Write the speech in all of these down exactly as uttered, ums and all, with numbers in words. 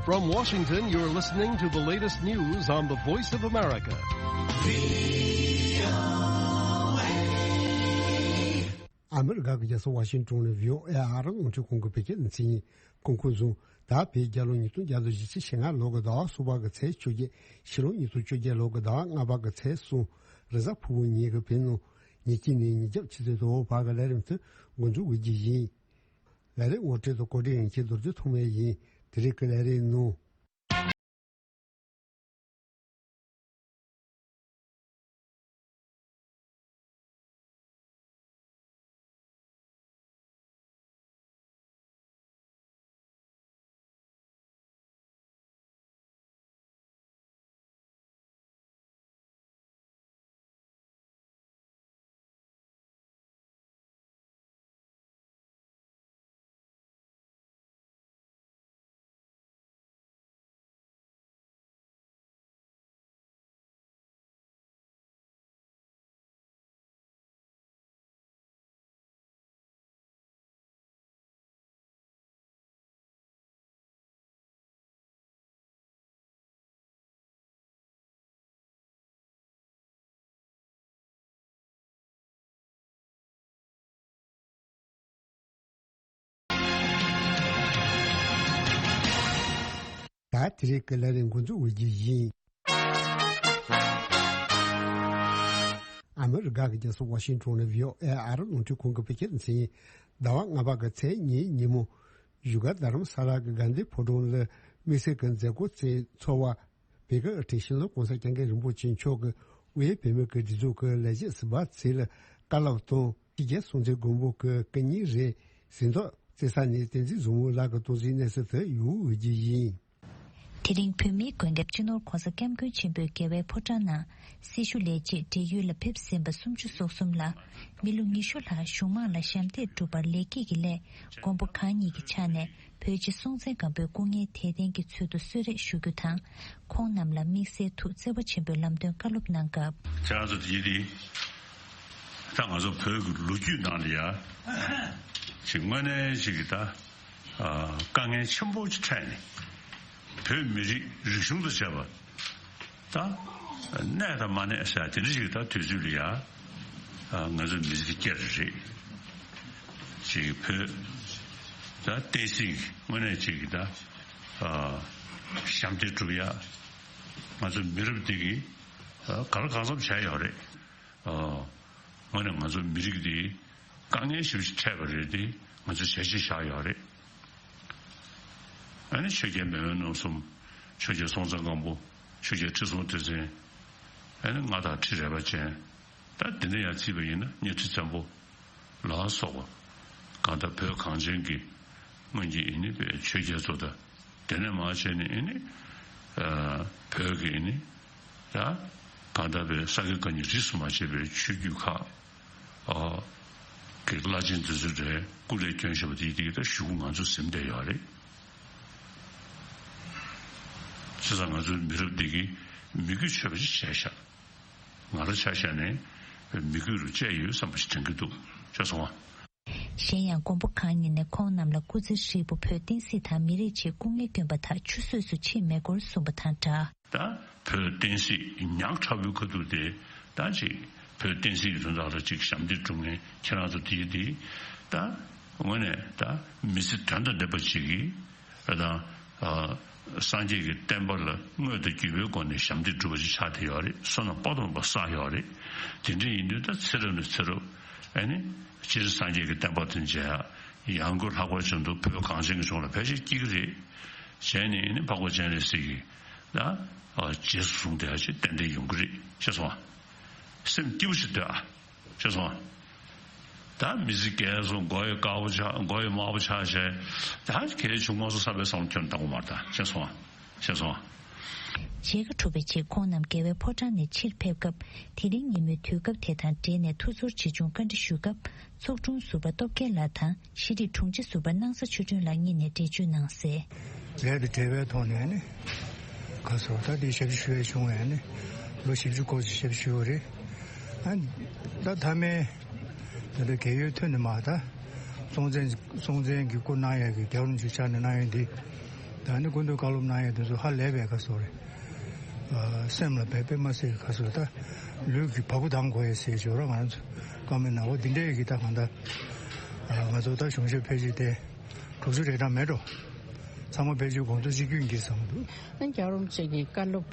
From Washington, you're listening to the latest news on the Voice of America. ཨ་མི་རི་ཀ་གི་རྒྱལ་ས་ཝ་ཤིང་ཏོན་ནས་བྷི་ཨོ་ཨེ་ཨ་རི་རླུང་འཕྲིན་ཁང་གི་བོད་སྐད་སྡེ་ཚན་ཡིན། གོང་འཁོད་བཟུང་། ད་བོད་རྒྱལ་ལོ་ཉིས་སྟོང་བརྒྱ་དང་ཞེ་ལྔ་ལོ་གི་ཟླ་བ་གསུམ་པ་གི་ཚེས་བཅོ་བརྒྱད། ཕྱི་ལོ་ཉིས་སྟོང་བཅོ་བརྒྱད་ལོ་གི་ཟླ་བ་ལྔ་པ་གི་ཚེས་གསུམ། རེས་གཟའ་ཕུར་བུ་ཉིན་གྱི་བོད་ནང་ཉིན་གཅིག་ནས་ཉིན་རྒྱབ་ཆུ་ཚོད་དྲུག་བར་གྱི་ལས་རིམ་དེ་འགོ་འཛུགས་འོས་རྒྱུ་ཡིན། ལས་རིམ་ངོ་སྤྲོད་དང་གོ་སྒྲིག་ཡིན་མཁན་རྡོ་རྗེ་ཐོགས་མེད་ཡིན། དེ་རིང་གི་ལས་རིམ་ནང་། ད་དེ་རིང་གི་ལས་རིམ་འགོ་འཛུགས་འོས་རྒྱུ་ཡིན། ཨ་མི་རི་ཀ་གི་རྒྱལ་ས་ཝ་ཤིང་ཏོན་ནས་བྷི་ཨོ་ཨེ་ཨ་རི་རླུང་འཕྲིན་ཁང་གི་བོད་སྐད་སྡེ་ཚན་ཡིན། ཟླ་བ་ལྔ་པ་གི་ཚེས་གཉིས་ཉིན་མོ། བཞུགས་སྒར་རྡ་རམ་ས་ལ་གི་གྷན་དྷི་ཕོ་བྲང་ལ་དམིགས་བསལ་གྱི་མཛད་སྒོ་བཅས་འཚོགས་པ། བོད་ཀྱི་དབུ་ཁྲིད་སྤྱི་ནོར་༸གོང་ས་༸སྐྱབས་མགོན་རིན་པོ་ཆེ་མཆོག་གིས་དབུས་བོད་མིའི་སྒྲིག་འཛུགས་ཀྱི་ལས་བྱེད་ཟུར་པ་ཚོ་ལ་བཀའ་སློབ་དང་། ཕྱི་རྒྱལ་སྲོང་བཙན་སྒམ་པོ་གི་སྐུ་ཉིད་རེད། ཟིན་ཐོ་རྩེ་ས་ནས་བསྟན་འཛིན་བཟང་མོ་ལགས་ཀྱིས་གཏོང་རྩིས་གནང་ས་དེ་ཡོང་འོས་རྒྱུ་ཡིན། དེ་རིང་བོད་མིའི་མགོན་སྐྱབས་སྤྱི་ནོར་༸གོང་ས་༸སྐྱབས་མགོན་ཆེན་པོའི་རྒྱལ་བའི་ཕོ་བྲང་ནང་། སྲི་ཞུ་ལས་བྱེད་བགྲེས་ཡོལ་ལ་ཕེབས་ཟིན་པ་སུམ་ཅུ་སོ་གསུམ་ལ། མི་ལོ་ཉི་ཤུ་ལྷག་གཞུང་མང་ལ་ཞབས་འདེགས་སྒྲུབ་པར་ལེགས་སྐྱེས་ཀྱི་སླད། མགོན་པོ་གང་ཉིད་ཀྱི་ཕྱག་ནས། བོད་རྗེ་སྲོང་བཙན་སྒམ་པོའི་སྐུ་ངལ་དལ་རྟེན་གྱི་ཚུལ་དུ་གསོལ་རས་ཞུ་རྒྱུ་དང་། ཁོང་རྣམས་ལ་དམིགས་བསལ་ཐུགས་བརྩེ་བ་ཆེན་པོས་ལམ་སྟོན་བཀའ་སློབ་གནང་སྐབས། ཁྱེད་རང་ཚོ་དེ་དེ། ད་ང་ཚོ་བོད་ཀྱི་ལོ་རྒྱུས་ནང་ལ་ཡ། ཅིག་དངོས་གནས་ཅིག་གི་ད། དཀའ་ངལ་ཆེན་པོ་ཅིག་འཕྲད་ནས། བོད་མི་རིགས་རིག་གཞུང་དང་བཅས་པ། ད། གནས་དང་མ་གནས་ཟེར་དེ་འདྲ་ཞིག་ད་དུས་ཚོད་ལ་ཡ། ང་ཚོ་མི་ཚེ་སྐྱེལ་རེ་རེད། ཅིག་བོད། ད་བསྟན་སྲིད་དངོས་གནས་ཅིག་གི་ད། ཞབས་འདེགས་སྒྲུབ་ཡ། ང་ཚོ་མི་རབས་འདི་གིས། ག་ལ་གང་འཚམ་བྱས་ཡོད་རེད། དངོས་གནས་ང་ཚོ་མི་རིགས་འདི། དཀའ་ངལ་ཞེ་པོ་ཅིག་འཕྲད་པ་རེད་དེ། ང་ཚོ་བྱས་རྗེས་བཞག་ཡོད་རེད། ཨ་ནི་ཆོས་རྒྱལ་མེས་དབོན་རྣམ་གསུམ། ཆོས་རྒྱལ་སྲོང་བཙན་སྒམ་པོ། ཆོས་རྒྱལ་ཁྲི་སྲོང་ལྡེ་བཙན། ཨ་ནི་མངའ་བདག་ཁྲི་རལ་པ་ཅན། ད་འདི་འདྲ་ཡང་བརྩིས་པ་ཡིན་ན་གཉའ་ཁྲི་བཙན་པོ། ལ་སོགས་པ། གང་ལྟར་བོད་གངས་ཅན་གྱི། སྔོན་གྱི་ཨ་ནི་བོད་ཆོས་རྒྱལ་ཚོ་དང་། དེ་ནས་མར་བྱས་ནས་ཨ་ནི། བོད་ཀྱི་ཨ་ནི། ད། གང་ལྟར་བོད་ས་དགེ་བཀའ་རྙིང་རིས་སུ་མ་ཆད་པའི་ཆོས་བརྒྱུད་ཁག་ཨ། གི་བླ་ཆེན་འདི་ཚོ་རེད། སྐུ་ལས་བསྐྱོན་བཞིན་པ་དེ་དེ་ད་གཞུག་གུ་ང་ཚོ་ཟིན་བསྡད་ཡོད་རེད། བྱས་ཙང་ང་ཚོའི་མི་རབས་འདི་གིས་མི་གུས་ཆོད་པ་ཞིག་བྱས་ཤག་ང་རང་ཆ་བཞག་ནས་མི་གུས་རུ་བཅད་ཡོད་བསམ་པ་ཞིག་དྲན་གྱི་འདུག་ཤེས་སོང་ཨ། གཞན་ཡང་མགོན་པོ་གང་ཉིད་ནས་ཁོང་རྣམས་ལ་སྐུ་ཚེ་ཧྲིལ་པོ་བོད་བསྟན་སྲིད་དང་མི་རིགས་ཆེད་སྐུ་ངལ་བསྐྱོན་པ་དག་ཆུད་ཟོས་སུ་ཕྱིན་མེད་སྐོར་གསུངས་པ་དང་སྦྲགས། ད་བོད་བསྟན་སྲིད་ཉག་ཕྲ་བོའི་ཁ་ཐུག་དེ་ད་ཅིག་བོད་བསྟན་སྲིད་ཀྱི་དོན་དག་ལ་ཅིག་ཞབས་འདེགས་སྒྲུབ་མཁན་ཁྱེད་རང་ཚོ་དེ་དེ་ད་དངོས་གནས་ད་མི་ཚེ་དོན་དང་ལྡན་པ་ཅིག་གིས་ད་སངས་རྒྱས་ཀྱི་བསྟན་པ་ལ་དངོས་དང་བརྒྱུད་པའི་སྒོ་ནས་ཞབས་འདེགས་སྒྲུབ་པ་ཅིག་ཆགས་བསྡད་ཡོད་རེད། བསོད་ནམས་དཔག་ཏུ་མེད་པ་བསགས་ཡོད་རེད། དེ་འདྲ་ཡིན་དུས་ད་ཚེ་རབས་ནས་ཚེ་རབས་ཨ་ནི་སྤྱིར་སངས་རྒྱས་ཀྱི་བསྟན་པ་དེ་མཇལ་ཡག་ཡང་སྒོས་ལྷག་པར་དུ་བོད་གངས་ཅན་གྱི་ལྗོངས་ལ་ཕལ་ཆེར་སྐྱེ་གི་རེད། བྱས་ནས་ནི་འཕགས་པ་སྤྱན་རས་གཟིགས་ཀྱི་ད་རྗེས་སུ་བཟུང་བསྡད་ཡག་ཅིག་ཏན་ཏན་ཡོང་གི་རེད། ཤེས་སོང་ཨ། སེམས་སྐྱིད་པོ་ཞིག་སྡོད་ཨ། ཤེས་སོང་ཨ། ད་མི་ཚེ་རྒས་སོང་། མགོ་ཡི་དཀར་པོ་ཆགས། མགོ་ཡི་དམར་པོ་ཆགས་བྱས། ད་གལ་བྱུང་མ་སོང་བསམ་པའི་བསམ་བློ་ཁྱོན་བཏང་གི་མ་རེད་ད། ཤེས་སོང་ཨ། ཤེས་སོང་ཨ། མཇལ་ཁ་གྲུབ་པའི་རྗེས་ཁོང་རྣམས་རྒྱལ་བའི་ཕོ་བྲང་ནས་ཕྱིར་ཕེབས་སྐབས། དེ་རིང་ཉིན་མོའི་དུས་སྐབས་དེ་དང་འབྲེལ་ནས་ཐུགས་ཚོར་ཆེ་ཆུང་བཀའ་འདྲི་ཞུ་སྐབས། ཚོགས་དྲུང་ཟུར་པ་སྟོབས་རྒྱལ་ལགས་དང་། ཤེས་རིག་དྲུང་ཆེ་ཟུར་པ་སྣང་ས་ཆོས་སྒྲོན་ལགས་གཉིས་ནས་འགྲེལ་བརྗོད་གནང་གསལ། ལས་དང་འབྲེལ་བའི་ཐོག་ནས་ནི། ག་ཚོད་ད་འདི་ཞབས་ཞུ་བྱས་བྱུང་བས་ནི། ལོ་བཞི་བཅུ་སྐོར་ཞིག་ཞབས་ཞུ་བ་རེད། ཨ། ད་མཐའ་མའི། ད་ལྟ་རྒས་ཡོལ་ཐོན་ནས་མར་ད། སྲོང་བཙན། སྲོང་བཙན་གྱི་སྐུ་གནང་ཡག་གི་རྒྱལ་བ་རིན་པོ་ཆེ་ཕྱག་ནས་གནང་ཡག་འདི། ད་ནི་སྐུ་མདུན་བཀའ་སློབ་གནང་ཡས་དེ་ཚོ་ཧ་ལས་པའི་ཁ་སོ་རེད། ཨ། སེམས་ལ་དཔེ་དཔེ་མ་སྲིད་ཁ་སོ། ད་ལུས་ཀྱི་བ་སྤུ་ལྡང་དགོས་ཡས་ཟེར་ཞོར་ང་རང་ཚོ་བཀའ་མོལ་གནང་བ་འདི་འདྲའི་གི་ད་གང་ལྟར། ཨ། ང་ཚོ་ད་གཞུང་ཞབས་ཕལ་ཆེར་དེ་དྲུག་ཅུ་རེ་གྲངས་མེད་འགྲོ། ཚང་མ་ཕལ་ཆེར་དགོངས་ཚུལ་གཅིག་གྱུར་འགྱིར་བསམ་འདུག། རྒྱལ་བ་རིན་པོ་ཆེ་གི་བཀའ་སློབ་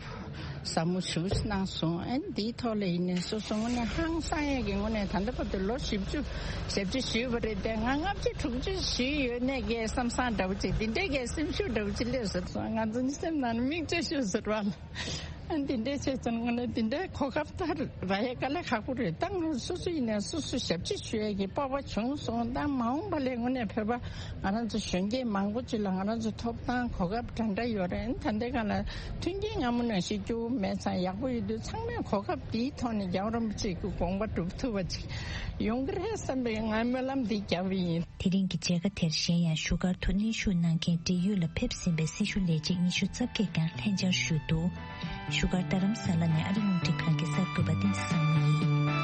ཟབ་མོ་ཞེ་པོ་ཅིག་གནང་སོང་། ཨ་ནི་འདིའི་ཐོག་ལ་ཡིན་ནའི་སོ་སོ་དངོས་གནས་ཧང་སང་ཡས་ཀྱི་ངོས་ནས། ད་ལྟ་བར་དུ་ལོ་བཞི་བཅུ་ཞེ་བཅུ་ཞུས་པ་རེད་དེ། ང་ལྔ་བཅུ་དྲུག་ཅུ་ཞུས་ཡོད་ནའི་གས་བསམ་བསམ་འདྲ་བོ་ཅིག། འདི་འདྲའི་གས་སེམས་ཤུགས་འདྲ་བོ་ཅིག་སླེབས་སོང་། ང་ཚོ་ནི་སེམས་ནང་ནས་མིག་ཆུ་ཤོར་སོང་བ་ལ། ཨ། འདི་འདྲའི་བྱས་ཙང་ངོས་ནས་འདི་འདྲའི་གོ་སྐབས་ད་རག་ཡས་དཀའ་ལས་ཁག་པོ་རེད། ད་ང་སོ་སོ་ཡིན་ནའི་སོ་སོ་ཞབས་ཕྱི་ཞུ་ཡས་ཀྱི་སྤོབས་པ་བྱུང་སོང་། ད་མ་འོངས་པ་ལ་དངོས་གནས་བོད་པ་ང་རང་ཚོ་གཞོན་སྐྱེས་མང་པོ་ཅིག་ལ་ང་རང་ཚོ་ཐོབ་ཐང་གོ་སྐབས་འདྲ་འདྲ་ཡོད་རེད། ད་ལྟའི་སྒང་ལ་མཐུན་རྐྱེན་སྔ་མོ་ནང་བཞིན་སྐྱོ་བོ་མེད་ཙང་ཡག་པོ་ཡོད་དུས། ཚང་མས་གོ་སྐབས་འདིའི་ཐོག་ནས་རྒྱལ་བ་རིན་པོ་ཆེ་གི་དགོངས་པ་སྒྲུབ་ཐུབ་པ་ཅིག་ཡོང་གི་རེད་བསམ་པའི་ངའི་སྨོན་ལམ་འདི་བརྒྱབ་པ་ཡིན། དེ་རིང་གི་མཇལ་ཁ་དེར་གཞན་ཡང་བཞུགས་སྒར་དུ་གནས་བཞུགས་གནང་མཁན་འབྲེལ་ཡོད་ལ་ཕེབས་ཟིན་པའི་སྲི་ཞུ་ལས་བྱེད་ཉི་ཤུ་རྩ་བརྒྱད་ཀྱང་ལྷན་བཅར་ཞུས་འདུག། བཞུགས་སྒར་རྡ་རམ་ས་ལ་ནས་ཨ་རི་རླུང་འཕྲིན་ཁང་གི་གསར་འགོད་པ་བསྟན་འཛིན་བཟང་མོ་ཡིན།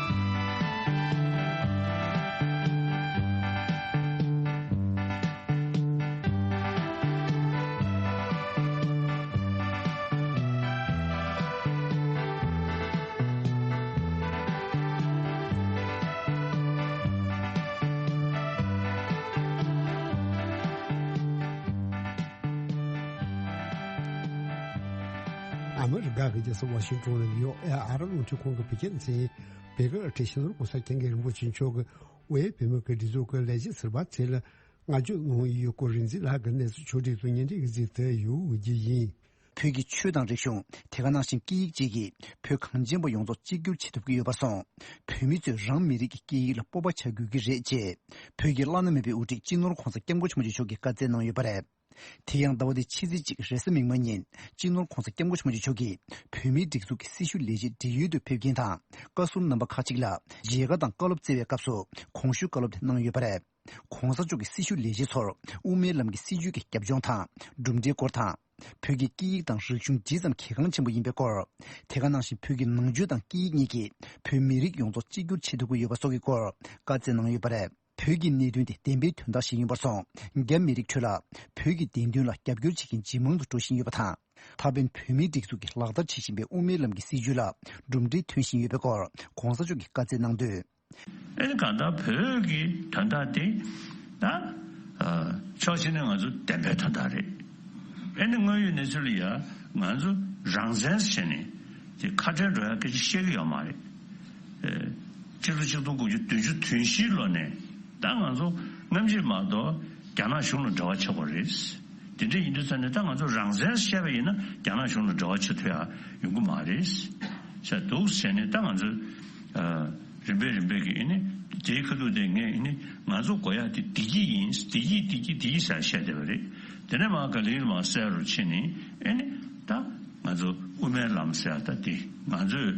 ཨ་མི་རི་ཀ་གི་རྒྱལ་ས་ཝ་ཤིང་ཏོན་ལ་ཡོད་ཨ་རི་རླུང་འཕྲིན་ཁང་གི་བོད་སྐད་སྡེ་ཚན་བོད་སྐད་སྡེ་ཚན་ཕྱི་ནང་གོང་ས་སྐྱབས་མགོན་རིན་པོ་ཆེ་མཆོག་གིས་དབུས་བོད་མིའི་སྒྲིག་འཛུགས་ཀྱི་ལས་བྱེད་ཟུར་པ་ཚོ་ལ་བསྔགས་བརྗོད་གནང་ཡོད་སྐོར་རིག་འཛིན་ལགས་ཀྱིས་གནས་ཚུལ་ཕྱོགས་སྒྲིག་དང་སྙན་སྒྲོན་གྱི་གཟིགས་ཏེ་ཡོད་རྒྱུ་ཡིན། བོད་ཀྱི་ཆོས་དང་རིག་གཞུང་། དེ་ག་ནང་བཞིན་སྐད་ཡིག་བཅས་ཀྱིས་བོད་གངས་ཅན་པ་ཡོངས་རྫོགས་གཅིག་གྱུར་བྱེད་ཐུབ་ཀྱི་ཡོད་པར་སོང་། བོད་མི་ཚོས་རང་མི་རིགས་ཀྱི་སྐད་ཡིག་ལ་སྤོབས་པ་བྱ་དགོས་ཀྱི་རེད་ཅེས། བོད་ཀྱི་བླ་ན་མེད་པའི་དབུ་ཁྲིད་སྤྱི་ནོར་༧གོང་ས་༧སྐྱབས་མགོན་ཆེན་པོ་མཆོག་གིས་བཀའ་སྩལ་གནང་ཡོད་པ་རེད། དེ་ཡང་ཟླ་བ་འདིའི་ཕྱི་ཚེས་གཅིག་རེས་གཟའ་མིག་དམར་ཉིན་སྤྱི་ནོར་༧གོང་ས་༧སྐྱབས་མགོན་ཆེན་པོ་མཆོག་གིས་བོད་མིའི་སྒྲིག་འཛུགས་ཀྱི་སྲི་ཞུ་ལས་བྱེད་འབྲེལ་ཡོད་དུ་ཕེབས་མཁན་དང་བཀའ་ཟུར་རྣམ་པ་ཁག་ཅིག་ལ་མཇལ་ཁ་དང་བཀའ་སློབ་སྩལ་བའི་སྐབས་སུ་གོང་ཞུས་བཀའ་སློབ་དེ་གནང་ཡོད་པ་རེད། ༧གོང་ས་མཆོག་གིས་སྲི་ཞུ་ལས་བྱེད་ཚོར་དབུ་མའི་ལམ་གྱི་སྲིད་བྱུས་ཀྱི་རྒྱབ་ལྗོངས་དང་གྲུབ་འབྲས་སྐོར་དང་། བོད་ཀྱི་སྐད་ཡིག་དང་རིག་གཞུང་ཇི་ཙམ་གལ་འགངས་ཆེན་པོ་ཡིན་པའི་སྐོར། དེ་ག་ནང་བཞིན་བོད་ཀྱི་ནང་ཆོས་དང་སྐད་ཡིག་གཉིས་ཀྱིས་བོད་མི་རིགས་ཡོངས་རྫོགས་གཅིག་གྱུར་བྱེད་ཐུབ་ཀྱི་ཡོད་པ་སོགས་ཀྱི་སྐོར་བཀའ་སྩལ་གནང་ཡོད་པ་རེད། བོད་ཀྱི་གནད་དོན་དེ་བདེན་པའི་དོན་དག་ཞིག་ཡིན་པར་སོང་། རྒྱ་མི་རིགས་ཁྲོད་ལ་བོད་ཀྱི་བདེན་དོན་ལ་རྒྱབ་སྐྱོར་བྱེད་མཁན་ཇེ་མང་དུ་འགྲོ་བཞིན་ཡོད་པ་དང་། ད་ཕན་བོད་མིའི་སྒྲིག་འཛུགས་ཀྱིས་ལག་བསྟར་བྱེད་བཞིན་པའི་དབུ་མའི་ལམ་གྱི་སྲིད་བྱུས་ལ་གྲུབ་འབྲས་ཐོན་བཞིན་ཡོད་པའི་སྐོར་༧གོང་ས་མཆོག་གིས་བཀའ་སྩལ་གནང་དོན། ཨེ་ནི་གང་ལྟར་བོད་ཀྱི་དོན་དག་དེ་ད་ཕྱོགས་གཅིག་ནས་ང་ཚོ་བདེན་པའི་དོན་དག་རེད། ཨེ་ནི་དངོས་ཡོད་གནས་ཚུལ་ལ་ཡ་ང་ཚོ་རང་བཙན་ཟེར་ནས་དེ་ཁ་བྲལ་འགྲོ་ཡ་སྐད་ཆ་བཤད་ཀྱི་ཡོད་མ་རེད། ཨེ། སྤྱི་ལོ་ཆིག་སྟོང་དགུ་བརྒྱ་བདུན་ཅུ་དོན་བཞིའི་ལོ་ནས་ད་ང་ཚོ་སྔ་ཕྱིར་མ་གཏོགས་རྒྱ་ནག་གཞུང་ལ་འབྲེལ་བ་བྱེད་དགོས་རེད། དེ་འདྲ་ཡིན་དུས་ཙང་ནས་ད་ང་ཚོ་རང་བཙན་བཤད་པ་ཡིན་ན་རྒྱ་ནག་གཞུང་ལ་འབྲེལ་བ་བྱེད་ཐུབ་ཡ་ཡོང་གི་མ་རེད། ཟེར་འདུག་ཟེར་ནས་ད་ང་ཚོ་ཨ་རིམ་པས་རིམ་པས་ཀྱི་ཨེ་ནི་དེའི་ཁ་ཐུག་དེ་ངས་ཨེ་ནི་ང་ཚོ་དགོས་ཡ་དེ་བདེ་སྐྱིད་ཡིན། བདེ་སྐྱིད་བདེ་སྐྱིད་བདེ་སྐྱིད་ཟེར་བཤད་བསྡད་པ་རེད། དེ་ནས་མར་ག་ལེར་མར་གསལ་རུ་ཕྱིན་ནས་ཨེ་ནི་ད་ང་ཚོ་དབུ་མའི་ལམ་ཟེར་ཡ་ད་དེ་ང་ཚོས་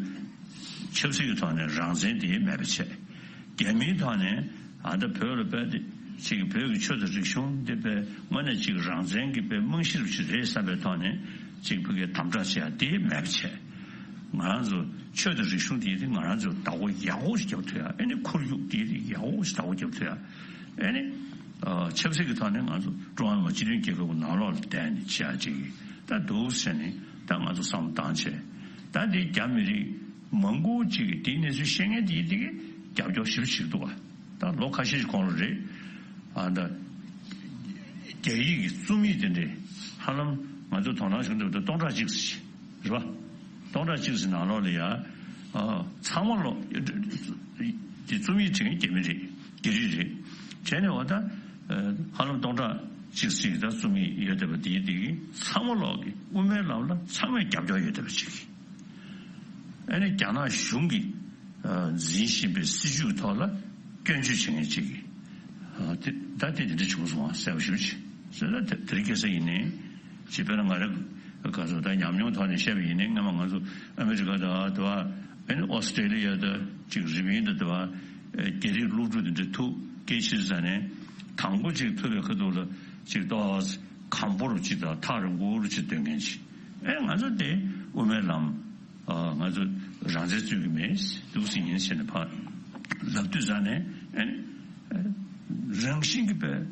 ཆབ་སྲིད་ཀྱི་ཐོག་ནས་རང་བཙན་དེ་མེད་པ་བྱས། རྒྱ་མིའི་ཐོག་ནས་ཨ་ད་བོད་ལ་དཔེ་དེ་ཅིག་བོད་ཀྱི་ཆོས་དང་རིག་གཞུང་འདི་དཔེ་དངོས་གནས་ཅིག་རང་བཙན་གྱི་དཔེ་རྨང་གཞི་རུ་ཅིག་རེད་བསམ་པའི་ཐོག་ནས་ཅིག་ཕ་གིའི་དམ་དྲག་བྱེད་ཡ་དེ་མེད་པ་བྱས། ང་རང་ཚོ་ཆོས་དང་རིག་གཞུང་དེ་དེ་ང་རང་ཚོ་བདག་པོ་ཡག་པོ་ཞིག་རྒྱབ་ཐུབ་ཡ། ཨེ་ནི་ཁོར་ཡུག་དེ་དེ་ཡག་པོ་ཞིག་བདག་པོ་རྒྱབ་ཐུབ་ཡ། ཨེ་ནི་ཨ་ཆབ་སྲིད་ཀྱི་ཐོག་ནས་ང་ཚོ་ཀྲུང་ཧྭ་མི་དམངས་སྤྱི་མཐུན་རྒྱལ་ཁབ་ཀྱི་ནང་ལོགས་ལ་བསྡད་ནས་བྱེད་ཡ་ཅིག་ད་འདུག་ཟེར་ནས་ད་ང་ཚོ་བསམ་བློ་བཏང་བྱས། ད་འདི་རྒྱ་མི་རིགས་མང་པོ་ཅིག་གིས་དེའི་གནས་ཚུལ་ཤེས་མཁན་དེ་ཡིན་དེ་གིས་རྒྱབ་སྐྱོར་ཞེ་པོ་བྱེད་ཀྱི་འདུག་ག་ད་ལོ་ཁ་ཤས་ཤིག་གོང་ལ་རེད། ཨ་ད་རྒྱ་ཡིག་གི་རྩོམ་ཡིག་དེ་འདྲས་ཧ་ལམ་ང་ཚོ་དོ་སྣང་བྱུང་འདུག་ད་སྟོང་ཕྲག་གཅིག་ཙམ་ཞིག་རེད་པ། སྟོང་ཕྲག་གཅིག་ཙམ་ནང་ལོགས་ལ་ཡ་ཨ་ཚང་མ་ལོ་དེ་རྩོམ་ཡིག་བྲིས་མཁན་རྒྱ་མི་རེད། རྒྱ་རིགས་རེད། བྱས་ནས་འོ་ད་ཧ་ལམ་སྟོང་ཕྲག་གཅིག་ཙམ་ད་རྩོམ་ཡིག་ཡོད་བསྡད་པ་དེ་དེ་གིས་ཚང་མ་ལོག་གི་དབུ་མའི་ལམ་ལ་ཚང་མས་རྒྱབ་སྐྱོར་ཡོད་བསྡད་པ་ཅིག་ཨ་ནི་རྒྱ་ནག་གཞུང་གིས་ཨ་འཛིན་བཞིན་པའི་སྲིད་བྱུས་ཐོག་ལ་སྐྱོན་བརྗོད་བྱེད་མཁན་ཅིག་གིས་ཨ་དེ་ད་དེ་དེ་འདྲ་བྱུང་སོང་བ་གསལ་པོ་ཞེ་པོ་ཅིག་ཟེར་ན་དེ་དེ་རིང་ཁ་སང་ཡིན་ནའི་ཅིག་དཔེར་ན་ང་རང་ག་ཚོད་ད་ཉམས་མྱོང་ཐོག་ནས་བཤད་པ་ཡིན་ནའི་སྔ་མ་ང་ཚོ་ཨ་མི་རི་ཀ་དང་དེ་བ་ཨ་ནི་ཨོ་སི་ཀྲེ་ལི་ཡ་དང་ཅིག་རི་པིན་དང་དེ་བ་རྒྱ་རིགས་སློབ་ཕྲུག་དེ་འདྲ་ཐུག་སྐད་ཆ་ཟ་ནས་དང་པོ་ཅིག་ཐུག་པའི་ཁ་ཐུག་ལ་ཅིག་ཏོག་ཙམ་གམ་པོ་རུ་ཅིག་དང་ཐག་རིང་པོ་རུ་ཅིག་སྡོད་མཁན་ཅིག་ཨེ་ང་ཚོ་དེ་དབུ་མའི་ལམ། ཨ་ང་ཚོ་རང་བཙན་རྩོད་ཀྱི་མེད་འདུག་སེ་ཡིན་ཟེར་ནས་ཕར་ལབ་དུས་ཙང་ནས་ཨེ་ནི་རང་བཞིན་གྱིས་པའི་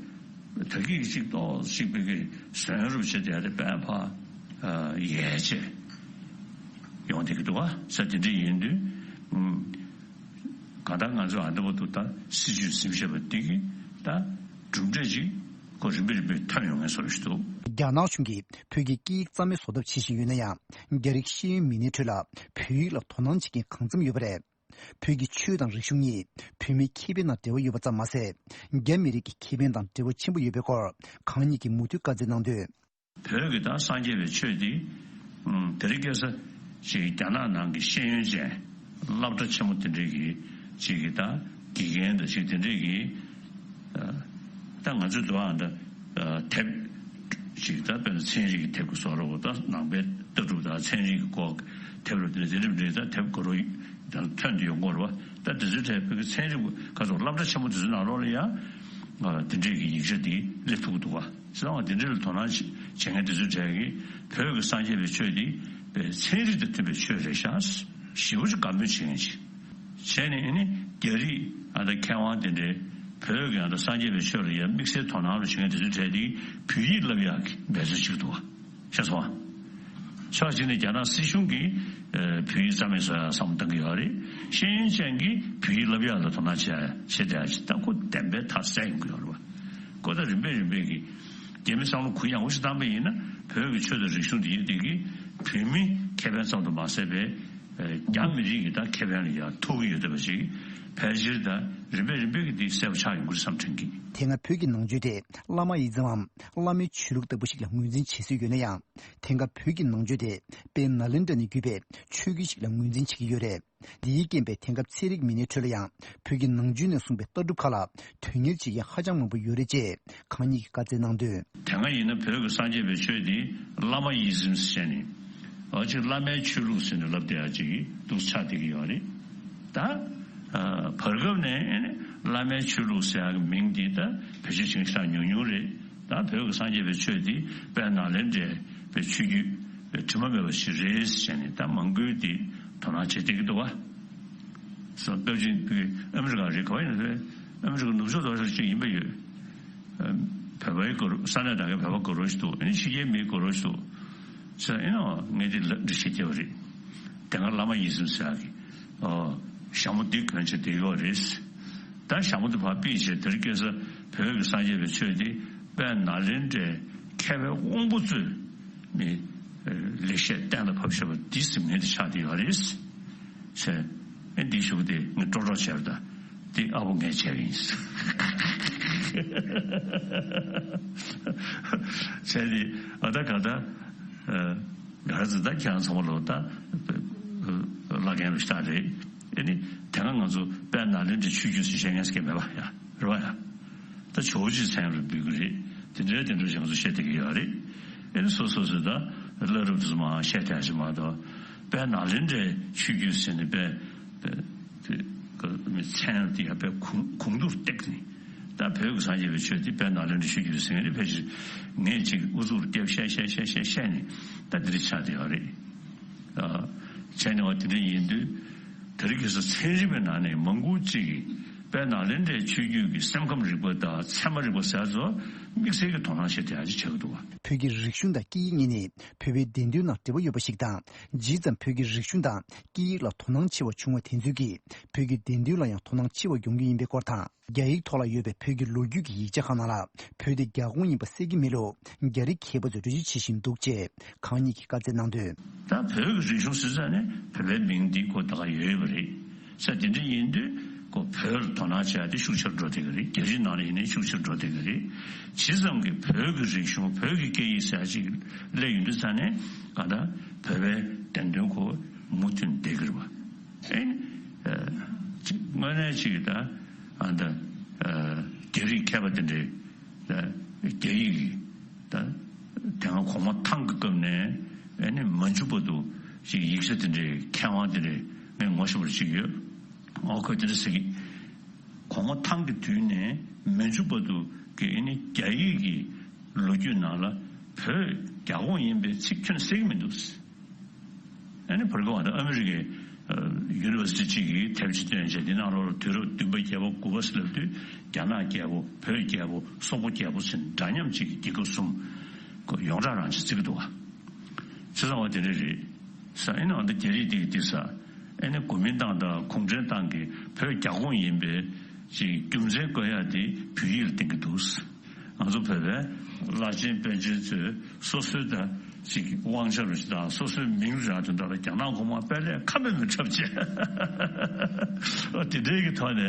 ད་གིན་གཅིག་ཏོག་ཅིག་པའི་གི་ཟོན་རུབ་བྱེད་དེ་ཡ་དེ་དཔེ་ཕ་ཡལ་བྱས་ཡོང་བསྡད་ཀྱི་འདུག་ག་ས་དེ་འདྲ་ཡིན་དུས། གང་ལྟར་ང་ཚོས་ཨ་འདྲ་པོ་འདུག་ད་སྲིད་ཇུས་ཟིན་བྱས་པ་འདི་གི་ད་གྲུབ་འབྲས་ཅིག་ཁོ་རིམ་པས་རིམ་པས་ཐོན་ཡོང་ངེས་བཟོ་ཞིག་འདུག་རྒྱ་ནག་གཞུང་གིས་བོད་ཀྱི་སྐད་ཡིག་རྩ་མེད་བཟོ་ཐབས་བྱེད་བཞིན་ཡོད་ན་ཡང་། རྒྱ་རིགས་ཤེས་ཡོན་མི་སྣའི་ཁྲོད་ལ་བོད་ཡིག་ལ་དོ་སྣང་བྱེད་མཁན་གང་འཚམ་ཡོད་པ་རེད། བོད་ཀྱི་ཆོས་དང་རིག་གཞུང་གཉིས་བོད་མིའི་ཁེ་ཕན་དང་འབྲེལ་བ་ཡོད་པ་ཙམ་མ་ཟད། རྒྱ་མི་རིགས་ཀྱི་ཁེ་ཕན་དང་འབྲེལ་བ་ཆེན་པོ་ཡོད་པའི་སྐོར་གང་ཉིད་ཀྱིས་མུ་མཐུད་བཀའ་སྩལ་གནང་དོན། བོད་ཀྱི་དང་སངས་རྒྱས་པའི་ཆོས་འདི། ཨུམ། དེ་རིང་ཁ་སང་ཅིག་རྒྱ་ནག་ནང་གི་ཤེས་ཡོན་ཅན་སློབ་གྲྭ་ཆེན་མོ་དེ་འདྲས་ཀྱི་ཅིག་གི་ད་དགེ་རྒན་དང་ཅིག་དེ་འདྲས་ཀྱི། ཨ། ད་ང་ཚོའི་འདུག་ཨ་ད། ཨ། དེབ་ཅིག་ད་དཔེར་ན་ཚན་རིག་གི་དེབ་ཀྱི་བཟོ་འདྲ་བོ་ད་ནང་པའི་ལྟ་གྲུབ་དང་ཚན་རིག་གི་སྐོར་དེབ་རུ་དེ་འདྲས་དེ་འདྲས་ད་དེབ་གོ་རོ་ད་ཐོན་དུ་ཡོང་གི་རེད་བ། ད་དེ་ཚོའི་གྲས་བོད་ཀྱི་ཚན་རིག་ཁ་སོགས་སློབ་གྲྭ་ཆེན་མོ་དེ་ཚོའི་ནང་ལོགས་ལ་ཡང་། ཨ། དེ་འདྲས་ཀྱི་ཡིག་ཆ་འདི་སླེབས་ཐུབ་ཀྱི་འདུག་བ། སོང་བ་དེ་འདྲ་ལ་དོ་སྣང་བྱེད་བྱེད་མཁན་དེ་ཚོའི་གྲས་ཀྱིས་བོད་ཀྱི་སངས་རྒྱས་པའི་ཆོས་འདི་པའི་ཚན་རིག་དང་མཐུན་པའི་ཆོས་རེད་ཤག་ཞེ་པོ་ཅིག་དགའ་མོས་བྱེད་མཁན་ཅིག་བྱས་ནས། ཨ་ནི་རྒྱ་རིགས་ཨ་ད་མཁས་དབང་དེ་འདྲས་བོད་ཀྱི་ཨ་ད་སངས་རྒྱས་པའི་ཆོས་ལ་ཡང་དམིགས་བསལ་དོ་སྣང་རུ་བྱེད་མཁན་དེ་ཚོའི་གྲས་འདི་བོད་ཡིག་བསླབ་ཡག་གི་འབད་རྩོལ་བྱེད་ཀྱི་འདུག་བ། ཤེས་སོང་ཨ། ཕྱོགས་གཅིག་ནས་རྒྱ་ནག་སྲིད་གཞུང་གིས་ཨ་བོད་ཡིག་རྩ་མེད་བཟོ་ཡག་བསམ་བློ་གཏོང་གི་ཡོད་རེད། ཤེས་ཡོན་ཅན་གྱིས་བོད་ཡིག་བསླབ་ཡག་ལ་དོ་སྣང་བྱེད་བྱེད་བསྡད་ཡག་ཅིག་ད་ཁོ་བདེན་པའི་མཐའ་གསལ་ཡོང་གི་ཡོད་རེད་བ། ཁོ་ད་རིམ་པས་རིམ་པས་ཀྱིས་རྒྱ་མི་བསམ་བློ་གུ་ཡངས་པོ་ཞིག་བཏང་པ་ཡིན་ན། བོད་ཀྱི་ཆོས་དང་རིག་གཞུང་འདི་ཡིན་དེ་གིས་བོད་མི་ཁེ་ཕན་ཙམ་དུ་མ་ཟད་པའི་ཨ་རྒྱ་མི་རིགས་ཀྱི་ད་ཁེ་ཕན་ལ་ཡང་ཐུག་གི་ཡོད་བསྡད་པ་ཞིག་ཕལ་ཆེར་ད་རིམ་པས་རིམ་པས་ཀྱིས་འདི་གསལ་པོ་ཆགས་ཡོང་གི་རེད་བསམ་དྲན་གྱི། དེ་སྔ་བོད་ཀྱི་ནང་ཆོས་དེ་བླ་མ་ཡི་ཛམ་མམ་བླ་མའི་ཆོས་ལུགས་ལྟ་བུ་ཞིག་ལ་ངོས་འཛིན་བྱེད་སྲོལ་ཡོད་ན་ཡང་། དེང་སྐབས་བོད་ཀྱི་ནང་ཆོས་དེ་དཔལ་ནཱ་ལེནྡྲ་ནས་བརྒྱུད་པའི་ཆོས་བརྒྱུད་ཞིག་ལ་ངོས་འཛིན་བྱེད་ཀྱི་ཡོད་རེད། འདིའི་རྐྱེན་པས་དེང་སྐབས་ཚན་རིག་མི་སྣའི་ཁྲོད་ལ་ཡང་བོད་ཀྱི་ནང་ཆོས་ནས་གསུངས་པའི་ལྟ་གྲུབ་ཁག་ལ་དོན་གཉེར་བྱེད་མཁན་ཧ་ཅང་མང་པོ་ཡོད་རེད་ཅེས་གང་ཉིད་ཀྱིས་བཀའ་སྩལ་གནང་དོན། དེ་སྔ་ཡིན་ན་བོད་ཀྱི་སངས་རྒྱས་པའི་ཆོས་འདི་བླ་མ་ཡི་ཛམ་ཟེར་ནས། འོ་ཅིག་བླ་མའི་ཆོས་ལུགས་ཟེར་ནས་ལབ་བསྡད་ཡ་ཅིག་འདུག་ཆགས་བསྡད་ཀྱི་ཡོད་རེད། ད་ཨ་བར་སྐབས་ནས་ཨེ་ནི་བླ་མའི་ཆོས་ལུགས་ཟེར་ཡ་གི་མིང་འདི་ད་བེད་སྤྱོད་བྱེད་མཁན་ཞེ་དྲག་ཉུང་ཉུང་རེད། ད་བོད་ཀྱི་སངས་རྒྱས་པའི་ཆོས་འདི་དཔལ་ནཱ་ལེནྡྲའི་པའི་ཆོས་བརྒྱུད་པའི་དྲི་མ་མེད་པ་ཞིག་རེད་ཟེར་ནས་ད་མང་པོས་འདི་དོ་སྣང་བྱེད་བསྡད་ཀྱི་འདུག་བ། སོ་སྐབས་ཅིག་བོད་ཨ་མི་རི་ཀ་རེད། ག་བ་ཡིན་ན་བོད་ཨ་མི་རི་ཀ་ནུབ་ཕྱོགས་རྡོག་རྩ་ཅིག་ཡིན་པ་ཡོད། ཨ་བོད་པའི་གུ་རུ་ས་གནས་དེ་གའི་བོད་པ་གུ་རུ་ཞིག་འདུག་ཨ་ནི་ཕྱི་རྒྱལ་མིའི་གུ་རུ་ཞིག་འདུག་ཟེར་ཨེ་ནོ་ངས་འདི་ལ་འདི་བཤད་རྒྱབ་པ་རེད། དེ་སྔ་བླ་མ་ཡི་ཛམ་ཟེར་ཡག་གི་ཨོ་ཞྭ་མོ་འདི་གོན་བྱས་བསྡད་ཡོད་རེད། ད་ཞྭ་མོ་འདི་ཕར་ཕུད་བྱས་དེར་སྐྱེས་ས་བོད་ཀྱི་སངས་རྒྱས་པའི་ཆོས་འདི་དཔལ་ནཱ་ལེནྡྲའི་མཁས་པའི་དབང་པོ་ཚོས་མི་ལེགས་བཤད་གཏན་ལ་ཕབ་བཞག་པ་འདི་ཟེར་ངས་འདི་ཆགས་བསྡད་ཡོད་རེད། ཟེར། ཨེ་འདི་ཞུ་གི་དེ་ངས་ཀྲོག་ཀྲོག་བྱས་པ་དང་འདི་ཨ་བོ་ངས་བྱས་པ་ཡིན། བྱས་ཏེ་ཨ་ད་ག་ད་ག་རེ་ཟེར་ད་ཁྱེད་རང་ཚང་མ་ལོ་ད་བླ་རྒན་རུ་ཤ་རེད། ཨེ་ནི་དེ་སྔ་ང་ཚོ་དཔལ་ནཱ་ལེནྡྲའི་ཆོས་བརྒྱུད་ཟེར་བཤད་མཁན་ཟེར་མཁན་མེད་པ་ཡ་རེད་བ་ཡ། ད་ཇོ་བོ་རྗེ་མཚན་རུ་འབུལ་གི་རེད། དེ་འདྲའི་དེ་འདྲ་ཞིག་ང་ཚོ་བཤད་བསྡད་ཀྱི་ཡོད་རེད། ཨེ་ནི་སོ་སོ་སོས་ད་བླ་རབས་དེ་ཚོ་མར་བཤད་བསྡད་ཡ་ཞིག་མ་གཏོགས། དཔལ་ནཱ་ལེནྡྲའི་ཆོས་བརྒྱུད་ཟེར་ནས་དཔེ་དཔེ་དེ་མི་མཚན་དེ་ཡང་དཔེ་གོང་གོང་དུ་བཏེགས་ནས། ད་བོད་ཀྱི་སངས་རྒྱས་པའི་ཆོས་དེ་དཔལ་ནཱ་ལེནྡྲའི་ཆོས་བརྒྱུད་ཟེར་མཁན་དེ་ཕལ་ཆེར་ངས་ཅིག་ཨུ་ཚུགས་རྒྱབ་བཤད་བཤད་བཤད་བཤད་བཤད་ནས་ད་འདི་འདྲ་ཆགས་བསྡད་ཡོད་རེད། ཨ་བྱས་ནས་བ་དེ་འདྲ་ཡིན་དུས། དེ་རིང་ཁ་སང་ཚན་རིག་པའི་ནང་ནས་མང་པོ་ཅིག་གིས་དཔལ་ནཱ་ལེནྡྲའི་ཆོས་བརྒྱུད་ཀྱི་སེམས་ཁམས་རིག་པ་དང་ཚད་མ་རིག་པ་ཟེར་ཚོ་དམིགས་བསལ་གྱི་དོ་སྣང་བྱེད་བསྡད་ཡ་ཅིག་ཆགས་ཀྱི་འདུག་བ། བོད་ཀྱི་རིག་གཞུང་དང་སྐད་ཡིག་གཉིས་ནི་བོད་པའི་བདེན་དོན་དང་འབྲེལ་བ་ཡོད་པ་ཞིག་དང་། ཇི་ཙམ་བོད་ཀྱི་རིག་གཞུང་དང་སྐད་ཡིག་ལ་དོ་སྣང་ཆེ་བ་བྱུང་བ་དེ་ཚོ་གིས་བོད་ཀྱི་བདེན་དོན་ལ་ཡང་དོ་སྣང་ཆེ་བ་ཡོང་རྒྱུ་ཡིན་པའི་སྐོར་དང་། རྒྱ་ཡིག་ཐོག་ལ་ཡོད་པའི་བོད་ཀྱི་ལོ་རྒྱུས་ཀྱི་ཡིག་ཆ་ཁག་ནང་ལ་བོད་དེ་རྒྱ་ཁོངས་ཡིན་པ་གསལ་གྱི་མེད་ལུགས་རྒྱ་རིགས་མཁས་པ་ཚོས་འགྲེལ་བརྗོད་བྱེད་བཞིན་འདུག་ཅེས་གང་ཉིད་ཀྱིས་བཀའ་སྩལ་གནང་དོན། ད་བོད་ཀྱི་རིག་གཞུང་ཟེར་ཙང་ནས་བོད་པའི་མིང་འདི་ཁོ་ད་ག་ཡོད་ཡོད་པ་རེད། ས་དེ་འདྲ་ཡིན་དུས་ཁོ་བོད་ལ་དོ་སྣང་བྱེད་ཡ་དེ་ཤུགས་ཆེར་འགྲོ་བསྡད་ཀྱི་རེད། རྒྱ་རིགས་ནང་ལ་ཡིན་ནའི་ཤུགས་ཆེར་འགྲོ་བསྡད་ཀྱི་རེད། ཇི་ཙམ་གྱིས་བོད་ཀྱི་རིག་གཞུང་བོད་ཀྱི་སྐད་ཡིག་ཟེར་ཡ་ཅིག་སླེབས་ཡོང་དུས་ཙང་ནས་ག་ད་བོད་པའི་བདེན་དོན་ཁོ་མུ་མཐུད་བསྡད་ཀྱི་རེད་བ། ཨེ་ནི། ཨ་ཅིག་དངོས་གནས་ཅིག་ད་ཨ་ད་ཨ་རྒྱ་རིགས་མཁས་པ་དེ་འདྲས་ད་རྒྱ་ཡིག་གི་ད་དེ་སྔ་གོང་མ་ཐང་གི་སྐབས་ནས་ཨེ་ནི་མ་འཇུག་པ་དུ་ཅིག་ཡིག་ཆ་དེ་འདྲས་མཁས་དབང་དེ་འདྲས་ངས་ངོ་ཤེས་པ་ཅིག་ཡོད། ཨོ་ཁོས་དེ་འདྲས་ཟེར་གི། གོང་མ་ཐང་གི་དུས་ནས་མ་འཇུག་པ་དུ་གི་ཨེ་ནི་རྒྱ་ཡིག་གི་ལོ་རྒྱུས་ནང་ལ་བོད་རྒྱ་ཁོངས་ཡིན་པའི་ཚིག་ཁྱོན་གསལ་གི་མི་འདུག། ཨ་ནི་བར་སྐབས་ད་ཨ་མི་རི་ཀའི་ ཡུ་ནི་ཝར་སི་ཊི་གཅིག་གིས་དེབ་ཅིག་བཏོན་བྱས། འདི་ནང་ལོགས་ལ་དུས་རབས་བདུན་པ་བརྒྱད་པ་དགུ་པ་ཟེར་ལབ་དུས། རྒྱ་ནག་རྒྱལ་པོ། བོད་རྒྱལ་པོ། སོག་པོ་རྒྱལ་པོ་ཟེར་འདྲ་མཉམ་གཅིག་གི་རྒྱལ་ཁབ་གསུམ་ཡོངས་གྲགས་རང་ཅིག་བརྩི་གི་འདུག་བ། བྱས་ཙང་བ་དེ་འདྲ་རེད་ས། ཨེ་ནི་ཨ་ནི་རྒྱ་རིགས་དེ་གིས་དེ་ས། ཨེ་ནི་གོ་མིན་ཏང་དང་གུང་ཁྲན་ཏང་གིས་བོད་རྒྱ་ཁོངས་ཡིན་པའི་ཅིག་རྒྱུ་མཚན་བཀོད་ཡ་དེ་བོད་ཡིག་ལ་བརྟེན་གྱི་འདུག་ང་ཚོ་བོད་པའི་བླ་ཆེན་པཎ་ཆེན་ཚོས་སོ་སོའི་ད་ཅིག་དབང་ཆ་རུ་ཞིག་དང་སོ་སོའི་མིང་རུ་ཡང་དེ་འདྲ་ལ་རྒྱ་ནག་གོང་མ་དཔེ་ལས་ཁ་མེད་མི་འཁྲབ་བྱས། ཨོ་དེ་འདྲའི་གི་ཐོག་ནས་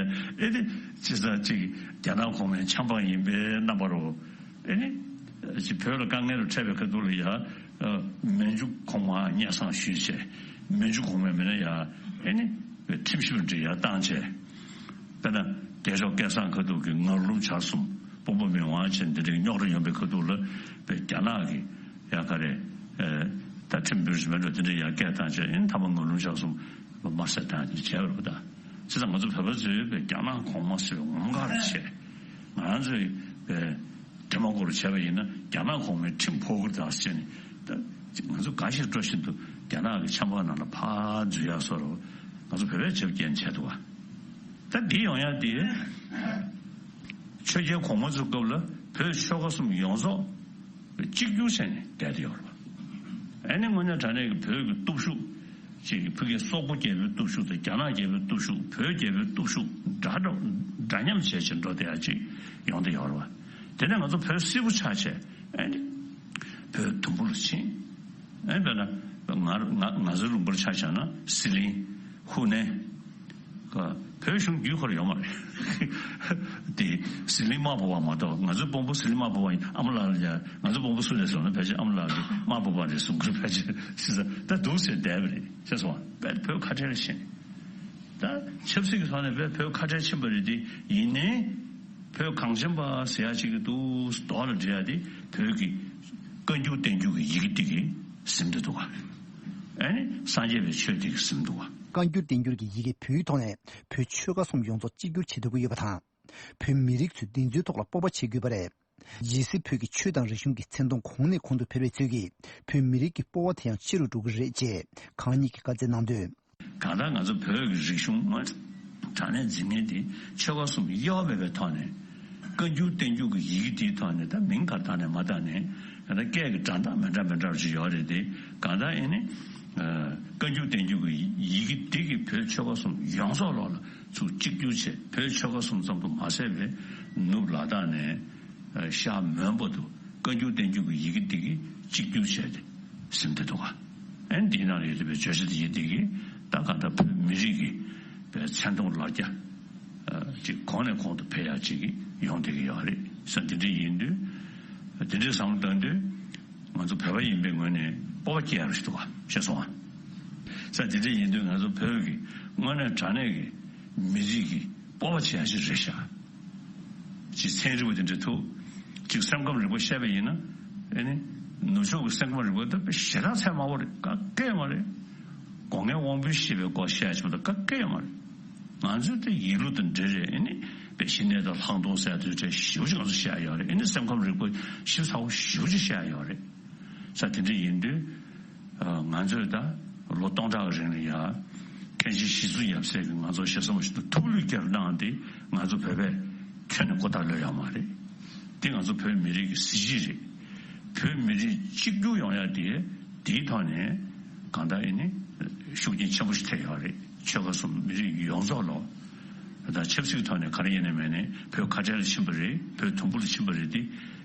ཨེ་ནི་ཅི་ས་ཅིག་རྒྱ་ནག་གོང་མའི་ཆབ་འབངས་ཡིན་པའི་རྣམ་པ་རུ། ཨེ་ནི་ཅིག་བོད་ལ་དཀའ་ངལ་རུ་འཕྲད་པའི་ཁ་ཐུག་ལ་ཡ། མན་ཇུ་གོང་མ་སྙན་སེང་ཞུས་བྱས། མན་ཇུ་གོང་མས་མིན་ན་ཡ། ཨེ་ནི་ཁྲིམས་ཞིབ་འདྲི་ཡ་བཏང་བྱས། དཔེར་ན་རྒྱལ་མཆོག་སྐལ་བཟང་ཁ་ཐུག་གི་ངར་ལུམ་བྱ་གསུམ་དཔོན་པོ་མི་དབང་ཆེན་འདི་འདྲའི་རྙོག་དྲ་ཡོང་པའི་ཁ་ཐུག་ལ་བོད་རྒྱ་ནག་གི་ཡ་ག་རེ། ད་ཁྲིམས་བོད་རིགས་མེད་འགྲོ་དེ་འདྲའི་ཡ་སྐད་བཏང་བྱས། ཨེ་ནི་ཐ་མ་ངར་ལུམ་བྱ་གསུམ་དམར་བསད་བཏང་དེ་བྱས་པ་རེད་པ། ད་བྱས་ཙང་ང་ཚོ་བོད་པ་ཚོས་བོད་རྒྱ་ནག་གོང་མ་ཟེར་བའི་ངོམ་ག་རུ་བྱས། ང་རང་ཚོས་བོད་དེ་མ་གོ་རུ་བྱས་པ་ཡིན་ན་རྒྱ་ནག་གོང་མའི་ཁྲིམས་ཕོག་གི་རེད་ད་ཟེར་ནས། ད་ང་ཚོ་དགའ་ཞིང་སྤྲོ་བཞིན་དུ་རྒྱ་ནག་གི་ཆབ་འབངས་ནང་ལ་ཕར་འཛུལ་ཡག་བཟོ་འདྲ་ང་ཚོ་བོད་པས་བྱེད་རྐྱེན་བྱས་འདུག་བ། ད་འདི་ཡོང་ཡག་དེ་ཆོས་རྒྱལ་གོང་མ་ཚོའི་སྐབས་ལ་བོད་ཆོལ་ཁ་གསུམ་ཡོངས་རྫོགས་གཅིག་གྱུར་བྱས་ནས་བསྡད་དེ་ཡོད་རེད་བ། ཨ་ནི་དངོས་གནས་དྲང་གནས་ཀྱི་བོད་ཀྱི་སྟོབས་ཤུགས་ཅིག་གི་ཕ་གིའི་སོག་པོ་རྒྱལ་པོའི་སྟོབས་ཤུགས་དང་རྒྱ་ནག་རྒྱལ་པོའི་སྟོབས་ཤུགས། བོད་རྒྱལ་པོའི་སྟོབས་ཤུགས་འདྲ་འདྲ་འདྲ་མཉམ་བྱས་བྱས་འགྲོ་བསྡད་ཡག་ཅིག་ཡོང་བསྡད་ཡོད་རེད་བ། དེ་ནས་ང་ཚོ་བོད་སིལ་བུ་ཆགས་བྱས། ཨ་ནི་བོད་དུམ་བུ་ལ་ཕྱིན། ཨ་ནི་དཔེར་ན་ང་ང་ང་ཚོའི་ལུང་པར་ཆ་བཞག་ན་ཟི་ལིང་། ཧུ་ནན། བོད་གཞུང་རྒྱུས་ཁོ་ར་ཡོད་མ་རེད། དེ་ཟི་ལིང་དམར་པོ་པ་མ་གཏོགས། ང་ཚོའི་དཔོན་པོ་ཟི་ལིང་དམར་པོ་པ་ཡིན། ཨ་མ་ལགས་ལ་ཡ། ང་ཚོའི་དཔོན་པོ་སུ་རེད་ཟེར་ན་ཕལ་ཆེར་ཨ་མ་ལགས་ཀྱི་དམར་པོ་པ་རེད་གསུང་གི་རེད། ཕལ་ཆེར་ཟེར་ས་ད་འདུག་ཟེར་བསྡད་པ་རེད། ཤེས་སོང་བ། དཔེ་བོད་ཁ་བྲལ་ཕྱིན། ད་ཆབ་སྲིད་ཀྱི་ཐོག་ནས་དཔེ་བོད་ཁ་བྲལ་ཕྱིན་པ་རེད་དེ། ཡིན་ནའི་བོད་གངས་ཅན་པ་ཟེར་ཡ་ཅིག་གི་འདུག་མདོག་ལ་འགྲེལ་ཡ་དེ་བོད་ཀྱི་བཀའ་འགྱུར་བསྟན་འགྱུར་གྱི་ཡི་གེ་དེ་གིས་ཟིན་བསྡད་འདུག་བ། ཨ་ནི་སངས་རྒྱས་པའི་ཆོས་དེ་གིས་ཟིན་འདུག་བ། བཀའ་འགྱུར་བསྟན་འགྱུར་གྱི་ཡི་གེ་བོད་ཡིག་ཐོག་ནས་བོད་ཆོལ་ཁ་གསུམ་ཡོངས་རྫོགས་གཅིག་གྱུར་བྱེད་ཐུབ་ཀྱི་ཡོད་པ་དང་། བོད་མི་རིགས་ཚོས་འདི་ཚོའི་ཐོག་ལ་སྤོབས་པ་བྱེད་དགོས་པ་རེད། ཇི་སྲིད་བོད་ཀྱི་ཆོས་དང་རིག་གཞུང་གི་མཚན་མཐོང་གོང་ནས་གོང་དུ་འཕེལ་བའི་ཚུལ་གྱིས་བོད་མི་རིགས་ཀྱི་སྤོབས་པ་དེ་ཡང་ཆེ་རུ་འགྲོ་གི་རེད་ཅེས་གང་ཉིད་ཀྱིས་བཀའ་སྩལ་གནང་དོན། གང་ལྟར་ང་ཚོ་བོད་ཀྱི་རིག་གཞུང་དངོས་དྲང་གནས་འཛིན་མཁན་དེ་ཆོལ་ཁ་གསུམ་དབྱེ་བ་མེད་པའི་ཐོག་ནས། བཀའ་འགྱུར་བསྟན་འགྱུར་གྱི་ཡི་གེ་དེའི་ཐོག་ནས་ད་མིང་ག་བཏགས་ནས་མ་བཏགས་ནས། གང་ལྟར་སྐད་ཀྱི་སྒྲ་གདངས་མི་འདྲ་མི་འདྲ་བ་ཅིག་ཡོད་རེད་དེ། གང་ལྟར་ཨེ་ནི། བཀའ་འགྱུར་བསྟན་འགྱུར་གྱི་ཡི་གེ་དེ་གིས་བོད་ཆོལ་ཁ་གསུམ་ཡོངས་རྫོགས་ལོག་ལ་ཚུར་གཅིག་གྱུར་བྱས། བོད་ཆོལ་ཁ་གསུམ་ཙམ་དུ་མ་ཟད་པའི་ནུབ་ལ་དྭགས་ནས་ཤར་མོན་བར་དུ་བཀའ་འགྱུར་བསྟན་འགྱུར་གྱི་ཡི་གེ་དེ་གིས་གཅིག་གྱུར་བྱས་ཏེ་ཟིན་བསྡད་འདུག་ག་ཨེ་འདིའི་ནང་ལ་ཡོད་པའི་བརྗོད་བྱ་དེ་ཡི་དེ་གིས་ད་གང་ལྟར་བོད་མི་རིགས་ཀྱི་མཚན་མཐོང་ལ་རྒྱ་ཅིག་གོང་ནས་གོང་དུ་འཕེལ་ཡག་ཅིག་ཡོང་བསྡད་ཀྱི་ཡོད་རེད་ས། འདི་འདྲ་ཡིན་དུས། འདི་འདྲའི་བསམ་བློ་བཏང་དུས། ང་ཚོ་བོད་པ་ཡིན་པའི་ངོས་ནས་སྤོབས་པ་སྐྱེ་ཡག་ཞིག་འདུག་ག་ཤེས་སོང་ང་། ས་འདི་འདྲ་ཡིན་དུས་ང་ཚོ་བོད་ཀྱི་དངོས་གནས་དྲང་གནས་ཀྱི་མི་རིགས་ཀྱི་སྤོབས་པ་བྱེད་ཡག་ཞིག་རེད་ཤག་ཅིག་ཚན་རིག་པ་དེ་འདྲ་ཐུག་ཅིག་སེམས་ཁམས་རིག་པ་བཤད་པ་ཡིན་ན། ཨེ་ནི། ནུབ་ཕྱོགས་ཀྱི་སེམས་ཁམས་རིག་པ་ད་དཔེ་ཞེ་དྲག་ཚད་དམའ་བོ་རེད། ག་གེ་མ་རེད། སྒོ་ལྔའི་དབང་པོའི་ཤེས་པའི་སྐོར་བཤད་ཡག་ཅིག་མ་གཏོགས་ག་གེ་མ་རེད། ང་ཚོའི་དེ་ཡིག་ལུགས་དང་འབྲེལ་རེད། ཨེ་ནི། དཔེ་ཕྱི་ནད་དང་ལྷག་མཐོང་ཟེར་ཡག་དེ་འདྲ་ཞེ་པོ་ཅིག་ང་ཚོ་བཤད་ཡག་ཡོད་རེད། ཨེ་ནི་སེམས་ཁམས་རིག་པ་ཞིབ་ཚགས་པོ་ཞེ་པོ་ཅིག་བཤད་ཡག་ཡོད་རེད། ས་དེ་འདྲ་ཡིན་དུས། ང་ཚོས་ད་ལོ་སྟོང་ཕྲག་གི་རིང་ལ་ཡ། མཁན་ཆེན་ཞི་འཚོ་ཡབ་སྲས་ཀྱིས་ང་ཚོ་ཞེ་ས་མ་ཞིག་ཏུ་ཐུགས་བློས་བརྒྱབ་གནང་སྟེ་ང་ཚོ་བོད་པས་ཁྱོན་ནས་གོ་བརྡ་ལོས་ཡོད་མ་རེད། འདི་ང་ཚོ་བོད་མི་རིགས་ཀྱི་གཟི་བརྗིད་རེད། བོད་མི་རིགས་གཅིག་གྱུར་ཡོང་ཡ་དེ་དེའི་ཐོག་ནས་གང་ལྟར་ཨེ་ནི་ཤུགས་རྐྱེན་ཆེན་པོ་ཞིག་ཐེབས་ཡོད་རེད། ཆོལ་ཁ་གསུམ་མི་རིགས་ཡོངས་རྫོགས་ལོག་ད་ཆབ་སྲིད་ཀྱི་ཐོག་ནས་ག་རེ་ཡིན་ནའི་མིན་ནའི་བོད་ཁ་བྲལ་ལ་ཕྱིན་པ་རེད། བོད་དུམ་བུ་ལ་ཕྱིན་པ་རེད་དེ།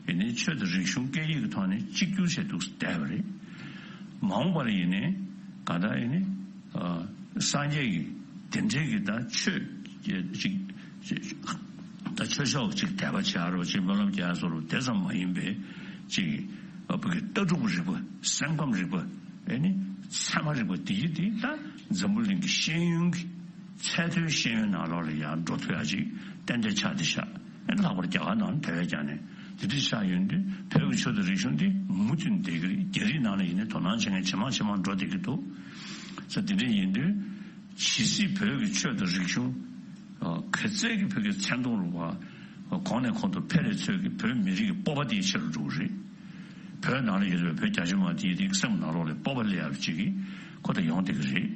ཡིན་ནའི་ཆོས་དང་རིག་གཞུང་སྐད་ཡིག་གི་ཐོག་ནས་གཅིག་གྱུར་བྱས་འདུག་བསྡད་པ་རེད། མ་འོངས་པ་ལ་ཡིན་ནའི་ག་ད་ཡིན་ནའི་སངས་རྒྱས་ཀྱི་དེ་འདྲའི་གི་ད་ཆོས་ཅིག་ད་ཆོས་ཕྱོགས་ཅིག་དད་པ་བྱ་རོགས་ཅིག་སྨོན་ལམ་རྒྱག་ཡ་བཟོ་རོགས་དེ་ཙམ་མ་ཡིན་པའི་ཅིག་བོད་ཀྱི་ལྟ་གྲུབ་རིག་པ། སེམས་ཁམས་རིག་པ། ཨེ་ནི་ཚད་མ་རིག་པ་དེ་ཡི་དེ་ད་འཛམ་བུ་གླིང་གི་ཤེས་ཡོན་གྱི་ཚད་མཐོའི་ཤེས་ཡོན་ནང་ལོགས་ལ་ཡང་འགྲོ་ཐུབ་ཡ་ཅིག་ཏན་ཏན་ཆགས་བསྡད་ཤག་ཨེ་ནི་ལྷག་པར་རྒྱ་གར་ནང་དེ་བས་ཀྱང་ནས་དེ་འདྲ་ཆགས་ཡོང་དུས་བོད་ཀྱི་ཆོས་དང་རིག་གཞུང་འདི་མུ་མཐུད་ནས་བསྡད་ཀྱི་རེད། རྒྱ་རིགས་ནང་ལ་ཡིན་ནའི་དོ་སྣང་བྱེད་མཁན་ཇེ་མང་ཇེ་མང་འགྲོ་བསྡད་ཀྱི་འདུག་ས་དེ་འདྲ་ཡིན་དུས་ཇི་སྲིད་བོད་ཀྱི་ཆོས་དང་རིག་གཞུང་ག་ཚད་ཀྱི་བོད་ཀྱི་མཚན་མཐོང་རུ་བ་གོང་ནས་གོང་དུ་འཕེལ་བའི་ཚོད་ཀྱི་བོད་མི་རིགས་ཀྱི་སྤོབས་པ་དེ་ཆེ་རུ་འགྲོ་གི་རེད། བོད་ནང་ལ་ཡོད་པའི་བོད་རྒྱ་ཆེ་མང་དེའི་རིགས་སེམས་ནང་ལོགས་ལ་སྤོབས་པ་སླེབས་ཡག་ཅིག་གི་ཁོ་ད་ཡོང་བསྡད་ཀྱི་རེད།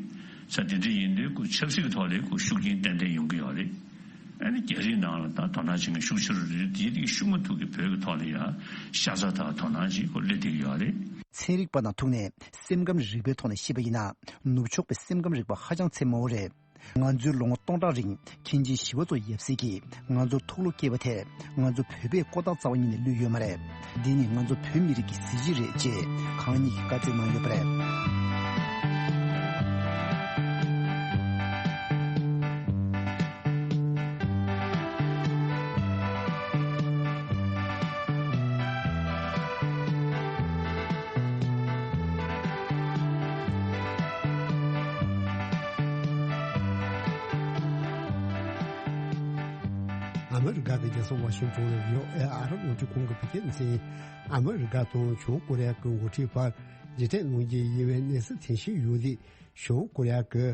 ས་དེ་འདྲ་ཡིན་དུས་ཁོ་ཆབ་སྲིད་ཀྱི་ཐོག་ལ་ཁོ་ཤུགས་རྐྱེན་ཏན་ཏན་ཡོང་གི་ཡོད་རེད། ཨ་ནི་རྒྱ་རིགས་ནང་ལ་ད་དོ་སྣང་བྱེད་མཁན་ཤུགས་ཆེ་རུ་རེད། དེ་དེ་ཤུགས་མ་ཐུག་གི་བོད་ཀྱི་ཐོག་ལ་ཡང་ཤ་ཚ་དང་དོ་སྣང་ཅིག་ཁོ་སླེབས་བསྡད་ཀྱི་ཡོད་རེད། ཚན་རིག་པ་དང་ཐུག་ནས་སེམས་ཁམས་རིག་པའི་ཐོག་ནས་བཤད་པ་ཡིན་ན། ནུབ་ཕྱོགས་པའི་སེམས་ཁམས་རིག་པ་ཧ་ཅང་ཚད་མང་བོ་རེད། ང་ཚོའི་ལོ་ངོ་སྟོང་ཕྲག་རིང་མཁན་ཆེན་ཞི་བ་འཚོ་ཡབ་སྲས་ཀྱིས་ང་ཚོར་ཐུགས་བློ་སྐྱེས་པ་དེར། ང་ཚོ་བོད་པས་ཀོ་ཐག་རྩ་བ་ཉིད་ནས་བླུས་ཡོད་མ་རེད། འདི་ནི་ང་ཚོ་བོད་མི་རིགས་ཀྱི་གཟི་བརྗིད་རེད་ཅེས་གང་ཉིད་ཀྱིས་བཀའ་བསྩལ་གནང་ཡོད་པ་རེད། ཨ་མི་རི་ཀ་གི་རྒྱལ་ས་ཝ་ཤིང་ཏོན་ལ་ཡོད་ཨེ་ཨ་རབ་རླུང་འཕྲིན་ཁང་གི་བོད་སྐད་སྡེ་ཚན། ཨ་མི་རི་ཀ་དང་བྱང་ཀོ་རི་ཡ་གི་འགོ་ཁྲིད་བར་མཇལ་འཕྲད་གནང་རྒྱུ་ཡིན་པའི་གནས་ཚུལ་ཐོན་བཞིན་ཡོད་དུས། བྱང་ཀོ་རི་ཡ་གི་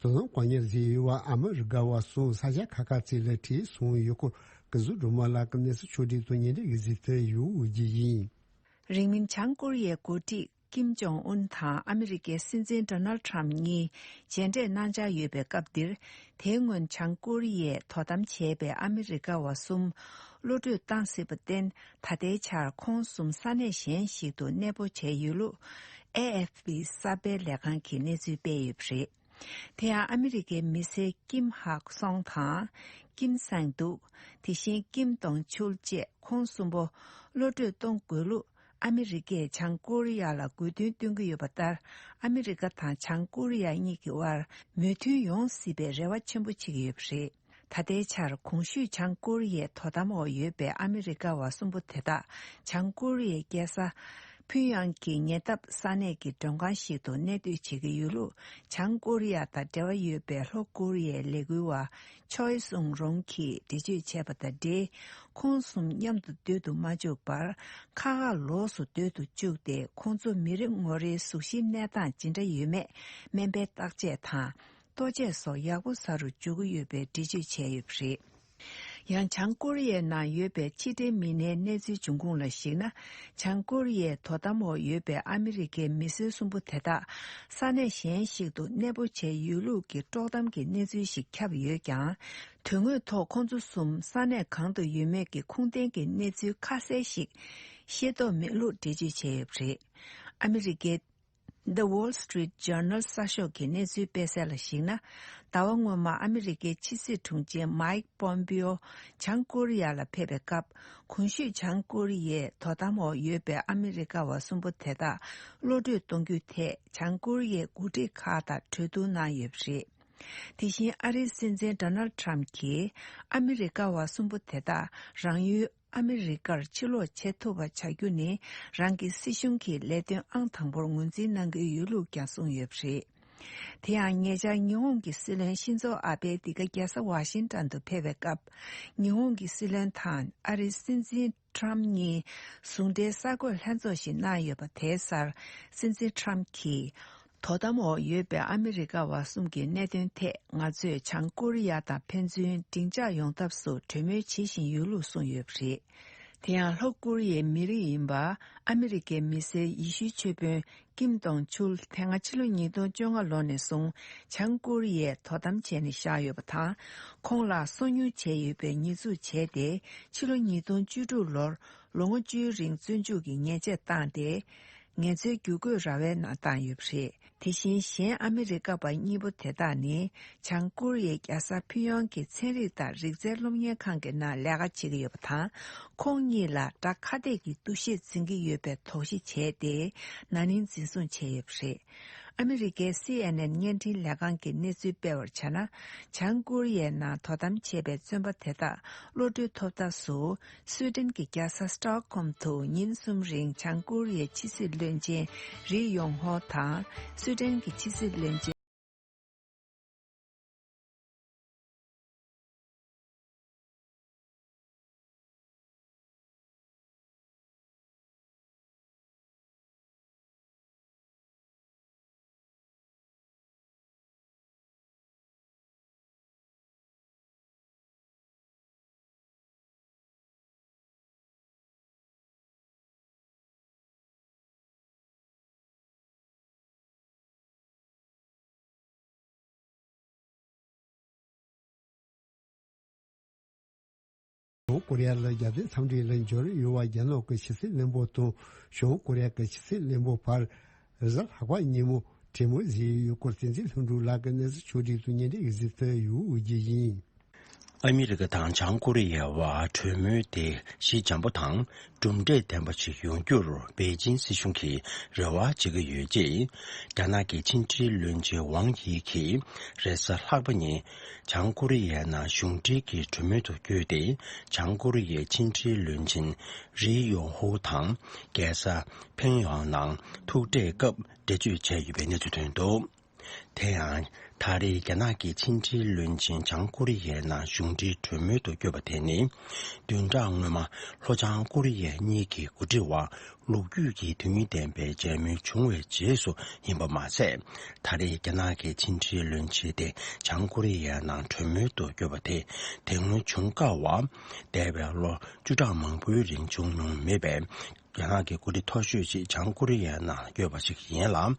དོ་དམ་བཀག་ཉར་བཟོས་ཡོད་པ་ཨ་མི་རི་ཀ་བ་གསུམ་ས་ཆ་ཁག་ཁག་ཅིག་ལ་བྲོས་སོང་ཡོད་སྐོར་སྐུ་ཞབས་སྒྲོལ་མ་ལགས་ཀྱི་གནས་ཚུལ་ཕྱོགས་བསྒྲིགས་དང་ཉེ་འབྲེལ་ཡོད་ཚུལ་དེ་ཡོད་འོས་ཀྱི་ཡིན། རིང་མིན་བྱང་ཀོ་རི་ཡའི་འགོ་ཁྲིད་ཀིམ་ཇོང་ཨུན་དང་ཨ་མི་རི་ཀའི་སྲིད་འཛིན་ཌོ་ནལ་ཊམ་གཉིས་མཇལ་འཕྲད་གནང་འཆར་ཡོད་པའི་སྐབས་འདིར། དེའི་སྔོན་བྱང་ཀོ་རི་ཡས་དོ་དམ་བྱས་པའི་ཨ་མི་རི་ཀ་བ་གསུམ་གློད་གྲོལ་བཏང་ཟིན་པར་བརྟེན། ད་ལྟའི་ཆར་ཁོང་གསུམ་ས་གནས་གཞན་ཞིག་ཏུ་གནས་སྤོ་བྱས་ཡོད་ལུགས་ཨེ་ཨེཕ་པི་གསར་སྤེལ་ལས་ཁང་གིས་གནས་ཚུལ་སྤེལ་ཡོད་པ་རེད། དེ་ཡང་ཨ་མི་རི་ཀའི་མི་སེར་ཀིམ་ཧག་སོང་དང་། ཀིམ་སང་ཏུག་དེ་བཞིན་ཀིམ་ཏོང་ཆུལ་བཅས་ཁོང་གསུམ་པོ་གློད་གྲོལ་གཏོང་དགོས་ལུགས་ཨ་མི་རི་ཀས་བྱང་ཀོ་རི་ཡ་ལ་དགོས་འདུན་བཏོན་གྱི་ཡོད་པ་ལྟར། ཨ་མི་རི་ཀ་དང་བྱང་ཀོ་རི་ཡ་གཉིས་ཀྱི་དབར་མོས་མཐུན་ཡོང་སྲིད་པའི་རེ་བ་ཆེན་པོ་བྱེད་ཀྱི་ཡོད་པ་རེད། ད་ལྟའི་ཆར་གོང་ཞུས་བྱང་ཀོ་རི་ཡའི་དོ་དམ་འོག་ཡོད་པའི་ཨ་མི་རི་ཀ་བ་གསུམ་པོ་དེ་དག་བྱང་ཀོ་རི་ཡའི་རྒྱལ་ས་ཕིང་ཡང་གི་ཉེ་འདབས་ས་གནས་ཀྱི་མགྲོན་ཁང་ཞིག་ཏུ་གནས་སྡོད་བྱེད་ཀྱི་ཡོད་ལུགས་བྱང་ཀོ་རི་ཡ་དང་འབྲེལ་བ་ཡོད་པའི་ལྷོ་ཀོ་རི་ཡའི་ལས་འགུལ་བ་ཆོལ་སུང་རོང་གིས་འགྲེལ་བརྗོད་བྱས་པ་དང་འབྲེལ། ཁོང་གསུམ་མཉམ་དུ་སྡོད་དུ་མ་བཅུག་པར་ཁག་ཁག་ལོགས་སུ་སྡོད་དུ་བཅུག་སྟེ། ཁོང་ཚོ་མི་རེ་ངོ་རེའི་གཟུགས་གཞིའི་གནས་སྟངས་ཇི་འདྲ་ཡོད་མེད་སྨན་པའི་བརྟག་དཔྱད་དང་། ལྟོ་ཆས་སོགས་ཡག་པོ་ཟ་རུ་འཇུག་གི་ཡོད་པའི་འགྲེལ་བརྗོད་བྱས་ཡོད་པ་རེད། ཡང་བྱང་ཀོ་རི་ཡའི་ནང་ཡོད་པའི་ཕྱི་འབྲེལ་མི་སྣའི་གནས་ཚུལ་འབྱུང་ཁུངས་ལ་གཞིགས་ན། བྱང་ཀོ་རི་ཡའི་དོ་དམ་འོག་ཡོད་པའི་ཨ་མི་རི་ཀའི་མི་སེར་གསུམ་པོ་དེ་དག་ས་གནས་གཞན་ཞིག་ཏུ་གནས་སྤོ་བྱས་ཡོད་ལུགས་ཀྱི་དཀྲོག་གཏམ་གྱི་གནས་ཚུལ་ཞིག་ཁྱབ་ཡོད་ཀྱང་། དོན་དངོས་ཐོག་ཁོང་ཚོ་གསུམ་ས་གནས་གང་དུ་ཡོད་མེད་ཀྱི་ཁུངས་ལྡན་གྱི་གནས་ཚུལ་ཁ་གསལ་ཞིག་ཤེས་རྟོགས་མེད་ལུགས་འགྲེལ་བརྗོད་བྱས་ཡོད་པ་རེད། ཨ་མི་རི་ཀའི། The Wall Street Journal གསར་ཤོག་གི་གནས་ཚུལ་སྤེལ་གསལ་ལ་གཞིགས་ན། ཟླ་བ་སྔོན་མ་ཨ་མི་རི་ཀའི་ཕྱི་སྲིད་དྲུང་ཆེ་མའིག་པོམ་པིའོ་བྱང་ཀོ་རི་ཡ་ལ་ཕེབས་པའི་སྐབས། གོང་ཞུས་བྱང་ཀོ་རི་ཡའི་དོ་དམ་འོག་ཡོད་པའི་ཨ་མི་རི་ཀ་བ་གསུམ་པོ་དེ་དག་གློད་གྲོལ་གཏོང་རྒྱུའི་ཐད། བྱང་ཀོ་རི་ཡའི་འགོ་ཁྲིད་ཁག་དང་གྲོས་བསྡུར་གནང་ཡོད་པ་རེད། དེ་བཞིན་ཨ་རིའི་སྲིད་འཛིན་ཌོ་ནལ་ཊམ་གྱིས། ཨ་མི་རི་ཀ་བ་གསུམ་པོ་དེ་དག་རང་ཡུལ་ཨ་མི་རི་ཀར་ཕྱིར་ལོག་བྱེད་ཐུབ་པ་བྱ་རྒྱུ་ནི། རང་གི་སྲིད་གཞུང་གི་ལས་དོན་ཨང་དང་པོར་ངོས་འཛིན་གནང་གི་ཡོད་ལུགས་ཀྱང་གསུངས་ཡོད་པ་རེད། དེ་ཡང་ཉེ་ཆར་ཉི་ཧོང་གི་སྲིད་བློན་ཤིན་ཛོ་ཨ་བྷེ་འདི་ག་རྒྱལ་ས་ཝ་ཤིང་ཊོན་དུ་ཕེབས་པའི་སྐབས། ཉི་ཧོང་གི་སྲིད་བློན་དང་ཨ་རིའི་སྲིད་འཛིན་ཊམ་གཉིས་ཟུང་འབྲེལ་གསར་འགོད་ལྷན་ཚོགས་ཤིག་གནང་ཡོད་པ་དེའི་སར། སྲིད་འཛིན་ཊམ་གྱིས། དོ་དམ་འོག་ཡོད་པའི་ཨ་མི་རི་ཀ་བ་གསུམ་གྱི་གནད་དོན་ཐད། ང་ཚོས་བྱང་ཀོ་རི་ཡ་དང་ཕན་ཚུན་འགྲིག་འཇགས་ཡོང་ཐབས་སུ་གྲོས་མོལ་བྱེད་བཞིན་ཡོད་ལུགས་གསུངས་ཡོད་པ་རེད། དེ་ཡང་ལྷོ་ཀོ་རི་ཡའི་མི་རིགས་ཡིན་པ་ཨ་མི་རི་ཀའི་མི་སེར་ཡེ་ཤུའི་ཆོས་དཔོན་ཀིམ་ཏོང་ཆུལ་དེ་སྔ་ཕྱི་ལོ་ཉིས་སྟོང་བཅོ་ལྔ་ལོ་ནས་བཟུང་བྱང་ཀོ་རི་ཡས་དོ་དམ་བྱས་ནས་བཞག་ཡོད་པ་དང་། ཁོང་ལ་སོ་ཉུལ་བྱས་ཡོད་པའི་ཉེས་འཛུགས་བྱས་ཏེ། ཕྱི་ལོ་ཉིས་སྟོང་བཅུ་དྲུག་ལོར་ལོ་ངོ་བཅུའི་རིང་བཙོན་འཇུག་གི་ཉེས་ཆད་བཏང་སྟེ། ངལ་རྩོལ་བསྒྱུར་བཀོད་ར་བའི་ནང་བཏང་ཡོད་པ་རེད། དེ་བཞིན་གཞན་ཨ་མི་རི་ཀ་པ་གཉིས་པོ་དེ་དག་ནི། བྱང་ཀོ་རི་ཡའི་རྒྱལ་ས་ཕིང་ཡོང་གི་ཚན་རིག་དང་རིག་རྩལ་སློབ་གཉེར་ཁང་གི་ནང་ལས་ཀ་བྱེད་ཀྱི་ཡོད་པ་དང་། ཁོང་གཉིས་ལ་དགྲ་ཁ་གཏད་ཀྱི་འདུ་ཤེས་འཛིན་གྱི་ཡོད་པའི་དོགས་གཞི་བྱས་ཏེ། ན་ནིང་འཛིན་བཟུང་བྱས་ཡོད་པ་རེད། ཨ་མི་རི་ཀའི་སི་ཨེན་ཨེན་བརྙན་འཕྲིན་ལས་ཁང་གིས་གནས་ཚུལ་སྤེལ་བར་བྱས་ན། བྱང་ཀོ་རི་ཡའི་ནང་དོ་དམ་བྱས་པའི་བཙོན་པ་དེ་དག་གློད་གྲོལ་ཐོབ་ཐབས་སུ། སུའེ་ཏེན་གྱི་རྒྱལ་ས་སི་ཊོག་ཧོམ་དུ་ཉིན་གསུམ་རིང་བྱང་ཀོ་རི་ཡའི་ཕྱི་སྲིད་བློན་ཆེན་རི་ཡོང་ཧོ་དང་། སུའེ་ཏེན་གྱི་ཕྱི་སྲིད་བློན་ཆེན། བྱང་ཀོ་རི་ཡ་ལ་རྒྱལ་དོན་འཚམས་འདྲི་ལ་འབྱོར་ཡོད་པ། རྒྱ་ནག་གི་ཕྱི་སྲིད་བློན་པོ་དང་བྱང་ཀོ་རི་ཡ་གི་ཕྱི་སྲིད་བློན་པོ་བར་རེས་གཟའ་ལྷག་པ་ཉིན་མོ་གྲོས་མོལ་བྱས་ཡོད་སྐོར་བསྟན་འཛིན་ལྷུན་གྲུབ་ལགས་ཀྱིས་གནས་ཚུལ་ཕྱོགས་སྒྲིག་ཏུ་སྙན་སྒྲོན་ཞུ་གཟིགས་ཏེ་ཡོད་རྒྱུ་ཡིན། ཨ་མི་རི་ཀ་དང་བྱང་ཀོ་རི་ཡའི་བར་གྲོས་མོལ་དེ་ཞི་འཇམ་པོ་དང་གྲུབ་འབྲས་ལྡན་པ་ཞིག་ཡོང་རྒྱུར་པེ་ཅིང་སྲིད་གཞུང་གིས་རེ་བ་བྱེད་ཀྱི་ཡོད་ཅེས། རྒྱ་ནག་གི་ཕྱི་འབྲེལ་བློན་ཆེན་ཝང་ཡི་གིས་རེས་གཟའ་ལྷག་པ་ཉིན་བྱང་ཀོ་རི་ཡའི་ནང་གཞུང་འབྲེལ་གྱི་གྲོས་མོལ་དུ་བསྐྱོད་དེ། བྱང་ཀོ་རི་ཡའི་ཕྱི་འབྲེལ་བློན་ཆེན་རི་ཡོང་ཧུ་དང་རྒྱལ་ས་ཕིང་ཡོང་ནང་ཐུག་འཕྲད་སྐབས་འགྲེལ་བརྗོད་བྱས་ཡོད་པའི་གནས་ཚུལ་ཐོན་འདུག། དེ་ཡང་ད་རེས་རྒྱ་ནག་གི་ཕྱི་འབྲེལ་བློན་ཆེན་བྱང་ཀོ་རི་ཡའི་ནང་གཞུང་འབྲེལ་གྲོས་མོལ་དུ་བསྐྱོད་པ་དེ་ནི། བདུན་ཕྲག་སྔོན་མ་ལྷོ་བྱང་ཀོ་རི་ཡ་གཉིས་ཀྱི་འགོ་ཁྲིད་དབར་ལོ་རྒྱུས་ཀྱི་དོན་སྙིང་ལྡན་པའི་མཇལ་མོལ་བྱུང་བའི་རྗེས་སུ་ཡིན་པ་མ་ཟད། ད་རེས་རྒྱ་ནག་གི་ཕྱི་འབྲེལ་བློན་ཆེན་དེ་བྱང་ཀོ་རི་ཡའི་ནང་གྲོས་མོལ་དུ་བསྐྱོད་པ་དེ་དེ་སྔོན་བྱུང་དཀའ་བ། འདས་པའི་ལོ་བཅུ་ཕྲག་མང་པོའི་རིང་བྱུང་མྱོང་མེད་པའི་རྒྱ་ནག་གི་འགོ་ཁྲིད་མཐོ་ཤོས་ཤིག་བྱང་ཀོ་རི་ཡའི་ནང་བསྐྱོད་པ་ཞིག་ཡིན་ལ།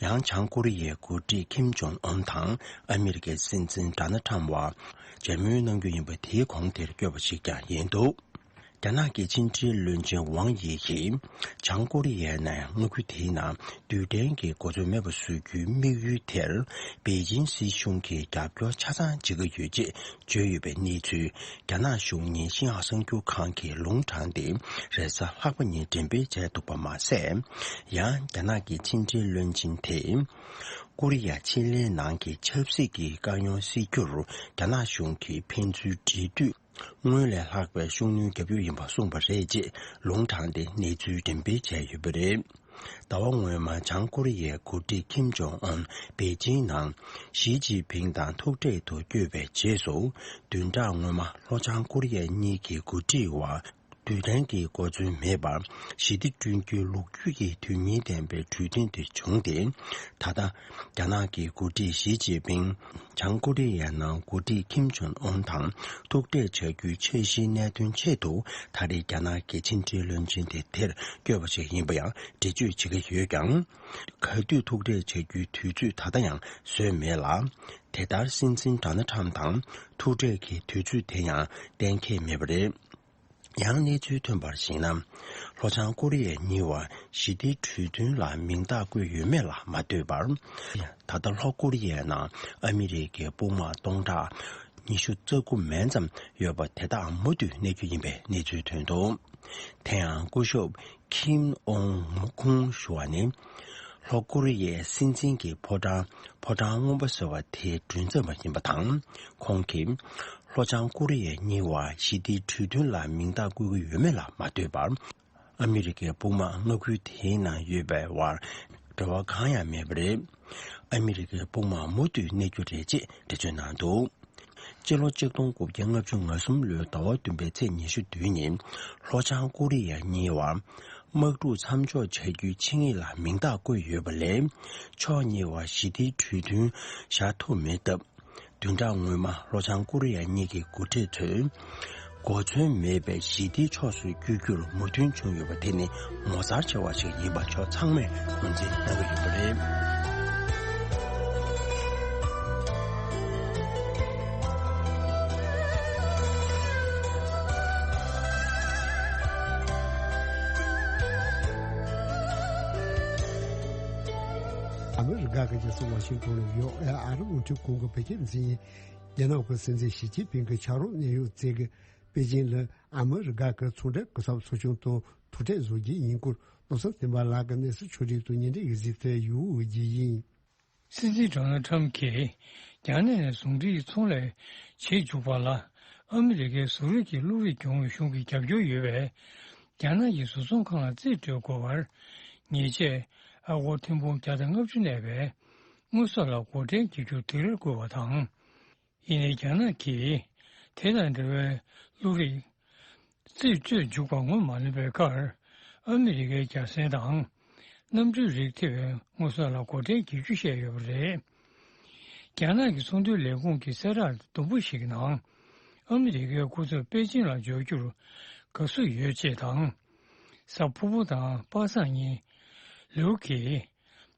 ཡང་བྱང་ཀོ་རི་ཡའི་འགོ་ཁྲིད་ཁིམ་ཇོང་ཨུན་དང་ཨ་མི་རི་ཀའི་སྲིད་འཛིན་ཌོ་ནལ་ཁྲམ་བར་མཇལ་མོལ་གནང་རྒྱུ་ཡིན་པ་དེའི་གོང་དེར་བསྐྱོད་པ་ཞིག་ཀྱང་ཡིན་འདུག། རྒྱ་ནག་གི་ཕྱི་འབྲེལ་བློན་ཆེན་ཝང་ཡི་གིས་བྱང་ཀོ་རི་ཡའི་ནང་མངའ་ཁུལ་དེའི་ནང་རྡུལ་ཕྲན་གྱི་གོ་མཚོན་མེད་པ་བཟོ་རྒྱུའི་དམིགས་ཡུལ་དེར་པེ་ཅིང་སྲིད་གཞུང་གིས་རྒྱབ་སྐྱོར་ཆ་ཚང་བྱེད་ཀྱི་ཡོད་ཅེས་བརྗོད་ཡོད་པའི་གནས་ཚུལ། རྒྱ་ནག་གཞུང་གཉིས་ཤིན་ཧྭ་གསར་འགྱུར་ཁང་གིས་ལུང་དྲངས་ཏེ། རེས་གཟའ་ལྷག་པ་ཉིན་འགྲེམས་སྤེལ་བྱས་འདུག་པ་མ་ཟད། ཡང་རྒྱ་ནག་གི་ཕྱི་འབྲེལ་བློན་ཆེན་དེས། ཀོ་རི་ཡ་ཆེས་ལྷོའི་ནང་གི་ཆབ་སྲིད་ཀྱི་དཀའ་རྙོག་སེལ་རྒྱུར་རྒྱ་ནག་གཞུང་གིས་ཕན་ཚུན་འབྲེལ་མཐུད་སྔོན་ལས་ལྷག་པའི་ཤུགས་སྣོན་བརྒྱབ་ཡོད་ཡིན་པ་གསུངས་པ་རེད་ཅེས་ལུང་དྲངས་ཏེ་གནས་ཚུལ་འགྲེམས་སྤེལ་བྱས་ཡོད་པ་རེད། ཟླ་བ་སྔོན་མ་བྱང་ཀོ་རི་ཡའི་འགོ་ཁྲིད་ཁིམ་ཇོང་ཨུན་པེ་ཅིང་ནང་ཞི་ཅིན་ཕིང་དང་ཐུག་འཕྲད་དུ་བསྐྱོད་པའི་རྗེས་སུ། བདུན་ཕྲག་སྔོན་མ་ལྷོ་བྱང་ཀོ་རི་ཡ་གཉིས་ཀྱི་འགོ་ཁྲིད་དབར་རྡུལ་ཕྲན་གྱི་གོ་མཚོན་མེད་པར་ཞི་བདེ་བསྐྲུན་རྒྱུའི་ལོ་རྒྱུས་ཀྱི་དོན་སྙིང་ལྡན་པའི་གྲོས་མཐུན་དེ་བྱུང་སྟེ། ད་ལྟ་རྒྱ་ནག་གི་འགོ་ཁྲིད་ཞི་ཅིན་ཕིང་བྱང་ཀོ་རི་ཡའི་ནང་འགོ་ཁྲིད་ཁིམ་ཇོང་ཨུན་དང་ཐུག་འཕྲད་བྱ་རྒྱུའི་འཆར་གཞིའི་གནད་དོན་ཆེད་དུ་ད་རེས་རྒྱ་ནག་གི་ཕྱི་འབྲེལ་བློན་ཆེན་དེ་དེར་བསྐྱོད་པ་ཞིག་ཡིན་པ་ཡང་འགྲེལ་བརྗོད་བྱེད་ཀྱི་ཡོད་ཀྱང་། ག་དུས་ཐུག་འཕྲད་བྱ་རྒྱུའི་དུས་ཚོད་ད་ལྟ་ཡང་བཟོས་མེད་ལ། དེ་ལྟར་སྲིད་འཛིན་ཌོ་ནལ་ཁྲམ་དང་ཐུག་འཕྲད་ཀྱི་དུས་ཚོད་དེ་ཡང་གཏན་འཁེལ་མེད་པ་རེད། ཡང་གནས་ཚུལ་ཐོན་པར་གཞིགས་ན། ལྷོ་བྱང་ཀོ་རི་ཡ་གཉིས་བར་ཞི་བདེའི་གྲོས་མཐུན་ལ་མིང་རྟགས་བཀོད་ཡོད་མེད་ལ་མ་ལྟོས་པར། ད་ལྟ་ལྷོ་ཀོ་རི་ཡའི་ནང་ཨ་མི་རི་ཀའི་དཔུང་དམག་སྟོང་ཕྲག་ཉི་ཤུ་རྩ་དགུ་མན་ཙམ་ཡོད་པ་དེ་དག་མུ་མཐུད་གནས་རྒྱུ་ཡིན་པའི་གནས་ཚུལ་ཐོན་འདུག། དེ་ཡང་སྐུ་ཞབས་ཁིམ་ཨོང་ཁུང་ཞུ་བ་ནི། ལྷོ་ཀོ་རི་ཡའི་སྲིད་འཛིན་གྱི་ཕོ་བྲང་ཕོ་བྲང་སྔོན་པོ་ཟེར་བ་དེའི་མགྲོན་ཚབ་པ་ཡིན་པ་དང་། ཁོང་གིས་ལྷོ་བྱང་ཀོ་རི་ཡ་གཉིས་བར་ཞི་བདེའི་གྲོས་མཐུན་ལ་མིང་རྟགས་བཀོད་ཀྱི་ཡོད་མེད་ལ་མ་ལྟོས་པར། ཨ་མི་རི་ཀའི་དཔུང་དམག་མངའ་ཁུལ་དེའི་ནང་ཡོད་པའི་བར་འབྲེལ་བ་གང་ཡང་མེད་པ་རེད། ཨ་མི་རི་ཀའི་དཔུང་དམག་མུ་མཐུད་གནས་རྒྱུ་རེད་ཅེས་འགྲེལ་བརྗོད་གནང་འདུག། སྤྱི་ལོ་ཆིག་སྟོང་དགུ་བརྒྱ་ལྔ་བཅུ་ང་གསུམ་ལོའི་ཟླ་བ་བདུན་པའི་ཚེས་ཉི་ཤུ་བདུན་ཉིན་ལྷོ་བྱང་ཀོ་རི་ཡ་གཉིས་བར་དམག་འཁྲུག་མཚམས་འཇོག་བྱ་རྒྱུའི་ཆིངས་ཡིག་ལ་མིང་རྟགས་བཀོད་ཡོད་པ་ལས། ཕྱོགས་གཉིས་བར་ཞི་བདེའི་གྲོས་མཐུན་བཞག་ཐུབ་མེད་སྟབས། བདུན་ཕྲག་སྔོན་མ་ལྷོ་བྱང་ཀོ་རི་ཡ་གཉིས་ཀྱི་འགོ་ཁྲིད་ཚོས་གོ་མཚོན་མེད་པའི་ཞི་བདེའི་ཕྱོགས་སུ་བསྐྱོད་རྒྱུར་མོས་མཐུན་བྱུང་ཡོད་པ་དེ་ནི་ངོ་མཚར་ཆེ་བ་ཞིག་ཡིན་པ་ཕྱོགས་ཚང་མས་ངོས་འཛིན་གནང་གི་ཡོད་པ་རེད། ཨ་མི་རི་ཀ་གི་རྒྱལ་ས་ཝ་ཤིང་ཊོན་ལ་ཡོད་ཨ་རི་རླུང་འཕྲིན་ཁང་གི་བོད་སྐད་སྡེ་ཚན་ཡིན། རྒྱ་ནག་གི་སྲིད་འཛིན་ཞི་ཅིན་ཕིང་གི་ཕྱག་རོགས་གནད་ཡོད་ཙེ་གི་པེ་ཅིང་ལ་ཨ་མི་རི་ཀ་གི་ཚོང་འབྲེལ་སྐུ་ཚབ་ཚོགས་ཆུང་དང་ཐུག་འཕྲད་བཟོ་རྒྱུ་ཡིན་སྐོར་བློ་བཟང་བསྟན་པ་ལགས་ཀྱིས་གནས་ཚུལ་ཕྱོགས་སྒྲིག་ཏུ་སྙན་སྒྲོན་ཞུ་གཟིགས་ཏེ་ཡོད་རྒྱུ་ཡིན། སྲིད་འཛིན་ཌོ་ནལ་ཁྲམ་གྱིས་རྒྱ་ནག་ནས་ཟུང་འབྲེལ་ཚོང་ལས་བྱེད་འཇུག་པ་ལ་ཨ་མི་རི་ཀའི་བཟོ་རིག་གི་བློ་རིག་སྦྱོང་བའི་གཞུང་གི་རྒྱབ་སྐྱོར་ཡོད་པས། རྒྱ་ནག་གི་བཟོ་ཚོང་ཁང་ལ་རྩིས་སྤྲོད་དགོས་པར་ཉེས་ཆད་ཨ་སྒོར་ཐེར་འབུམ་བརྒྱ་དང་ལྔ་བཅུ་གནས་པའི་དངུལ་སོགས་ལ་སྒོ་ཁྲལ་འཇལ་རྒྱུར་སྡིགས་ར་བསྐུལ་བ་དང་། ཡིན་ནའི་རྒྱ་ནག་གིས་དེ་དང་འབྲེལ་བའི་བློ་རིག་རྩིས་སྤྲོད་འཇུག་པ་སྔོན་མ་ལོན་པའི་ཁར་ཨ་མི་རི་ཀའི་རྒྱལ་མཚན་དང་གནམ་གྲུའི་རིགས་ཐེ་བའི་དངོས་ཟོག་ལ་སྒོ་ཁྲལ་བརྒྱད་ཅུ་བཤད་ཡོད་པ་རེད། རྒྱ་ནག་གི་ཚོང་དོན་ལས་ཁུངས་ཀྱི་གསལ་བསྒྲགས་དུམ་བུ་ཞིག་གི་ནང་ཨ་མི་རི་ཀའི་སྐུ་ཚབ་པེ་ཅིང་ལ་འབྱོར་རྒྱུར་དགའ་བསུ་ཡོད་ཅེས་དང་། གཟའ་ཕུར་བུ་དང་པ་སངས་ཉིན་ལིའུ་གིས་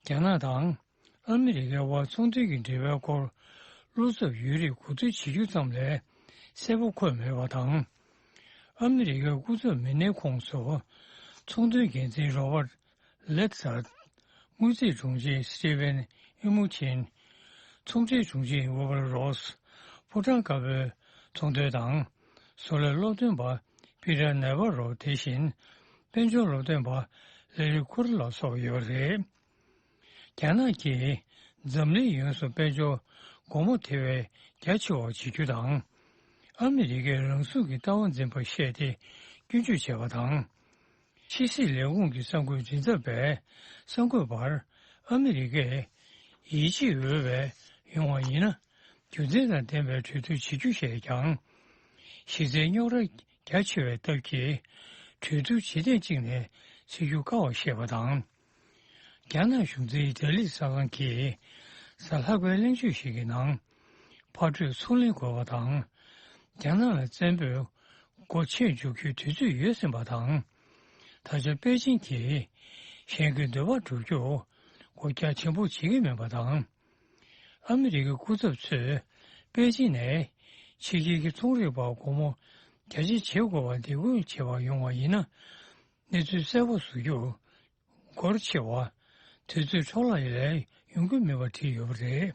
རྒྱ་ནག་དང་། ཨ་མི་རི་ཀའི་དབར་ཚོང་དོན་གྱི་འབྲེལ་བའི་སྐོར་བློ་འཚབ་ཡོད་རིགས་གོ་བསྡུར་བྱེད་རྒྱུ་ཙམ་ལས་གསལ་པོ་འཁོད་མེད་པ་དང་། ཨ་མི་རི་ཀའི་སྐུ་ཚབ་མི་སྣའི་ཁོངས་སུ། ཚོང་དོན་འགན་འཛིན་རོ་བར་ལེད་ཚར། དངུལ་རྩིས་དྲུང་ཆེ་སི་ཏི་ཝན་ཨི་མུ་ཆིན། ཚོང་འབྲེལ་དྲུང་ཆེ་ཝུ་ཝར་རོ་སི། ཕོ་བྲང་དཀར་པོའི་ཚོང་དོན་དང་། བཟོ་ལས་སློབ་སྟོན་པ་པི་ཏར་ནེ་ཝ་རོ། དེ་བཞིན་དཔལ་འབྱོར་སློབ་སྟོན་པ་ལེ་རི་ཁུར་ལ་སོགས་ཡོད་རེད། རྒྱ་ནག་གིས་འཛམ་གླིང་ཡོངས་སུ་དཔལ་འབྱོར་སྒོ་མོ་དེ་བས་རྒྱ་ཆེ་བ་བྱེད་རྒྱུ་དང་། ཨ་མི་རི་ཀས་རང་སྲུང་གི་ལྟ་བ་འཛིན་པ་བཤད་དེ་སྐྱོན་བརྗོད་བྱས་པ་དང་། ཕྱི་སྲིད་ལས་ཁུངས་ཀྱི་གསར་འགོད་མགྲིན་ཚབ་པས་གསར་འགོད་པར། ཨ་མི་རི་ཀས་ཡིད་ཆེས་འོས་པའི་ཡོང་བ་ཡིན་ན། རྒྱུ་མཚན་དང་ལྡན་པའི་གྲོས་བསྡུར་བྱེད་རྒྱུ་ཞེས་ཀྱང་། གཞི་རྩའི་རྙོག་དྲ་རྒྱ་ཆེ་བའི་སྟབས་ཀྱིས། གྲོས་བསྡུར་ཇི་ཐད་ཅིག་ནས་བྱེད་རྒྱུ་དཀའ་བར་བཤད་པ་དང་། རྒྱ་ནག་གཞུང་འཛིན་ལྡི་ལི་གསར་ཁང་གིས་གཟའ་ལྷག་པའི་གླེང་བརྗོད་ཞིག་གི་ནང་། ཕར་སྐྲོད་ཚུར་ལེན་དགོས་པ་དང་། རྒྱ་ནག་ལ་བཙན་པོས་སྒོ་ཕྱེ་འཇུག་རྒྱུའི་དུས་ཚོད་ཡོལ་ཟིན་པ་དང་། ད་ཆ་པེ་ཅིང་གིས་གཞན་གྱི་འདོད་པ་སྒྲུབ་རྒྱུར་སྒོ་རྒྱ་ཆེན་པོ་བྱེད་ཀྱི་མེད་པ་དང་། ཨ་མི་རི་ཀའི་སྐུ་ཚབ་ཚོས་པེ་ཅིང་ནས་ཕྱི་རྒྱལ་གྱི་ཚོང་རིག་པར་སྒོ་མོ་རྒྱ་ཆེ་བྱེད་དགོས་པར་འདེད་སྐུལ་བྱས་པ་ཡོང་བ་ཡིན་ན། གནས་ཚུལ་གསལ་པོ་བཟོ་རྒྱུ་འགོར་ཆེ་བ། དུས་ཚོད་འཕྲོ་བརླག་ལས་ཡོང་གི་མེད་པ་བྲིས་ཡོད་པ་རེད།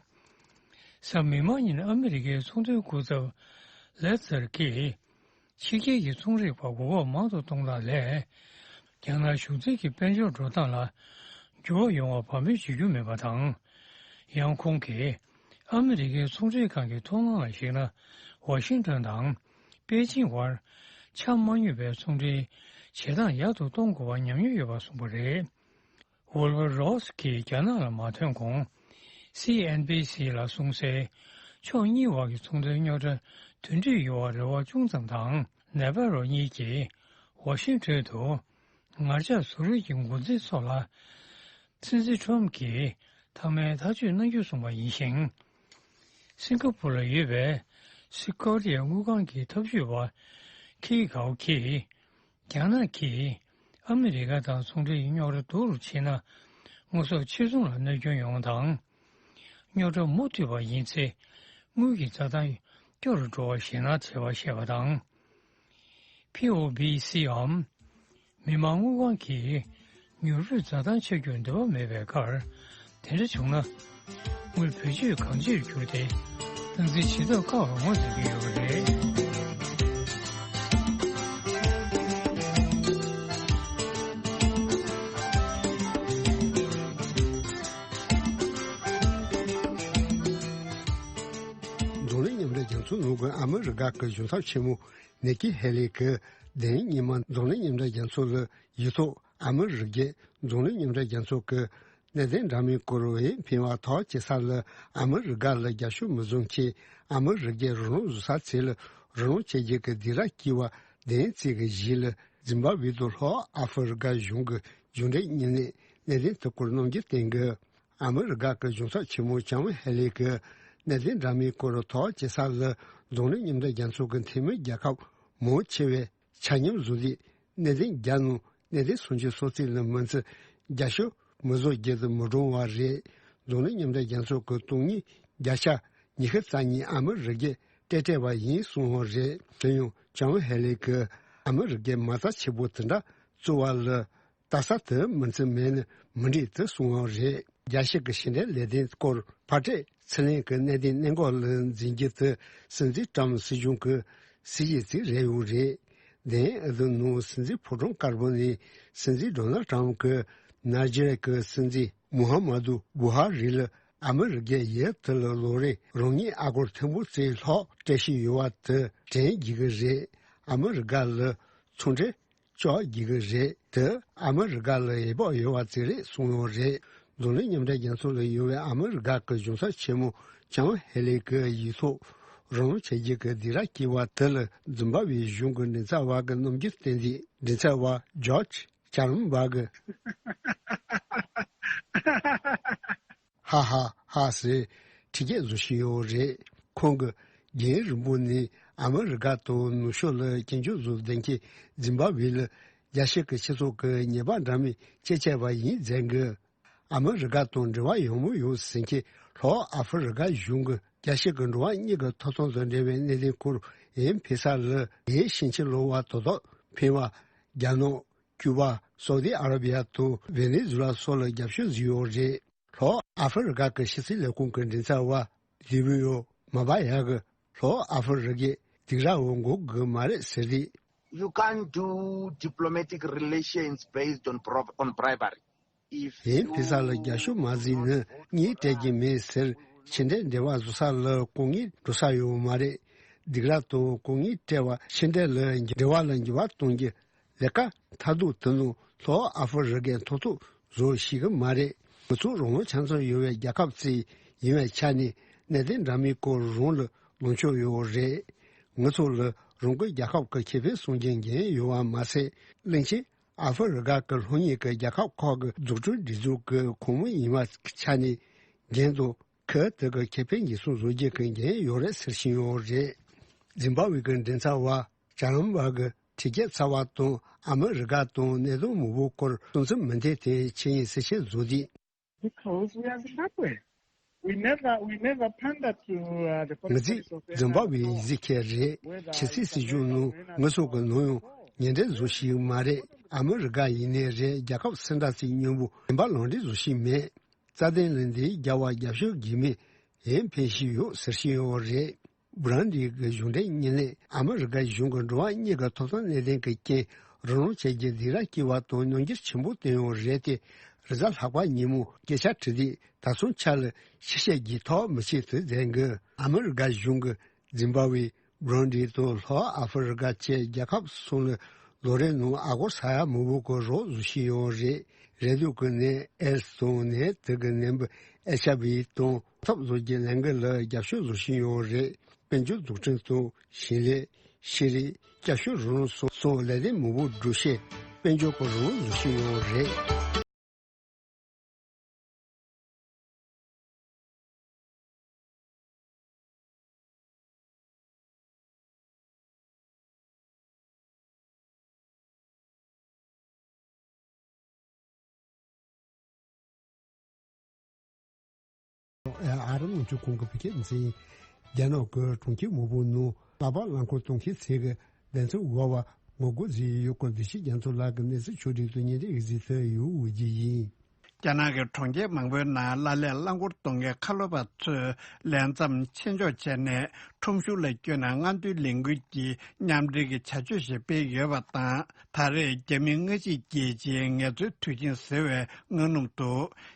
གཟའ་མིག་དམར་ཉིན་ཨ་མི་རི་ཀའི་ཚོང་དོན་སྐུ་ཚབ་ལེ་ཚར་གྱིས། ཕྱི་རྒྱལ་གྱི་ཚོང་རིག་པར་མགོ་སྐོར་མང་དུ་གཏོང་སྟངས་ལས། རྒྱ་ནག་གཞུང་འཛིན་གྱི་དཔལ་འབྱོར་འགྲོ་སྟངས་ལ་འགྱུར་བ་ཡོང་བར་བབ་མེད་བྱེད་རྒྱུ་མེད་པ་དང་། ཡང་ཁོང་གིས་ཨ་མི་རི་ཀའི་ཚོང་འབྲེལ་ཁང་གི་མཐོང་སྣང་ལ་གཞིགས་ན། ཝ་ཤིང་ཊོན་དང་པེ་ཅིང་བར་ཆ་མ་སྙོམས་པའི་ཚོང་འབྲེལ་བྱེད་སྟངས་ཡག་ཏུ་གཏོང་དགོས་པར་ཉམས་མྱོང་ཡོད་པ་གསུངས་པ་རེད། ཝུལ་བར་རོ་སི་གིས་རྒྱ་ནག་ལ་མ་ཐོན་གོང་། སི་ཨེན་བྷི་སི་ལ་གསུངས་གསལ། ཕྱོགས་གཉིས་བར་གྱི་ཚོང་དོན་རྙོག་དྲ་དོན་འགྲིག་ཡོང་བར་རེ་བ་ཅུང་ཙམ་དང་། ནེ་པ་རོ་གཉིས་ཀྱིས་ཝ་ཤིང་ཊོན་དུ་ངར་ལྕགས་བཟོ་རིགས་ཀྱི་འགོ་འཛིན་ཚོ་ལ། སྲིད་འཛིན་ཁྲོམ་གྱིས་མཐའ་མའི་ཐག་གཅོད་གནང་རྒྱུ་གསུངས་པ་ཡིན་ཞིང་། སིང་ག་པུར་ལ་ཡོད་པའི་སི་ཀོ་རི་ཡའི་དངུལ་ཁང་གི་ཐབས་ཇུས་པ་ཁི་གའོ་གིས། རྒྱ་ནག་གིས་ཨ་མི་རི་ཀ་དང་ཚོང་འབྲེལ་རྙོག་དྲ་སྡུག་རུ་ཕྱིན་ན། དངོས་ཟོག་ཕྱིར་ཚོང་ལ་གནོད་སྐྱོན་ཡོང་བ་དང་། རྙོག་དྲ་མུ་མཐུད་པ་ཡིན་ཚེ། དངུལ་གྱི་འཛའ་ཐང་སྐྱོ་རུ་འགྲོ་བར་ཞེད་སྣང་ཆེ་བ་བཤད་པ་དང་། པི་ཨོ་བི་སི་འམ། མི་དམངས་དངུལ་ཁང་གིས་མྱུར་པོའི་འཛའ་ཐང་ཆག་རྒྱུར་འདོད་པ་མེད་པའི་ཁར། དེ་འདྲ་བྱུང་ན། དངུལ་བེད་སྤྱོད་གང་ཅིར་གྱུར་ཏེ། སྟངས་འཛིན་བྱེད་ཐབས་དཀའ་བར་ངོས་འཛིན་གྱི་ཡོད་པ་རེད། འཛམ་གླིང་མཉམ་འབྲེལ་རྒྱལ་ཚོགས་ནང་གི་ཨ་མི་རི་ཀ་གི་གཞུང་ཚབ་ཆེན་མོ་ནེ་ཀི་ཧེ་ལི་གིས་དེ་རིང་ཉི་མ་འཛམ་གླིང་མཉམ་འབྲེལ་རྒྱལ་ཚོགས་ལ་ཡིག་ཐོག་ཨ་མི་རི་ཀས་འཛམ་གླིང་མཉམ་འབྲེལ་རྒྱལ་ཚོགས་ཀྱི་གནད་དོན་འདྲ་མིན་སྐོར་འོས་འཕེན་པ་ཐག་བཅད་ས་ལ་ཨ་མི་རི་ཀ་ལ་རྒྱབ་སྐྱོར་མི་བཟོ་མཁན། ཨ་མི་རི་ཀས་རང་དབང་བཟོ་ས་ཚོ་ལ་རང་དབང་བྱེད་རྒྱུ་གི་སྡིགས་ར་བསྐུལ་བ་དེ་ཡིན་ཚིག་གི་གཞི་ལ། ཛིམ་བྷ་ཝེ་དང་ལྷོ་ཨ་ཧྥེ་རི་ཀ་གཞུང་གི་མཇུག་འབྲས་གཉིས་ནས་གནད་དོན་དེ་སྐོར་རྣམ་འགྱུར་བསྟན་གྱི། ཨ་མི་རི་ཀ་གི་གཞུང་ཚབ་ཆེན་མོ་ལྕམ་ཧེ་ལི་གིས་གནད་དོན་འདྲ་མིན་སྐོར་ཐག་བཅད་ས་ལ་འཛམ་གླིང་མཉམ་འབྲེལ་རྒྱལ་ཚོགས་ཀྱི་འཐུས་མི་རྒྱལ་ཁབ་མང་ཆེ་བས་ཆ་སྙོམས་བཟོ་དུས། གནད་དོན་བརྒྱ་ནང་གནད་དོན་སུམ་ཅུ་སོ་གཅིག་ལ་མི་ཚེ་རྒྱབ་སྐྱོར་མི་བཟོ་རྒྱུ་དེ་མི་གྲུང་བ་རེད། འཛམ་གླིང་མཉམ་འབྲེལ་རྒྱལ་ཚོགས་ཀྱི་སྟོང་ཉིད་བརྒྱ་ཆ་ཉི་ཤུ་རྩ་གཉིས་ཨ་མི་རི་ཀས་སྤྲད་སྤྲད་པ་ཡིན་གསུངས་པ་རེད། དེ་ཡང་ལྕམ་ཧེ་ལི་གིས་ཨ་མི་རི་ཀས་མ་རྩ་ཆེ་པོ་དེ་འདྲ་བཙུགས་པ་ལ། ལྟ་ས་དེ་མི་ཚེ་མེད་ན་མི་འགྲིག་དེ་གསུངས་པ་རེད། རྒྱལ་སྤྱི་གི་ཕྱི་འབྲེལ་ལས་དོན་སྐོར་ཕར་སྤྲད་ཚུར་ལེན་གྱི་གནད་དོན་གནད་འགག་ལ་འཛིན་རྒྱུ་དེ་སྲིད་འཛིན་ཀྲམ་སྲིད་གཞུང་གི་སྲིད་ཇུས་ཅིག་རེད་ཡོད་རེད། དེ་ཡང་ཨ་ཟུར་ནང་སྲིད་འཛིན་ཕོ་བྲང་དཀར་པོ་ནས་སྲིད་འཛིན་ཌོ་ནལ་ཀྲམ་གྱིས་ནཱི་ཇི་རི་ཡ་གི་སྲིད་འཛིན་མུ་ཧམ་མ་དུ་བུ་ཧ་རི་ལ་ཨ་མི་རི་ཀས་ཡུལ་དེ་ལ་ལོ་རེར་རང་ཉིད་ཨ་སྒོར་ཐེར་འབུམ་ཙམ་ལྷག་སྤྲད་བཞིན་ཡོད་པ་དེ་དྲན་རྒྱུ་གི་རེད། ཨ་མི་རི་ཀ་ལ་ཚོང་འབྲེལ་གཅོག་རྒྱུ་གི་རེད། དེ་ཨ་མི་རི་ཀ་ལ་འོས་བབ་ཡོད་པ་ཅིག་རེད་གསུངས་ཡོད་རེད། འཛམ་གླིང་མཉམ་འབྲེལ་རྒྱལ་ཚོགས་ལ་ཡོད་པའི་ཨ་མི་རི་ཀ་གི་གཞུང་ཚབ་ཆེན་མོ་ལྕམ་ཧེ་ལི་གི་ཡིག་ཐོག་རང་དབང་བྱེད་རྒྱུ་གི་སྡིགས་ར་བསྐུལ་བ་དེ་ལ་ཛིམ་བྷ་ཝེ་གཞུང་གི་མགྲིན་ཚབ་པ་གིས་རྣམ་འགྱུར་བསྟན་དུས། མགྲིན་ཚབ་པ་ཇོརྗ་ཅར་མ་བྷག་གིས། ཧ་ཧ་ཧ་ཟེར་ཁྲི་སྐད་བཟོ་བཞིན་ཡོད་རེད། ཁོང་གིས་རྒྱུན་རིང་པོ་ནས་ཨ་མི་རི་ཀ་དང་ནུབ་ཕྱོགས་ལ་སྐྱོན་བརྗོད་བཟོ་བསྡད་མཁན་ཛིམ་བྷ་ཝེ་ལ་རྒྱལ་སྤྱི་གི་སྤྱི་ཚོགས་ཀྱི་ཉེས་པ་འདྲ་མིན་ཅི་བྱས་པ་ཡིན་མཛད་གི། ཨ་མི་རི་ཀ་དང་འབྲེལ་བ་ཡང་མོ་ཡོད་ཟེར་མཁན་ལྷོ་ཨ་ཧྥེ་རི་ཀ་གཞུང་གིས་རྒྱལ་སྤྱི་གི་འགྲོ་བ་མིའི་ཐོབ་ཐང་དང་འབྲེལ་བའི་གནད་དོན་སྐོར་ ཨེམ་ཕེ་ས་ལ་ཡའི་ཤིང་ཆེན་ལོང་བ་དོ་ཐོག་འཕེན་པ། རྒྱ་ནག་ཀྱུ་པ། སའུ་དི་ཨ་ར་བི་ཡ་དང་ཝེ་ནེ་ཛུ་ལ་སོགས་ལ་རྒྱབ་སྐྱོར་བཟོས་ཡོད་རེད། ལྷོ་ཨ་ཧྥེ་རི་ཁ་གི་ཕྱི་སྲིད་ལས་ཁུངས་ཀྱི་མགྲིན་ཚབ་པ་ལི་བི་ཡོ་མ་བ་ཡ་གིས་ལྷོ་ཨ་ཧྥེ་རི་ཁས་སྡིགས་ར་འོ་འགོག་གི་མ་རེད་ཟེར་ཏེ། You can't do diplomatic relations based on pro- on bribery. If ཡིན་ཕེ་ས་ལ་རྒྱབ་སྐྱོར་མ་བཟོས་ན་གཉིས་སྤྲད་ཀྱི་མེད་ཟེར། ཕྱི་འབྲེལ་འབྲེལ་བ་བཟོ་ས་ལ་དཀོན་གཉེར་འགྲོ་ས་ཡོད་མ་རེད། སྡིགས་ར་དང་དཀོན་གཉེར་སྤྲད་པ་ཕྱི་འབྲེལ་ལ་འབྲེལ་བ་ལ་འགྱུར་བ་གཏོང་རྒྱུ། ལས་ཀ་མཐར་ཐུག་དེ་ནི་ལྷོ་ཨ་ཧྥེ་རི་ཁས་མཐོང་ཐོས་བཟོ་ཤེས་ཀྱི་མ་རེད། ང་ཚོ་རང་དབང་ཆ་ཚང་ཡོད་པའི་རྒྱལ་ཁབ་ཅིག་ཡིན་པའི་ཆ་ནས་གནད་དོན་འདྲ་མིན་སྐོར་རང་ལ་ལངས་ཕྱོགས་ཡོད་རེད། ང་ཚོ་ལ་རང་གི་རྒྱལ་ཁབ་ཀྱི་ཁེ་ཕན་སྲུང་རྒྱུའི་འགན་ཡོད་པ་མ་ཟད། གླིང་ཆེན་ཨ་ཧྥེ་རི་ཁ་གི་ལྷོ་ངོས་ཀྱི་རྒྱལ་ཁབ་ཁག་གི་འཛུགས་སྐྲུན་སྒྲིག་འཛུགས་ཀྱི་ཁོངས་མི་ཡིན་པའི་ཆ་ནས་འགན་དང་། ཁུལ་དེ་གི་ཁེ་ཕན་འགན་སྲུང་བཟོ་རྒྱུ་གི་འགན་ཡོད་རེད་ཟེར་བཞིན་ཡོད་རེད། ཛིམ་བྷ་ཝེ་གི་མགྲིན་ཚབ་པ་ཇ་རམ་བ་གིས་དྲི་རྒྱ་ཚ་བ་དང་ཨ་མི་རི་ཀ་དང་གནད་དོན་མང་པོའི་སྐོར་གསུང་ཚུལ་མི་འཐེན་ཏེ་ཆིངས་ཡིག་གསལ་བཤད་བཟོ་དུས། Because we are Zimbabwe. We never, we never pander to, uh, the ང་ཚོས་ཛིམ་བྷ་ཝེ་ཡི་གཟི་ཁྱེར་རེད། ཕྱི་སྲིད་སྲིད་གཞུང་ནང་ང་ཚོ་གི་ནམ་ཡང་ཉེ་འབྲེལ་བཟོ་ཤེས་ཀྱི་མ་རེད། ཨ་མི་རི་ཀ་ཡིན་ནའི་རེད། རྒྱལ་ཁབ་སུ་འདྲ་ཞིག་མཉམ་པོ་བདེན་པ་ལམ་འགྲོ་བཟོ་ཤེས་མེད། རྩ་དོན་ལ་འདི་རྒྱལ་བ་རྒྱབ་སྐྱོར་གྱི་མི་ཡིན་ཕན་ཤེས་ཡོད་ཟེར་བཞིན་ཡོད་རེད། བྷུ་རན་ཌི་གི་གཞུང་འབྲེལ་བརྙན་ལས་ཨ་མི་རི་ཀ་གཞུང་གི་འགྲོ་བ་མིའི་ཐོབ་ཐང་གནད་དོན་གྱི་རྐྱེན་རང་དབང་ཅན་གྱི་སྡིགས་ར་སྐྱེ་བ་དང་རྣམ་འགྱུར་ཆེན་པོ་བསྟན་ཡོད་རེད་དེ། རེས་གཟའ་ལྷག་པ་ཉིན་མོ་སྐད་ཆ་དྲིས་དུས་ད་སོང་ཆ་ལ་ཕྱི་བཤད་ཀྱི་ཐབས་མི་བྱེད་དུ་བསྡད་འགི། ཨ་མི་རི་ཀ་གཞུང་གིས་ཛིམ་བྷ་ཝེ། བྷུ་རན་ཌི་དང་ལྷོ་ཨ་ཧྥེ་རི་ཀ་བཅས་རྒྱལ་ཁབ་གསུམ་ལ་ལོ་རེ་ནང་ཨ་སྒོར་ས་ཡ་མང་པོ་གི་རོགས་བཟོ་བཞིན་ཡོད་རེད། རེ་ལྟོས་ཀྱི་ནད་ཨེ་ཌི་སི་དང་ནད་དེ་གི་ནད་འབུ་ཨེཆ་ཨའི་ཝི་དང་ཐབས་བཟོ་རྒྱུའི་ལས་འགུལ་ལ་རྒྱབ་སྐྱོར་བཟོ་བཞིན་ཡོད་རེད། དཔལ་འབྱོར་འཛུགས་སྐྲུན་དང་ཞིང་ལས། ཤེས་རིག། བསྐྱར་ཞིབ་རང་དབང་སོགས་ལས་སྡེ་མང་པོ་སྒྲུབ་ཆེད་དཔལ་འབྱོར་གྱི་རོགས་བཟོ་བཞིན་ཡོད་རེད། ཨ་རི་དམངས་གཙོའི་ཁོངས་ཀྱི་བོད་ཁྱིམ་འཛིན། རྒྱ་ནག་གི་གྲོང་ཁྱེར་མང་པོའི་ནང་ལག་པ་རླངས་འཁོར་གཏོང་མཁན་ཚོས་ཀྱི་བདེན་འཚོལ་འོག་པ་ངོ་རྒོལ་བཟོས་ཡོད་སྐོར་བདེ་སྐྱིད་རྒྱ་མཚོ་ལགས་ཀྱིས་གནས་ཚུལ་ཕྱོགས་སྒྲིག་ཏུ་སྙན་སྒྲོན་ཞིག་གཟིགས་ཐུབ་ཡོད་འོས་ཀྱི་ཡིན། རྒྱ་ནག་གི་གྲོང་ཁྱེར་མང་པོའི་ནང་གླ་ལས་རླངས་འཁོར་གཏོང་མཁན་ཁ་ལོ་པ་ཚོས་ལས་མཚམས་ཆེད་འཇོག་བྱས་ནས་ཁྲོམ་གཞུང་ལ་བསྐྱོད་ནས་སྔ་འདུས་ལས་འགུལ་གྱི་མཉམ་འབྲེལ་གྱི་བྱ་སྤྱོད་ཞིག་སྤེལ་ཡོད་པ་དང་། ད་རེས་རྒྱ་མི་སྔ་ཕྱི་རྒྱལ་སྤྱིའི་ངལ་རྩོལ་དུས་ཆེན་ཟེར་བའི་སྔ་ནུབ་ཏུ།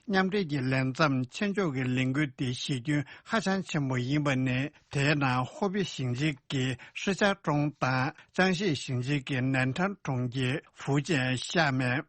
མཉམ་འབྲེལ་གྱི་ལས་མཚམས་ཆེད་འཇོག་གི་ལས་འགུལ་འདི་གཞི་ཁྱོན་ཧ་ཅང་ཆེན་པོ་ཡིན་པ་ནི། དེའི་ནང་ཧོ་པེ་ཞིང་ཆེན་གྱི་ཧྲི་ཅཱ་ཀྲོང་དང་ཅང་ཤེ་ཞིང་ཆེན་གྱི་ནན་ཁྲང་གྲོང་ཁྱེར་ཧྥུའུ་ཅན་ཤར་མེན།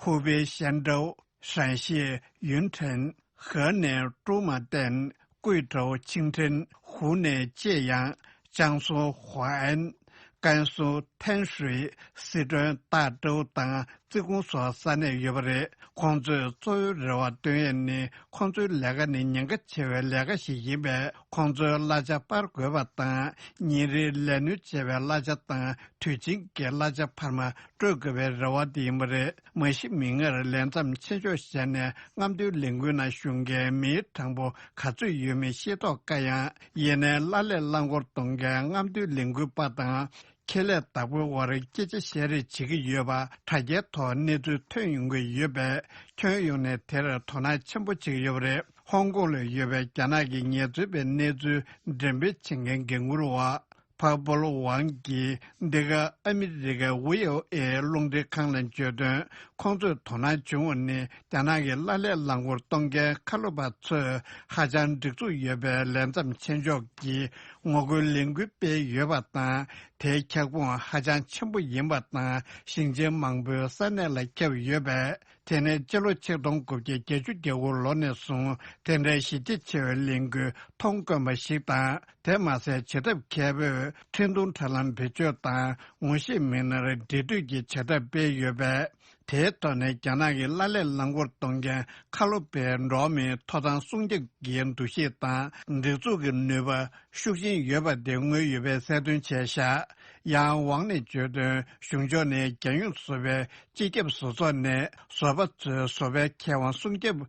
ཧུའུ་པེ་ཤན་ཀྲོའུ། ཧྲན་ཤེ། ཡུན་ཁྲེན། ཧེ་ནན། ཀྲུའུ་མ་ཏན། ཀུའེ་ཀྲོའུ། ཆིང་ཁྲེན། ཧུའུ་ནན། ཅེ་ཡང་། ཅང་སུའུ། ཧུའུ་ཨན། ཀན་སུའུ། ཐན་ཧྲུའེ། སི་ཁྲོན། ཏ་ཀྲོའུ་དང་ཙི་ཀུང་སོགས་ས་གནས་ཡོད་པ་རེད། ཁོང་ཚོས་གཙོ་བོའི་རེ་བ་བཏོན་ཡས་ནི། ཁོང་ཚོའི་ལས་ཀ་ནི་ཉེན་ཁ་ཆེ་བའི་ལས་ཀ་ཞིག་ཡིན་པས། ཁོང་ཚོའི་གླ་ཆ་སྤར་དགོས་པ་དང་། ཉིན་རེའི་ལས་སྣོན་བྱས་པའི་གླ་ཆ་དང་དུས་ཆེན་གྱི་གླ་ཆ་འཕར་མ་སྤྲོད་དགོས་པའི་རེ་བ་དེ་ཡིན་པ་རེད། མ་གཞི་མིག་སྔར་ལས་མཚམས་ཆེད་འཇོག་བྱས་ནས་སྔ་འདུས་ལས་འགུལ་ནང་ཞུགས་མཁན་མིའི་གྲངས་འབོར་ག་ཚོད་ཡོད་མེད་ཤེས་རྟོགས་དཀའ་ཡང་། ཡིན་ནའི་གླ་ལས་རླངས་འཁོར་གཏོང་མཁན་སྔ་འདུས་ལས་འགུལ་པ་དང་། ཁེ་ལས་བདག་པོའི་དབར་སྐད་ཆ་བཤད་རེས་བྱེད་ཀྱི་ཡོད་པ་དྲ་རྒྱའི་ཐོག་གནས་ཚུལ་ཐོན་ཡོང་གི་ཡོད་པས། ཁྱོན་ཡོངས་ནས་དེར་དོ་སྣང་ཆེན་པོ་བྱེད་ཀྱི་ཡོད་པ་རེད། ཧོང་ཀོང་ལ་ཡོད་པའི་རྒྱ་ནག་གི་ངལ་རྩོལ་པའི་གནས་ཚུལ་འགྲེམས་སྤེལ་བྱེད་མཁན་འགན་འཁུར་བ། ཕ་བོལ་ཝང་གིས་འདི་ག་ཨ་མི་རི་ཀའི་ཝི་ཨོ་ཨེ་རླུང་འཕྲིན་ཁང་ལ་བརྗོད་དོན། ཁོང་ཚོས་དོ་སྣང་བྱུང་བ་ནི། རྒྱ་ནག་གི་གླ་ལས་རླངས་འཁོར་གཏོང་མཁན་ཁ་ལོ་པ་ཚོས་ཧ་ཅང་སྒྲིག་འཛུགས་ཡོད་པའི་ལས་མཚམས་ཆེད་འཇོག་གི་ངོ་རྒོལ་ལས་འགུལ་སྤེལ་ཡོད་པ་དང་། དེའི་ཁྱབ་ཁོངས་ཧ་ཅང་ཆེན་པོ་ཡིན་པ་དང་། ཞིང་ཆེན་མང་པོའི་ས་གནས་ལ་ཁྱབ་ཡོད་པས། དེ་ནི་སྤྱི་ལོ་ཆིག་སྟོང་དགུ་བརྒྱ་བརྒྱད་ཅུ་གྱ་དགུ་ལོ་ནས་བཟུང་དེ་འདྲའི་གཞི་རྒྱ་ཆེ་བའི་ལས་འགུལ་མཐོང་དཀོན་པ་ཞིག་དང་། དེ་མ་ཟད་བྱེད་ཐབས་མཁས་པོས་འཕྲིན་ཐུང་དྲ་ལམ་བེད་སྤྱོད་དང་ངོ་ཤེས་མི་སྣར་འབྲེལ་མཐུད་ཀྱི་བྱེད་ཐབས་སྤེལ་ཡོད་པས། དེའི་ཐོག་ནས་རྒྱ་ནག་གི་གླ་ལས་རླངས་འཁོར་གཏོང་མཁན་ཁ་ལོ་པའི་འགྲོ་བ་མིའི་ཐོབ་ཐང་སྲུང་སྐྱོབ་ཀྱི་འདུ་ཤེས་དང་སྒྲིག་འཛུགས་ཀྱི་ནུས་པ་ཤུགས་ཆེན་ཡོད་པ་དེ་མངོན་ཡོད་པའི་གསལ་སྟོན་བྱས་བཞག་ཡང་ཝང་ནས་བརྗོད་དོན། གཞུང་ཕྱོགས་ནས་རྒྱལ་ཡོངས་བཟོ་པའི་སྤྱི་ཁྱབ་བཟོ་ཚོགས་ནས་བཟོ་པ་ཚོའི་བཟོ་པའི་ཁེ་དབང་སྲུང་སྐྱོབ་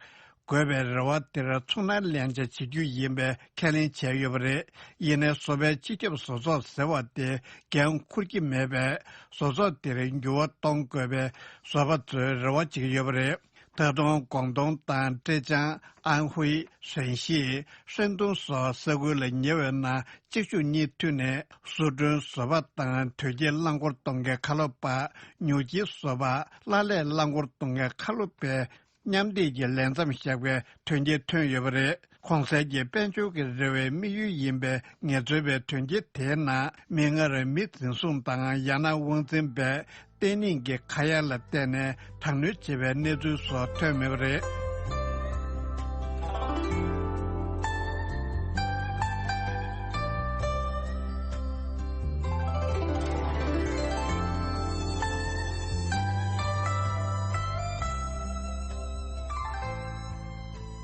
དགོས་པའི་རེ་བ་དེར་ཚོར་སྣང་ལེན་བྱ་བྱེད་རྒྱུ་ཡིན་པའི་ཁས་ལེན་བྱས་ཡོད་པ་རེད། ཡིན་ནའི་བཟོ་པའི་སྤྱི་ཁྱབ་བཟོ་ཚོགས་ཟེར་བ་དེ་འགན་འཁུར་གྱི་མེད་པས། བཟོ་ཚོགས་དེར་འགྱུར་བ་གཏོང་དགོས་པའི་བཟོ་པ་ཚོས་རེ་བ་བྱེད་ཀྱི་ཡོད་པ་རེད། ད་དུང་ཀོང་ཏུང་དང་ཀྲེ་ཅང་། ཨན་ཧུའེ། ཧྲན་ཤི། ཧྲན་ཏུང་སོགས་ས་ཁུལ་ལ་ཉེ་བའི་ནང་གཅིག་མཇུག་གཉིས་མཐུད་ནས་བཟོ་སྐྲུན་བཟོ་པ་དང་དོལ་རྒྱལ་རླངས་འཁོར་གཏོང་མཁན་ཁ་ལོ་པ། ཉོ་སྒྱིལ་བཟོ་པ། གླ་ལས་རླངས་འཁོར་གཏོང་མཁན་ཁ་ལོ་པའི་མཉམ་འདེགས་ཀྱི་ལས་མཚམས་བཞག་པའི་དོན་རྐྱེན་ཐོན་ཡོད་པ་རེད། གོང་གསལ་གྱི་དཔལ་འབྱོར་གྱི་རེ་བའི་དམིགས་ཡུལ་ཡིན་པའི་ངལ་རྩོལ་བའི་དོན་རྐྱེན་དེའི་ནང་མིག་སྔར་མི་འཛིན་བཟུང་དང་ཡང་ན་དབང་འཛིན་པས་བརྟན་ལྷིང་གི་ཁ་གཡར་ལ་བརྟེན་ནས་དྲག་གནོན་བྱེད་པའི་གནས་ཚུལ་སོགས་ཐོན་མེད་པ་རེད།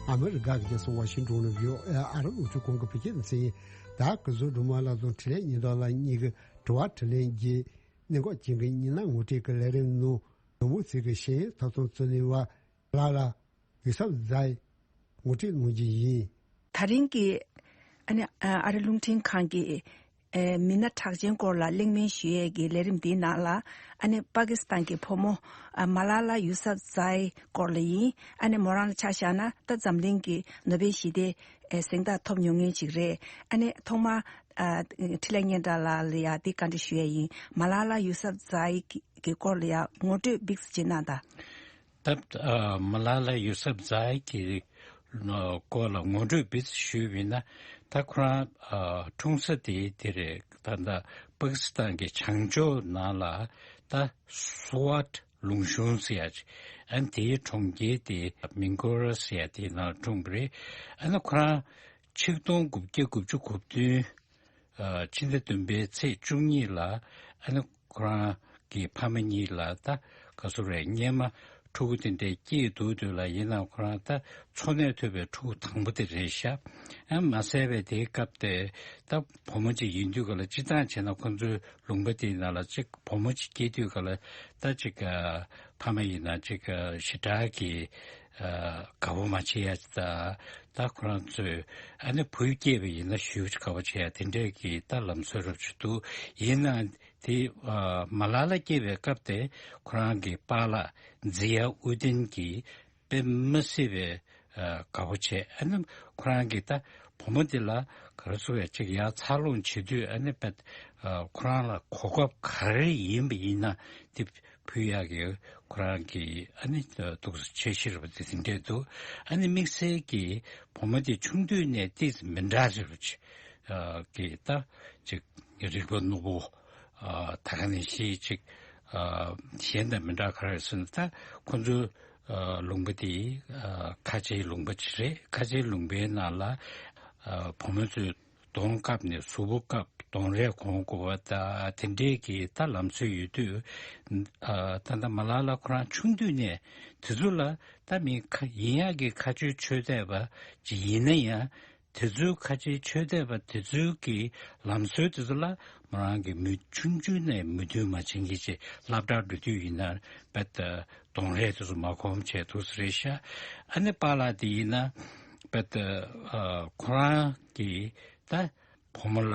ཨ་མི་རི་ཀ་གི་རྒྱལ་ས་ཝ་ཤིང་ཏོན་ནས་བྷི་ཨོ་ཨེ་ཨ་རབ་ཀློག་ཆུ་ཁོང་གི་བོད་སྐད་ནས་གསན། ད་གཟུགས་སྒྲོལ་མ་ལགས་དང་འཕྲིན་ལས་ཉི་ཟླ་ལགས་གཉིས་ཀྱི་དྲི་བ་དྲིས་ལན་གྱི་གནད་འགག་ཅན་གྱི་གཉིས་སྣ་ངོ་སྤྲོད་ཀྱི་ལས་རིམ་ནང་ནོར་མུག་ཚིག་གི་ཤེས་ཡོན་ཐོབ་ཐང་རྩོད་ལེན་པ་ལ་ལ་ཡུ་སབ་ཛའི་ངོ་སྤྲོད་གནང་རྒྱུ་ཡིན། ད་རིང་གི་ཨ་ནི་ཨ་རི་རླུང་འཕྲིན་ཁང་གི་ཨེ་མི་སྣ་གྲགས་ཅན་སྐོར་ལ་གླེང་མོལ་ཞུ་ཡས་ཀྱི་ལས་རིམ་འདིའི་ནང་ལ་ཨ་ནི་པ་ཀི་སི་ཐན་གྱི་བུ་མོ་ཨ་མ་ལ་ལ་ཡུ་སབ་ཛའི་སྐོར་ལ་ཡིན། ཨ་ནི་མོ་རང་ལ་ཆ་བཞག་ན་ད་འཛམ་གླིང་གི་ནོ་བེལ་ཞི་བདེ་ཨེ་གཟེངས་རྟགས་ཐོབ་མྱོང་མཁན་ཅིག་རེད། ཨ་ནི་ཐོག་མར་ཨ་འཕྲིན་ལས་སྙན་གྲགས་ལགས་ལ་ཡ་འདི་བཀའ་འདྲི་ཞུ་ཡས་ཡིན། མ་ལ་ལ་ཡུ་སབ་ཛའི་གི་གི་སྐོར་ལ་ཡ་ངོ་སྤྲོད་སྦིག་ཙམ་ཅིག་གནང་དང་། ད་ཨ་མ་ལ་ལ་ཡུ་སབ་ཛའི་གི་སྐོར་ལ་ངོ་སྤྲོད་སྦིག་ཙམ་ཞུས་པ་ཡིན་ན། ད་ཁོ་རང་ཨ་འཁྲུངས་ས་དེ་དེ་རེད། ད་ད་པ་ཀི་སི་ཐན་གྱི་བྱང་ཕྱོགས་ནང་ལ་ད་སུ་ཝཊ་ལུང་གཤོང་ཟེར་ཡ་ཅིག་ཨ་ནི་དེའི་གྲོང་ཁྱེར་དེ་མིང་གོར་ཟེར་ཡ་དེའི་ནང་འཁྲུངས་པ་རེད། ཨ་ནི་ཁོ་རང་ཆིག་སྟོང་དགུ་བརྒྱ་དགུ་བཅུ་གོ་བདུན་ཕྱི་ཟླ་བདུན་པའི་ཚེས་བཅུ་གཉིས་ལ་ཨ་ནི་ཁོ་རང་གི་ཕ་མ་གཉིས་ལ་ད་ག་ཚོད་རེད། སྔོན་མ་ཕྲུ་གུ་དེ་འདྲའི་སྐྱེས་འདུག་དུས་ལ་ཡིན་ནའང་ཁོ་རང་ད་འཚོ་གནས་ཐུབ་པའི་ཕྲུ་གུ་དང་པོ་དེ་རེད་ཤག་ཨ་མ་ཟད་པའི་དེའི་སྐབས་དེ་ད་བུ་མོ་གཅིག་ཡིན་དུས་ག་ལ་སྤྱིར་བཏང་བྱས་ན་ཁོ་ཚོའི་ལུང་པ་དེའི་ནང་ལ་གཅིག་བུ་མོ་གཅིག་སྐྱེས་དུས་ག་ལ་ད་གཅིག་ཕ་མ་ཡིན་ན་གཅིག་ཞེ་དྲག་གི་ཨ་དགའ་པོ་མ་བྱེད་ཡ་ཅིག་དང་། ད་ཁོ་རང་ཚོས་ཨ་ནི་བུ་སྐྱེས་པ་ཡིན་ན་ཞེ་པོ་ཅིག་དགའ་པོ་བྱེད་ཡ་དེ་འདྲས་ཀྱི་ད་ལམ་སྲོལ་རབ་ཅིག་འདུག་ཡིན་ནའང་དེ་ཨ་མ་ལ་ལ་སྐྱེས་པའི་སྐབས་དེ་ཁོ་རང་གི་པཱ་ལགས་ཛི་ཡ་ཨུ་དིན་གྱིས་དཔེ་མི་སྲིད་པའི་ཨ་དགའ་པོ་བྱས། ཨ་ནི་ཁོ་རང་གིས་ད་བུ་མོ་དེ་ལ་ག་རེ་ཟེར་བས་ཅིག་ཡར་འཚར་ལོངས་བྱེད་དུས་ཨ་ནི་དཔེ་ཨ་ཁོ་རང་ལ་གོ་སྐབས་ག་རེ་ཡིན་པ་ཡིན་ན་དེ་ཕུལ་ཡག་གི་ཁོ་རང་གི་ཨ་ནི་འདུག་སེ་འཆར་གཞི་རེད་པ་དེ་དེ་འདྲས་འདུག་ཨ་ནི་དམིགས་བསལ་གྱི་བུ་མོ་དེ་ཆུང་དུས་ནས་ཏོག་ཙམ་མི་འདྲ་རེད་པ་ཅིག་གི་ད་ཅིག་རིག་པ་རྣོ་པོ་ད་ག་ནང་བཞིན་ཅིག་གཞན་དང་མི་འདྲ་ག་རེ་ཟེར་ན། ད་ཁོ་ཚོའི་ལུང་པ་དེ་ཁ་ཆེའི་ལུང་པ་ཅིག་རེད། ཁ་ཆེའི་ལུང་པའི་ནང་ལ་བུ་མོ་ཚོས་གདོང་བཀབ་ནས་གཟུགས་པོ་བཀབ། གདོང་རས་གོན་དགོས་པ་ད་དེ་འདྲས་ཀྱི་ད་ལམ་སྲོལ་ཡོད་དུས། ད་ལྟ་མ་ལ་ལ་ཁོ་རང་ཆུང་དུས་ནས་དེ་ཚོ་ལ་ད་མི་ཁ་ཡིན་ཡག་གི་ཁ་ཆེའི་ཆོས་དད་པ་ཅིག་ཡིན་ན་ཡང་། དེ་ཚོའི་ཁ་ཆེའི་ཆོས་དད་པ་དེ་ཚོའི་གི་ལམ་སྲོལ་དེ་ཚོ་ལ་མོ་རང་གི་མི་ཆུང་ཆུང་ནས་མོས་མཐུན་མ་བྱེད་མཁན་ཅིག་སློབ་གྲྭར་འགྲོ་དུས་ཡིན་ན་རྦད་དེ་གདོང་རས་དེ་ཚོ་མ་གོན་བྱས་འདུག་སེ་རེད་ཤག་ཨ་ནི་པཱ་ལགས་དེ་ཡིན་ན་རྦད་དེ་ཁོ་རང་གི་ད་བུ་མོ་ལ་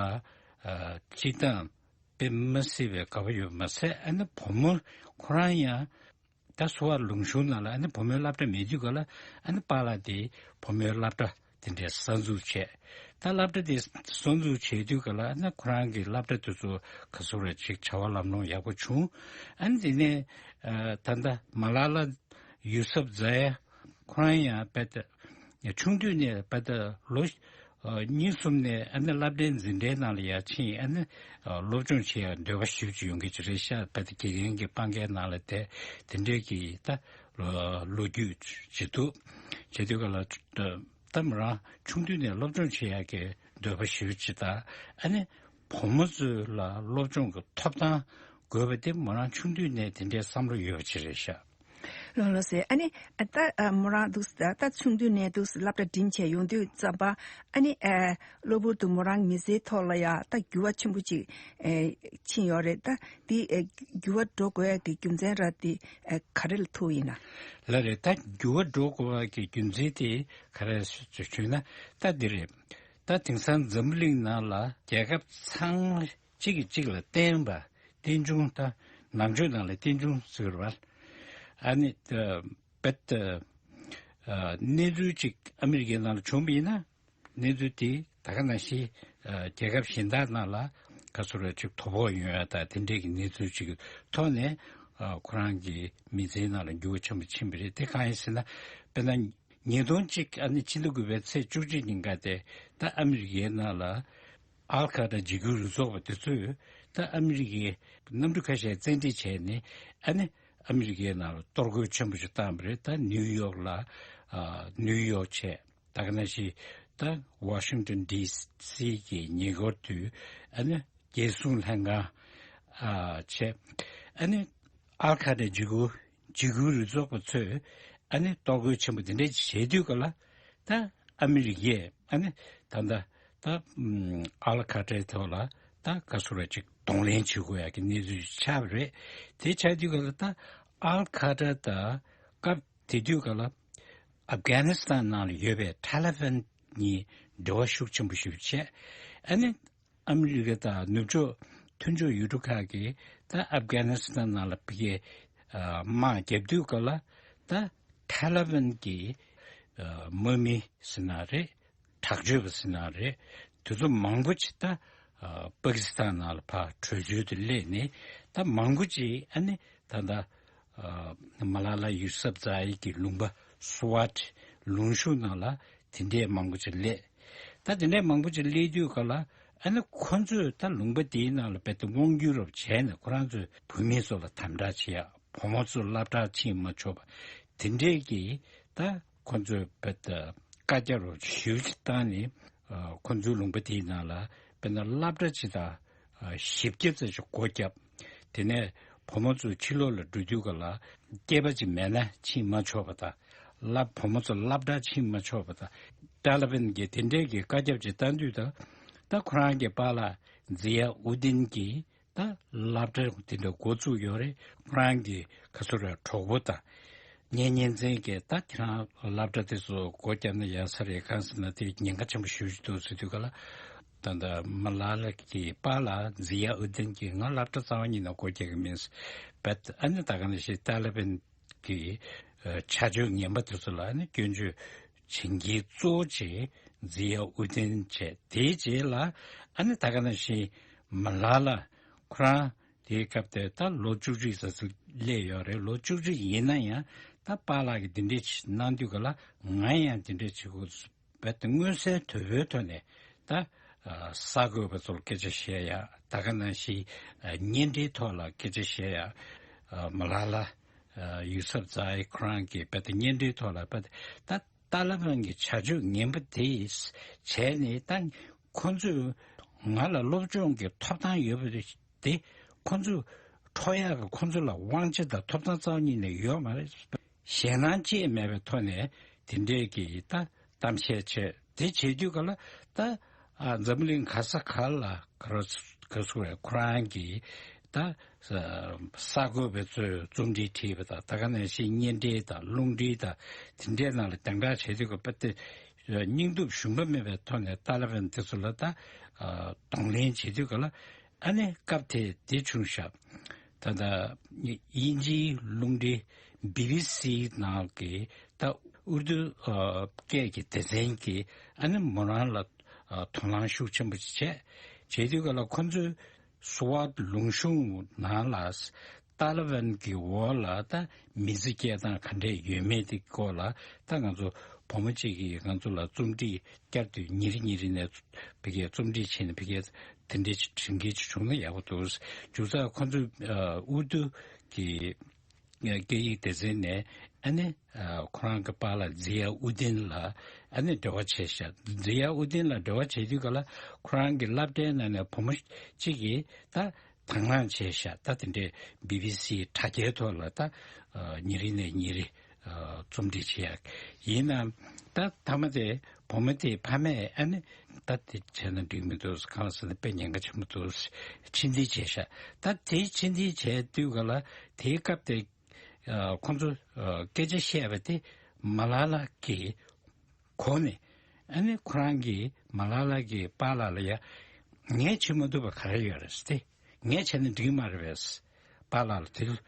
སྤྱིར་བཏང་དཔེ་མི་སྲིད་པའི་དགའ་པོ་ཡོད་པ་མ་ཟད། ཨ་ནི་བུ་མོ་ཁོ་རང་ཡང་ད་སུ་ཝཊ་ལུང་གཤོང་ནང་ལ་ཨ་ནི་བུ་མོའི་སློབ་གྲྭ་མེད་དུས་ག་ལ་ཨ་ནི་པཱ་ལགས་དེ་བུ་མོའི་སློབ་གྲྭ་དེ་འདྲའི་གསར་འཛུགས་བྱས། ད་སློབ་གྲྭ་དེ་གསར་འཛུགས་བྱས་དུས་ག་ལ་ཨ་ནི་ཁོ་རང་གི་སློབ་གྲྭ་དེ་ཚོ་ག་ཚོད་རེ་ཅིག་བྱ་བ་ལམ་ལྷོང་ཡག་པོ་བྱུང་། ཨ་ནི་དེ་ནས་ད་ལྟ་མ་ལ་ལ་ཡུ་སབ་ཛ་ཡ་ཁོ་རང་ཡང་རྦད་དེ་ཆུང་དུས་ནས་རྦད་དེ་ལོ་གཉིས་གསུམ་ནས་ཨ་ནི་སློབ་གྲྭའི་འཛིན་གྲྭའི་ནང་ལ་ཡར་ཕྱིན། ཨ་ནི་སློབ་སྦྱོང་བྱེད་ཡ་འདོད་པ་ཞེ་པོ་ཅིག་ཡོང་གི་ཅིག་རེད་ཤག་རྦད་དེ་དགེ་རྒན་གྱི་དཔང་རྒྱག་ནང་ལ་བསྡད། དེ་འདྲའི་གི་ད་ལོ་རྒྱུས་ཅིག་འདུག་བྱས་དུས་ག་ལ་ད་མོ་རང་ཆུང་དུས་ནས་སློབ་སྦྱོང་བྱེད་ཡ་གི་འདོད་པ་ཞེ་པོ་ཅིག་དང་། ཨ་ནི་བུ་མོ་ཚོ་ལ་སློབ་སྦྱོང་གི་ཐོབ་ཐང་དགོས་པ་དེ་མོ་རང་ཆུང་དུས་ནས་དེ་འདྲའི་བསམ་བློ་ཡོད་པ་ཅིག་རེད་ཤག་ལགས་ལགས་སེ། ཨ་ནི་ད་མོ་རང་འདུག་ད་ད་ཆུང་དུས་ནས་འདུག་སློབ་གྲྭ་འགྲིམས་བྱས་ཡོང་དུས་ཙམ་པ། ཨ་ནི་གློ་བུར་དུ་མོ་རང་མི་ཚེའི་ཐོག་ལ་ཡ་ད་འགྱུར་བ་ཆེན་པོ་ཅིག་ཕྱིན་ཡོད་རེད། ད་འདི་འགྱུར་བ་འགྲོ་དགོས་ཡ་གི་རྒྱུ་མཚན་ར་དེ་ག་རེ་ལ་ཐུག་ཡིན་ན། ལགས་རེད། ད་འགྱུར་བ་འགྲོ་དགོས་པ་གི་རྒྱུ་མཚན་དེ་ག་རེ་ཞུས་ན་ད་འདི་རེད། ད་དེང་སང་འཛམ་བུ་གླིང་ནང་ལ་རྒྱལ་ཁབ་ཚང་མ་གཅིག་གིས་གཅིག་ལ་བརྟེན་པ། རྟེན་འབྱུང་ད་ནང་ཆོས་ནང་ལ་རྟེན་འབྱུང་ཟེར་བ། ཨ་ནི་ད་བེད་ཨ་གནས་ཚུལ་ཅིག་ཨ་མི་རི་ཀའི་ནང་ལ་བྱུང་བ་ཡིན་ན། གནས་ཚུལ་དེ་ད་ག་ནང་བཞིན་ཨ་རྒྱལ་ཁབ་གཞན་དག་ནང་ལ་ག་ཚོད་རེ་ཅིག་དོ་ཕོག་ཡོང་ཡ་ད་དེ་འདྲས་ཀྱི་གནས་ཚུལ་ཅིག་གི་ཐོག་ནས་ཨ་ཁོ་རང་གི་མི་ཚེའི་ནང་ལ་འགྱུར་བ་ཆེན་པོ་ཕྱིན་པ་རེད། དེ་གང་ཡིན་ཟེར་ན། དཔེར་ན། ཉིས་སྟོང་གཅིག་ཨ་ནི་ཕྱི་ཟླ་དགུ་པའི་ཚེས་བཅུ་གཅིག་ཉིན་ཀ་དེ་ད་ཨ་མི་རི་ཀའི་ནང་ལ་ཨལ་ཁ་ཏྲ་འཇིགས་སྐུལ་རུ་ཚོགས་པ་དེ་ཚོས་ད་ཨ་མི་རི་ཀའི་གནམ་གྲུ་ཁ་ཤས་བཙན་ཁྲིད་བྱས་ནས། ཨ་ནི་ཨ་མི་རི་ཀའི་ནང་ལ་གཏོར་རྒོལ་ཆེན་པོ་ཞིག་བཏང་བ་རེད། ད་ནིའུ་ཡོག་ལ་ཨ་ནིའུ་ཡོག་བྱས། ད་ག་ནང་བཞིན་ད་ཝ་ཤིང་ཊོན་ཌི་སི་གི་ཉེ་འཁོར་དུ་ཨ་ནི་རྒྱལ་སྲུང་ལྷན་ཁང་ཨ་བྱས། ཨ་ནི་ཨལ་ཁ་ཏྲ་འཇིགས་སྐུལ་འཇིགས་སྐུལ་རུ་ཚོགས་པ་ཚོས་ཨ་ནི་གཏོར་རྒོལ་ཆེན་པོ་དེ་འདྲ་བྱེད་དུས་ག་ལ། ད་ཨ་མི་རི་ཀས་ཨ་ནི་ད་ལྟ་ད་ཨམ་ཨལ་ཁ་ཏྲའི་ཐོག་ལ་ད་ག་ཚོད་ར་ཅིག་གདོང་ལེན་བྱེད་དགོས་ཡ་གི་གནས་ཚུལ་ཆགས་པ་རེད། དེ་ཆགས་དུས་ག་ལ་ད་ཨལ་ཁ་ཏྲ་དང་སྐབས་དེ་དུས་ག་ལ་ཨབ་གྷ་ནི་སི་ཐན་ནང་ལ་ཡོད་པའི་ཐ་ལི་བན་གཉིས་འབྲེལ་བ་ཤུགས་ཆེན་པོ་ཞིག་བྱས། ཨ་ནི་ཨ་མི་རི་ཀ་དང་ནུབ་ཕྱོགས་མཐུན་ཕྱོགས་ཡུལ་གྲུ་ཁག་གིས་ད་ཨབ་གྷ་ནི་སི་ཐན་ནང་ལ་ཕ་གིའི་ཨ་དམག་རྒྱབ་དུས་ག་ལ། ད་ཐ་ལི་བན་གྱི་ཨ་དམག་མི་ཟེར་ན་རེད། དྲག་སྤྱོད་པ་ཟེར་ན་རེད། དེ་ཚོ་མང་པོ་ཅིག་ད་ཨ་པ་ཀི་སི་ཐན་ནང་ལ་ཕར་བྲོས་བྱོལ་དུ་སླེབས་ནས། ད་མང་པོ་ཅིག་ཨ་ནི་ད་ལྟ་ཨ་མ་ལ་ལ་ཡུ་སབ་ཛ་ཨི་གི་ལུང་པ་སུ་ཝཊ་ལུང་གཤོང་ནང་ལ་དེ་འདྲས་མང་པོ་ཅིག་སླེབས། ད་དེ་འདྲས་མང་པོ་ཅིག་སླེབས་དུས་ག་ལ། ཨ་ནི་ཁོ་ཚོས་ད་ལུང་པ་དེའི་ནང་ལ་རྦད་དེ་དབང་སྒྱུར་རོབ་བྱས་ནས། ཁོ་རང་ཚོས་བུད་མེད་ཚོ་ལ་དམ་དྲག་བྱེད་ཡ། བུ་མོ་ཚོ་སློབ་གྲྭར་ཕྱིན་མ་ཆོག་པ། དེ་འདྲས་ཀྱི་ད་ཁོ་ཚོས་རྦད་དེ་བཀའ་རྒྱ་རོབ་ཞེ་པོ་ཅིག་བཏང་ནས། ཨ་ཁོ་ཚོའི་ལུང་པ་དེའི་ནང་ལ་དཔེར་ན་སློབ་གྲྭ་ཅིག་དང་ཨ་བཞི་བརྒྱ་ཙམ་ཞིག་སྒོ་བརྒྱབ། དེ་ནས་བུ་མོ་ཚོ་ཕྱི་ལོགས་ལ་འགྲོ་དུས་ག་ལ་སྐྱེས་པ་ཅིག་མེད་ན་ཕྱིན་མ་ཆོག་པ་དང་། སློབ་བུ་མོ་ཚོ་སློབ་གྲྭར་ཕྱིན་མ་ཆོག་པ་དང་། ཏཱ་ལི་བན་གྱིས་དེ་འདྲས་ཀྱི་བཀའ་ཁྱབ་ཅིག་བཏང་དུས། ད་ད་ཁོ་རང་གི་པཱ་ལགས་ཛི་ཡ་ཨུ་དིན་གྱིས་ད་སློབ་གྲྭ་དེ་འདྲ་འགོ་བཙུགས་ཡོད་རེད། ཁོ་རང་གི་ག་ཚོད་རེད། གྲོགས་པོ་དང་གཉེན་ཉེ་ཚན་གྱིས་ད་ཁྱེད་རང་སློབ་གྲྭ་དེ་ཚོ་སྒོ་བརྒྱབ་ན་ཡག་ས་རེད། གང་ཟེར་ན་དེ་ཉེན་ཁ་ཆེན་པོ་ཞེ་པོ་ཅིག་འདུག་ཟེར་དུས་ག་ལ། ད་ལྟ་མ་ལ་ལ་གི་པཱ་ལགས་ཛི་ཡ་ཨུ་དིན་གྱིས་ང་སློབ་གྲྭ་རྩ་བ་ཉིད་ནས་སྒོ་རྒྱག་གི་མིན། བད་ཨ་ནི་ད་ག་ནང་བཞིན་ཏཱ་ལི་བན་གྱི་ཨ་བྱ་སྤྱོད་ངན་པ་དེ་ཚོ་ལ་ཨ་ནི་སྐྱོན་བརྗོད་བྱེད་མཁན་གཙོ་བོ་ཅིག་ཛི་ཡ་ཨུ་དིན་བྱས། དེའི་རྗེས་ལ་ཨ་ནི་ད་ག་ནང་བཞིན་མ་ལ་ལ་ཁོ་རང་དེའི་སྐབས་དེ་ད་ལོ་བཅུ་གཅིག་ཙམ་ཞིག་སླེབས་ཡོད་རེད། ལོ་བཅུ་གཅིག་ཡིན་ན་ཡང་ད་པཱ་ལགས་ཀྱིས་འདི་འདྲས་ཅིག་གནང་དུས་ག་ལ་ང་ཡང་འདི་འདྲས་བྱེད་དགོས། རྦད་དེ་མངོན་གསལ་དོད་པོའི་ཐོག་ནས་ད་ཨ་གསར་འགོད་པ་ཚོར་སྐད་ཆ་བཤད་ཡ། ད་ག་ནང་བཞིན་ཨ་བརྙན་འཕྲིན་ཐོག་ལ་སྐད་ཆ་བཤད་ཡ། ཨ་མ་ལ་ལ་ཨ་ཡུ་སབ་ཛ་ཨི་ཁོ་རང་གིས་རྦད་དེ་བརྙན་འཕྲིན་ཐོག་ལ་རྦད་དེ་ད་ཏཱ་ལི་བན་གྱི་བྱ་སྤྱོད་ངན་པ་དེ་བྱས་ནས། ད་ཁོ་ཚོས་ང་ལ་སློབ་སྦྱོང་གི་ཐོབ་ཐང་ཡོད་པ་དེ་ཁོ་ཚོས་འཕྲོག་ཡག་གི་ཁོ་ཚོ་ལ་དབང་ཆ་དང་ཐོབ་ཐང་རྩ་བ་ཉིད་ནས་ཡོད་མ་རེད། ཞེད་སྣང་ཅི་ཡང་མེད་པའི་ཐོག་ནས་དེ་འདྲས་ཀྱི་ད་གཏམ་བཤད་བྱས། དེ་བྱེད་དུས་ག་ལ་ད་ཨ་འཛམ་གླིང་ག་ས་ག་ལ་ག་ར་ག་སུ་རེད། ཁོ་རང་གིས་ད་གསར་འགོད་པ་ཚོས་རྩོམ་བྲིས་བྲིས་པ་དང་། ད་ག་ནང་བཞིན་བརྙན་འཕྲིན་དང་རླུང་འཕྲིན་དང་དེ་འདྲའི་ནང་ལ་རྒྱང་བསྒྲགས་བྱེད་དུས་ག་ལ་རྦད་དེ་སྙིང་སྟོབས་ཞུམ་པ་མེད་པའི་ཐོག་ནས་ཏཱ་ལི་བན་དེ་ཚོ་ལ་ད་གདོང་ལེན་བྱེད་དུས་ག་ལ། ཨ་ནི་སྐབས་དེ་དེ་བྱུང་ཤག་ད་ལྟ་དབྱིན་ཇིའི་རླུང་འཕྲིན་བི་བི་སི་ནང་གི་ད་ཨུར་དུ་ཨ་སྐད་ཀྱི་སྡེ་ཚན་གྱིས་ཨ་ནི་མོ་རང་ལ་ཨ་དོ་སྣང་ཤུགས་ཆེན་པོ་ཅིག་བྱས། བྱས་དུས་ག་ལ་ཁོ་ཚོས་སུ་ཝཊ་ལུང་གཤོང་ནང་ལ་ཏཱ་ལི་བན་གྱི་འོག་ལ་ད་མི་ཚེ་སྐྱེལ་སྟངས་ག་འདྲས་ཡོད་མེད་དེ་སྐོར་ལ། ད་ང་ཚོ་བུ་མོ་གཅིག་གིས་ང་ཚོ་ལ་རྩོམ་བྲིས་བསྐྱར་དུ་ཉིན་རེ་ཉིན་རེ་ནས་ཕ་གིའི་རྩོམ་བྲིས་བྱས་ནས་ཕ་གིའི་དེ་འདྲའི་བྲིས་མཁན་ཅིག་བྱུང་ན་ཡག་པོ་འདུག། མཇུག་རྩ་ཁོ་ཚོས་ཨ་ཨུར་དུ་གི་སྐད་ཡིག་སྡེ་ཚན་ནས་ཨ་ནི་ཨ་ཁོ་རང་གི་པཱ་ལགས་ཛི་ཡ་ཨུ་དིན་ལ་ཨ་ནི་འབྲེལ་བ་བྱས་ཤག། ཛི་ཡ་ཨུ་དིན་ལ་འབྲེལ་བ་བྱེད་དུས་ག་ལ་ཁོ་རང་གི་སློབ་གྲྭའི་ནང་ནས་བུ་མོ་གཅིག་གིས་ད་ དང་བླངས་བྱས་ཤག་ད་དེ་འདྲའི་བི་བི་སི་དྲ་རྒྱའི་ཐོག་ལ་ད་ཨ་ཉིན་རེ་ནས་ཉིན་རེ་ཨ་རྩོམ་སྒྲིག་བྱེད་ཡག་ཡིན་ནའང་། ད་མཐའ་མ་དེ་བུ་མོ་དེའི་ཕ་མས་ཨ་ནི་ད་དེ་བྱས་ན་འགྲིག་མི་འདུག་གང་ཟེར་ན་དཔེ་ཉེན་ཁ་ཆེན་པོ་འདུག་ཕྱིར་འཐེན་བྱས་ཤག་ད་དེ་ཕྱིར་འཐེན་བྱས་དུས་ག་ལ་དེའི་སྐབས་དེ་ཨ་ཁོང་ཚོ་ཨ་སྐད་ཆ་བཤད་པ་དེ་མ་ལ་ལ་གིས་གོ་ནས། ཨ་ནི་ཁོ་རང་གིས་མ་ལ་ལ་གི་པཱ་ལགས་ལ་ཡ། ངས་བྱེད་མ་ཐུབ་པ་ག་རེ་ཡོད་རེད་ཟེར་ཏེ། ངས་བྱས་ན་འགྲིག་མ་རེད་པས། པཱ་ལགས་ལ་དེ།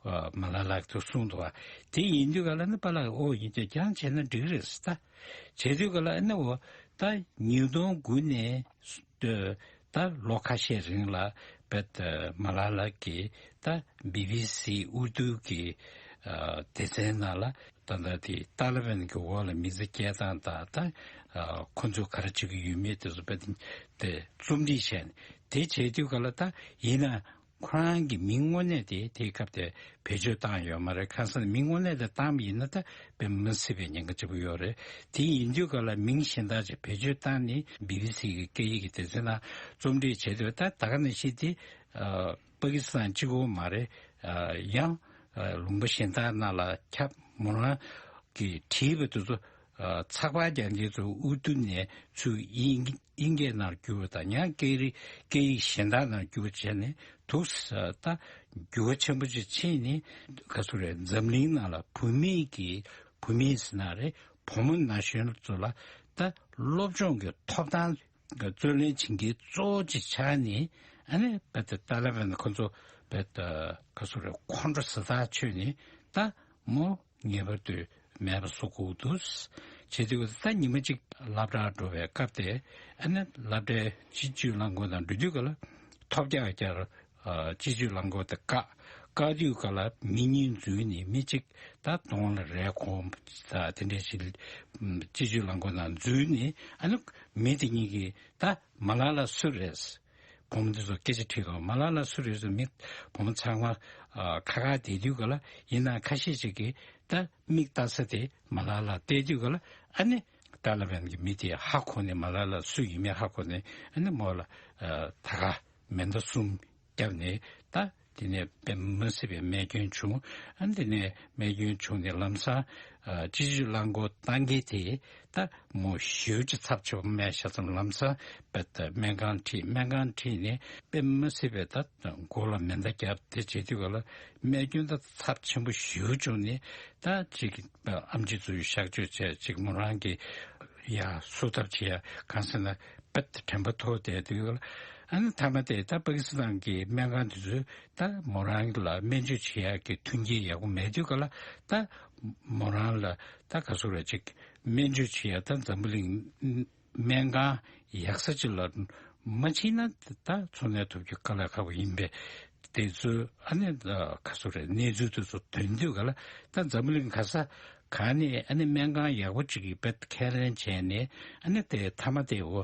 ཨ་མ་ལ་ལ་གིས་གསུངས་འདུག་པ། དེ་ཡིན་དུས་ག་ལ་ནི་པཱ་ལགས་ཨོ་ཡིན་ཏེ་ཀྱང་བྱས་ན་འགྲིག་རེད་ཟེར་ད། བྱས་དུས་ག་ལ་ཨ་ནི་འོ། ད་ཉིས་སྟོང་དགུ་ནས། ད་ལོ་ཁ་ཤས་རིང་ལ་བེད་མ་ལ་ལ་གིས་ད་བི་བི་སི་ཨུར་དུ་གི་ཨ་སྡེ་ཚན་ནང་ལ་ད་ལྟ་དེ་ཏཱ་ལི་བན་གྱི་འོག་ལ་མི་ཚེ་སྐྱེལ་སྟངས་དང་ད་ཨ་ཁོ་ཚོས་ག་རེ་བྱེད་ཀྱི་ཡོད་མེད་དེ་ཚོ་བེད་དེ་རྩོམ་སྒྲིག་བྱས་ནས་དེ་བྱས་དུས་ག་ལ་ད་ཡིན་ན་ཁོ་རང་གི་མིང་དངོས་གནས་དེ་དེའི་སྐབས་དེ་བེད་སྤྱོད་བཏང་ཡོད་མ་རེད། གང་ཟེར་ན་མིང་དངོས་གནས་དེ་བཏང་བ་ཡིན་ན་ད་དཔེ་མི་སྲིད་པའི་ཉེན་ཁ་ཆེན་པོ་ཡོད་རེད། དེ་ཡིན་དུས་ག་ལ་མིང་གཞན་དག་ཅིག་བེད་སྤྱོད་བཏང་ནས་བི་བི་སི་གི་སྐད་ཡིག་གི་སྡེ་ཚན་ནང་རྩོམ་སྒྲིག་བྱས་དུས་ད་ད་ག་ནང་བཞིན་དེ་ཨ་པ་ཀི་སི་ཐན་གཅིག་པོ་མ་རེད། ཨ་ཡང་ཨ་ལུང་པ་གཞན་དག་ནང་ལ་ཁྱབ། མོ་རང་གིས་བྲིས་པ་དེ་ཚོ་ཨ་ཚགས་པར་རྒྱག་མཁན་ཚོ་ཨུར་དུ་ནས་ཚུར་དབྱིན་དབྱིན་སྐད་ནང་བསྒྱུར་བ་དང་། ཡང་སྐད་རིགས་སྐད་ཡིག་གཞན་དག་ནང་བསྒྱུར་བ་བྱས་ནས་འདུག་ས་ད་འགྱུར་བ་ཆེན་པོ་ཅིག་ཕྱིན་ནས། ག་ཚོད་རེད། འཛམ་གླིང་ནང་ལ་བུད་མེད་ཀྱི་བུད་མེད་ཟེར་ན་རེད། བུ་མོ་ན་གཞོན་ཚོ་ལ་ད་སློབ་སྦྱོང་གི་ཐོབ་ཐང་རྩོད་ལེན་བྱེད་མཁན་གཙོ་བོ་ཅིག་ཆགས་ནས། ཨ་ནི་བེད་ཏཱ་ལི་བན་ཁོ་ཚོ་བེད་ག་ཚོད་རེད། ཁོང་ཁྲོ་ཟ་ཐག་ཆོད་ནས་ད་མོ་ངེས་པར་དུ་མེད་པ་བཟོ་དགོས་འདུག་བྱེད་དུས། ད་ཉི་མ་གཅིག་སློབ་གྲྭར་འགྲོ་བའི་སྐབས་དེ། ཨ་ནི་སློབ་གྲྭའི་སྤྱི་སྤྱོད་རླངས་འཁོར་ནང་འགྲོ་དུས་ག་ལ་ཐོལ་རྒྱག་རྒྱག་ཨ་སྤྱི་སྤྱོད་རླངས་འཁོར་དེ་བཀག་བཀག་དུས་ག་ལ་མི་གཉིས་འཛུལ་ནས། མི་གཅིག་ད་གདོང་ལ་རས་གོན་ད་དེ་འདྲ་ཞིག་སྤྱི་སྤྱོད་རླངས་འཁོར་ནང་འཛུལ་ནས། ཨ་ནི་མི་དེ་གཉིས་ཀྱིས་ད་མ་ལ་ལ་སུ་རེད། བུ་མོ་འདི་ཚོ་སྐད་ཆ་དྲིས་དང་། མ་ལ་ལ་སུ་རེད་ཟེར། མི་བུ་མོ་ཚང་མ་ཨ་ཁ་ཁ་བསྡད་དུས་ག་ལ། ཡིན་ན་ཁ་ཤས་ཤིག་གིས་ད་མིག་ལྟ་ས་དེ་མ་ལ་ལ་བལྟས་དུས་ག་ལ། ཨ་ནི་ཏཱ་ལི་བན་གྱི་མི་དེ་ཧ་གོ་ནས། མ་ལ་ལ་སུ་ཡིན་མིན་ཧ་གོ་ནས། ཨ་ནི་མོ་ལ་ཨ་ད་ག་མེ་མདའ་གསུམ་བརྒྱབ་ནས་ད། དེ་ནས་དཔེ་མི་སྲིད་པའི་རྨས་སྐྱོན་བྱུང་། ཨ་ནི་དེ་ནས་རྨས་སྐྱོན་བྱུང་ནས་ལམ་སང་ཨ་སྤྱི་སྤྱོད་རླངས་འཁོར་བཏང་མཁན་དེ་ད་མོ་ཞེ་པོ་ཅིག་ཚབས་ཆེ་བ་རྨས་བཞག་ཙང་ལམ་སང་བེད་སྨན་ཁང་ཁྲིད། སྨན་ཁང་ཁྲིད་ནས་དཔེ་མི་སྲིད་པའི་ད་མགོ་ལ་མེ་མདའ་བརྒྱབ། དེ་བྱེད་དུས་ག་ལ་རྨས་སྐྱོན་ད་ཚབས་ཆེན་པོ་ཞེ་པོ་བྱུང་ནས། ད་ཅིག་ཨེམ་ཆི་ཚོས་གཤག་བཅོས་བྱས། ཅིག་མོ་རང་གིས་ཡ་སུ་ཐབས་བྱས། ཡ་གང་ཟེར་ན་དཔེ་དྲན་པ་ཐོར་བསྡད་དུས་ག་ལ། ཨ་ནི་མཐའ་མ་དེ་ད་པ་ཀི་སི་ཐན་གྱི་སྨན་ཁང་དེ་ཚོས་ད་མོ་རང་ལ་སྨན་བཅོས་བྱེད་ཡག་གི་མཐུན་རྐྱེན་ཡག་པོ་མེད་དུས་ག་ལ། ད་མོ་རང་ལ་ད་ག་ཚོད་རེད། ཅིག་སྨན་བཅོས་བྱེད་ཡག་ད་འཛམ་བུ་གླིང་སྨན་ཁང་ཡག་ས་ཅིག་ལ་མ་ཕྱིན་ན་ད་འཚོ་གནས་ཐུབ་རྒྱུ་དཀའ་ལས་ཁག་པོ་ཡིན་པས། དེ་ཚོ་ཨ་ནི་ཨ་ག་ཚོད་རེད། གནས་ཚུལ་དེ་ཚོ་ཐོན་དུས་ག་ལ། ད་འཛམ་བུ་གླིང་ག་ས་ག་ནས་ཨ་ནི་སྨན་ཁང་ཡག་པོ་ཅིག་གི་བེད་ཁས་ལེན་བྱས་ནས། ཨ་ནི་དེ་མཐའ་མ་དེ་འོ་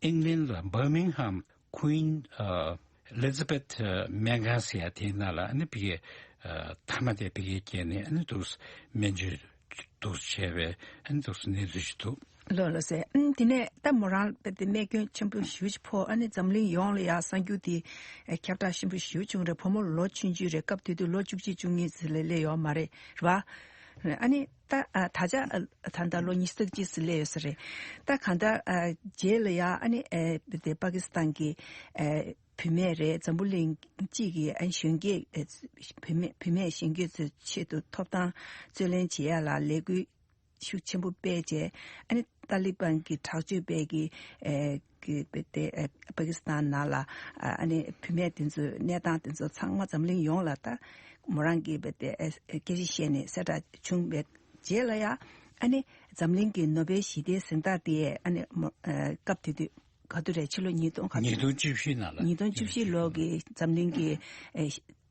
ཨིང་ལན་ལ་བར་མིང་ཧམ་ཀུན་ཨ་ཨེ་ལི་ཛ་བེད་སྨན་ཁང་ཟེར་ཡ་དེའི་ནང་ལ། ཨ་ནི་ཕ་གིར་ཨ་མཐའ་མ་དེ་ཕ་གིར་བསྐྱལ་ནས། ཨ་ནི་འདུག་སྨན་བཅོས་འདུག་བྱས་པའི། ཨ་ནི་འདུག་གནས་ཚུལ་ཞིག་འདུག་ལགས་ལགས་སེ། ཨམ་དེ་ནས་ད་མོ་རང་དཔེ་དེ་རྨས་སྐྱོན་ཆེན་པོ་ཞེ་པོ་ཅིག་ཕོག་ཨ་ནི་འཛམ་གླིང་ཡོངས་ལ་ཡ་གསར་འགྱུར་དེ་ཨེ་ཁྱབ་བསྒྲགས་ཆེན་པོ་ཞེ་པོ་བྱུང་རེད། བུ་མོ་ལོ་ཆུང་ཆུང་རེད། སྐབས་དེ་དུས་ལོ་བཅུ་གཅིག་བཅུ་གཉིས་ཙམ་ལས་སླེབས་ཡོད་མ་རེད། རེད་པ། ཨ་ནི་ད་ཨ་ད་ཆ་ཨ་ད་ལྟ་ལོ་ཉི་ཤུ་རྩ་གཅིག་ཙམ་སླེབས་ཡོད་ས་རེད། ད་གང་ལྟར་ཨ་རྗེས་ལ་ཡ་ཨ་ནི་ཨེ་དེ་པ་ཀི་སི་ཐན་གྱི་ཨེ་བུད་མེད་རེད། འཛམ་བུ་གླིང་སྤྱི་གི་ཨ་གཞོན་སྐྱེས་ཨེ་བུད་མེད་བུད་མེད་གཞོན་སྐྱེས་ཚོའི་ཆེད་དུ་ཐོབ་ཐང་རྩོད་ལེན་བྱེད་ཡ་ལ་ལས་འགུལ་ཤུགས་ཆེན་པོ་སྤེལ་བྱས། ཨ་ནི་ཏཱ་ལི་བན་གྱི་དྲག་སྤྱོད་པས་ཀྱི་ཨེ་ཀྱི་བེད་དེ་ཨེ་པ་ཀི་སི་ཐན་ནང་ལ་ཨ་ནི་བུད་མེད་དེ་ཚོའི་གནས་སྟངས་དེ་ཚོ་ཚང་མ་འཛམ་གླིང་ཡོངས་ལ་ད་མོ་རང་གིས་བེད་དེ་ཨེ་སྐད་ཆ་བཤད་ནས་གསལ་བསྒྲགས་བྱུང་བའི་རྗེས་ལ་ཡ། ཨ་ནི་འཛམ་གླིང་གི་ནོ་བེལ་ཞི་བདེའི་གཟེངས་རྟགས་དེ་ཨ་ནི་མོ་ཨེ་སྐབས་དེ་དུས་ག་དུས་རེད། ཕྱི་ལོ་ཉིས་སྟོང་ག་ཉིས་སྟོང་བཅུ་བཞི་ནང་ལ། ཉིས་སྟོང་བཅུ་བཞི་ལོ་གི་འཛམ་གླིང་གི་ཨེ་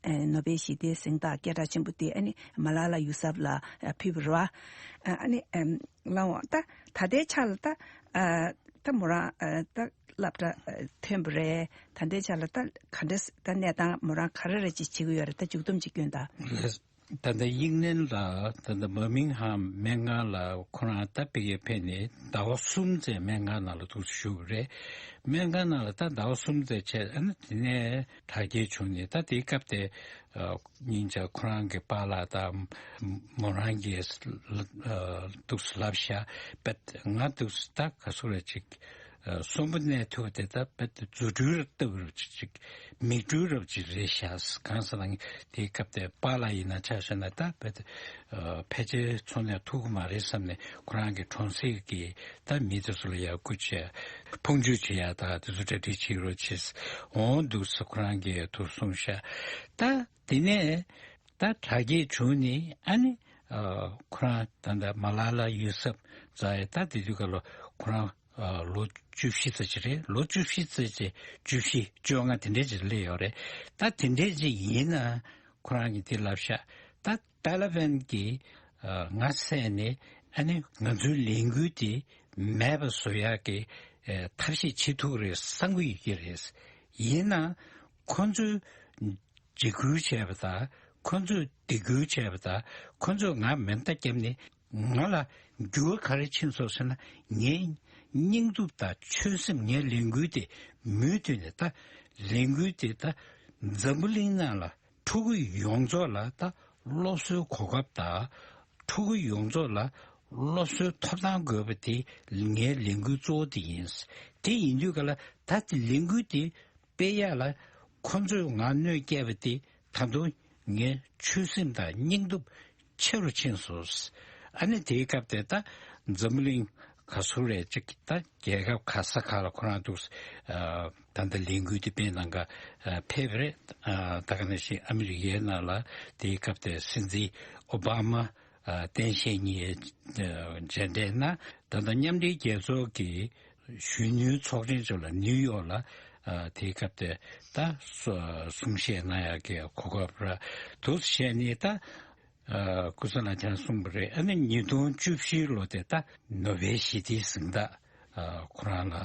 ཨེ་ནོ་བེལ་ཞི་བདེའི་གཟེངས་རྟགས་སྐད་གྲགས་ཆེན་པོ་དེ་ཨ་ནི་མ་ལ་ལ་ཡུ་སབ་ལ་ཨ་ཕུལ་བ་རེད་པ། ཨ་ནི་ཨེམ་ལགས་འོང་། ད་ད་ལྟའི་ཆ་ལ་ད་ཨ་ད་མོ་རང་ཨ་ད་སློབ་གྲྭ་ཨ་ཐོན་པ་རེད། ད་ལྟའི་ཆ་ལ་ད་ག་འདྲ་ད་གནས་སྟངས་མོ་རང་ག་རེ་རེ་ཅིག་བྱེད་ཀྱི་ཡོད་རེད། ད་མཇུག་སྡོམ་ཅིག་སྐྱོན་དང་། ལགས། ད་ལྟ་དབྱིག་གནོན་ལ་ད་ལྟ་འབར་མིང་ཧམ་སྨན་ཁང་ལ་ཁོ་རང་ད་ཕ་གིར་ཕེབས་ནས་ཟླ་བ་གསུམ་ཙམ་སྨན་ཁང་ནང་ལ་འདུག་སེ་བཞུགས་པ་རེད། སྨན་ཁང་ནང་ལ་ད་ཟླ་བ་གསུམ་ཙམ་བྱས། ཨ་ནི་དེ་ནས་དྲག་སྐྱེད་བྱུང་ནས། ད་དེའི་སྐབས་དེ་ཨ་སྙིང་རྗེ་ཁོ་རང་གི་པཱ་ལགས་དང་མོ་རང་གིས་ཨ་འདུག་སེ་ལབ་ཤག་པད་ང་འདུག་སེ་ད་ག་སུ་རེད་ཅིག་ཨ་གསོན་པོ་གནས་ཐུབ་པ་དེ་ད་དཔེ་རྫུ་འཕྲུལ་ལྟ་བུ་ཅིག་ཅིག་མིག་འཕྲུལ་རབ་ཅིག་རེད་ཤག་གང་ཟེར་ན་དེའི་སྐབས་དེ་པཱ་ལགས་ཡིན་ན་ཆ་བཞག་ན་ད་དཔེ་ཨ་ཕལ་ཆེར་འཚོ་གནས་ཐུབ་ཀྱི་མ་རེད་བསམ་ནས། ཁོ་རང་གི་གྲོང་གསེབ་ཀྱི་ད་མི་དེ་ཚོ་ལ་ཡར་སྐུལ་བྱས། ཕུང་སྐྱུར་བྱེད་ཡག་ད་དེ་ཚོ་གྲ་སྒྲིག་བྱེད་རོགས་བྱེད། འོང་འདུག་ཟེར་ཁོ་རང་གིས་ཐུགས་གསུངས་ཤག་ད་དེ་ནས་ད་དྲག་སྐྱེད་བྱུང་ནས། ཨ་ནི་ཨ་ཁོ་རང་ད་ལྟ་མ་ལ་ལ་ཡུ་སབ་ཛ་ཡེ། ད་དེ་དུས་སྐབས་ལ་ཁོ་རང་ཨ་ལོ་བཅུ་བཞི་ཙམ་ཅིག་རེད། ལོ་བཅུ་བཞི་ཙམ་ཅིག་བཅུ་བཞི་བཅོ་ལྔ་དེ་འདྲས་ཅིག་སླེབས་ཡོད་རེད། ད་དེ་འདྲས་ཅིག་ཡིན་ན་ཁོ་རང་གིས་དེ་ལབ་ཤག་ད་ཏཱ་ལི་བན་གྱིས་ཨ་ང་བསད་ནས། ཨ་ནི་ང་ཚོའི་ལས་འགུལ་དེ་མེད་པ་བཟོ་ཡག་གི་ཨ་ཐབས་ཤེས་བྱེད་ཐུབ་ཀྱི་རེད་བསམ་གྱི་ཡོད་ཀྱི་རེད། ཡིན་ནའང་ཁོ་ཚོས་འཇིགས་སྐུལ་བྱས་པ་དང་། ཁོ་ཚོས་སྡིགས་སྐུལ་བྱས་པ་དང་། ཁོ་ཚོས་ང་མེ་མདའ་བརྒྱབ་ནས། ང་ལ་འགྱུར་བ་ག་རེ་ཕྱིན་སོང་ཟེར་ན། ངའི་སྙིང་སྟོབས་དང་ཆོད་སེམས། ངའི་ལས་འགུལ་དེ་མུ་མཐུད་ནས། ད་ལས་འགུལ་དེ་ད་འཛམ་བུ་གླིང་ནང་ལ་ཕྲུ་གུ་ཡོངས་རྫོགས་ལ། ད་སློབ་གསོའི་གོ་སྐབས་དང་། ཕྲུ་གུ་ཡོངས་རྫོགས་ལ་སློབ་གསོའི་ཐོབ་ཐང་དགོས་པ་དེ་ངའི་ལས་འགུལ་གཙོ་བོ་དེ་ཡིན། དེ་ཡིན་དུས་ག་ལ་ད་དེ་ལས་འགུལ་དེ་སྤེལ་ཡག་ལ་ཁོ་ཚོས་ང་གནོད་བསྐྱལ་བ་དེ་ད་དུང་ངའི་ཆོད་སེམས་དང་སྙིང་སྟོབས་ཆེ་རུ་ཕྱིན་སོང་། ཨ་ནི་དེའི་སྐབས་དེ་ད་འཛམ་བུ་གླིང་ག་ཚོད་རེད་ཅིག་ད་རྒྱལ་ཁབ་ག་ས་ག་ལ་ཁོ་རང་འདུག་ཨ་ད་ལྟ་ལས་འགུལ་དེ་སྤེལ་གནང་ག་ཨ་ཕེབས་པ་རེད། ཨ་ད་ག་ནང་བཞིན་ཨ་མི་རི་ཀའི་ནང་ལ་དེའི་སྐབས་དེ་སྲིད་འཛིན་ཨོ་བྷ་མ་ཨ་སྟངས་དཔྱལ་གཉིས་མཇལ་འཕྲད་གནང་། ད་ལྟ་མཉམ་འབྲེལ་རྒྱལ་ཚོགས་ཀྱི་གཞོན་ནུའི་ཚོགས་ཆེན་ཚོ་ལ་ནིའུ་ཡོག་ལ་ཨ་དེའི་སྐབས་དེ་ད་གསུང་བཤད་གནང་ཡག་གི་གོ་སྐབས་རག་འདུག་བྱས་ནས། ད་ཨ་སྐུ་ཚེ་ལ་ཆང་གསུངས་པ་རེད། ཨ་ནི་ཉིས་སྟོང་བཅུ་བཞི་ལོ་དེ་ད་ནོ་བེལ་ཞི་བདེའི་གཟེངས་རྟགས་ཨ་ཁོ་རང་ལ་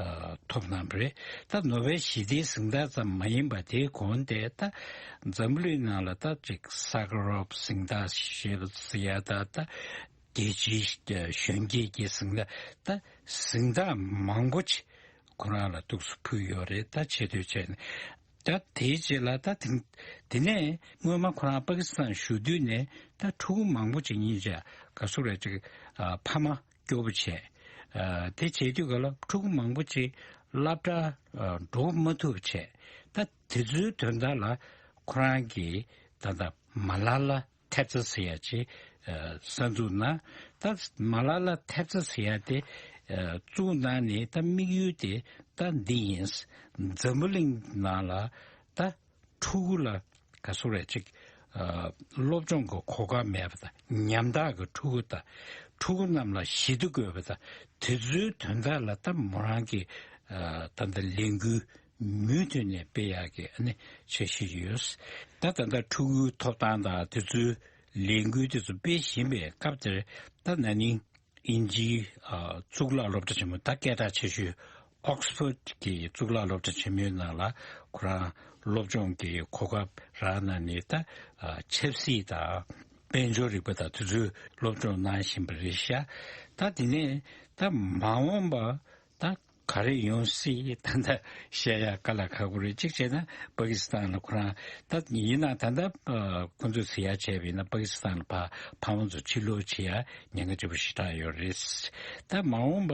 ཨ་ཐོབ་གནང་བ་རེད། ད་ནོ་བེལ་ཞི་བདེའི་གཟེངས་རྟགས་ཙམ་མ་ཡིན་པ། དེའི་གོང་དེ་ད་འཛམ་བུ་གླིང་ནང་ལ་ད་ཅིག་ས་ཀ་རོབ་གཟེངས་རྟགས་ཞེས་པ་ཟེར་ཡ། ད་ད་རྒྱལ་སྤྱིའི་གཞོན་སྐྱེས་ཀྱི་གཟེངས་རྟགས། ད་གཟེངས་རྟགས་མང་པོ་ཅིག་ཁོ་རང་ལ་འདུག་སེ་ཕུལ་ཡོད་རེད། ད་ཆེ་བསྟོད་བྱས་ནས། ད་དེའི་རྗེས་ལ་ད་དེ་དེ་ནས་སྔོན་མ་ཁོ་རང་པ་ཀི་སི་ཐན་བཞུགས་དུས་ནས་ད་ཕྲུ་གུ་མང་པོ་ཅིག་སྙིང་རྗེ་ག་ཚོད་རེད་ཅིག་ཨ་ཕ་མ་སྐྱོ་པོ་བྱས། ཨ་དེ་བྱེད་དུས་ག་ལ་ཕྲུ་གུ་མང་པོ་ཅིག་སློབ་གྲྭ་ཨ་འགྲོ་མ་ཐུབ་བྱས། ད་དེ་ཚོའི་དོན་དག་ལ་ཁོ་རང་གིས་ད་ལྟ་མ་ལ་ལ་ཐེབས་རྩ་ཟེར་ཡ་ཅིག་ཨ་གསར་འཛུགས་གནང་། ད་མ་ལ་ལ་ཐེབས་རྩ་ཟེར་ཡ་དེ་ཨ་བཙུགས་གནང་ནས། ད་དམིགས་ཡུལ་དེ་ད་འདི་ཡིན། འཛམ་བུ་གླིང་ནང་ལ་ད་ཕྲུ་གུ་ལ་ག་ཚོད་རེད་ཅིག་ཨ་སློབ་སྦྱོང་གི་གོ་སྐབས་མེད་པ་དང་། ཉམ་ཐག་གི་ཕྲུ་གུ་དང་། ཕྲུ་གུ་རྣམས་ལ་ཞི་བདེ་དགོས་པ་དང་། དེ་ཚོའི་དོན་དག་ལ་ད་མོ་རང་གིས་ཨ་ད་ལྟ་ལས་འགུལ་མུ་མཐུད་ནས་སྤེལ་ཡག་གི་ཨ་ནི་འཆར་གཞི་ཡོད། ད་ད་ལྟ་ཕྲུ་གུའི་ཐོབ་ཐང་དང་དེ་ཚོའི་ལས་འགུལ་དེ་ཚོ་སྤེལ་བཞིན་པའི་སྐབས་དེར། ད་ན་ནིང་དབྱིན་ཇིའི་ཨ་གཙུག་ལག་སློབ་གྲྭ་ཆེན་མོ། ད་སྐད་གྲགས་ཆེ་ཤོས་ཨོག་སི་ཕོརྡ་གི་གཙུག་ལག་སློབ་གྲྭ་ཆེན་མོའི་ནང་ལ་ཁོ་རང་སློབ་སྦྱོང་གི་གོ་སྐབས་རག་གནང་ནས། ད་ཨ་ཆབ་སྲིད་དང་དཔལ་འབྱོར་རིག་པ་དང་དེ་ཚོའི་སློབ་སྦྱོང་གནང་བཞིན་པ་རེད་ཤག་ད་དེ་ནས་ད་མ་འོངས་པ་ད་ག་རེ་ཡོང་སྲིད། ད་ལྟ་བཤད་ཡག་དཀའ་ལས་ཁག་པོ་རེད། གཅིག་བྱས་ན་པ་ཀི་སི་ཐན་ལ་ཁོ་རང་ད་ཡིན་ན། ད་ལྟ་ཨ་ཁོ་ཚོས་ཟེར་ཡག་བྱས་པ་ཡིན་ན། པ་ཀི་སི་ཐན་ལ་ཕ་ཕ་མ་ཚོ་ཕྱིར་ལོག་བྱེད་ཡག་ཉེན་ཁ་ཆེན་པོ་ཞེ་དྲག་ཡོད་རེད། ད་མ་འོངས་པ་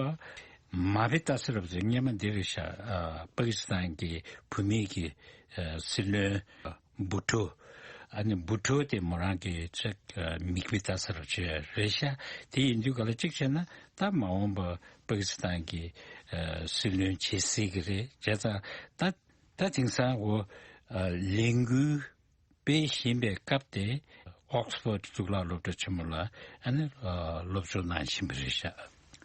མ་བི་ཏཱ་ས་རབ་ཟེར་སྔོན་མ་འདི་རེད་ཤག་ཨ་པ་ཀི་སི་ཐན་གྱི་བུད་མེད་ཀྱི་ཨ་སྲིད་བློན་བུ་ཊོ། ཨ་ནི་བུ་ཊོ་དེ་མོ་རང་གི་ཅིག་ཨ་མ་བི་ཏཱ་ས་རབ་ཅིག་རེད་ཤག་དེ་ཡིན་དུས་ག་ལ་གཅིག་བྱས་ན་ད་མ་འོངས་པ་པ་ཀི་སི་ཐན་གྱི་ཨ་སྲིད་བློན་བྱེད་སྲིད་ཀྱི་རེད། བྱས་ཙང་ད་ད་དེང་སང་འོ་ཨ་ལས་འགུལ་སྤེལ་བཞིན་པའི་སྐབས་དེ་ཨོག་སི་ཕོརྡ་གཙུག་ལག་སློབ་གྲྭ་ཆེན་མོ་ལ་ཨ་ནི་ཨ་སློབ་སྦྱོང་གནང་བཞིན་པ་རེད་ཤག་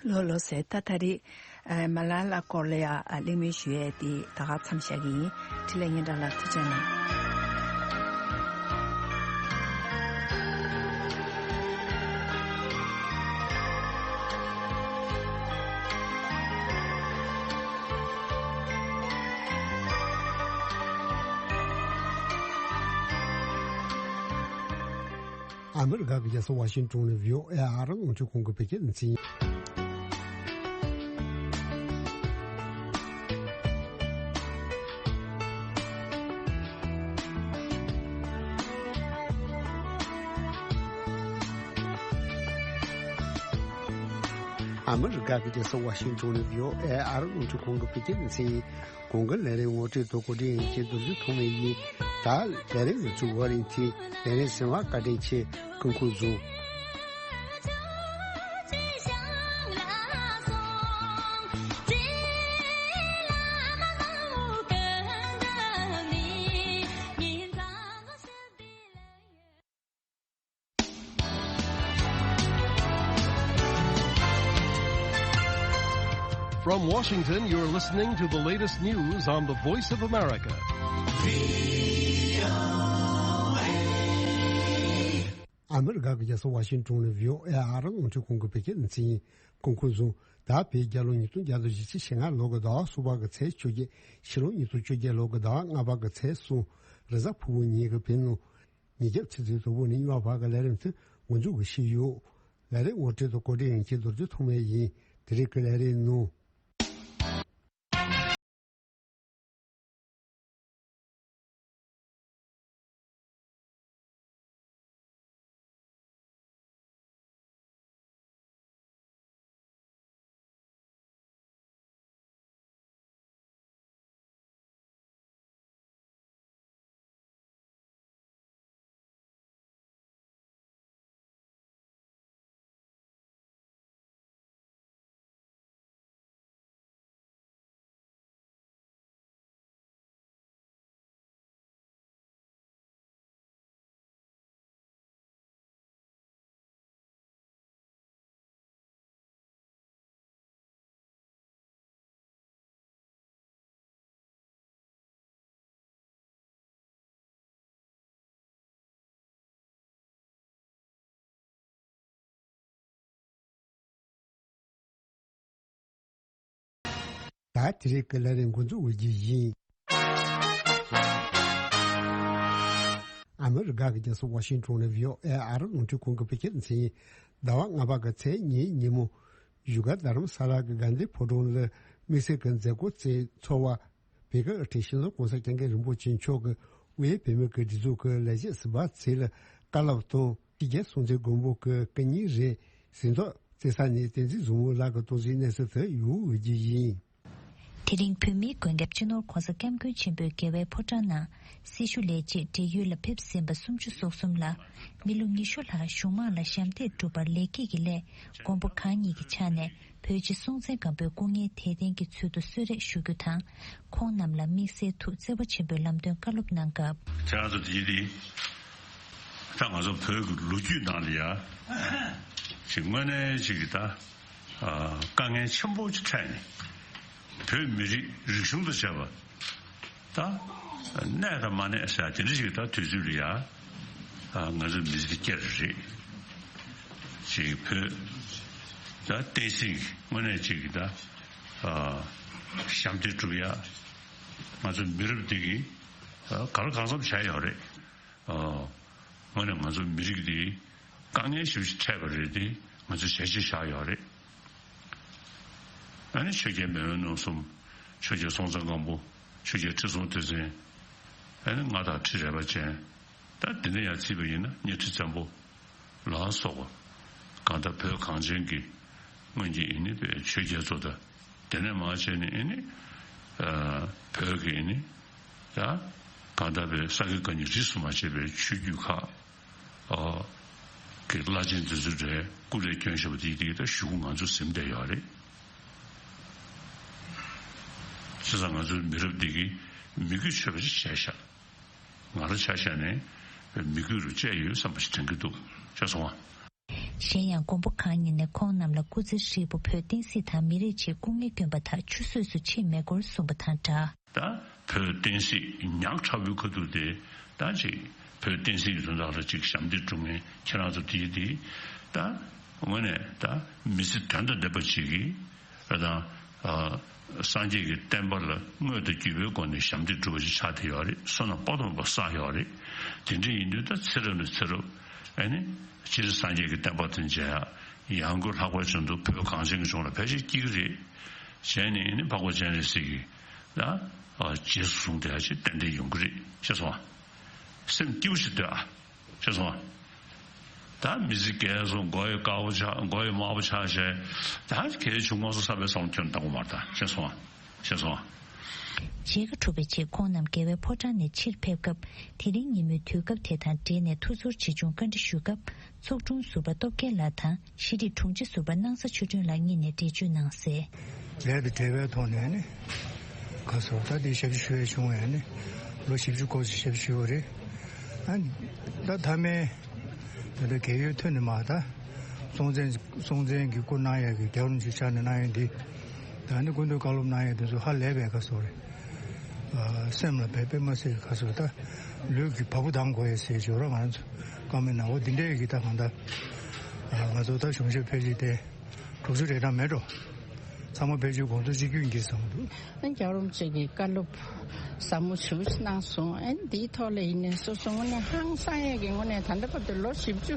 ལགས་ལགས་སེ། ད་ད་རེས་ཨ་མ་ལ་ལ་སྐོར་ལ་ཡ་ཨ་གླེང་མོལ་ཞུ་ཡས་དེ་ད་ག་མཚམས་བཞག་གི་ཡིན། འཕྲིན་ལས་སྙན་གྲགས་ལགས་ཐུགས་རྗེ་གནང་། ཨ་མི་རི་ཀ་གི་རྒྱལ་ས་ཝ་ཤིང་ཏོན་ནས་བྷི་ཨོ་ཨེ་ཨ་རི་རླུང་འཕྲིན་ཁང་གི་བོད་སྐད་སྡེ་ཚན་ཡིན། ཨ་མི་རི་ཀ་གི་རྒྱལ་ས་ཝ་ཤིང་ཏོན་ནས་བྷི་ཨོ་ཨེ་ཨ་རི་རླུང་འཕྲིན་ཁང་གི་བོད་སྐད་སྡེ་ཚན་ཡིན། གོང་གི་ལས་རིམ་ངོ་སྤྲོད་དང་གོ་སྒྲིག་ཡིན་གྱི་རྡོ་རྗེ་ཐོགས་མེད་ཡིན། ད་ལས་རིམ་གྱི་ཚུགས་པ་རིང་ཚེ་ལས་རིམ་གསན་པར་བཀའ་དྲིན་ཆེ། སྐུ་ཁམས་བཟང་། From Washington, you're listening to the latest news on the Voice of America. ཨ་མི་རི་ཀ་གི་རྒྱལ་ས་ཝ་ཤིང་ཏོན་ནས་བྷི་ཨོ་ཨེ་ཨ་རི་རླུང་འཕྲིན་ཁང་གི་བོད་སྐད་སྡེ་ཚན་ཡིན། སྐུ་ཁམས་བཟང་། ད་བོད་རྒྱལ་ལོ་ཉིས་སྟོང་བརྒྱ་དང་ཞེ་གཅིག་ཕྱེད་ལྔ་ལོ་གི་ཟླ་བ་གསུམ་པ་གི་ཚེས་བཅོ་བརྒྱད། ཕྱི་ལོ་ཉིས་སྟོང་བཅོ་བརྒྱད་ལོ་གི་ཟླ་བ་ལྔ་པ་གི་ཚེས་གསུམ། རེས་གཟའ་ཕུར་བུ་ཉིན་གྱི་བོད་ནང་ཉིན་རྒྱབ་ཆུ་ཚོད་དྲུག་པ་ནས་ཉི་མ་བར་གྱི་ལས་རིམ་དེ་འགོ་འཛུགས་ཀྱི་ཞུས་ཡོད། ལས་རིམ་ངོ་སྤྲོད་དང་གོ་སྒྲིག་ཡིན་གྱི་རྡོ་རྗེ་ཐོགས་མེད་ཡིན། དེ་རིང་གི་ལས་རིམ་ནང་། ད་དེ་རིང་གི་ལས་རིམ་འགོ་འཛུགས་འོས་རྒྱུ་ཡིན། ཨ་མི་རི་ཀ་གི་རྒྱལ་ས་ཝ་ཤིང་ཏོན་ནས་བྷི་ཨོ་ཨེ་ཨ་རི་རླུང་འཕྲིན་ཁང་གི་བོད་སྐད་སྡེ་ཚན་ཡིན། ཟླ་བ་ལྔ་པ་གི་ཚེས་གཉིས་ཉིན་མོ། བཞུགས་སྒར་རྡ་རམ་ས་ལ་གི་དགའ་ལྡན་ཕོ་བྲང་ལ་དམིགས་བསལ་གྱི་མཛད་སྒོ་བཅས་ཚོགས་པ། བོད་ཀྱི་དབུ་ཁྲིད་སྤྱི་ནོར་༸གོང་ས་༸སྐྱབས་མགོན་རིན་པོ་ཆེ་མཆོག་གིས་དབུས་བོད་མི་གི་སྒྲིག་འཛུགས་ཀྱི་ལས་བྱེད་ཟུར་པ་ཚོ་ལ་བཀའ་སློབ་དང་། ཕྱི་རྒྱལ་སྲུང་བརྩི་མགོན་པོ་གི་སྐུ་ཉིད་རེད། གཟེངས་རྟགས་བསྩལ་ས་ནས་བསྟན་འཛིན་བཟང་མོ་ལགས་ཀྱི་སྟངས་འཛིན་གནས་ཚུལ་དེ་ཡོང་འོས་ཀྱི་ཡིན། དེ་རིང་བོད་མིའི་མགོན་སྐྱབས་སྤྱི་ནོར་༸གོང་ས་༸སྐྱབས་མགོན་ཆེན་པོས་རྒྱལ་བའི་ཕོ་བྲང་ནང་སྲི་ཞུ་ལས་བྱེད་བགྲེས་ཡོལ་ལ་ཕེབས་ཟིན་པ་སུམ་ཅུ་སོ་གསུམ་ལ། མི་ལོ་ཉི་ཤུ་ལྷག་གཞུང་མང་ལ་ཞབས་འདེགས་སྒྲུབ་པར་ལེགས་སྐྱེས་ཀྱི་སླད། མགོན་པོ་གང་ཉིད་ཀྱི་ཕྱག་ནས་བོད་རྗེ་སྲོང་བཙན་སྒམ་པོའི་སྐུ་ངལ་དལ་རྟེན་གྱི་ཚུལ་དུ་གསོལ་རས་ཞུ་རྒྱུ་དང་། ཁོང་རྣམས་ལ་དམིགས་བསལ་ཐུགས་བརྩེ་བ་ཆེན་པོས་ལམ་སྟོན་བཀའ་སློབ་གནང་སྐབས། ཁྱེད་རང་ཚོ་དེ་དེ་ད་ང་ཚོ་བོད་ཀྱི་ལོ་རྒྱུས་ནང་ལ་ཡ་ཅིག་དངོས་གནས་ཅིག་གི་ད་དཀའ་ངལ་ཆེན་པོ་ཅིག་འཕྲད་ནས་བོད་མི་རིགས་རིག་གཞུང་དང་བཅས་པ། ད་གནས་དང་མ་གནས་ཟེར་དེ་འདྲ་ཞིག་ད་དུས་ཚོད་ལ་ཡ་ང་ཚོ་མི་ཚེ་སྐྱེལ་རེད། ཅིག་བོད་ད་བསྟན་སྲིད་དངོས་གནས་ཅིག་གི་ད་ཞབས་འདེགས་སྒྲུབ་ཡ་ང་ཚོ་མི་རབས་འདི་གིས་ག་ལ་གང་འཚམ་བྱས་ཡོད་རེད། དངོས་གནས་ང་ཚོ་མི་རིགས་འདི་དཀའ་ངལ་ཞེ་པོ་ཅིག་འཕྲད་པ་རེད་དེ་ང་ཚོས་བྱས་རྗེས་བཞག་ཡོད་རེད། ཨ་ནི་ཆོས་རྒྱལ་མེས་དབོན་རྣམ་གསུམ། ཆོས་རྒྱལ་སྲོང་བཙན་སྒམ་པོ། ཆོས་རྒྱལ་ཁྲི་སྲོང་ལྡེ་བཙན། ཨ་ནི་མངའ་བདག་ཁྲི་རལ་པ་ཅན། ད་འདི་འདྲ་ཡང་བརྩིས་པ་ཡིན་ན་གཉའ་ཁྲི་བཙན་པོ་ལ་སོགས་པ། གང་ལྟར་བོད་གངས་ཅན་གྱི་སྔོན་གྱི་ཨ་ནི་བོད་ཆོས་རྒྱལ་ཚོ་དང་དེ་ནས་མར་བྱས་ནས་ཨ་ནི་བོད་ཀྱི་ཨ་ནི་ད་གང་ལྟར་བོད་ས་དགེ་བཀའ་རྙིང་རིས་སུ་མ་ཆད་པའི་ཆོས་བརྒྱུད་ཁག་ཨོ། གི་བླ་ཆེན་འདི་ཚོ་རེད་སྐུ་ལས་བསྐྱོན་བཞག་པ་དེ་དེ་ད་གཞུག་གུ་ང་ཚོ་ཟིན་བསྡད་ཡོད་རེད། བྱས་ཙང་ང་ཚོའི་མི་རབས་འདི་གིས་མི་གུས་ཆོད་པ་ཞིག་བྱས་ཤག་ང་རང་ཆ་བཞག་ནས་མི་གུས་རུ་བཅད་ཡོད་བསམ་པ་ཞིག་དྲན་གྱི་འདུག་ཤེས་སོང་ཨ། གཞན་ཡང་མགོན་པོ་གང་ཉིད་ནས་ཁོང་རྣམས་ལ་སྐུ་ཚེ་ཧྲིལ་པོ་བོད་བསྟན་སྲིད་དང་མི་རིགས་ཆེད་སྐུ་ངལ་བསྐྱོན་པ་དག་ཆུད་ཟོས་སུ་ཕྱིན་མེད་སྐོར་གསུངས་པ་དང་སྦྲགས། ད་བོད་བསྟན་སྲིད་ཉག་ཕྲ་བོའི་ཁ་ཐུག་དེ་ད་ཅིག་བོད་བསྟན་སྲིད་ཀྱི་དོན་དག་ལ་ཅིག་ཞབས་འདེགས་སྒྲུབ་མཁན་ཁྱེད་རང་ཚོ་དེའི་དེ་ད་དངོས་གནས་ད་མི་ཚེ་དོན་དང་ལྡན་པ་ཅིག་གིས་ད་སངས་རྒྱས་ཀྱི་བསྟན་པ་ལ་དངོས་དང་བརྒྱུད་པའི་སྒོ་ནས་ཞབས་འདེགས་སྒྲུབ་པ་ཅིག་ཆགས་བསྡད་ཡོད་རེད། བསོད་ནམས་དཔག་ཏུ་མེད་པ་བསགས་ཡོད་རེད། དེ་འདྲ་ཡིན་དུས་ད་ཚེ་རབས་ནས་ཚེ་རབས། ཨ་ནི་སྤྱིར་སངས་རྒྱས་ཀྱི་བསྟན་པ་དེ་མཇལ་ཡག་ཡང་སྒོས་ལྷག་པར་དུ་བོད་གངས་ཅན་གྱི་ལྗོངས་ལ་ཕལ་ཆེར་སྐྱེ་གི་རེད། བྱས་ནས་ཨ་ནི་འཕགས་པ་སྤྱན་རས་གཟིགས་ཀྱིས་ད་རྗེས་སུ་བཟུང་བསྡད་ཡག་ཅིག་ཏན་ཏན་ཡོང་གི་རེད། ཤེས་སོང་ཨ། སེམས་སྐྱིད་པོ་ཞིག་སྡོད་ཨ། ཤེས་སོང་ཨ། ད་མི་ཚེ་རྒས་སོང་། མགོ་ཡི་དཀར་པོ་ཆགས། མགོ་ཡི་དམར་པོ་ཆགས་བྱས། ད་གལ་བྱུང་ངོ་སོ་བསམ་པའི་བསམ་བློ་ཁྱོན་བཏང་དགོས་མ་རེད་ད། ཤེས་སོང་ཨ། ཤེས་སོང་ཨ། མཇལ་ཁ་གྲུབ་པའི་རྗེས་ཁོང་རྣམས་རྒྱལ་བའི་ཕོ་བྲང་ནས་ཕྱིར་ཕེབས་སྐབས། དེ་རིང་ཉིན་མོའི་དུས་སྐབས་དེ་དང་འབྲེལ་ནས་ཐུགས་ཚོར་ཆེ་ཆུང་བཀའ་འདྲི་ཞུས་སྐབས། ཚོགས་དྲུང་ཟུར་པ་སྟོབས་རྒྱལ་ལགས་དང་ཤེས་རིག་དྲུང་ཆེ་ཟུར་པ་སྣང་ས་ཆོས་སྒྲོན་ལགས་གཉིས་ནས་འགྲེལ་བརྗོད་གནང་གསལ། ལས་དང་འབྲེལ་བའི་ཐོག་ནས་ནི། ག་སོ་ད་དེ་ཞབས་ཕྱི་ཞུ་ཡས་བྱུང་བས་ནི། ལོ་བཞི་བཅུ་སྐོར་ཞིག་ཞབས་ཕྱི་ཞུས་པ་རེད། ཨ་ནི། ད་མཐའ་མའི། ད་ལྟ་རྒས་ཡོལ་ཐོན་ནས་མར་ད། སྲོང་བཙན་སྲོང་བཙན་གྱི་སྐུ་གནང་ཡས་ཀྱི་རྒྱལ་བ་རིན་པོ་ཆེ་ཕྱག་ནས་གནང་ཡས་འདི། ད་ནི་སྐུ་མདུན་བཀའ་སློབ་གནང་ཡས་འདི་ཚོ་ཧ་ལས་པའི་ག་སོ་རེད། ཨ། སེམས་ལ་དཔེ་དཔེ་མ་སྲིད་ག་སོ་ད། ལུས་ཀྱི་བ་སྤུ་ལྡང་དགོས་ཡས་ཟེར་ཞོར་ང་རང་ཚོ་བཀའ་མོལ་གནང་བ་འདི་འདྲས་ཀྱི་ད་གང་ལྟར། ཨ། ང་ཚོ་ད་གཞུང་ཞབས་ཕལ་ཆེར་དེ། དྲུག་ཅུ་རེ་གྲངས་མེད་འགྲོ། ཚང་མ་ཕལ་ཆེར་དགོངས་ཚུལ་གཅིག་གྱུར་གྱིས་བཟང་འདུག། ཨ། རྒྱལ་བ་རིན་པོ་ཆེ་གི་བཀའ་སློབ་ཟབ་མོ་ཞེ་པོ་ཅིག་གནང་སོང་། ཨ་ནི་འདིའི་ཐོག་ལ་ཡིན་ནའི་སོ་སོ་དངོས་གནས་ཧང་སང་ཡས་ཀྱི་ངོས་ནས། ད་ལྟ་བར་དུ་ལོ་བཞི་བཅུ་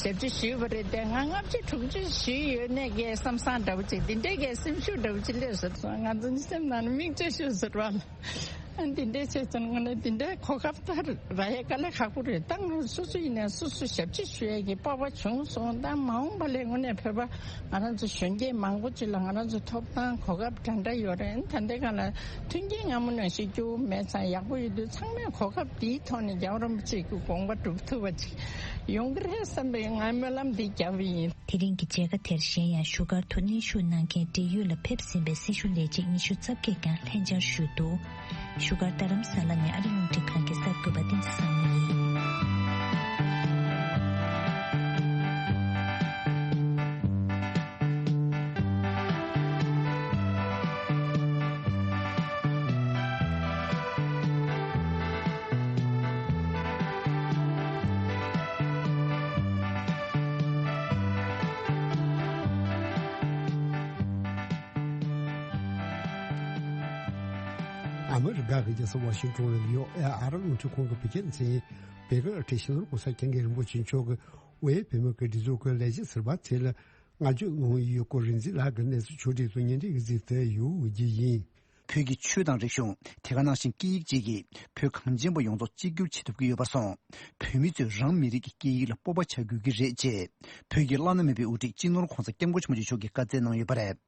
ཞབས་ཕྱི་ཞུས་པ་རེད་དེ། ང་ལྔ་བཅུ་དྲུག་ཅུ་ཞུས་ཡོད་ནའི་ཀྱེ་བསམ་བསམ་འདྲ་པོ་ཅིག། འདི་འདྲའི་ཀྱེ་སེམས་ཤུགས་འདྲ་པོ་ཅིག་སླེབས་སོང་། ང་ཚོ་སེམས་ནང་ནས་མིག་ཆུ་ཤོར་སོང་བ་ལ། ཨ། འདི་འདྲའི་བྱས་ཙང་ངོ་ནས་འདི་འདྲའི་གོ་སྐབས་ད་རག་ཡས་དཀའ་ལས་ཁག་པོ་རེད། ད་ང་སོ་སོ་ཡིན་ནའི་སོ་སོ་ཞབས་ཕྱི་ཞུ་ཡས་ཀྱི་སྤོབས་པ་བྱུང་སོང་། ད་མ་འོངས་པ་ལ་དངོས་གནས་བོད་པ་ང་རང་ཚོ་གཞོན་སྐྱེས་མང་པོ་ཅིག་ལ་ང་རང་ཚོ་ཐོབ་ཐང་གོ་སྐབས་འདྲ་འདྲ་ཡོད་རེད། ད་ལྟའི་སྒང་ལ་མཐུན་རྐྱེན་སྔ་མོ་ནང་བཞིན་སྐྱོ་བོ་མེད་ཙང་ཡག་པོ་ཡོད་དུས། ཚང་མས་གོ་སྐབས་འདིའི་ཐོག་ནས་རྒྱལ་བ་རིན་པོ་ཆེ་གི་དགོངས་པ་སྒྲུབ་ཐུབ་པ་ཅིག་ཡོང་གི་རེད་བསམ་པའི་ང་སྨོན་ལམ་འདི་རྒྱབ་པ་ཡིན། དེ་རིང་གི་མཇལ་ཁ་དེར་གཞན་ཡང་བཞུགས་སྒར་དུ་གནས་བཞུགས་གནང་མཁན་འབྲེལ་ཡོད་ལ་ཕེབས་ཟིན་པའི་སྲི་ཞུ་ལས་བྱེད་ཉི་ཤུ་རྩ་བརྒྱད་ཀྱང་ལྷན་བཅར་ཞུས་འདུག། བཞུགས་སྒར་རྡ་རམ་ས་ལ་ནས་ཨ་རི་རླུང་འཕྲིན་ཁང་གི་གསར་འགོད་པ་བསྟན་འཛིན་བཟང་མོ་ཡིན། ཨ་མི་རི་ཀ་གི་རྒྱལ་ས་ཝ་ཤིང་ཏོན་ལ་ཡོད་ཨ་རི་རླུང་འཕྲིན་ཁང་གི་བོད་སྐད་སྡེ་ཚན། བོད་ཀྱི་ཨ་ཁྲིད་སྤྱི་ནོར་གོང་ས་སྐྱབས་མགོན་རིན་པོ་ཆེ་མཆོག་གིས་དབུས་བོད་མིའི་སྒྲིག་འཛུགས་ཀྱི་ལས་བྱེད་ཟུར་པ་ཚོ་ལ་བསྔགས་བརྗོད་གནང་ཡོད་སྐོར་རིག་འཛིན་ལགས་ཀྱིས་གནས་ཚུལ་ཕྱོགས་སྒྲིག་ཏུ་སྙན་སྒྲོན་གྱིས་གཟིགས་ཏེ་ཡོད་རྒྱུ་ཡིན། བོད་ཀྱི་ཆོས་དང་རིག་གཞུང་། དེ་ག་ནང་བཞིན་སྐད་ཡིག་བཅས་ཀྱིས་བོད་གངས་ཅན་པ་ཡོངས་རྫོགས་གཅིག་གྱུར་བྱེད་ཐུབ་ཀྱི་ཡོད་པར་སོང་། བོད་མི་ཚོས་རང་མི་རིགས་ཀྱི་སྐད་ཡིག་ལ་སྤོབས་པ་བྱ་དགོས་ཀྱི་རེད་ཅེས། བོད་ཀྱི་བླ་ན་མེད་པའི་དབུ་ཁྲིད་སྤྱི་ནོར་གོང་ས་སྐྱབས་མགོན་ཆེན་པོ་མཆོག་གིས་བཀའ་སྩལ་གནང་ཡོད་པ་རེད།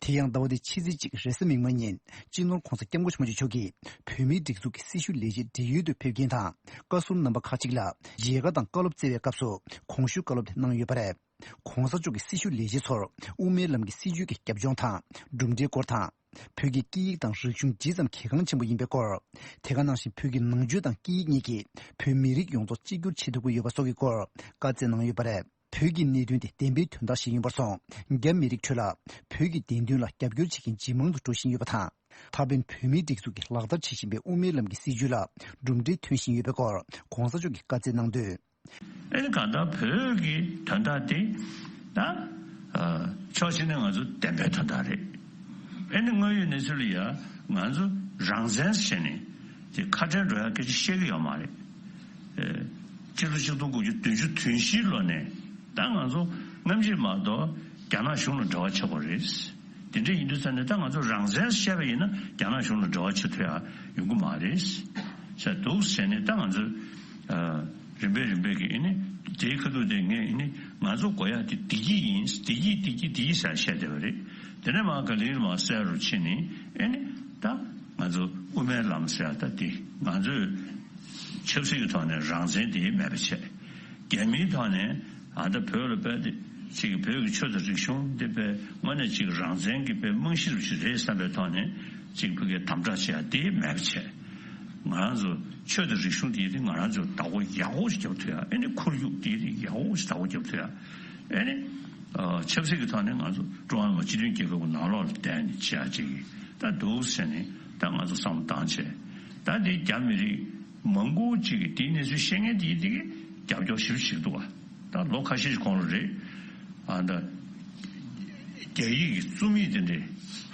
དེ་ཡང་ཟླ་བ་འདིའི་ཕྱི་ཚེས་གཅིག་རེས་གཟའ་མིག་དམར་ཉིན། སྤྱི་ནོར་གོང་ས་སྐྱབས་མགོན་ཆེན་པོ་མཆོག་གིས་བོད་མིའི་སྒྲིག་འཛུགས་ཀྱི་སྲི་ཞུ་ལས་བྱེད་འབྲེལ་ཡོད་དུ་ཕེབས་མཁན་དང་། བཀའ་ཟུར་རྣམ་པ་ཁག་ཅིག་ལ་མཇལ་ཁ་དང་བཀའ་སློབ་སྩལ་བའི་སྐབས་སུ་གོང་ཞུས་བཀའ་སློབ་དེ་གནང་ཡོད་པ་རེད། གོང་ས་མཆོག་གིས་སྲི་ཞུ་ལས་བྱེད་ཚོར་དབུ་མའི་ལམ་གྱི་སྲིད་བྱུས་ཀྱི་རྒྱབ་ལྗོངས་དང་། གྲུབ་འབྲས་སྐོར་དང་། བོད་ཀྱི་སྐད་ཡིག་དང་རིག་གཞུང་ཇི་ཙམ་གལ་འགངས་ཆེན་པོ་ཡིན་པའི་སྐོར། དེ་ག་ནང་བཞིན་བོད་ཀྱི་ནང་ཆོས་དང་སྐད་ཡིག་གཉིས་ཀྱིས་བོད་མི་རིགས་ཡོངས་རྫོགས་གཅིག་གྱུར་བྱེད་ཐུབ་ཀྱི་ཡོད་པ་སོགས་ཀྱི་སྐོར་བཀའ་སྩལ་གནང་ཡོད་པ་རེད། བོད་ཀྱི་གནད་དོན་དེ་བདེན་པའི་དོན་དག་ཞིག་ཡིན་པར་སོང་། རྒྱ་མི་རིགས་ཁྲོད་ལ་བོད་ཀྱི་བདེན་དོན་ལ་རྒྱབ་སྐྱོར་བྱེད་མཁན་ཇེ་མང་དུ་འགྲོ་བཞིན་ཡོད་པ་དང་། ད་ཕན་བོད་མིའི་སྒྲིག་འཛུགས་ཀྱིས་ལག་བསྟར་བྱེད་བཞིན་པའི་དབུ་མའི་ལམ་གྱི་སྲིད་བྱུས་ལ་གྲུབ་འབྲས་ཐོན་བཞིན་ཡོད་པའི་སྐོར་གོང་ས་མཆོག་གིས་བཀའ་སྩལ་གནང་དོན། ཨེ་ནི་གང་ལྟར་བོད་ཀྱི་དོན་དག་དེ་ད་ཕྱོགས་གཅིག་ནས་ང་ཚོ་བདེན་པའི་དོན་དག་རེད། ཨེ་ནི་དངོས་ཡོད་གནས་ཚུལ་ལ་ཡ་ང་ཚོ་རང་བཙན་ཟེར་ནས་དེ་ཁ་བྲལ་འགྲོ་ཡ་སྐད་ཆ་བཤད་ཀྱི་ཡོད་མ་རེད། ཨེ། སྤྱི་ལོ་ཆིག་སྟོང་དགུ་བརྒྱ་བདུན་ཅུ་དོན་བཞིའི་ལོ་ནས་ད་ང་ཚོ་སྔ་ཕྱི་མ་གཏོགས་རྒྱ་ནག་གཞུང་ལ་འབྲེལ་བ་བྱེད་དགོས་རེད། དེ་འདྲ་ཡིན་དུས་ཙང་ནས་ད་ང་ཚོ་རང་བཙན་བཤད་པ་ཡིན་ན་རྒྱ་ནག་གཞུང་ལ་འབྲེལ་བ་བྱེད་ཐུབ་ཡ་ཡོང་གི་མ་རེད། ཟེར་འདུག་ཟེར་ནས་ད་ང་ཚོ་ཨ། རིམ་པས་རིམ་པས་ཀྱི་ཨེ་ནི་དེའི་ཁ་ཐུག་དེ་ངས་ཨེ་ནི་ང་ཚོ་དགོས་ཡ་དེ་བདེ་སྐྱིད་ཡིན། བདེ་སྐྱིད་བདེ་སྐྱིད་བདེ་སྐྱིད་ཟེར་བཤད་བསྡད་པ་རེད། དེ་ནས་མར་ག་ལེར་མར་གསལ་རུ་ཕྱིན་ནས་ཨེ་ནི་ད་ང་ཚོ་དབུ་མའི་ལམ་ཟེར་ཡ་ད་དེ་ང་ཚོས་ཆབ་སྲིད་ཀྱི་ཐོག་ནས་རང་བཙན་དེ་མེད་པ་བྱས། རྒྱ་མིའི་ཐོག་ནས་ཨ་ད་བོད་ལ་དཔེ་དེ་ཅིག་བོད་ཀྱི་ཆོས་དང་རིག་གཞུང་འདི་དཔེ་དངོས་གནས་ཅིག་རང་བཙན་གྱི་དཔེ་རྨང་གཞི་རུ་ཞིག་རེད་བསམ་པའི་ཐོག་ནས་ཅིག་བོད་ཀྱི་དམ་དྲག་བྱེད་ཡ་དེ་མེད་པ་བྱས། ང་རང་ཚོ་ཆོས་དང་རིག་གཞུང་དེ་དེ་ང་རང་ཚོ་བདག་པོ་ཡག་པོ་ཞིག་རྒྱབ་ཐུབ་ཡ། ཨེ་ནི་ཁོར་ཡུག་དེ་དེ་ཡག་པོ་ཞིག་བདག་པོ་རྒྱབ་ཐུབ་ཡ། ཨེ་ནི་ཨ། ཆབ་སྲིད་ཀྱི་ཐོག་ནས་ང་ཚོ་ཀྲུང་ཧྭ་མི་དམངས་སྤྱི་མཐུན་རྒྱལ་ཁབ་ཀྱི་ནང་ལོགས་ལ་བསྡད་ནས་བྱེད་ཡ་ཅིག་ད་འདུག་ཟེར་ནས་ད་ང་ཚོ་བསམ་བློ་བཏང་བྱས། ད་དེ་རྒྱ་མི་རིགས་མང་པོ་ཅིག་གིས་དེའི་གནས་ཚུལ་ཤེས་མཁན་དེ་དེ་གིས་རྒྱབ་སྐྱོར་ཞེ་པོ་བྱེད་ཀྱི་འདུག་བ། ད་ལོ་ཁ་ཤས་ཤིག་གོང་ལ་རེད། ཨ་ད་རྒྱ་ཡིག་གི་རྩོམ་ཡིག་དེ་འདྲས་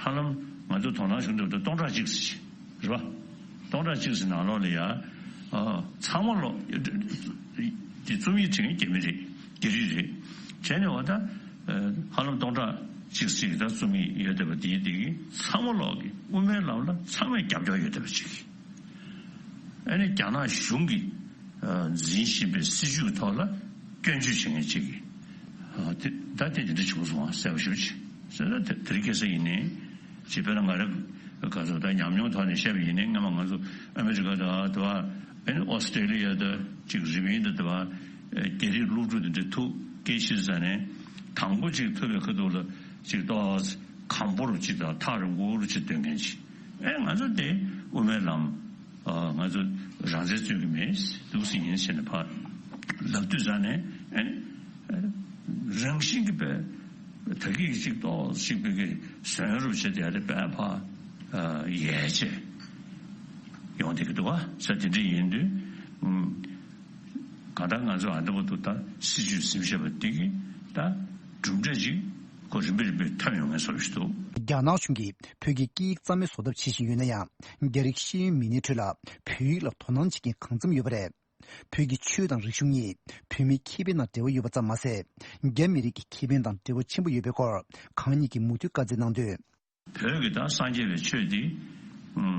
ཧ་ལམ་ང་ཚོ་དོ་སྣང་བྱུང་འདུག་ད་སྟོང་ཕྲག་གཅིག་ཙམ་ཞིག་རེད་བ། སྟོང་ཕྲག་གཅིག་ཙམ་ནང་ལོགས་ལ་ཡ། ཨ། ཚང་མ་ཀློག་དེ་རྩོམ་ཡིག་བྲིས་མཁན་རྒྱ་མི་རེད། རྒྱ་རིགས་རེད། བྱས་ནས་འོ་ད་ཧ་ལམ་སྟོང་ཕྲག་གཅིག་ཅིག་ད་རྩོམ་ཡིག་ཡོད་བསྡད་པ་དེའི་དེ་གི་ཚང་མ་ལོག་གི་དབུ་མའི་ལམ་ལ་ཚང་མས་རྒྱབ་སྐྱོར་ཡོད་བསྡད་པ་ཅིག་ཨ་ནི་རྒྱ་ནག་གཞུང་གིས་འཛིན་བཞིན་པའི་སྲིད་བྱུས་ཐོག་ལ་སྐྱོན་བརྗོད་བྱེད་མཁན་ཅིག་གིས་ད་དེ་དེ་འདྲ་བྱུང་སོང་ཨ། གསལ་པོ་ཞེ་པོ་ཅིག་ཟེར་ན་དེ་དེ་རིང་ཁ་སང་ཡིན་ནའི་ཅིག་དཔེར་ན་ང་རང་ག་ཚོད་ད་ཉམས་མྱོང་ཐོག་ནས་བཤད་པ་ཡིན་ནའི་སྔ་མ་ང་ཚོ་ཨ་མི་རི་ཀ་དང་དེ་བ་ཨ་ནི་ཨོ་སི་ཀྲེ་ལི་ཡ་དང་ཅིག་རི་པིན་དང་དེ་བ་རྒྱ་རིགས་སློབ་ཕྲུག་དེ་འདྲ་ཐུག་སྐད་ཆ་ཟ་ནས་དང་པོ་ཅིག་ཐུག་པའི་ཁ་ཐུག་ལ་ཅིག་ཏོག་གམ་པོ་རུ་ཅིག་དང་ཐག་རིང་པོ་རུ་ཅིག་སྟོན་མཁན་ཅིག་ཨེ་ང་ཚོ་དེ་དབུ་མའི་ལམ་ང་ཚོ་རང་བཙན་རྩོད་ཀྱི་མེད་འདུག་སེ་ཡིན་ཟེར་ནས་ཕར་ལབ་དུས་ཙང་ནས་ཨེ་རང་བཞིན་གྱི་པའི་ད་གི་ཅིག་ཏོག་ཅིག་པའི་གི་ཟོན་རུབ་བྱེད་དེ་ཡ་དེ་པའི་ཕར་ཡལ་བྱས་ཡོང་བསྡད་ཀྱི་འདུག་བ་ས་དེ་འདྲ་ཡིན་དུས་གང་ལྟར་ང་ཚོ་ཨ་འདྲ་པོ་འདུག་ད་སྲིད་ཇུས་ཟིན་བྱས་པ་འདི་གི་ད་གྲུབ་འབྲས་ཅིག་ཁོ་རིམ་པས་རིམ་པས་ཐོན་ཡོང་ངེས་བཟོ་ཞིག་འདུག་རྒྱ་ནག་གཞུང་གིས་བོད་ཀྱི་སྐད་ཡིག་རྩ་མེད་བཟོ་ཐབས་བྱེད་བཞིན་ཡོད་ན་ཡང་། རྒྱ་རིགས་ཤེས་ཡོན་མི་སྣའི་ཁྲོད་ལ་བོད་ཡིག་ལ་དོ་སྣང་བྱེད་མཁན་གང་འཚམ་ཡོད་པ་རེད། བོད་ཀྱི་ཆོས་དང་རིག་གཞུང་གཉིས་བོད་མིའི་ཁེ་ཕན་དང་འབྲེལ་བ་ཡོད་པ་ཙམ་མ་ཟད། རྒྱ་མི་རིགས་ཀྱི་ཁེ་ཕན་དང་འབྲེལ་བ་ཆེན་པོ་ཡོད་པའི་སྐོར་གང་ཉིད་ཀྱིས་མུ་མཐུད་བཀའ་སྩལ་གནང་དོན། བོད་ཀྱི་ད་སངས་རྒྱས་པའི་ཆོས་འདི་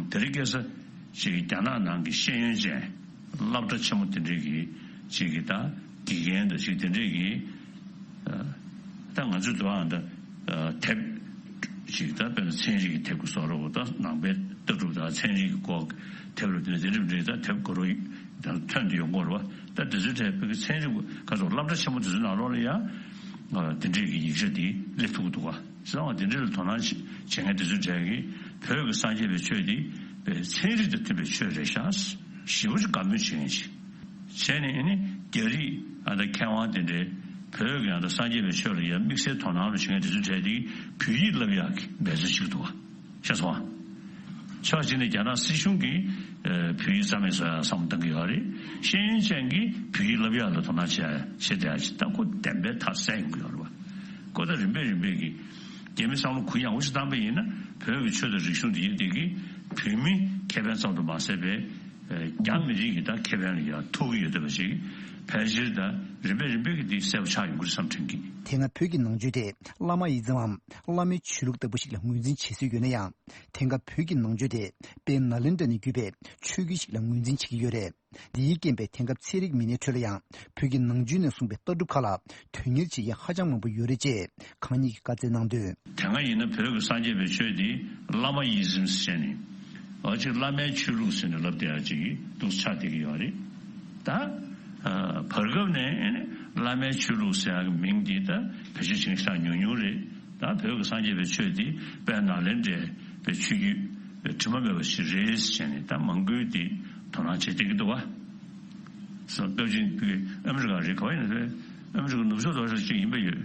དེ་རིང་ཁ་སང་ཅིག་རྒྱ་ནག་ནང་གི་ཤེས་ཡོན་ཅན་སློབ་གྲྭ་ཆེན་མོ་དེ་འདྲའི་གི་ཅིག་གི་ད་དགེ་རྒན་དང་ཅིག་དེ་འདྲའི་གི་ད་ང་ཚོའི་འདུག་ཨང་ད་དེབ་ཅིག་ད་དཔེར་ན་ཚན་རིག་གི་དེབ་ཀྱི་བཟོ་འདྲ་བོ་ད་ནང་པའི་ལྟ་གྲུབ་དང་ཚན་རིག་གི་སྐོར་དེབ་རུ་དེ་འདྲ་དེ་འདྲ་འདྲ་ད་དེབ་གོ་རོ་ད་ཐོན་དུ་ཡོང་གི་རེད་བ། ད་དེ་ཚོའི་གྲས་བོད་ཀྱི་ཚན་རིག་ག་ཚོད་སློབ་གྲྭ་ཆེན་མོ་དེ་ཚོའི་ནང་ལོགས་ལ་ཡང་དེ་འདྲའི་གི་ཡིག་ཆ་དེ་སླེབས་ཐུབ་ཀྱི་འདུག་བ། བྱས་ཙང་དེ་འདྲ་ལ་དོ་སྣང་བྱེད་མཁན་དེ་ཚོའི་གྲས་ཀྱིས་བོད་ཀྱི་སངས་རྒྱས་པའི་ཆོས་འདི་ཚན་རིག་དང་མཐུན་པའི་ཆོས་རེད་ཤག་ཞེ་པོ་ཅིག་དགའ་མོས་བྱེད་མཁན་ཅིག་བྱས་ནས་ཨ་ནི་རྒྱ་རིགས་ཨ་ད་མཁས་དབང་དེ་འདྲའི་བོད་ཀྱི་ཨ་ད་སངས་རྒྱས་པའི་ཆོས་ལ་ཡང་དམིགས་བསལ་དོ་སྣང་རུ་བྱེད་མཁན་དེ་ཚོའི་གྲས་དེ་བོད་ཡིག་བསླབ་ཡག་གི་འབད་རྩོལ་བྱེད་ཀྱི་འདུག་བ། ཤེས་སོང་ཨ། ཕྱོགས་གཅིག་ནས་རྒྱ་ནག་སྲིད་གཞུང་གིས་བོད་ཡིག་རྩ་མེད་བཟོ་ཡག་བསམ་བློ་གཏོང་གི་ཡོད་རེད། ཤེས་ཡོན་ཅན་གྱིས་བོད་ཡིག་བསླབ་ཡག་ལ་དོ་སྣང་བྱེད་ཡག་བྱེད་བསྡད་ཡག་ཅིག་ད་ཁོ་བདེན་པའི་མཐའ་གསལ་ཡོང་གི་ཡོད་རེད་བ། ཁོ་ད་རིམ་པས་རིམ་པས་ཀྱི་རྒྱ་མི་བསམ་བློ་གུ་ཡངས་པོ་ཞིག་བཏང་པ་ཡིན་ན་བོད་ཀྱི་ཆོས་དང་རིག་གཞུང་འདི་ཡིན་དེ་གིས་བོད་མི་ཁེ་ཕན་ཙམ་དུ་མ་ཟད་པའི་རྒྱ་མི་རིགས་ཀྱི་ད་ཁེ་ཕན་ལ་ཡང་ཐུག་གི་ཡོད་བསྡད་པ་ཞིག་ཕལ་ཆེར་ད་རིམ་པས་རིམ་པས་ཀྱི་འདི་གསལ་པོ་ཆགས་ཡོང་གི་རེད་བསམ་དྲན་གི། དེ་སྔ་བོད་ཀྱི་ནང་ཆོས་དེ་བླ་མ་ཡི་ཛམ་མམ་བླ་མའི་ཆོས་ལུགས་ལྟ་བུ་ཞིག་ལ་ངོས་འཛིན་བྱེད་སྲོལ་ཡོད་ན་ཡང་། དེང་སྐབས་བོད་ཀྱི་ནང་ཆོས་དེ་དཔལ་ནཱ་ལེནྡྲ་ནས་བརྒྱུད་པའི་ཆོས་བརྒྱུད་ཞིག་ལ་ངོས་འཛིན་བྱེད་ཀྱི་ཡོད་རེད། འདིའི་རྐྱེན་པས་དེང་སྐབས་ཚན་རིག་མི་སྣའི་ཁྲོད་ལ་ཡང་བོད་ཀྱི་ནང་ཆོས་ནས་གསུངས་པའི་ལྟ་གྲུབ་ཁག་ལ་དོན་གཉེར་བྱེད་མཁན་ཧ་ཅང་མང་པོ་ཡོད་རེད་ཅེས་གང་ཉིད་ཀྱིས་བཀའ་སྩལ་གནང་དོན། དེ་སྔ་ཡིན་ན་བོད་ཀྱི་སངས་རྒྱས་པའི་ཆོས་འདི་བླ་མ་ཡི་ཛམ་ཟེར་ནས་འོ་ཅིག་བླ་མའི་ཆོས་ལུགས་ཟེར་ནས་ལབ་བསྡད་ཡ་ཅིག་འདུག་ཆགས་བསྡད་ཀྱི་ཡོད་རེད། ད་བར་སྐབས་ནས་བླ་མའི་ཆོས་ལུགས་ཟེར་ཡ་གི་མིང་འདི་ད་བེད་སྤྱོད་བྱེད་མཁན་ཞེ་དྲག་ཉུང་ཉུང་རེད། ད་བོད་ཀྱི་སངས་རྒྱས་པའི་ཆོས་འདི་དཔལ་ནཱ་ལེནྡྲའི་པའི་ཆོས་བརྒྱུད་དྲི་མ་མེད་པ་ཞིག་རེད་ཟེར་ནས་ད་མང་པོས་འདི་དོ་སྣང་བྱེད་བསྡད་ཀྱི་འདུག་བ། སོ་སྐབས་ཅིག་ཨ་མི་རི་ཀ་རེད་ག་བ་ཡིན་ན་རེད། ཨ་མི་རི་ཀ་ནུབ་ཕྱོགས་ལོགས་ཤིག་ཅིག་ཡིན་པ་ཡོད།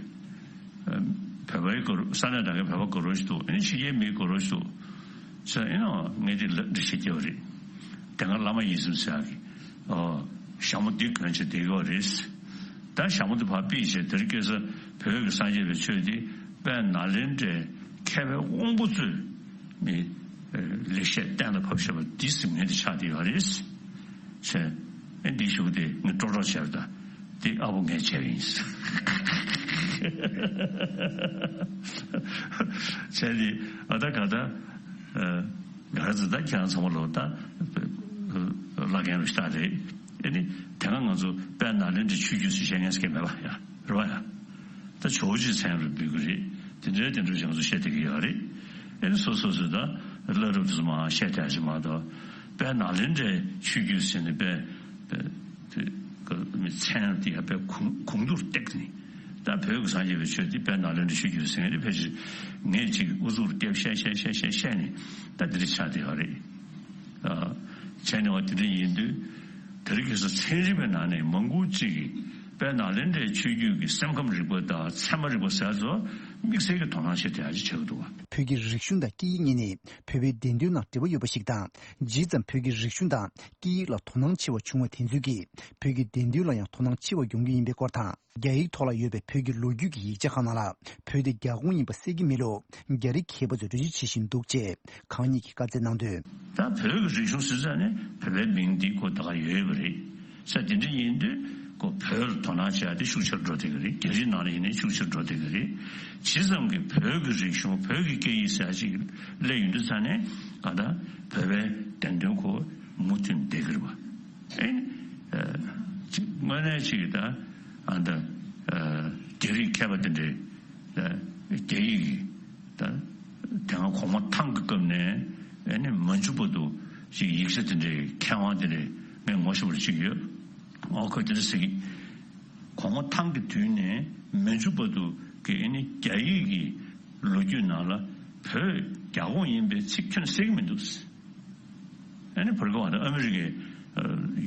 བོད་པའི་གུ་རུ་ས་གནས་དེ་གའི་བོད་པ་གུ་རུ་ཞིག་འདུག་ཨ་ནི་ཕྱི་རྒྱལ་མིའི་གུ་རུ་ཞིག་འདུག་ཟེར་ཨེ་ནོ་ངས་འདི་ལ་འདྲི་བྱེད་ཀྱི་ཡོད་རེད། དེ་སྔ་བླ་མ་ཡི་ཛམ་ཟེར་ཡག་གི་ཨོ་ཞྭ་མོ་འདི་གོན་བྱས་བསྡད་ཡོད་རེད། ད་ཞྭ་མོ་འདི་ཕར་ཕུད་བྱས་དེ་རིང་ཁ་སང་བོད་ཀྱི་སངས་རྒྱས་པའི་ཆོས་འདི་དཔལ་ནཱ་ལེནྡྲའི་མཁས་པའི་དབང་པོ་ཚོས་མི་ལེགས་བཤད་གཏན་ལ་ཕབ་བཞག་པ་འདི་ཟིན་མཁན་དེ་ཆགས་བསྡད་ཡོད་རེད། ཟེར། ཨེ་འདི་ཞུ་གི་དེ་ངས་ཀྲོག་ཀྲོག་བྱས་པ་དང་དེ་ཨ་བོ་ངས་བྱས་པ་ཡིན། བྱས་ཏེ་ཨ་ད་ག་ད་ག་རེ་ཟེར་ད་ཁྱེད་རང་ཚང་མ་ལོ་ད་བླ་རྒན་རུ་ཤ་རེད། ཨེ་ནི་དེ་སྔ་ང་ཚོ་དཔལ་ནཱ་ལེནྡྲའི་ཆོས་བརྒྱུད་ཟེར་བཤད་མཁན་ཟེར་མཁན་མེད་པ་ཡ་རེད་བ་ཡ། ད་ཇོ་བོ་རྗེའི་མཚན་རུ་འབོད་ཀྱི་རེད། དེ་འདྲའི་དེ་འདྲ་ཞིག་ང་ཚོ་བཤད་བསྡད་ཀྱི་ཡོད་རེད། ཨེ་ནི་སོ་སོ་སོས་ད་བླ་རབས་དེ་ཚོ་མར་བཤད་བསྡད་ཞིག་མ་གཏོགས་དཔལ་ནཱ་ལེནྡྲའི་ཆོས་བརྒྱུད་ཟེར་ནས་དཔེ་དཔེ་དེ་མི་མཚན་དེ་ཡང་དཔེ་གོང་གོང་དུ་བཏེགས་ནས་ད་བོད་ཀྱི་སངས་རྒྱས་པའི་ཆོས་དེ་དཔལ་ནཱ་ལེནྡྲའི་ཆོས་བརྒྱུད་ཟེར་མཁན་དེ་ཕལ་ཆེར་ངས་ཅིག་ཨུ་ཚུགས་རྒྱབ་བཤད་བཤད་བཤད་བཤད་བཤད་ནས་ད་འདི་འདྲ་ཆགས་བསྡད་ཡོད་རེད། བྱས་ནས་བ་དེ་འདྲ་ཡིན་དུས་དེ་རིང་ཁ་སང་ཚན་རིག་པའི་ནང་ནས་མང་པོ་ཅིག་གིས་དཔལ་ནཱ་ལེནྡྲའི་ཆོས་བརྒྱུད་ཀྱི་སེམས་ཁམས་རིག་པ་དང་ཚད་མ་རིག་པ་ཟེར་ཚོ་དམིགས་བསལ་གྱི་དོ་སྣང་བྱེད་བསྡད་ཡག་ཅིག་ཆགས་ཀྱི་འདུག་བ། བོད་ཀྱི་རིག་གཞུང་དང་སྐད་ཡིག་གཉིས་ནི་བོད་པའི་བདེན་དོན་ནང་འབྲེལ་བ་ཡོད་པ་ཞིག་དང་། ཇི་ཙམ་བོད་ཀྱི་རིག་གཞུང་དང་སྐད་ཡིག་ལ་དོ་སྣང་ཆེ་བ་བྱུང་བ་དེ་ཚོས་ཀྱིས་བོད་ཀྱི་བདེན་དོན་ལ་ཡང་དོ་སྣང་ཆེ་བ་ཡོང་རྒྱུ་ཡིན་པའི་སྐོར་དང་། རྒྱ་ཡིག་ཐོག་ལ་ཡོད་པའི་བོད་ཀྱི་ལོ་རྒྱུས་ཀྱི་ཡིག་ཆ་ཁག་ནང་ལ་བོད་དེ་རྒྱ་ཁོངས་ཡིན་པ་གསལ་གྱི་མེད་ལུགས་རྒྱ་རིགས་མཁས་པ་ཚོས་འགྲེལ་བརྗོད་བྱེད་བཞིན་འདུག་ཅེས་གང་ཉིད་ཀྱིས་བཀའ་སྩལ་གནང་དོན། ད་བོད་ཀྱི་རིག་གཞུང་ཟེར་ཙང་ནས་བོད་པའི་མིང་འདི་ཁོ་ད་ག་ཡོད་ཡོད་པ་རེད། ས་དེ་འདྲ་ཡིན་དུས་ ཁོ་བོད་ལ་དོ་སྣང་བྱེད་ཡ་དེ་ཤུགས་ཆེར་འགྲོ་བསྡད་ཀྱི་རེད། རྒྱ་རིགས་ནང་ལ་ཡིན་ནའི་ཤུགས་ཆེར་འགྲོ་བསྡད་ཀྱི་རེད། ཇི་ཙམ་གྱི་བོད་ཀྱི་རིག་གཞུང་བོད་ཀྱི་སྐད་ཡིག་ཟེར་ཡ་ཅིག་སླེབས་ཡོང་དུས་ཙ་ནས་གང་ལྟར་བོད་པའི་བདེན་དོན་ཁོ་མུ་མཐུད་བསྡད་ཀྱི་རེད་པ། ཨེ་ནི་ཅིག་དངོས་གནས་ཅིག་ད་ཨ་ད་རྒྱ་རིགས་མཁས་པ་དེ་འདྲས་རྒྱ་ཡིག་གི་ད་དེ་སྔ་གོང་མ་ཐང་གི་སྐབས་ནས་ཨེ་ནི་མ་འཇུག་བར་དུ་ཅིག་ཡིག་ཆ་དེ་འདྲའི་མཁས་དབང་དེ་འདྲའི་ངས་ངོ་ཤེས་པ་ཅིག་ཡོད། ཨོ་ཁོས་དེ་འདྲ་ཟེར་གི། གོང་མ་ཐང་གི་དུས་ནས་མ་འཇུག་བར་དུ་གི་ཨེ་ནི་རྒྱ་ཡིག་གི་ལོ་རྒྱུས་ནང་ལ་བོད་རྒྱ་ཁོངས་ཡིན་པའི་ཚིག་ཁྱོན་ཟེར་གི་མི་འདུག། ཨ་ནི་བར་སྐབས་ཨ་མི་རི་ཀའི་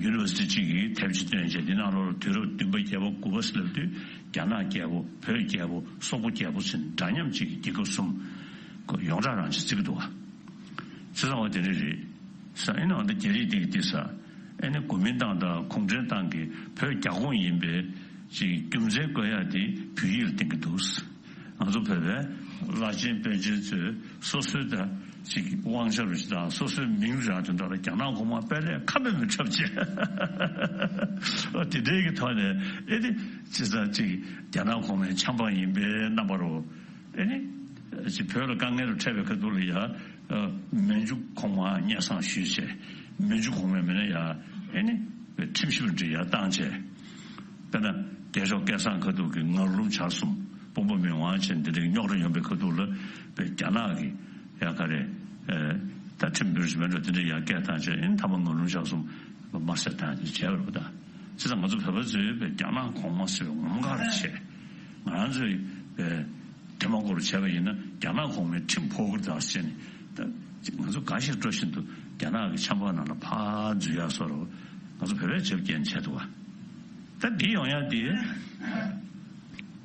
ཡུ་ནི་ཝར་སི་ཊི་གཅིག་གིས་དེབ་ཅིག་བཏོན་བྱས། འདི་ནང་ལོགས་ལ་དུས་རབས་བདུན་པ་བརྒྱད་པ་དགུ་པ་ཟེར་ལབ་དུས་རྒྱ་ནག་རྒྱལ་པོ། བོད་རྒྱལ་པོ། སོག་པོ་རྒྱལ་པོ་ཟེར་འདྲ་མཉམ་གཅིག་གི་རྒྱལ་ཁབ་གསུམ་ཡོངས་གྲགས་རང་ཅིག་བརྩི་གི་འདུག་བ། བྱས་ཙང་བ་དེ་འདྲ་རེད་ཟེར། ཨ་ནི་འོ་ན་རྒྱ་རིགས་འདི་གིས་འདི་ཟེར། ཨ་ནི་གོ་མིན་ཏང་དང་གུང་ཁྲན་ཏང་གིས་བོད་རྒྱ་ཁོངས་ཡིན་པའི་ཅིག་རྒྱུ་མཚན་བཀོད་ཡ་དེ་བོད་ཡིག་ལ་བརྟེན་གྱི་འདུག། ང་ཚོ་བོད་པའི་བླ་ཆེན་པཎ་ཆེན་ཚོས་སོ་སོའི་ད་ཅིག་དབང་ཆ་རུ་ཞིག་དང་སོ་སོའི་མིང་རང་དོན་དག་ལ་རྒྱ་ནག་གོང་མ་དཔལ་ལྡན་ཁ་མེད་མི་འཁྲབ་བྱས། ཨ་དེ་འདྲའི་གི་ཐོག་ནས་ཨེ་ནི་ཅི་ཙམ་ཅིག་རྒྱ་ནག་གོང་མའི་ཆབ་འབངས་ཡིན་པའི་རྣམ་པ་རུ་ཨེ་ནི་ཅིག་བོད་ལ་དཀའ་ངལ་རུ་འཕྲད་པའི་ཁ་ཐུག་ལ་ཡ། མན་ཇུ་གོང་མ་སྙན་སེང་ཞུས་བྱས། མན་ཇུ་གོང་མས་མིན་ན་ཡ་ཨེ་ནི་ཁྲིམས་ཞིབ་འདྲི་ཡ་བཏང་བྱས། དཔེར་ན་རྒྱལ་མཆོག་སྐལ་བཟང་ཁ་ཐུག་གི་ངར་ལུང་བྱར་གསུམ་དཔོན་པོ་མི་དབང་བྱས་འདི་འདྲའི་རྙོག་དྲ་ཡོང་པའི་ཁ་ཐུག་ལ་པའི་རྒྱ་ནག་གི་ཡ་ག་རེ་ད་ཁྲིམས་བོད་ཞིག་མེད་འགྲོ་དེ་འདྲའི་ཡ་སྐད་བཏང་བྱས། ཨེ་ནི་མཐའ་མ་ངར་ལུང་བྱར་གསུམ་དམར་གསོད་བཏང་ཡ་དེ་བྱས་པ་རེད་པ། ད་བྱས་ཙང་ང་ཚོ་བོད་པ་ཚོས་པའི་རྒྱ་ནག་གོང་མ་ཟེར་བའི་ངོ་མ་ག་རེ་བྱས། ང་རང་ཚོས་པའི་དེ་མ་སྐོར་བྱས་པ་ཡིན་ན་རྒྱ་ནག་གོང་མའི་ཁྲིམས་ཕོག་གི་རེད་ཟེར་ནས། ད་ང་ཚོ་འགའ་ཞིག་སྤྲོ་བཞིན་དུ་རྒྱ་ནག་གི་ཆབ་འབངས་ནང་ལ་ཕར་འཛུལ་ཡག་བཟོ་འདྲ་ང་ཚོ་བོད་པས་བྱེད་རྐྱེན་བྱས་འདུག་བ། ད་འདི་ཡོང་ཡག་འདི་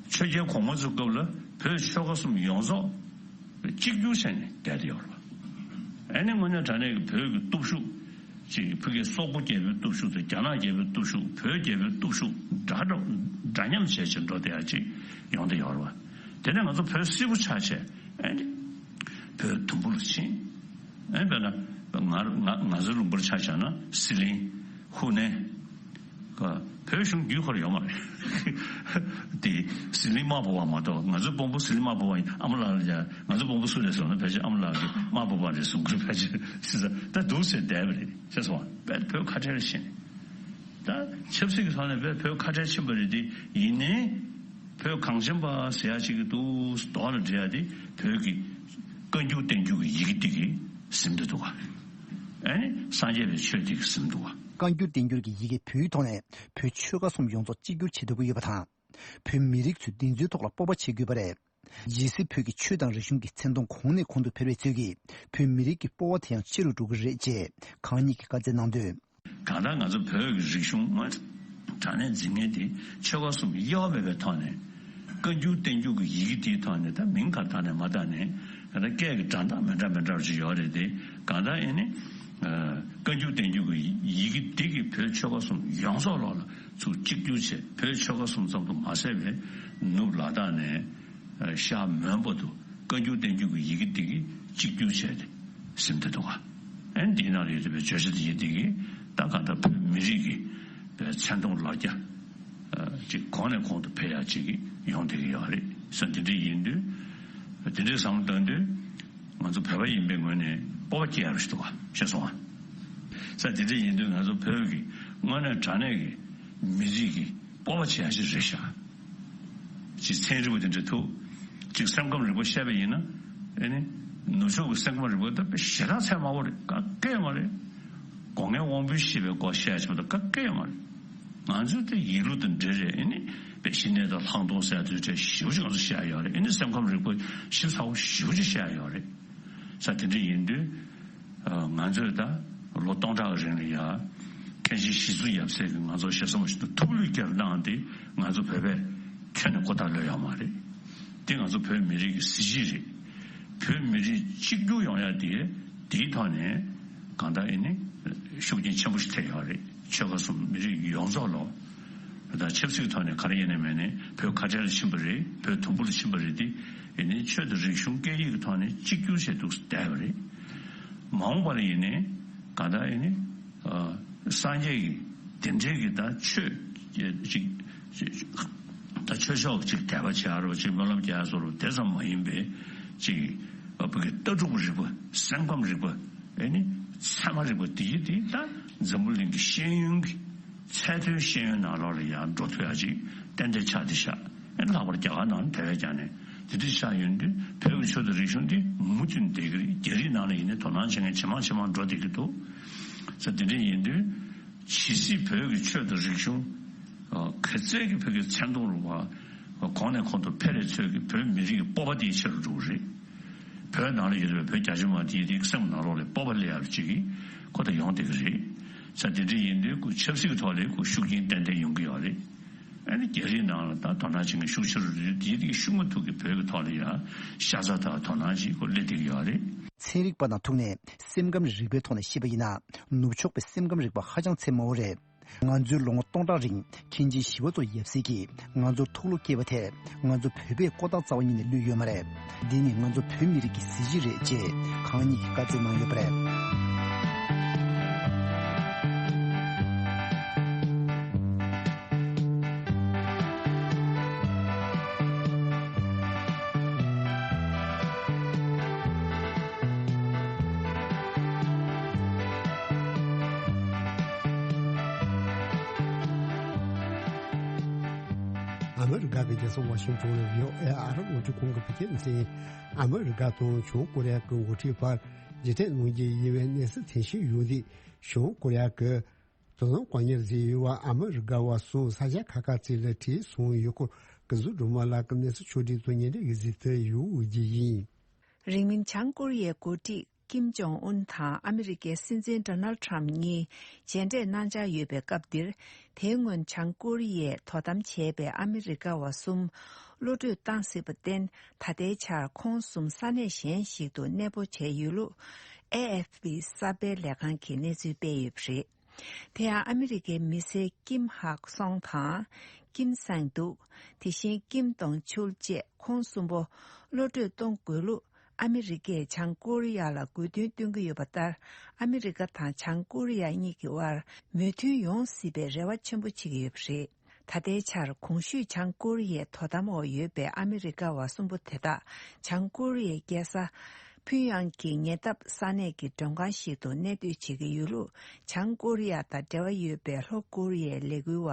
ཆོས་རྒྱལ་གོང་མ་ཚོའི་སྐབས་ལ་བོད་ཆོལ་ཁ་གསུམ་ཡོངས་རྫོགས་གཅིག་གྱུར་བྱས་ནས་བསྡད་དེ་ཡོད་རེད་བ། ཨ་ནི་དངོས་གནས་དྲང་གནས་ཀྱི་བོད་ཀྱི་སྟོབས་ཤུགས་ཅིག་ཕ་གིའི་སོག་པོ་རྒྱལ་པོའི་སྟོབས་ཤུགས་དང་རྒྱ་ནག་རྒྱལ་པོའི་སྟོབས་ཤུགས། བོད་རྒྱལ་པོའི་སྟོབས་ཤུགས་འདྲ་འདྲ་འདྲ་མཉམ་བྱས་བྱས་འགྲོ་བསྡད་ཡ་ཅིག་ཡོང་བསྡད་ཡོད་རེད་བ། དེ་ནས་ང་ཚོ་བོད་སིལ་བུ་ཆགས་བྱས། ཨ་ནི་བོད་དུམ་བུ་ལ་ཕྱིན། ཨ་ནི་དཔེར་ན་ང་ང་ང་ཚོའི་ལུང་པར་ཆ་བཞག་ན་ཟི་ལིང་། ཧུ་ནན། བོད་གཞུང་བརྒྱུད་ཁོ་ར་ཡོད་མ་རེད། དེ་ཟི་ལིང་དམར་པོ་པ་མ་གཏོགས། ང་ཚོའི་དཔོན་པོ་ཟི་ལིང་དམར་པོ་པ་ཡིན། ཨ་མ་ལགས་ལ་ཡ་ང་ཚོའི་དཔོན་པོ་སུ་རེད་ཟེར་ན་ཕལ་ཆེར་ཨ་མ་ལགས་ཀྱི་དམར་པོ་པ་རེད་གསུང་གི་རེད། ཕལ་ཆེར་ཅི་ཟེར་ད་འདུག་ཟེར་བསྡད་པ་རེད། ཤེས་སོང་བ། དཔེ་བོད་ཁ་བྲལ་ཕྱིན། ད་ཆབ་སྲིད་ཀྱི་ཐོག་ནས་དཔེ་བོད་ཁ་བྲལ་ཕྱིན་པ་རེད་དེ། ཡིན་ནའི་བོད་གངས་ཅན་པ་ཟེར་ཡ་ཅིག་གི་འདུག་མདོ་ལ་འགྲེལ་ཡ་དེ་བོད་ཀྱི་བཀའ་འགྱུར་བསྟན་འགྱུར་གྱི་ཡི་གེ་དེ་གིས་ཟིན་བསྡད་འདུག་ག། ཨ་ནི་སངས་རྒྱས་པའི་ཆོས་དེ་གིས་ཟིན་འདུག་ག། བཀའ་འགྱུར་བསྟན་འགྱུར་གྱི་ཡི་གེ་བོད་ཡིག་ཐོག་ནས་བོད་ཆོལ་ཁ་གསུམ་ཡོངས་རྫོགས་གཅིག་གྱུར་བྱེད་ཐུབ་ཀྱི་ཡོད་པ་དང་། བོད་མི་རིགས་ཚོས་འདི་ཚོའི་ཐོག་ལ་སྤོབས་པ་བྱེད་དགོས་པ་རེད། ཇི་སྲིད་བོད་ཀྱི་ཆོས་དང་རིག་གཞུང་གི་མཚན་མཐོང་གོང་ནས་གོང་དུ་འཕེལ་བའི་ཚུལ་གྱིས་བོད་མི་རིགས་ཀྱི་སྤོབས་པ་དེ་ཡང་ཆེ་རུ་འགྲོ་གི་རེད་ཅེས་གང་ཉིད་ཀྱིས་བཀའ་སྩལ་གནང་དོན། གང་ལྟར་ང་ཚོ་བོད་ཀྱི་རིག་གཞུང་དངོས་དྲང་གནས་འཛིན་མཁན་དེ་ཆོལ་ཁ་གསུམ་དབྱེ་བ་མེད་པའི་ཐོག་ནས། བཀའ་འགྱུར་བསྟན་འགྱུར་གྱི་ཡི་གེ་དེའི་ཐོག་ནས། ད་མིང་ག་བཏགས་ནས་མ་བཏགས་ནས། གང་ལྟར་སྐད་ཀྱི་སྒྲ་གདངས་མི་འདྲ་མི་འདྲ་བ་ཅིག་ཡོད་རེད་དེ། གང་ལྟར་ཨེ་ནི་བཀའ་འགྱུར་བསྟན་འགྱུར་གྱི་ཡི་གེ་དེ་གིས་བོད་ཆོལ་ཁ་གསུམ་ཡོངས་རྫོགས་ལོག་ལ་ཚུར་གཅིག་གྱུར་བྱས། བོད་ཆོལ་ཁ་གསུམ་ཙམ་དུ་མ་ཟད་པའི་ནུབ་ལ་དྭགས་ནས་ཤར་མོན་པ་དུ་བཀའ་འགྱུར་བསྟན་འགྱུར་གྱི་ཡི་གེ་འདི་གིས་གཅིག་གྱུར་བྱས་ཏེ་ཟིན་བསྡད་འདུག་ག། ཨ་ནི་འདིའི་ནང་ལ་ཡོད་པའི་བརྗོད་བྱ་དེ་ཡིན་འདི་གིས་ད་གང་ལྟར་བོད་མི་རིགས་ཀྱི་མཚན་མཐོང་ལ་རྒྱ་ཅིག་གོང་ནས་གོང་དུ་འཕེལ་ཡག་ཅིག་ཡོང་བསྡད་ཀྱི་ཡོད་རེད་ཟེར། འདི་འདྲ་ཡིན་དུས། འདི་འདྲའི་བསམ་བློ་བཏང་དུས། ང་ཚོ་བོད་པ་ཡིན་པའི་ངོས་ནས་སྤོབས་པ་སྐྱེ་ཡག་ཞིག་འདུག་ག། ཤེས་སོང་ང་། ས་དེ་འདྲ་ཡིན་དུས་ང་ཚོ་བོད་ཀྱི་དངོས་གནས་དྲང་གནས་ཀྱི་མི་རིགས་ཀྱི་སྤོབས་པ་བྱེད་ཡག་ཞིག་རེད་ཤག། ཅིག་ཚན་རིག་པ་དེ་འདྲ་ཐུག་ཅིག་སེམས་ཁམས་རིག་པ་བཤད་པ་ཡིན་ན། ཨེ་ནི་ནུབ་ཕྱོགས་ཀྱི་སེམས་ཁམས་རིག་པ་ད་དཔེ་ཞེ་དྲག་ཚད་དམའ་བོ་རེད། ག་གེ་ཡོད་མ་རེད། སྒོ་ངའི་དབང་པོའི་ཤེས་པའི་སྐོར་བཤད་ཆོག་ད་ག་གེ་ཡོད་མ་རེད། ང་ཚོའི་དེ་ཡིད་བློ་དང་འབྲེལ་རེད། ཨེ་ནི་དཔེ་ཞི་གནས་དང་ལྷག་མཐོང་ཟེར་དུས་ཚོད་ཞེ་པོ་ཅིག་ང་ཚོ་བཤད་ཡོད་རེད། ཨེ་ནི་སེམས་ཁམས་རིག་པ་ཞིབ་ཚགས་པོ་ཞེ་པོ་ཅིག་བཤད་ཡོད་རེད། ས་དེ་འདྲ་ཡིན་དུས། ང་ཚོས་ད་ལོ་སྟོང་ཕྲག་གི་རིང་ལ་ཡ་མཁན་ཆེན་ཞི་འཚོ་ཡབ་སྲས་ཀྱིས་ང་ཚོ་ཞེ་ས་མ་ཞིག་ཏུ་ཐུགས་ལུས་བརྒྱབ་གནང་སྟེ། ང་ཚོ་བོད་པས་ཁྱོན་ནས་ཁོ་ཐག་ལོས་ཡོད་མ་རེད། དེ་ང་ཚོ་བོད་མི་རིགས་ཀྱི་གཟི་བརྗིད་རེད། བོད་མི་རིགས་གཅིག་གྱུར་ཡོང་ཡ་དེ་དེའི་ཐོག་ནས་གང་ལྟར་ཨེ་ནི་ཤུགས་རྐྱེན་ཆེན་པོ་ཞིག་ཐེབས་ཡོད་རེད། ཆོལ་ཁ་གསུམ་མི་རིགས་ཡོངས་རྫོགས་ལོ། ད་ཆབ་སྲིད་ཐོག་ནས་ག་རེ་ཡིན་ནའི་མིན་ནའི་བོད་ཁ་བྲལ་ལ་ཕྱིན་པ་རེད། བོད་དུམ་བུ་ལ་ཕྱིན་པ་རེད་དེ། ཡིན་ནའི་ཆོས་དང་རིག་གཞུང་སྐད་ཡིག་གི་ཐོག་ནས་གཅིག་གྱུར་བྱས་འདུག་བསྡད་པ་རེད། མ་འོངས་པ་ལ་ཡིན་ནའི་གང་ལྟར་ཡིན་ནའི་སངས་རྒྱས་ཀྱི་དེ་འདྲའི་གི་ད་ཆོས་ ཅིག་ཅིག་ད་ཆོས་ཕྱོགས་ཅིག་དད་པ་བྱེད་ཡ་རོ་ཅིག་སྨོན་ལམ་རྒྱག་ཡ་བཟོ་འདྲ་དེ་ཙམ་མ་ཡིན་པའི་ཅིག་བོད་ཀྱི་ལྟ་གྲུབ་རིག་པ། སེམས་ཁམས་རིག་པ། ཨེ་ནི་ཚད་མ་རིག་པ་འདི་ཡི་འདི་ད་འཛམ་བུ་གླིང་གི་ཤེས་ཡོན་གྱི་ཚད་མཐོའི་ཤེས་ཡོན་ནང་ལོགས་ལ་ཡང་འགྲོ་ཐུབ་ཡ་ཅིག་ཏན་ཏན་ཆགས་བསྡད་ཤག་ཨེ་ལྷག་པར་རྒྱ་གར་ནང་དེ་བས་ཀྱང་ནས་དེ་འདྲ་ཆགས་ཡོང་དུས་བོད་ཀྱི་ཆོས་དང་རིག་གཞུང་འདི་མུ་མཐུད་བསྡད་ཀྱི་རེད། རྒྱ་རིགས་ནང་ལ་ཡིན་ནའི་དོ་སྣང་བྱེད་མཁན་ཇེ་མང་ཇེ་མང་འགྲོ་བསྡད་ཀྱི་འདུག་ས་དེ་འདྲ་ཡིན་དུས། ཇི་སྲིད་བོད་ཀྱི་ཆོས་དང་རིག་གཞུང་། ག་ཚད་ཀྱི་བོད་ཀྱི་མཚན་མཐོང་རུང་བ། གོང་ནས་གོང་དུ་འཕེལ་རེ་ཚོད་ཀྱི་བོད་མི་རིགས་ཀྱི་སྤོབས་པ་དེ་ཆེ་རུ་འགྲོ་གི་རེད། བོད་ནང་ལ་ཡོད་པའི་བོད་རྒྱ་ཆེ་མ་དེའི་དེའི་སེམས་ནང་ལོགས་ལ་སྤོབས་པ་སླེབས་ཡག་ཅིག་གི་ཁོ་ད་ཡོང་བསྡད་ཀྱི་རེད། ས་དེ་འདྲ་ཡིན་དུས་ཁོ་ཆབ་སྲིད་ཀྱི་ཐོག་ལ་ཁོ་ཤུགས་རྐྱེན་ཏན་ཏན་ཡོང་གི་ཡོད་རེད། ཨ་ནི་རྒྱ་རིགས་ནང་ལ་ད་དོ་སྣང་བྱེད་མཁན་ཤུགས་ཆེ་རུ་འགྲོ་དུས་དེའི་དེའི་ཤུགས་མ་ཐུག་གི་བོད་ཀྱི་ཐོག་ལ་ཡང་ཤ་ཚ་དང་དོ་སྣང་ཅིག་ཁོ་སླེབས་བསྡད་ཀྱི་ཡོད་རེད། ཚན་རིག་པ་དང་ཐུག་ནས་སེམས་ཁམས་རིག་པའི་ཐོག་ནས་བཤད་པ་ཡིན་ན། ནུབ་ཕྱོགས་པའི་སེམས་ཁམས་རིག་པ་ཧ་ཅང་ཚད་མང་བོ་རེད། ང་ཚོའི་ལོ་ངོ་སྟོང་ཕྲག་རིང་མཁན་ཆེན་ཞི་བ་འཚོ་ཡབ་སྲས་ཀྱིས་ང་ཚོར་ཐུགས་བློ་བསྐྱེད་པ་དེ་ང་ཚོ་བོད་པས་ཀོ་ཐག་རྩ་བ་ཉིད་ནས་བླུས་ཡོད་མ་རེད། འདི་ནི་ང་ཚོ་བོད་མི་རིགས་ཀྱི་གཟི་བརྗིད་རེད་ཅེས་གང་ཉིད་ཀྱིས་བཀའ་སྩལ་གནང་ཡོད་པ་རེད། ཨ་མི་རི་ཀ་གི་རྒྱལ་ས་ཝ་ཤིང་ཏོན་ལ་ཡོད་ཨེ་ཨ་རབ་དབུ་ཁྲིད་ཁོང་གི་བུ་སྐྱེས་མཚན། ཨ་མི་རི་ཀ་དང་བྱང་ཀོ་རི་ཡ་གི་འགོ་ཁྲིད་བར་མཇལ་འཕྲད་གནང་རྒྱུ་ཡིན་པའི་གནས་ཚུལ་ཐོན་བཞིན་ཡོད་དུས། བྱང་ཀོ་རི་ཡ་གི་དོ་དམ་བཀག་ཉར་བཟོས་ཡོད་པ་ཨ་མི་རི་ཀ་བ་གསུམ་ས་ཆ་ཁག་ཁག་ཅིག་ལ་ཁྲིད་སོང་ཡོད་སྐོར་སྐུ་ཚབ་སྒྲོལ་མ་ལགས་ཀྱིས་གནས་ཚུལ་ཕྱོགས་སྒྲིག་དང་སྙན་སྒྲོན་གྱིས་གཟིགས་ཐོན་ཡོད་ཀྱི་ཡིན། རིང་མིན་བྱང་ཀོ་རི་ཡའི་འགོ་ཁྲིད་ཀིམ་ཇོང་ཨུན་དང་ཨ་མི་རི་ཀའི་སྲིད་འཛིན་ཌོ་ནལ་ཁྲམ་གཉིས་མཇལ་འཕྲད་གནང་འཆར་ཡོད་པའི་སྐབས་འདིར། དེའི་སྔོན་བྱང་ཀོ་རི་ཡས་དོ་དམ་བྱས་པའི་ཨ་མི་རི་ཀ་བ་གསུམ་གློད་གྲོལ་བཏང་ཟིན་པར་བརྟེན། ད་ལྟའི་ཆར་ཁོང་གསུམ་ས་གནས་གཞན་ཞིག་ཏུ་གནས་སྤོ་བྱས་ཡོད་ལུགས་ཨེ་ཨེཕ་པི་གསར་སྤེལ་ལས་ཁང་གིས་གནས་ཚུལ་སྤེལ་ཡོད་པ་རེད། དེ་ཡང་ཨ་མི་རི་ཀའི་མི་སེར་ཀིམ་ཧག་སོང་དང་། ཀིམ་སང་ཏུག་དེ་བཞིན་ཀིམ་ཏོང་ཆུལ་བཅས་ཁོང་གསུམ་པོ་གློད་གྲོལ་གཏོང་དགོས་ལུགས་ཨ་མི་རི་ཀས་བྱང་ཀོ་རི་ཡ་ལ་དགོས་འདུན་བཏོན་གྱི་ཡོད་པ་ལྟར། ཨ་མི་རི་ཀ་དང་བྱང་ཀོ་རི་ཡ་གཉིས་ཀྱི་དབར་མོས་མཐུན་ཡོང་སྲིད་པའི་རེ་བ་ཆེན་པོ་བྱེད་ཀྱི་ཡོད་པ་རེད། ད་ལྟའི་ཆར་གོང་ཞུས་བྱང་ཀོ་རི་ཡའི་དོ་དམ་འོག་ཡོད་པའི་ཨ་མི་རི་ཀ་བ་གསུམ་པོ་དེ་དག་བྱང་ཀོ་རི་ཡའི་རྒྱལ་ས་ཕུན་ཡང་གི་ཉེ་འདབས་ས་གནས་ཀྱི་མགྲོན་ཁང་ཞིག་ཏུ་གནས་སྡོད་བྱེད་ཀྱི་ཡོད་ལུགས་བྱང་ཀོ་རི་ཡ་དང་འབྲེལ་བ་ཡོད་པའི་ལྷོ་ཀོ་རི་ཡའི་ལས་འགུལ་བ་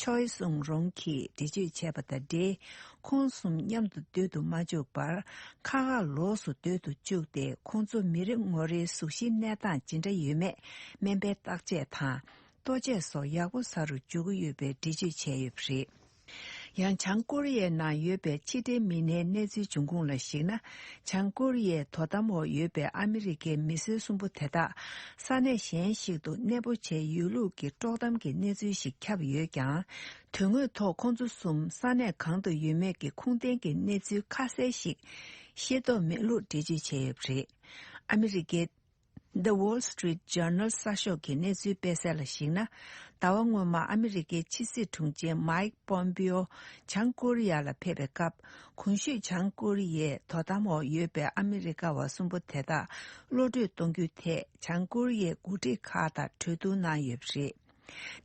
ཆོལ་སུང་རོང་གིས་འགྲེལ་བརྗོད་བྱས་པ་དང་འབྲེལ། ཁོང་གསུམ་མཉམ་དུ་སྡོད་དུ་མ་བཅུག་པར་ཁག་ཁག་ལོགས་སུ་སྡོད་དུ་བཅུག་སྟེ། ཁོང་ཚོ་མི་རེ་ངོ་རེའི་གཟུགས་གཞིའི་གནས་སྟངས་ཇི་འདྲ་ཡོད་མེད་སྨན་པའི་བརྟག་དཔྱད་དང་། ལྟོ་ཆས་སོགས་ཡག་པོ་ཟ་རུ་འཇུག་གི་ཡོད་པའི་འགྲེལ་བརྗོད་བྱས་ཡོད་པ་རེད། ཡང་བྱང་ཀོ་རི་ཡའི་ནང་ཡོད་པའི་ཕྱི་འབྲེལ་མི་སྣའི་གནས་ཚུལ་འབྱུང་ཁུངས་ལ་གཞིགས་ན། བྱང་ཀོ་རི་ཡའི་དོ་དམ་འོག་ཡོད་པའི་ཨ་མི་རི་ཀའི་མི་སེར་གསུམ་པོ་དེ་དག་ས་གནས་གཞན་ཞིག་ཏུ་གནས་སྤོ་བྱས་ཡོད་ལུགས་ཀྱི་དཀྲོག་གཏམ་གྱི་གནས་ཚུལ་ཞིག་ཁྱབ་ཡོད་ཀྱང་། དོན་དངོས་ཐོག་ཁོང་ཚོ་གསུམ་ས་གནས་གང་དུ་ཡོད་མེད་ཀྱི་ཁུངས་ལྡན་གྱི་གནས་ཚུལ་ཁ་གསལ་ཞིག་ཤེས་རྟོགས་མེད་ལུགས་འགྲེལ་བརྗོད་བྱས་ཡོད་པ་རེད། ཨ་མི་རི་ཀའི། The Wall Street Journal གསར་ཤོག་གི་གནས་ཚུལ་སྤེལ་གསལ་ལ་གཞིགས་ན། ཟླ་བ་སྔོན་མ་ཨ་མི་རི་ཀའི་ཕྱི་སྲིད་དྲུང་ཆེ་མའིག་པོམ་པིའོ་བྱང་ཀོ་རི་ཡ་ལ་ཕེབས་པའི་སྐབས། གོང་ཞུས་བྱང་ཀོ་རི་ཡའི་དོ་དམ་འོག་ཡོད་པའི་ཨ་མི་རི་ཀ་བ་གསུམ་པོ་དེ་དག་གློད་གྲོལ་གཏོང་རྒྱུའི་ཐད་བྱང་ཀོ་རི་ཡའི་འགོ་ཁྲིད་ཁག་དང་གྲོས་བསྡུར་གནང་ཡོད་པ་རེད།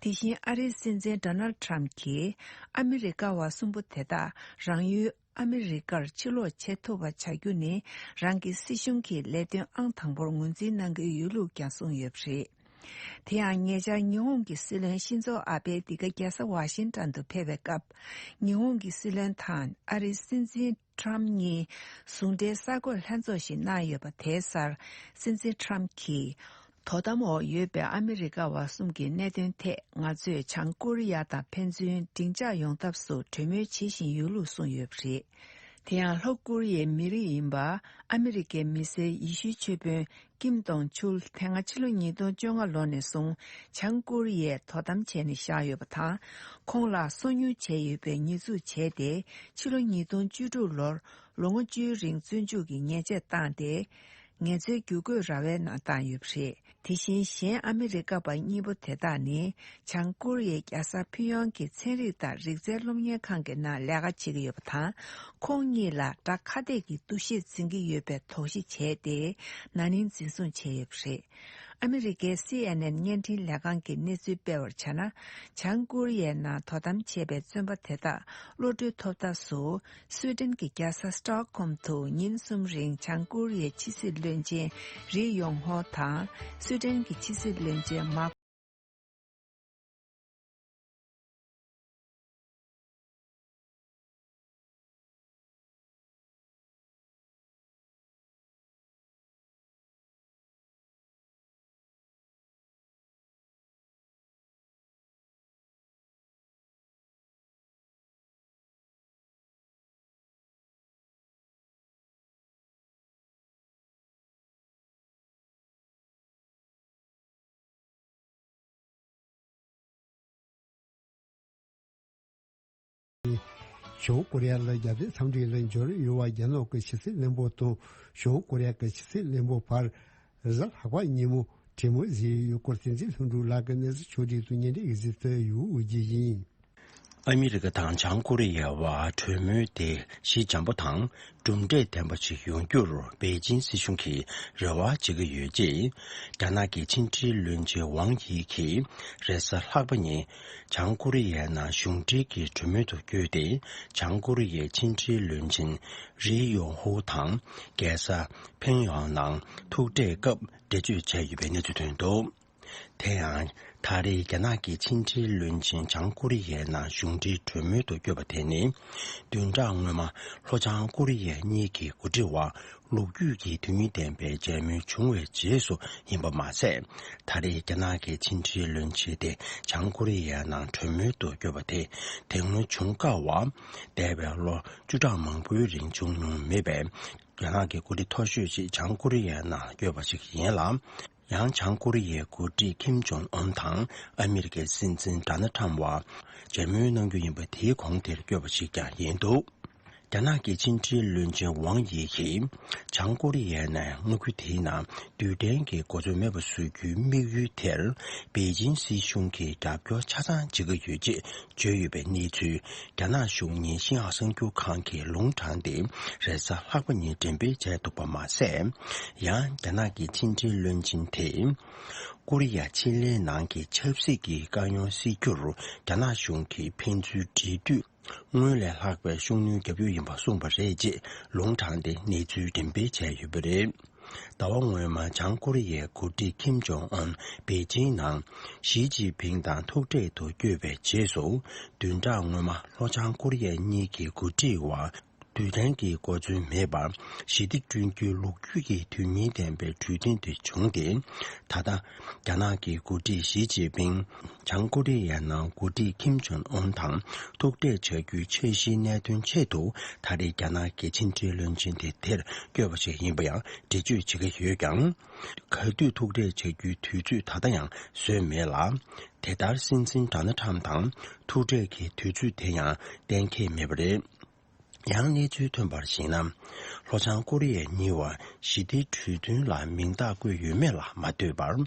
དེ་བཞིན་ཨ་རིའི་སྲིད་འཛིན་ཌོ་ནལ་ཁྲམ་གྱིས་ཨ་མི་རི་ཀ་བ་གསུམ་པོ་དེ་དག་རང་ཡུལ། ཨ་མི་རི་ཀར་ཕྱིར་ལོག་བྱེད་ཐུབ་པ་བྱ་རྒྱུ་ནི་རང་གི་སྲིད་གཞུང་གི་ལས་དོན་ཨང་དང་པོར་ངོས་འཛིན་གནང་གི་ཡོད་ལུགས་ཀྱང་གསུངས་ཡོད་པ་རེད། དེ་ཡང་ཉེ་ཆར་ཉི་ཧོང་གི་སྲིད་བློན་ཤིན་ཛོ་ཨ་བྷེ་འདི་ག་རྒྱལ་ས་ཝ་ཤིང་ཊོན་དུ་ཕེབས་པའི་སྐབས། ཉི་ཧོང་གི་སྲིད་བློན་དང་ཨ་རིའི་སྲིད་འཛིན་ཁྲམ་གཉིས་ཟུང་འབྲེལ་གསར་འགོད་ལྷན་ཚོགས་ཤིག་གནང་ཡོད་པ་དེའི་སར་སྲིད་འཛིན་ཁྲམ་གྱིས། དོ་དམ་འོག་ཡོད་པའི་ཨ་མི་རི་ཀ་བ་གསུམ་གྱི་གནད་དོན་ཐད་ང་ཚོས་བྱང་ཀོ་རི་ཡ་དང་ཕན་ཚུན་འགྲིག་འཇགས་ཡོང་ཐབས་སུ་གྲོས་མོལ་བྱེད་བཞིན་ཡོད་ལུགས་གསུངས་ཡོད་པ་རེད། དེ་ཡང་ལྷོ་ཀོ་རི་ཡའི་མི་རིགས་ཡིན་པ་ཨ་མི་རི་ཀའི་མི་སེར་ཡེ་ཤུའི་ཆོས་དཔོན་ཀིམ་ཏོང་ཆུལ་དེ་སྔ་ཕྱི་ལོ་ཉིས་སྟོང་བཅོ་ལྔ་ལོ་ནས་བཟུང་བྱང་ཀོ་རི་ཡས་དོ་དམ་བྱས་ནས་བཞག་ཡོད་པ་དང་། ཁོང་ལ་སོ་ཉུལ་བྱས་ཡོད་པའི་ཉེས་འཛུགས་བྱས་ཏེ། ཕྱི་ལོ་ཉིས་སྟོང་བཅུ་དྲུག་ལོར་ལོ་ངོ་བཅུའི་རིང་བཙོན་འཇུག་གི་ཉེས་ཆད་བཏང་སྟེ། ངལ་རྩོལ་བསྒྱུར་བཀོད་ར་བའི་ནང་བཏང་ཡོད་པ་རེད། དེ་བཞིན་གཞན་ཨ་མི་རི་ཀ་པ་གཉིས་པོ་དེ་དག་ནི་བྱང་ཀོ་རི་ཡའི་རྒྱལ་ས་ཕིང་ཡོང་གི་ཚན་རིག་དང་རིག་རྩལ་སློབ་གཉེར་ཁང་གི་ནང་ལས་ཀ་བྱེད་ཀྱི་ཡོད་པ་དང་། ཁོང་གཉིས་ལ་དགྲ་ཁ་གཏད་ཀྱི་འདུ་ཤེས་འཛིན་གྱི་ཡོད་པའི་དོགས་གཞི་བྱས་ཏེ་ན་ནིང་འཛིན་བཟུང་བྱས་ཡོད་པ་རེད། ཨ་མི་རི་ཀའི་སི་ཨེན་ཨེན་བརྙན་འཕྲིན་ལས་ཁང་གིས་གནས་ཚུལ་སྤེལ་བར་བྱས་ན། བྱང་ཀོ་རི་ཡའི་ནང་དོ་དམ་བྱས་པའི་བཙོན་པ་དེ་དག་གློད་གྲོལ་ཐོབ་རྟགས་སུ། སུའེ་ཏེན་གྱི་རྒྱལ་ས་སི་ཏོག་ཧོམ་དུ་ཉིན་གསུམ་རིང་བྱང་ཀོ་རི་ཡའི་ཕྱི་སྲིད་བློན་ཆེན་རི་ཡོང་ཧོ་དང་། སུའེ་ཏེན་གྱི་ཕྱི་སྲིད་བློན་ཆེན་མཱ། བྱང་ཀོ་རི་ཡ་ལ་རྒྱབ་གཏད་འཚམས་འདྲི་ལ་འབྱོར་ཡོད་པ་རྒྱ་ནག་གི་ཕྱི་སྲིད་བློན་པོ་དང་བྱང་ཀོ་རི་ཡ་གི་ཕྱི་སྲིད་བློན་པོ་བར་རེས་གཟའ་ལྷག་པ་ཉིན་མོ་གྲོས་མོལ་བྱས་ཡོད་སྐོར་བསྟན་འཛིན་ལྷུན་གྲུབ་ལགས་ཀྱིས་གནས་ཚུལ་ཕྱོགས་སྒྲིག་ཏུ་ཉན་འདྲི་གཟིགས་གསལ་ཡོད་ཀྱི་ཡིན། ཨ་མི་རི་ཀ་དང་བྱང་ཀོ་རི་ཡའི་བར་གྲོས་མོལ་དེ་ཞི་འཇམ་པོ་དང་གྲུབ་འབྲས་ལྡན་པ་ཞིག་ཡོང་རྒྱུར་པེ་ཅིན་སྲིད་གཞུང་གིས་རེ་བ་བྱེད་ཀྱི་ཡོད་ཅེས། རྒྱ་ནག་གི་ཕྱི་འབྲེལ་བློན་ཆེན་ཝང་དབྱི་གིས་རེས་གཟའ་ལྷག་པ་ཉིན་བྱང་ཀོ་རི་ཡའི་ནང་གཞུང་འབྲེལ་གྱི་གྲོས་མོལ་དུ་བསྐྱོད་དེ། བྱང་ཀོ་རི་ཡའི་ཕྱི་འབྲེལ་བློན་ཆེན་རི་ཡོང་ཧུ་དང་རྒྱལ་ས་ཕིང་ཡོང་ནང་ཐུག་འཕྲད་སྐབས་འགྲེལ་བརྗོད་བྱས་ཡོད་པའི་གནས་ཚུལ་ཐོན་འདུག། དེ་ཡང་། ད་རེས་རྒྱ་ནག་གི་ཕྱི་འབྲེལ་བློན་ཆེན་བྱང་ཀོ་རི་ཡའི་ནང་གཞུང་འབྲེལ་གྲོས་མོལ་དུ་བསྐྱོད་པ་དེ་ནི། བདུན་ཕྲག་སྔོན་མ་ལྷོ་བྱང་ཀོ་རི་ཡ་གཉིས་ཀྱི་འགོ་ཁྲིད་བར་ལོ་རྒྱུས་ཀྱི་དོན་སྙིང་ལྡན་པའི་མཇལ་མོལ་བྱུང་བའི་རྗེས་སུ་ཡིན་པ་མ་ཟད། ད་རེས་རྒྱ་ནག་གི་ཕྱི་འབྲེལ་བློན་ཆེན་དེ་བྱང་ཀོ་རི་ཡའི་ནང་གྲོས་མོལ་དུ་བསྐྱོད་པ་དེ་དེ་སྔོན་བྱུང་དཀའ་བ། འདས་པའི་ལོ་བཅུ་ཕྲག་མང་པོའི་རིང་བྱུང་མྱོང་མེད་པའི་རྒྱ་ནག་གི་འགོ་ཁྲིད་མཐོ་ཤོས་ཤིག་བྱང་ཀོ་རི་ཡའི་ནང་བསྐྱོད་པ་ཞིག་ཡིན་ལ། ཡང་། བྱང་ཀོ་རི་ཡའི་འགོ་ཁྲིད་ཁིམ་ཇོང་ཨུན་དང་ཨ་མི་རི་ཀའི་སྲིད་འཛིན་ཌོ་ནལ་ཁྲམ་བར་མཇལ་མོལ་གནང་རྒྱུ་ཡིན་པ་དེའི་གོང་དེར་བསྐྱོད་པ་ཞིག་ཀྱང་ཡིན་འདུག། རྒྱ་ནག་གི་ཕྱི་འབྲེལ་བློན་ཆེན་ཝང་དབྱི་གིས། བྱང་ཀོ་རི་ཡའི་ནང་མངའ་ཁུལ་དེའི་ནང་རྡུལ་ཕྲན་གྱི་གོ་མཚོན་མེད་པ་བཟོ་རྒྱུའི་དམིགས་ཡུལ་དེར། པེ་ཅིན་སྲིད་གཞུང་གིས་རྒྱབ་སྐྱོར་ཆ་ཚང་བྱེད་ཀྱི་ཡོད་ཅེས། བརྗོད་ཡོད་པའི་གནས་ཚུལ། རྒྱ་ནག་གཞུང་གཉིས་ཤིན་ཧྭ་གསར་འགྱུར་ཁང་གིས་ལུང་དྲངས་ཏེ། རེས་གཟའ་ལྷག་པ་ཉིན་འགྲེམས་སྤེལ་བྱས་འདུག་པ་མ་ཟད། ཡང་། རྒྱ་ནག་གི་ཕྱི་འབྲེལ་བློན་ཆེན་དེས། ཀོ་རི་ཡ་ཕྱེད་ལེན་ནང་གི་ཆབ་སྲིད་ཀྱི་དཀའ་རྙོག་སེལ་རྒྱུར། རྒྱ་ནག་གཞུང་གིས་ཕན་ཚུན་འབྲེལ་མཐུད། སྔོན་ལས་ལྷག་པའི་ཤུགས་སྣོན་བརྒྱབ་ཡོད་ཡིན་པ་གསུངས་པ་རེད་ཅེས་ལུང་དྲངས་ཏེ་གནས་ཚུལ་འགྲེམས་སྤེལ་བྱས་ཡོད་པ་རེད། ཟླ་བ་སྔོན་མ་བྱང་ཀོ་རི་ཡའི་འགོ་ཁྲིད་ཁིམ་ཇོང་ཨུན་པེ་ཅིན་ནང་ཞི་ཅིན་ཕིང་དང་ཐུག་འཕྲད་དུ་བསྐྱོད་པའི་རྗེས་སུ། བདུན་ཕྲག་སྔོན་མ་ལྷོ་བྱང་ཀོ་རི་ཡ་གཉིས་ཀྱི་འགོ་ཁྲིད་བར་རྡུལ་ཕྲན་གྱི་གོ་མཚོན་མེད་པར་ཞི་བདེ་བསྐྲུན་རྒྱུའི་ལོ་རྒྱུས་ཀྱི་དོན་སྙིང་ལྡན་པའི་གྲོས་མཐུན་དེ་བྱུང་སྟེ། ད་ལྟ། རྒྱ་ནག་གི་འགོ་ཁྲིད་ཞི་ཅིན་ཕིང་། བྱང་ཀོ་རི་ཡའི་ནང་འགོ་ཁྲིད་ཁིམ་ཇོང་ཨུན་དང་ཐུག་འཕྲད་བྱ་རྒྱུའི་འཆར་གཞིའི་གནད་དོན་ཆེད་དུ། ད་རེས་རྒྱ་ནག་གི་ཕྱི་འབྲེལ་བློན་ཆེན་དེ་དེར་བསྐྱོད་པ་ཞིག་ཡིན་པ་ཡང་འགྲེལ་བརྗོད་བྱེད་ཀྱི་ཡོད་ཀྱང་། ག་དུས་ཐུག་འཕྲད་བྱ་རྒྱུའི་དུས་ཚོད་ད་ལྟ་ཡང་བཟོས་མེད་ལ། དེ་ལྟར་སྲིད་འཛིན་ཌོ་ནལ་ཁྲམ་དང་ཐུག་འཕྲད་ཀྱི་དུས་ཚོད་དེ་ཡང་གཏན་འཁེལ་མེད་པ་རེད། ཡང་གནས་ཚུལ་ཐོན་པར་གཞིགས་ན། ལྷོ་བྱང་ཀོ་རི་ཡ་གཉིས་བར་ཞི་བདེའི་གྲོས་མཐུན་ལ་མིང་རྟགས་བཀོད་ཡོད་མེད་ལ་མ་ལྟོས་པར།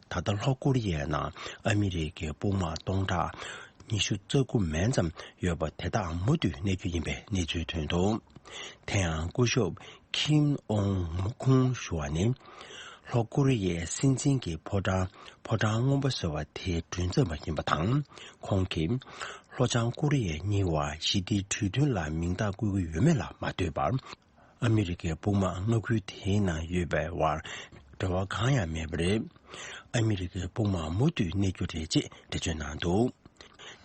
ད་ལྟ་ལྷོ་ཀོ་རི་ཡའི་ནང་ཨ་མི་རི་ཀའི་དཔུང་དམག་སྟོང་ཕྲག་ཉི་ཤུ་རྩ་དགུ་མན་ཙམ་ཡོད་པ་དེ་དག་མུ་མཐུད་གནས་རྒྱུ་ཡིན་པའི་གནས་ཚུལ་ཐོན་འདུག། དེ་ཡང་སྐུ་ཞབས་ཁིམ་ཨོང་ཁུང་ཞུ་བ་ནི། ལྷོ་ཀོ་རི་ཡའི་སྲིད་འཛིན་གྱི་ཕོ་བྲང་ཕོ་བྲང་སྔོན་པོ་ཟེར་བ་དེའི་མགྲོན་ཚབ་པ་ཡིན་པ་དང་། ཁོང་གིས་ལྷོ་བྱང་ཀོ་རི་ཡ་གཉིས་བར་ཞི་བདེའི་གྲོས་མཐུན་ལ་མིང་རྟགས་བཀོད་ཀྱི་ཡོད་མེད་ལ་མ་ལྟོས་པར། ཨ་མི་རི་ཀའི་དཔུང་དམག་མངའ་ཁུལ་དེའི་ནང་ཡོད་པའི་བར་འབྲེལ་བ་གང་ཡང་མེད་པ་རེད། ཨ་མི་རི་ཀའི་དཔུང་དམག་མུ་མཐུད་གནས་རྒྱུ་རེད་ཅེས་འགྲེལ་བརྗོད་གནང་འདུག།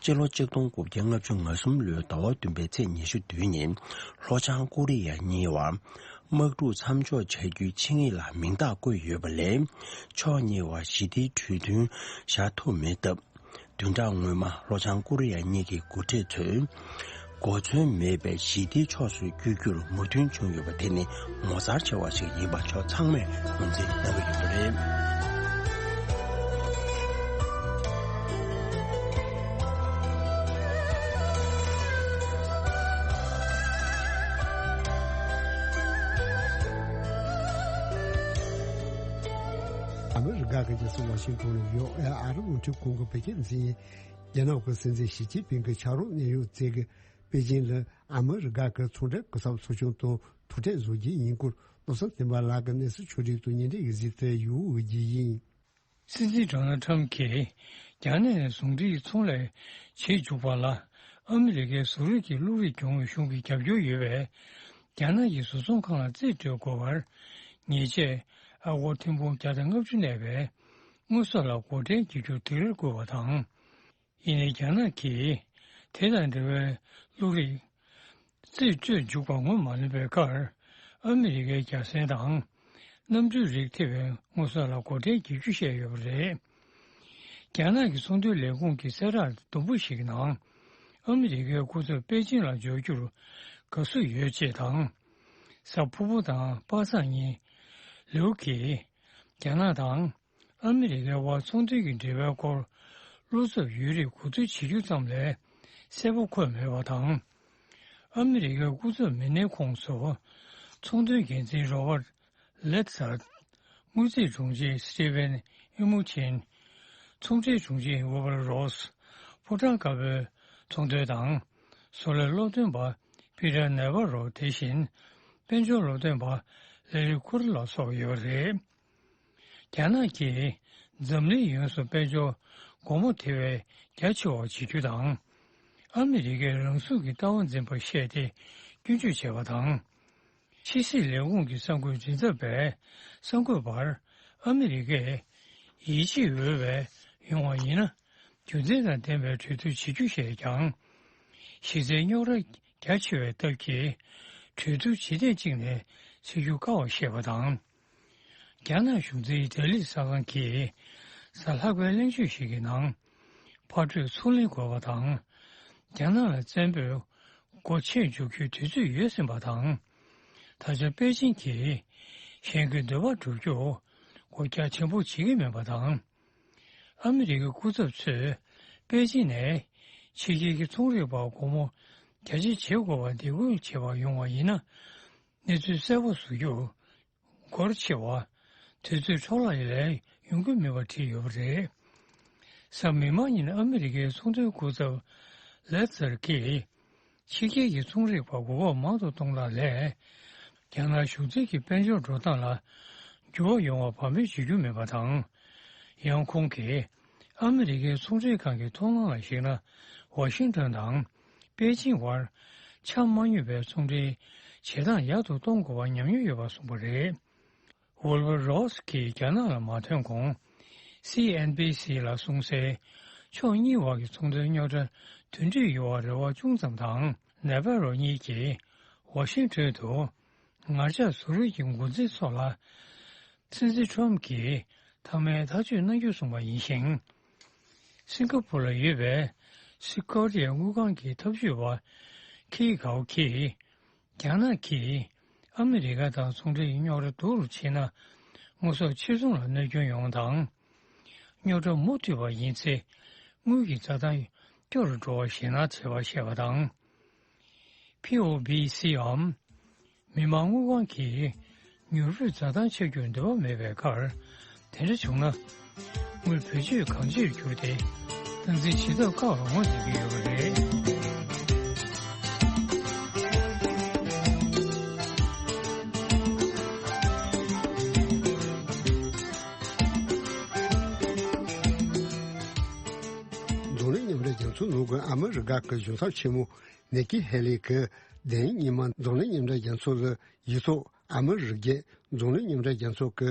སྤྱི་ལོ་ཆིག་སྟོང་དགུ་བརྒྱ་ལྔ་བཅུ་ང་གསུམ་ལོའི་ཟླ་བ་བདུན་པའི་ཚེས་ཉི་ཤུ་བདུན་ཉིན་ལྷོ་བྱང་ཀོ་རི་ཡ་གཉིས་བར་དམག་འཁྲུག་མཚམས་འཇོག་བྱ་རྒྱུའི་ཆིངས་ཡིག་ལ་མིང་རྟགས་བཀོད་ཡོད་པ་ལས། ཕྱོགས་གཉིས་བར་ཞི་བདེའི་གྲོས་མཐུན་བཞག་ཐུབ་མེད་སྟབས། བདུན་ཕྲག་སྔོན་མ་ལྷོ་བྱང་ཀོ་རི་ཡ་གཉིས་ཀྱི་འགོ་ཁྲིད་ཚོས་གོ་མཚོན་མེད་པའི་ཞི་བདེའི་ཕྱོགས་སུ་བསྐྱོད་རྒྱུར་མོས་མཐུན་བྱུང་ཡོད་པ་དེ་ནི་ངོ་མཚར་ཆེ་བ་ཞིག་ཡིན་པ་ཕྱོགས་ཚང་མས་ངོས་འཛིན་གནང་གི་ཡོད་པ་རེད། ཨ་མི་རི་ཀ་གི་རྒྱལ་ས་ཝ་ཤིང་ཏོན་ནས་ཡོད་ཨ་རི་རླུང་འཕྲིན་ཁང་གི་བོད་སྐད་འཛིན་ཡིག་རྒྱ་ནག་གི་སྲིད་འཛིན་ཞི་ཅིན་ཕིང་གི་ཕྱག་རོགས་གནད་ཡོད་ཚོས་ཀྱིས་པེ་ཅིན་ལ་ཨ་མི་རི་ཀ་གི་ཚོང་འབྲེལ་སྐུ་ཚབ་ཚོགས་ཆུང་དང་ཐུག་འཕྲད་བཟོ་རྒྱུའི་ཉིན་སྐོར་བློ་བཟང་བསྟན་པ་ལགས་ཀྱིས་གནས་ཚུལ་ཕྱོགས་སྒྲིག་ཏུ་སྙན་སྒྲོན་ཞིག་གཟིགས་ཏེ་ཡོད་ཀྱི་ཡིན། སྲིད་འཛིན་ཌོ་ནལ་ཊམ་གྱིས་རྒྱ་ནག་ནས་ཟུང་འབྲེལ་གྱི་ཚོང་ལས་བྱེད་འཇུག་པ་ལ་ཨ་མི་རི་ཀའི་བཟོ་རིག་གི་བློ་རིག་སྦྱོང་བའི་གཞུང་གི་རྒྱབ་སྐྱོར་ཡོད་པས། རྒྱ་ནག་གི་བཟོ་ཚོང་ཁང་ལ་རྩིས་སྤྲོད་དགོས་པར་ཉེས་ཆད་ཨ་སྒོར་ཐེར་འབུམ་བརྒྱ་དང་ལྔ་བཅུ་གནས་པའི་དངུལ་སོགས་ལ་འགོག་འགྲེལ་བགྱིད་རྒྱུར་སྡིགས་ར་བསྐུལ་བ་དང་། ཡིན་ནའི་རྒྱ་ནག་གིས་དེ་དང་འབྲེལ་བའི་བློ་རིག་རྩིས་སྤྲོད་འཇུག་པ་ངོས་མ་ལེན་པའི་ཁར། ཨ་མི་རི་ཀའི་རྒྱལ་སོན་དང་གནམ་གྲུའི་རིགས་ཐེ་བའི་དངོས་ཟོག་ལ་སྒོ་ཁྲལ་བགྱིད་རྒྱུ་བཤད་ཡོད་པ་རེད། རྒྱ་ནག་གི་ཚོང་དོན་ལས་ཁུངས་ཀྱི་གསལ་བསྒྲགས་དུམ་བུ་ཞིག་གི་ནང་། ཨ་མི་རི་ཀའི་སྐུ་ཚབ་པེ་ཅིང་ལ་འབྱོར་རྒྱུར་དགའ་བསུ་ཡོད་ཅེས་དང་། གཟའ་ཕུར་བུ་དང་པ་སངས་ཉིན། ལིའུ་གིས་རྒྱ་ནག་དང་། ཨ་མི་རི་ཀའི་དབར་ཚོང་དོན་གྱི་འབྲེལ་བའི་སྐོར་བློ་འཚབ་ཡོད་རིགས་གོ་བསྡུར་བྱེད་རྒྱུ་ཙམ་ལས་གསལ་པོ་འཁོད་མེད་པ་དང་། ཨ་མི་རི་ཀའི་སྐུ་ཚབ་མི་སྣའི་ཁོངས་སུ་ཚོང་དོན་འགན་འཛིན་རོ་བར་ལེད་ཟར། དངུལ་རྩིས་དྲུང་ཆེ་སི་ཊི་ཝེན་ཨི་མུ་ཆིན། ཚོང་འབྲེལ་དྲུང་ཆེ་ཝི་ལྦར་རོ་སི། ཕོ་བྲང་དཀར་པོའི་ཚོང་དོན་དང་བཟོ་ལས་སློབ་སྟོན་པ་པི་ཏར་ནེ་ཝ་རོ། དེ་བཞིན་དཔལ་འབྱོར་སློབ་སྟོན་པ་ལེ་རི་ཁུར་ལ་སོགས་ཡོད་པ་རེད། རྒྱ་ནག་གིས་འཛམ་གླིང་ཡོངས་སུ་དཔལ་འབྱོར་སྒོ་མོ་དེ་བས་རྒྱ་ཆེ་བ་བྱེད་རྒྱུ་དང་། ཨ་མི་རི་ཀས་རང་སྲུང་གི་ལྟ་བ་འཛིན་པར་བཤད་དེ་སྐྱོན་བརྗོད་བྱས་པ་དང་། ཕྱི་སྲིད་ལས་ཁུངས་ཀྱི་གསར་འགོད་མགྲིན་ཚབ་པས་གསར་འགོད་པར་ཨ་མི་རི་ཀས་ཡིད་ཆེས་འོས་པའི་ཡོང་བ་ཡིན་ན། རྒྱུ་མཚན་དང་ལྡན་པའི་གྲོས་བསྡུར་བྱེད་རྒྱུ་ཞེས་ཀྱང་། གཞི་རྩའི་རྙོག་དྲ་རྒྱ་ཆེ་བའི་སྟབས་ཀྱིས་གྲོས་བསྡུར་ཇི་ཐད་ཅིག་ནས་བྱེད་རྒྱུ་དཀའ་བར་བཤད་པ་དང་། རྒྱ་ནག་གཞུང་འཛིན་ལྡི་ལི་གསར་ཁང་གིས་གཟའ་ལྷག་པའི་གླེང་བརྗོད་ཞིག་གི་ནང་། ཕར་སྤྲོད་ཚུར་ལེན་དགོས་པ་དང་། རྒྱ་ནག་ལ་བཙན་པོས་སྒོ་ཕྱེ་འཇུག་རྒྱུའི་དུས་ཚོད་ཡོལ་ཟིན་པ་དང་། ད་ཆ་པེ་ཅིང་གིས་གཞན་གྱི་འདོད་པ་སྒྲུབ་རྒྱུར་སྒོ་རྒྱ་ཆེན་པོ་བྱེད་ཀྱི་མེད་པ་དང་། ཨ་མི་རི་ཀའི་སྐུ་ཚབ་ཚོས་པེ་ཅིང་ནས་ཕྱི་རྒྱལ་གྱི་ཚོང་རིག་པར་སྒོ་མོ་རྒྱ་ཆེ་བྱེད་དགོས་པར་སྡིགས་སྐུལ་བྱེད་པར་ཡོང་བ་ཡིན་ན། གནས་ཚུལ་གསལ་པོ་བཟོ་རྒྱུར་སྒོ་ཕྱེ་བར་དུས་ཚོད་འཕྲོ་བརླག་ལས་ཡོང་གི་མེད་པ་བྲིས་ཡོད་པ་རེད། གཟའ་མིག་དམར་ཉིན་ཨ་མི་རི་ཀའི་ཚོང་དོན་སྐུ་ཚབ་ལེ་ཙར་གྱིས། ཕྱི་རྒྱལ་གྱི་ཚོང་རིག་པར་མགོ་སྐོར་མང་དུ་གཏོང་སྟངས་ལས། རྒྱ་ནག་གཞུང་འཛིན་གྱི་དཔལ་འབྱོར་འགྲོ་སྟངས་ལ་འགྱུར་བ་ཡོང་བར་བག་མེད་བྱེད་རྒྱུ་མེད་པ་དང་། ཡང་ཁོང་གིས་ཨ་མི་རི་ཀའི་ཚོང་འབྲེལ་ཁང་གི་མཐོང་སྣང་ལ་གཞིགས་ན། ཝ་ཤིང་ཏོན་དང་པེ་ཅིང་བར་འཆམ་མ་མྱོང་བའི་ཚོང་འབྲེལ་བྱེད་སྟངས་ཡག་ཏུ་གཏོང་དགོས་པར་ཉམས་མྱོང་ཡོད་པ་གསུངས་པ་རེད། ཝུལ་བར་རོ་སི་གིས་རྒྱ་ནག་ལ་མ་ཐོན་གོང་། སི་ཨེན་བྷི་སི་ལ་གསུངས་གསལ། ཕྱོགས་གཉིས་བར་གྱི་ཚོང་དོན་རྙོག་དྲ་དོན་འགྲིག་ཡོང་བར་རེ་བ་ཅུང་ཙམ་དང་། ནེ་ཝ་རོ་གཉིས་ཀྱིས་ཝ་ཤིང་ཏོན་དུ་ངར་ལྕགས་བཟོ་རིག་གི་འགོ་འཛིན་ཚོ་ལ། སྲིད་འཛིན་ཁྲོམ་གྱིས་མཐའ་མའི་ཐག་གཅོད་གནང་རྒྱུ་གསུངས་པ་ཡིན་ཞིང་། སིང་ག་པུར་ལ་ཡོད་པའི་སི་ཀོ་རི་ཡའི་དངུལ་ཁང་གི་ཐབས་ཇུས་པ་ཁི་གའོ་གིས། རྒྱ་ནག་གིས་ཨ་མི་རི་ཀ་དང་ཚོང་འབྲེལ་གྱི་རྙོག་དྲ་སྡུག་རུ་ཕྱིན་ན། དངོས་ཟོག་ཕྱིར་ཚོང་ལ་གནོད་སྐྱོན་ཡོང་བ་དང་། རྙོག་དྲ་མུ་མཐུད་པ་ཡིན་ཚེ། དངུལ་གྱི་འཛའ་ཐང་སྐྱོ་རུ་འགྲོ་བ་ཞེད་སྣང་ཆེ་བར་བཤད་པ་དང་། པི་ཨོ་བི་སི་འམ། མི་དམངས་དངུལ་ཁང་གིས་མྱུར་པོའི་འཛའ་ཐང་ཆག་རྒྱུར་འདོད་པ་མེད་པའི་ཁར། དེ་འདྲ་བྱུང་ན། དངུལ་བེད་སྤྱོད་གང་ཆེར་གྱུར་ཏེ། སྟངས་འཛིན་བྱེད་ཐབས་དཀའ་བར་ངོས་འཛིན་གྱི་ཡོད་པ་རེད། འཛམ་གླིང་མཉམ་འབྲེལ་རྒྱལ་ཚོགས་ནང་གི་ཨ་མི་རི་ཀ་གི་གཞུང་ཚབ་ཆེན་མོ་ནེ་ཀི་ཧེ་ལི་གིས་བདུན་ཉིན་མ་འཛམ་གླིང་མཉམ་འབྲེལ་རྒྱལ་ཚོགས་ལ་ཡིག་ཐོག་ཨ་མི་རི་ཀས་འཛམ་གླིང་མཉམ་འབྲེལ་རྒྱལ་ཚོགས་ཀྱི་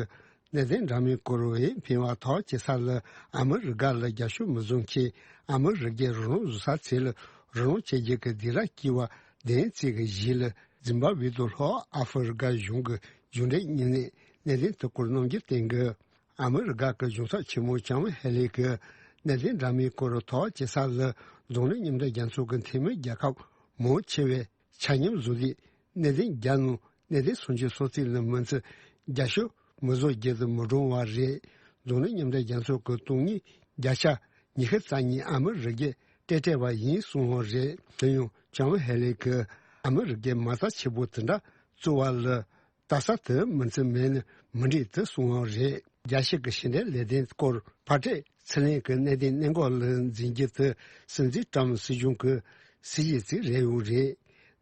གནད་དོན་འདྲ་མིན་སྐོར་འོས་འཕེན་པ་ཐག་བཅད་ས་ལ་ཨ་མི་རི་ཀ་ལ་རྒྱབ་སྐྱོར་མི་བཟོ་མཁན། ཨ་མི་རི་ཀས་རོགས་རམ་བཟོ་ས་ཚོ་ལ་རོགས་རམ་བྱེད་རྒྱུ་གི་སྡིགས་ར་བསྐུལ་བ་བདུན་ཙམ་གྱི་རྗེས་ལ། ཛིམ་བྷབ་ཝེ་དང་ལྷོ་ཨ་ཧྥེ་རི་ཀ་གཞུང་གི་གཞུང་འབྲེལ་མི་སྣས་གནད་དོན་དེ་སྐོར་གནང་རྒྱུ་བསྟན་གྱི། ཨ་མི་རི་ཀ་གི་གཞུང་ཚབ་ཆེན་མོ་ལྕམ་ཧེ་ལི་གིས་གནད་དོན་འདྲ་མིན་སྐོར་ཐག་བཅད་ས་ལ་འཛམ་གླིང་མཉམ་འབྲེལ་རྒྱལ་ཚོགས་ཀྱི་འཐུས་མི་རྒྱལ་ཁབ་མང་ཆེ་བས་ཆ་སྙོམས་བཟོས་ཏེ། གནད་དོན་བརྒྱ་ནང་གནད་དོན་སུམ་ཅུ་སོ་གཅིག་ལ་མི་ཚོས་རྒྱབ་སྐྱོར་མི་བཟོ་རྒྱུ་དེ་མི་འགྲོ་བ་རེད། འཛམ་གླིང་མཉམ་འབྲེལ་རྒྱལ་ཚོགས་ཀྱི་དོན་དངོས་བརྒྱ་ཆ་ཉི་ཤུ་རྩ་གཉིས་ཨ་མི་རི་ཀས་སྤྲད་སྤྲད་པ་ཡིན་གསུངས་པ་རེད། དེ་ཡང་ལྕམ་ཧེ་ལི་གིས་ཨ་མི་རི་ཀས་མ་རྩ་ཆེ་པོ་དེ་འདྲ་བཙུགས་པ་ལ། ལྟ་ས་དེ་མི་ཚེ་མེད་ནི་མི་འགྲིག་དེ་གསུངས་པ་རེད། རྒྱལ་སྤྱི་གི་ཕྱི་འབྲེལ་ལས་དོན་སྐོར་ཕར་སྤྲད་ཚུར་ལེན་གྱི་གནད་དོན་གནད་འགག་ལ་འཛིན་རྒྱུ་དེ་སྲིད་འཛིན་ཀྲམ་སྲིད་གཞུང་གི་སྲིད་ཇུས་ཅིག་རེད་ཡོད་རེད།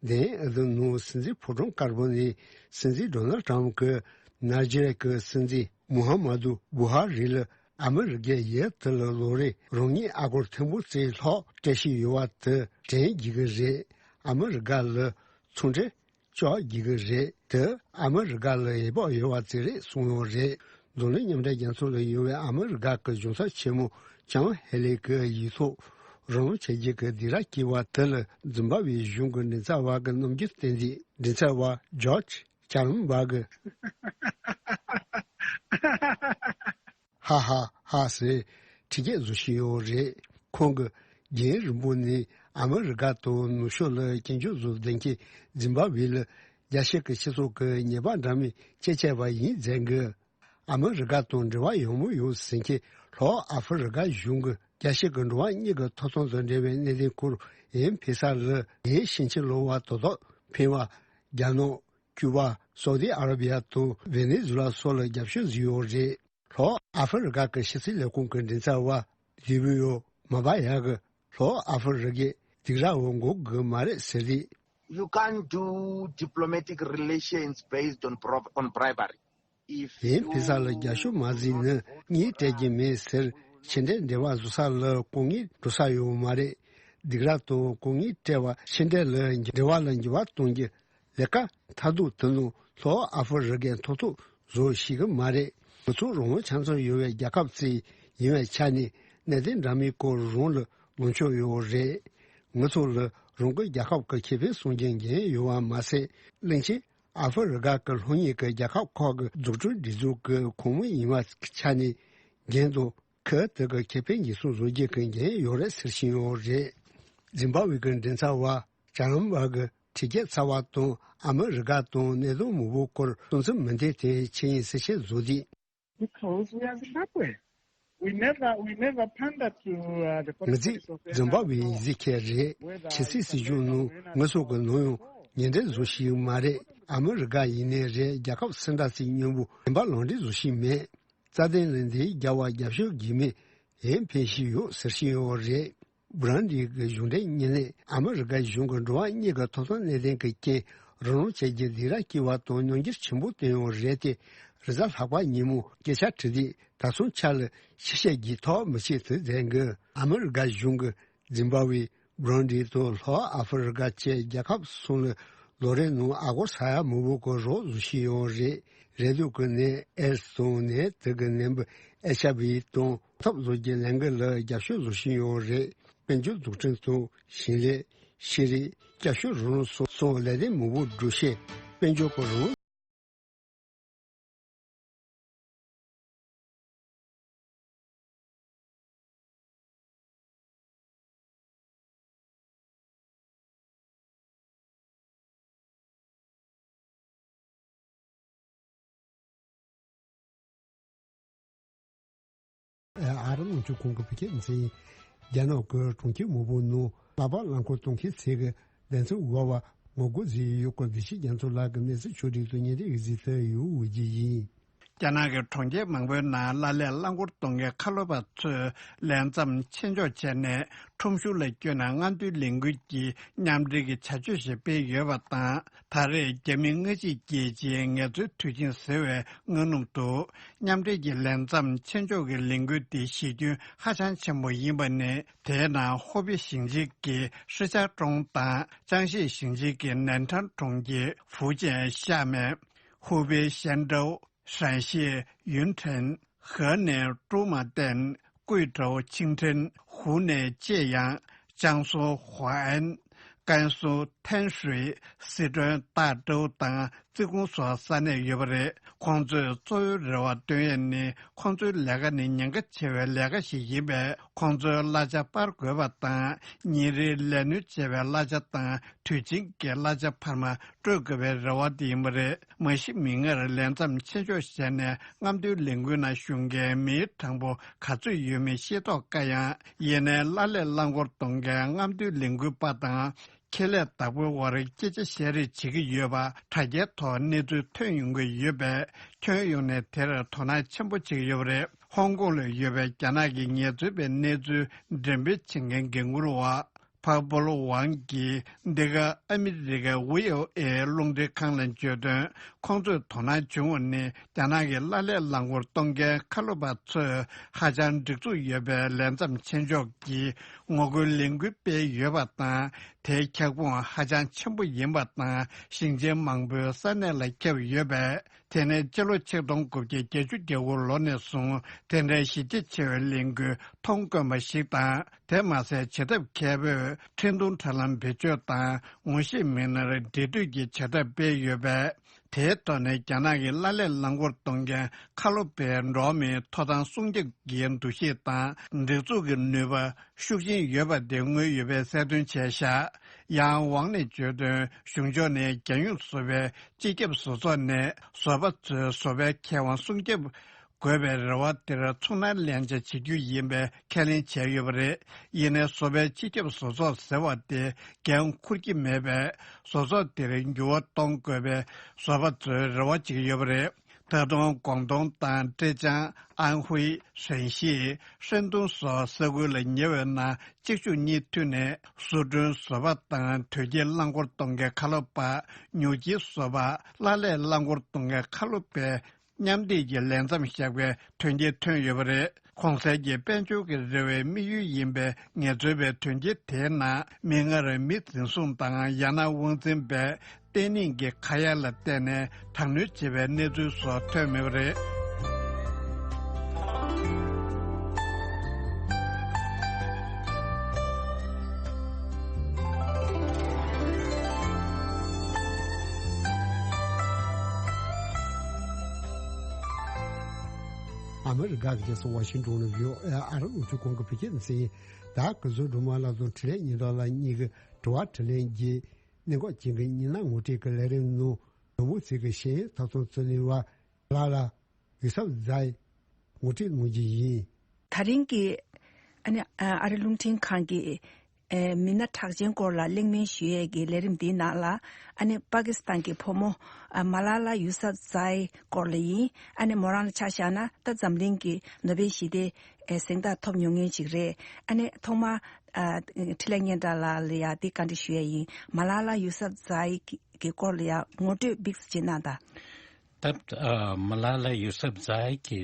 དེ་ཨ་ཟུར་ནང་སྲིད་འཛིན་ཕོ་བྲང་དཀར་པོ་ནས་སྲིད་འཛིན་ཌོ་ནལ་ཀྲམ་གྱིས་ནཱི་ཇི་རི་ཡ་གི་སྲིད་འཛིན་མུ་ཧམ་མ་དུ་བུ་ཧ་རི་ལ་ ཨ་མི་རི་ཀའི་ཡུལ་དེ་ལ་ལོ་རེ་རང་ཉིད་ཨ་སྒོར་ཐེར་འབུམ་ཙམ་སློག་སྤྲད་བཞིན་ཡོད་པ་དེ་དྲན་རྒྱུ་གི་རེད། ཨ་མི་རི་ཀ་ལ་ཚོང་འབྲེལ་གཅོག་རྒྱུ་གི་རེད། དེ་ཨ་མི་རི་ཀ་ལ་འོས་བབ་ཡོད་པ་ཙམ་རེད་གསུངས་ཡོད་རེད། འཛམ་གླིང་མཉམ་འབྲེལ་རྒྱལ་ཚོགས་ལ་ཡོད་པའི་ཨ་མི་རི་ཀ་གི་གཞུང་ཚབ་ཆེན་མོ་ཅང་ཧེ་ལི་གི་ཡིག་ཐོག་རང་དབང་བྱེད་རྒྱུ་གི་སྡིགས་ར་བསྐུལ་བ་དེ་ལ་འཛིན་པ་བའི་གཞུང་གི་མགྲིན་ཚབ་པ་གི་རྣམ་འགྱུར་བསྟན་ཏེ། མགྲིན་ཚབ་པ་ཇོརྗ་ཅར་ལམ་བ་གི་ཧ་ཧ་ཧ་ཟེར་ཁྲི་སྐད་བཟོ་བཞིན་ཡོད་རེད། ཁོང་གི་རྒྱུན་རིང་པོ་ནས་ཨ་མི་རི་ཀ་དང་ནུབ་ཕྱོགས་ལ་སྐྱོན་བརྗོད་བཟོ་བསྡད་མཁན་འཛིན་པ་བའི་ལ་རྒྱལ་སྤྱི་གི་སྤྱི་ཚོགས་ཀྱི་ཉེས་པ་འདྲ་མིན་དཔྱད་བྱས་པ་ཡིན་ཟེར་གི། ཨ་མི་རི་ཀ་དང་འབྲེལ་བ་ཡོད་མི་ཡོད་ཟེར་མཁན་ལྷོ་ཨ་ཧྥེ་རི་ཀ་གཞུང་གི་རྒྱལ་སྤྱི་གི་འགྲོ་བ་མིའི་ཐོབ་ཐང་དང་འབྲེལ་བའི་གནད་དོན་སྐོར་ཡིན་ཕེ་ས་ལ་ཡིན་ཕྱིན་ཅི་ལོག་པ་དོ་དོགས་འཕེན་པ། རྒྱ་ནག་ཀྱུ་པ། སའུ་དི་ཨ་ར་བི་ཡ་དང་ཝེ་ནེ་ཛུ་ལ་སོགས་ལ་རྒྱབ་སྐྱོར་བཟོས་ཡོད་རེད། ལྷོ་ཨ་ཧྥེ་རི་ཀ་གི་ཕྱི་སྲིད་ལས་ཁུངས་ཀྱི་མགྲིན་ཚབ་པ་ལི་བི་ཡོ་མ་བ་ཡ་གི་ལྷོ་ཨ་ཧྥེ་རི་ཀས་སྡིགས་ར་འོ་འགོག་གི་མ་རེད་ཟེར་ཏེ། You can't do diplomatic relations based on prov- on bribery. If ཡིན་ཕེ་ས་ལ་རྒྱབ་སྐྱོར་མ་བཟོས་ན་གཉིས་སྤྲད་ཀྱི་མེད་ཟེར། ཕྱི་འབྲེལ་འབྲེལ་བ་བཟོ་ས་ལ་དཀའ་ངལ་འགྲོ་ས་ཡོད་མ་རེད། སྡིགས་ར་དང་དཀའ་ངལ་སྤྲད་པ་ཕྱི་འབྲེལ་ལ་འབྲེལ་བ་ལ་འགྱུར་བ་གཏོང་རྒྱུ། ལས་ཀ་མཐར་ཐུག་དེ་ནང་ལྷོ་ཨ་ཧྥེ་རི་ཀས་མཐོང་ཐོས་བཟོ་ཤེས་ཀྱི་མ་རེད། ང་ཚོ་རང་དབང་ཆ་ཚང་ཡོད་པའི་རྒྱལ་ཁབ་ཅིག་ཡིན་པའི་ཆ་ནས་གནད་དོན་འདྲ་མིན་སྐོར་རང་ལ་ལངས་ཕྱོགས་ཡོད་རེད། ང་ཚོ་ལ་རང་གི་རྒྱལ་ཁབ་ཀྱི་ཁེ་ཕན་སྲུང་རྒྱུའི་འགན་ཡོད་པ་མ་ཟད། གླིང་ཆེན་ཨ་ཧྥེ་རི་ཀ་གི་ལྷོ་ངོས་ཀྱི་རྒྱལ་ཁབ་ཁག་གི་འཛུགས་སྐྲུན་སྒྲིག་འཛུགས་ཀྱི་ཁོངས་མི་ཡིན་པའི་ཆ་ནས་འགན་དང་། ཁུལ་དེ་གི་ཁེ་ཕན་ཉེན་སྲུང་བཟོ་རྒྱུ་གི་འགན་ཡོད་རེད་ཟེར་བཞིན་ཡོད་རེད། འཛིན་པ་བའི་གི་མགྲིན་ཚབ་པ་ཇར་ལམ་བ་གི་ཁྲི་སྐད་ཚ་བ་དང་ཨ་མི་རི་ཀ་དང་གནད་དོན་མང་པོའི་སྐོར་གསུང་ཚུལ་མི་འདི་དེ་ཆེད་ཡིན་གསལ་བཤད་བཟོ་དུས། Because we are Zimbabwe. We never, we never pander to, uh, the ང་ཚོས་འཛིན་པ་བའི་ཡིག་གཟུགས་ཁྱེར་རེད། ཕྱི་སྲིད་སྲིད་ཇུས་ནང་ང་ཚོ་གི་ནམ་ཡང་ཉེ་འབྲེལ་བཟོ་ཤེས་ཀྱི་མ་རེད། ཨ་མི་རི་ཀ་ཡིན་ནའི་རེད། རྒྱལ་ཁབ་སུ་འདྲ་ཞིག་མཉམ་པོ་བདེན་པ་ལམ་འགྲོ་བཟོ་ཤེས་མེད། རྩ་དོན་ལ་འདི་རྒྱལ་བ་རྒྱབ་སྐྱོར་གྱི་མི་ཡིན་ཕེབས་ཤིག་ཡོད་ཟེར་བཞིན་ཡོད་རེད། བྷུ་རན་ཌི་གི་གཞུང་འབྲེལ་བརྙན་ལས་ཨ་མི་རི་ཀ་གཞུང་གི་འགྲོ་བ་མིའི་ཐོབ་ཐང་གནད་དོན་གྱི་རྐྱེན་རང་དབང་ཆེད་ཀྱི་སྡིགས་ར་བསྐུལ་བ་དང་རྣམ་འགྱུར་ཆེན་པོ་བསྟན་ཡོད་རེད་དེ། རེས་གཟའ་ལྷག་པ་ཉིན་མོ་སྐད་ཆ་དྲིས་དུས་ད་སོང་ཆ་ལ་ཕྱི་བཤད་ཀྱི་ཐོག་མི་བྱེད་ཚུལ་མཛད་འགོ། ཨ་མི་རི་ཀ་གཞུང་གི་འཛིན་པ་བའི་བྷུ་རན་ཌི་དང་ལྷོ་ཨ་ཧྥེ་རི་ཀ་བཅས་རྒྱལ་ཁབ་གསུམ་ལ་ལོ་རེ་ནང་ཨ་སྒོར་ས་ཡ་མང་པོ་གི་རོགས་བཟོ་བཞིན་ཡོད་རེད། རེ་ལྟོས་ཀྱི་ནད་ཨེ་ཛི་དང་ནད་དེ་གི་ནད་འབུ་ཨེཆ་ཨའི་ཝི་དང་ཐབས་བཟོ་རྒྱུའི་ལས་འགུལ་ལ་རྒྱབ་སྐྱོར་བཟོ་བཞིན་ཡོད་རེད། དཔལ་འབྱོར་འཛུགས་སྐྲུན་དང་ཞིང་ལས། ཤེས་རིག། སྐྱབས་བཅོལ་རང་དབང་སོགས་སོགས་ལས་སྡེ་མང་པོ་སྒྲུབ་བྱེད། དཔལ་འབྱོར་གྱི་རང་དབང་ཨ་རི་ནང་བཞུགས་ཁོང་གི་བོད་སྐད་འཛིན། རྒྱ་ནག་གི་གྲོང་ཁྱེར་མང་པོའི་ནང་གླ་པ་རླངས་འཁོར་གཏོང་མཁན་ཚོས་ཀྱི་བདེན་འཚོལ་འོག་པ་ངོ་རྒོལ་བཟོས་ཡོད་སྐོར་བདེ་སྐྱིད་རྒྱ་མཚོ་ལགས་ཀྱི་གནས་ཚུལ་ཕྱོགས་སྒྲིག་ཏུ་བརྙན་འཕྲིན་གྱི་གཟིགས་ཚུལ་ཡོད་འོས་ཀྱི་ཡིན། རྒྱ་ནག་གི་གྲོང་ཁྱེར་མང་པོའི་ནང་གླ་ལས་རླངས་འཁོར་གཏོང་མཁན་ཁ་ལོ་པ་ཚོས་ལས་མཚམས་ཆེད་འཇོག་བྱས་ནས་ཁྲོམ་གཞུང་ལ་བསྐྱོད་ནས་སྔ་འདུས་ལས་འགུལ་གྱི་མཉམ་འབྲེལ་གྱི་བྱ་སྤྱོད་ཞིག་སྤེལ་ཡོད་པ་དང་། ད་རེས་རྒྱ་མི་སྔ་ཕྱི་རྒྱལ་སྤྱིའི་ངལ་རྩོལ་དུས་ཆེན་ཟེར་བའི་སྔ་ནུབ་ཏུ། མཉམ་འབྲེལ་གྱི་ལས་མཚམས་ཆེད་འཇོག་གི་ལས་འགུལ་འདི་གཞི་ཁྱོན་ཧ་ཅང་ཆེན་པོ་ཡིན་པ་ནི། དེའི་ནང་ཧུའུ་པེ་ཞིང་ཆེན་གྱི་ཧྲི་ཅཱ་ཀྲོང་དང་ཅང་ཤིས་ཞིང་ཆེན་གྱི་ནན་ཁྲང་གྲོང་ཁྱེར་ཧྥུའུ་ཅན་ཤ་མེད། ཧུའུ་པེ་ཞན་ཀྲོའུ། ཧྲན་ཤེ། ཡུན་ཁྲེན། ཧེ་ནན། ཀྲུའུ་མ་ཏན། ཀུའེ་ཀྲོའུ། ཆིང་ཁྲེན། ཧུའུ་ནན། ཅེ་ཡང་། ཅང་སུའུ། ཧུའུ་ཨན། ཀན་སུའུ། ཐན་ཧྲུའེ། སི་ཁྲོན། ཏཱ་ཀྲོའུ་དང་ཙི་ཀུང་སོགས་ས་གནས་ཡོད་པ་རེད། ཁོང་ཚོས་གཙོ་བོའི་རེ་བ་བཏོན་ཡས་ནི། ཁོང་ཚོའི་ལས་ཀ་ནི་ཉེན་ཁ་ཆེ་བའི་ལས་ཀ་ཞིག་ཡིན་པས། ཁོང་ཚོའི་གླ་ཆ་སྤར་དགོས་པ་དང་། ཉིན་རེའི་ལས་སྣོན་བྱས་པའི་གླ་ཆ་དང་དུས་ཆེན་གྱི་གླ་ཆ་འཕར་མ་སྤྲོད་དགོས་པའི་རེ་བ་དེ་ཡིན་པ་རེད། མ་གཞི་མིག་སྔར་ལས་མཚམས་ཆེད་འཇོག་བྱས་ནས་སྔ་འདུས་ལས་འགུལ་ནང་ཞུགས་མཁན་མིའི་གྲངས་འབོར་ག་ཚོད་ཡོད་མེད་ཤེས་རྟོགས་དཀའ་ཡང་། ཡིན་ནའི་གླ་ལས་རླངས་འཁོར་གཏོང་མཁན་སྔ་འདུས་ལས་འགུལ་པ་དང་། ཁེ་ལས་བདག་པོའི་དབར་སྐད་ཆ་བཤད་རེས་བྱེད་ཀྱི་ཡོད་པ་དྲ་རྒྱའི་ཐོག་གནས་ཚུལ་ཐོན་ཡོང་གི་ཡོད་པས། ཁྱོན་ཡོངས་ནས་དེར་དོ་སྣང་ཆེན་པོ་བྱེད་ཀྱི་ཡོད་པ་རེད། ཧོང་ཀོང་ལ་ཡོད་པའི་རྒྱ་ནག་གི་ངལ་རྩོལ་པའི་གནས་ཚུལ་འགྲེམས་སྤེལ་བྱེད་མཁན་འགན་འཁུར་བ། ཕ་བོ་ལོ་ཝང་གིས་འདི་ག་ཨ་མི་རི་ཀའི་ཝི་ཨོ་ཨེ་རླུང་འཕྲིན་ཁང་ལ་བརྗོད་དོན། ཁོང་ཚོས་དོ་སྣང་བྱུང་བ་ནི། རྒྱ་ནག་གི་གླ་ལས་རླངས་འཁོར་གཏོང་མཁན་ཁ་ལོ་པ་ཚོས་ཧ་ཅང་སྒྲིག་འཛུགས་ཡོད་པའི་ལས་མཚམས་ཆེ་ཕྱོགས་ཀྱི་ངོ་རྒོལ་ལས་འགུལ་སྤེལ་ཡོད་པ་དང་། དེའི་ཁྱབ་ཁོངས་ཧ་ཅང་ཆེན་པོ་ཡིན་པ་དང་། ཞིང་ཆེན་མང་པོའི་ས་གནས་ལ་ཁྱབ་ཡོད་པས། དེ་ནས་སྤྱི་ལོ་ཆིག་སྟོང་དགུ་བརྒྱ་བརྒྱད་ཅུ་གྱ་དགུ་ལོ་ནས་བཟུང་དེ་འདྲའི་གཞི་རྒྱ་ཆེ་བའི་ལས་འགུལ་མཐོང་དཀོན་པ་ཞིག་དང་། དེ་མ་ཟད། བྱེད་ཐབས་མཁས་པོས་འཕྲིན་ཐུང་དྲ་ལམ་བེད་སྤྱོད་དང་། ངོ་ཤེས་མི་སྣར་འབྲེལ་མཐུད་ཀྱི་བྱ་ཐབས་སྤེལ་ཡོད་པས། དེའི་ཐོག་ནས་རྒྱ་ནག་གི་གླ་ལས་རླངས་འཁོར་གཏོང་མཁན་ཁ་ལོ་པའི་འགྲོ་བ་མིའི་ཐོབ་ཐང་སྲུང་སྐྱོབ་ཀྱི་འདུ་ཤེས་དང་། སྒྲིག་འཛུགས་ཀྱི་ནུས་པ་ཤུགས་ཆེན་ཡོད་པ་དེ་མངོན་ཡོད་པའི་གསལ་སྟོན་བྱས་བཞག་ཡང་ཝང་ནས་བརྗོད་དོན། གཞུང་ཕྱོགས་ནས་རྒྱལ་ཡོངས་བཟོ་པའི་སྤྱི་ཁྱབ་བཟོ་ཚོགས་ནས་བཟོ་པ་ཚོའི་བཟོ་པའི་ཁེ་དབང་སྲུང་སྐྱོབ་དགོས་པའི་རེ་བ་དེར་ཚུར་སྣང་ལེན་བྱ་བྱེད་རྒྱུ་ཡིན་པའི་ཁས་ལེན་བྱས་ཡོད་པ་རེད། ཡིན་ནའི་བཟོ་པའི་སྤྱི་ཁྱབ་བཟོ་ཚོགས་ཟེར་བ་དེ་འགན་འཁུར་གྱི་མེད་པས། བཟོ་ཚོགས་དེར་འགྱུར་བ་གཏོང་དགོས་པའི་བཟོ་པ་ཚོའི་རེ་བ་བྱེད་ཀྱི་ཡོད་པ་རེད། ད་དུང་ཀོང་ཏུང་དང་ཀྲེ་ཅང་། ཨན་ཧུའེ། ཧྲན་ཤི། ཧྲན་ཏུང་སོགས་ས་ཁུལ་ལ་ཉེ་བའི་ནང་གཅིག་མཇུག་གཉིས་མཐུད་ནས་བཟོ་སྐྲུན་བཟོ་པ་དང་དོས་སྐྱེལ་རླངས་འཁོར་གཏོང་མཁན་ཁ་ལོ་པ། ཉོ་སྒྱིག་བཟོ་པ། གླ་ལས་རླངས་འཁོར་གཏོང་མཁན་ཁ་ལོ་པའི་མཉམ་འདེགས་ཀྱི་ལས་མཚམས་བཞག་པའི་དོན་རྐྱེན་ཐོན་ཡོད་པ་རེད། གོང་གསལ་གྱི་དཔལ་འབྱོར་གྱི་རེ་བའི་དམིགས་ཡུལ་ཡིན་པའི་ངལ་རྩོལ་བའི་དོན་རྐྱེན་དེའི་ནང་མིག་སྔར་མི་འཛིན་བཟུང་དང་། ཡང་ན་དབང་འཛིན་པས་བརྟན་བརླིང་གི་ཁ་ཡ་ལ་བརྟེན་ནས་དྲག་གནོན་བྱེད་པའི་གནས་ཚུལ་སོགས་ཐོན་མེད་པ་རེད། ཨ་མི་རི་ཀ་གི་རྒྱལ་ས་ཝ་ཤིང་ཏོན་ནས་བྷི་ཨོ་ཨེ་ཨ་རི་རླུང་འཕྲིན་ཁང་གི་བོད་སྐད་སྡེ་ཚན་ཡིན། ད་གཟའ་མཇུག་སྒྲོལ་མ་བསླབ་སྡོམ་འཕྲིན་ལས་སྙིང་སྟོབས་ལགས་གཉིས་ཀྱི་དྲི་བ་དྲིས་ལན་གྱི་གནད་འགག་ཅན་གྱི་སྙན་ངག་ངོ་སྤྲོད་ཀྱི་ལས་རིམ་ནང་ནོར་བུ་ཚེ་གི་ཞལ་ཐབ་ཚང་བརྩོན་ལེན་པ་ལགས་ལ་ཡུ་སབ་ཛའི་ངོ་སྤྲོད་གནང་རྒྱུ་ཡིན། ད་རིང་གི་ཨ་ནི་ཨ་རི་རླུང་འཕྲིན་ཁང་གི་ཨེ་མི་སྣ་གྲགས་ཅན་སྐོར་ལ་གླེང་མོལ་ཞུ་ཡས་ཀྱི་ལས་རིམ་འདིའི་ནང་ལ། ཨ་ནི་པ་ཀི་སི་ཐན་གྱི་བུ་མོ་ཨ་མ་ལ་ལ་ཡུ་སབ་ཛའི་སྐོར་ལ་ཡིན། ཨ་ནི་མོ་རང་ལ་ཆ་བཞག་ན་ད་འཛམ་གླིང་གི་ནོ་བེལ་ཞི་བདེའི་ཨེ་གཟེངས་རྟགས་ཐོབ་མྱོང་མཁན་ཞིག་རེད། ཨ་ནི་ཐོག་མར་ཨ་འཕྲིན་ལས་སྙན་གྲགས་ལགས་ལ་ཡ་འདི་བཀའ་འདྲི་ཞུ་ཡས་ཡིན། མ་ལ་ལ་ཡུ་སབ་ཛའི་གི་སྐོར་ལ་ཡ་ངོ་སྤྲོད་ཏོག་ཙམ་ཅིག་གནང་དང་། ད་ཨ་མ་ལ་ལ་ཡུ་སབ་ཛའི་གི་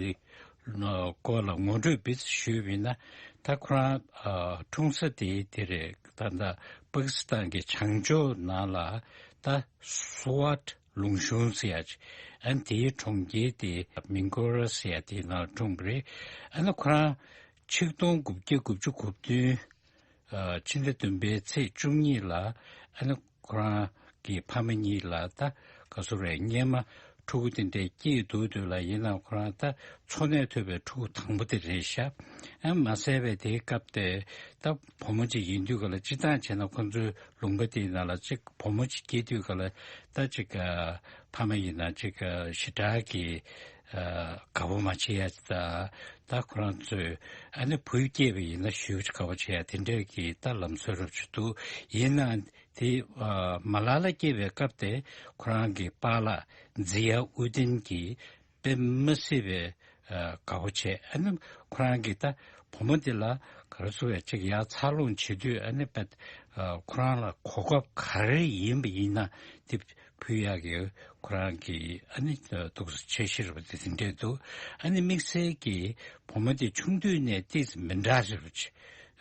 སྐོར་ལ་ངོ་སྤྲོད་ཏོག་ཙམ་ཞུས་པ་ཡིན་ན། ད་ཁོ་རང་ཨ་འཁྲུངས་ས་དེ་དེ་རེད། ད་ལྟ་པ་ཀི་སི་ཐན་གྱི་བྱང་ཕྱོགས་ནང་ལ་ད་སུ་ཝཊ་ལུང་གཤོང་ཟེར་ཡ་ཅིག་ཨ་ནི་དེའི་གྲོང་ཁྱེར་དེ་མིང་ཀོ་ར་ཟེར་ཡ་དེའི་ནང་འཁྲུངས་པ་རེད། ཨ་ནི་ཁོ་རང་ཆིག་སྟོང་དགུ་བརྒྱ་དགུ་བཅུ་གོ་བདུན་ཨ་ཕྱི་ཟླ་བདུན་པའི་ཚེས་བཅུ་གཉིས་ལ། ཨ་ནི་ཁོ་རང་གི་ཕ་མ་གཉིས་ལ་ད་ག་ཟེར་རེད། སྔོན་མ་ཕྲུ་གུ་དེ་འདྲའི་སྐྱེས་འདུག་དུས་ལ་ཡིན་ནའང་ཁོ་རང་ད་འཚོ་གནས་ཐུབ་པའི་ཕྲུ་གུ་དང་པོ་དེ་རེད་ཤག་ཨ་མ་ཟད་པའི་དེའི་སྐབས་དེ་ད་བུ་མོ་གཅིག་ཡིན་དུས་ག་ལ་སྤྱིར་བཏང་བྱས་ན་ཁོ་ཚོའི་ལུང་པ་དེའི་ནང་ལ་གཅིག་བུ་མོ་གཅིག་སྐྱེས་དུས་ག་ལ་ད་གཅིག་ཨ་ཕ་མ་ཡིན་ན་གཅིག་ཨ་ཞེ་དྲག་གི་ཨ་དགའ་པོ་མ་བྱེད་ཡ་ཅིག་དང་། ད་ཁོ་རང་ཚོས་ཨ་ནི་བུ་སྐྱེས་པ་ཡིན་ན་ཞེ་པོ་ཅིག་དགའ་པོ་བྱེད་ཡ་དེ་འདྲའི་གི་ད་ལམ་སྲོལ་རབ་ཅིག་འདུག་ཡིན་ནའང་དེ་ཨ་མ་ལ་ལ་སྐྱེས་པའི་སྐབས་དེ་ཁོ་རང་གི་པཱ་ལགས་ཛི་ཡ་ཨུ་དིན་གྱིས་དཔེ་མི་སྲིད་པའི་ཨ་དགའ་པོ་བྱས། ཨ་ནི་ཁོ་རང་གིས་ད་བུ་མོ་འདི་ལ་ག་རེ་ཟེར་བས་ཅིག་ཡར་འཚར་ལོངས་བྱེད་དུས། ཨ་ནི་པད་ཨ་ཁོ་རང་ལ་གོ་སྐབས་ག་རེ་ཡིན་པ་ཡིན་ན་དེ་ཕུལ་ཡག་གི་ཁོ་རང་གི་ཨ་ནི་ཨ་འདུག་སེ་འཆར་གཞི་རེད་པ། དེ་དེ་འདྲས་འདུག་ཨ་ནི་དམིགས་བསལ་གྱིས་བུ་མོ་དེ་ཆུང་དུས་ནས་ཏོག་ཙམ་མི་འདྲ་ཞིག་རེད་པ། ཅིག་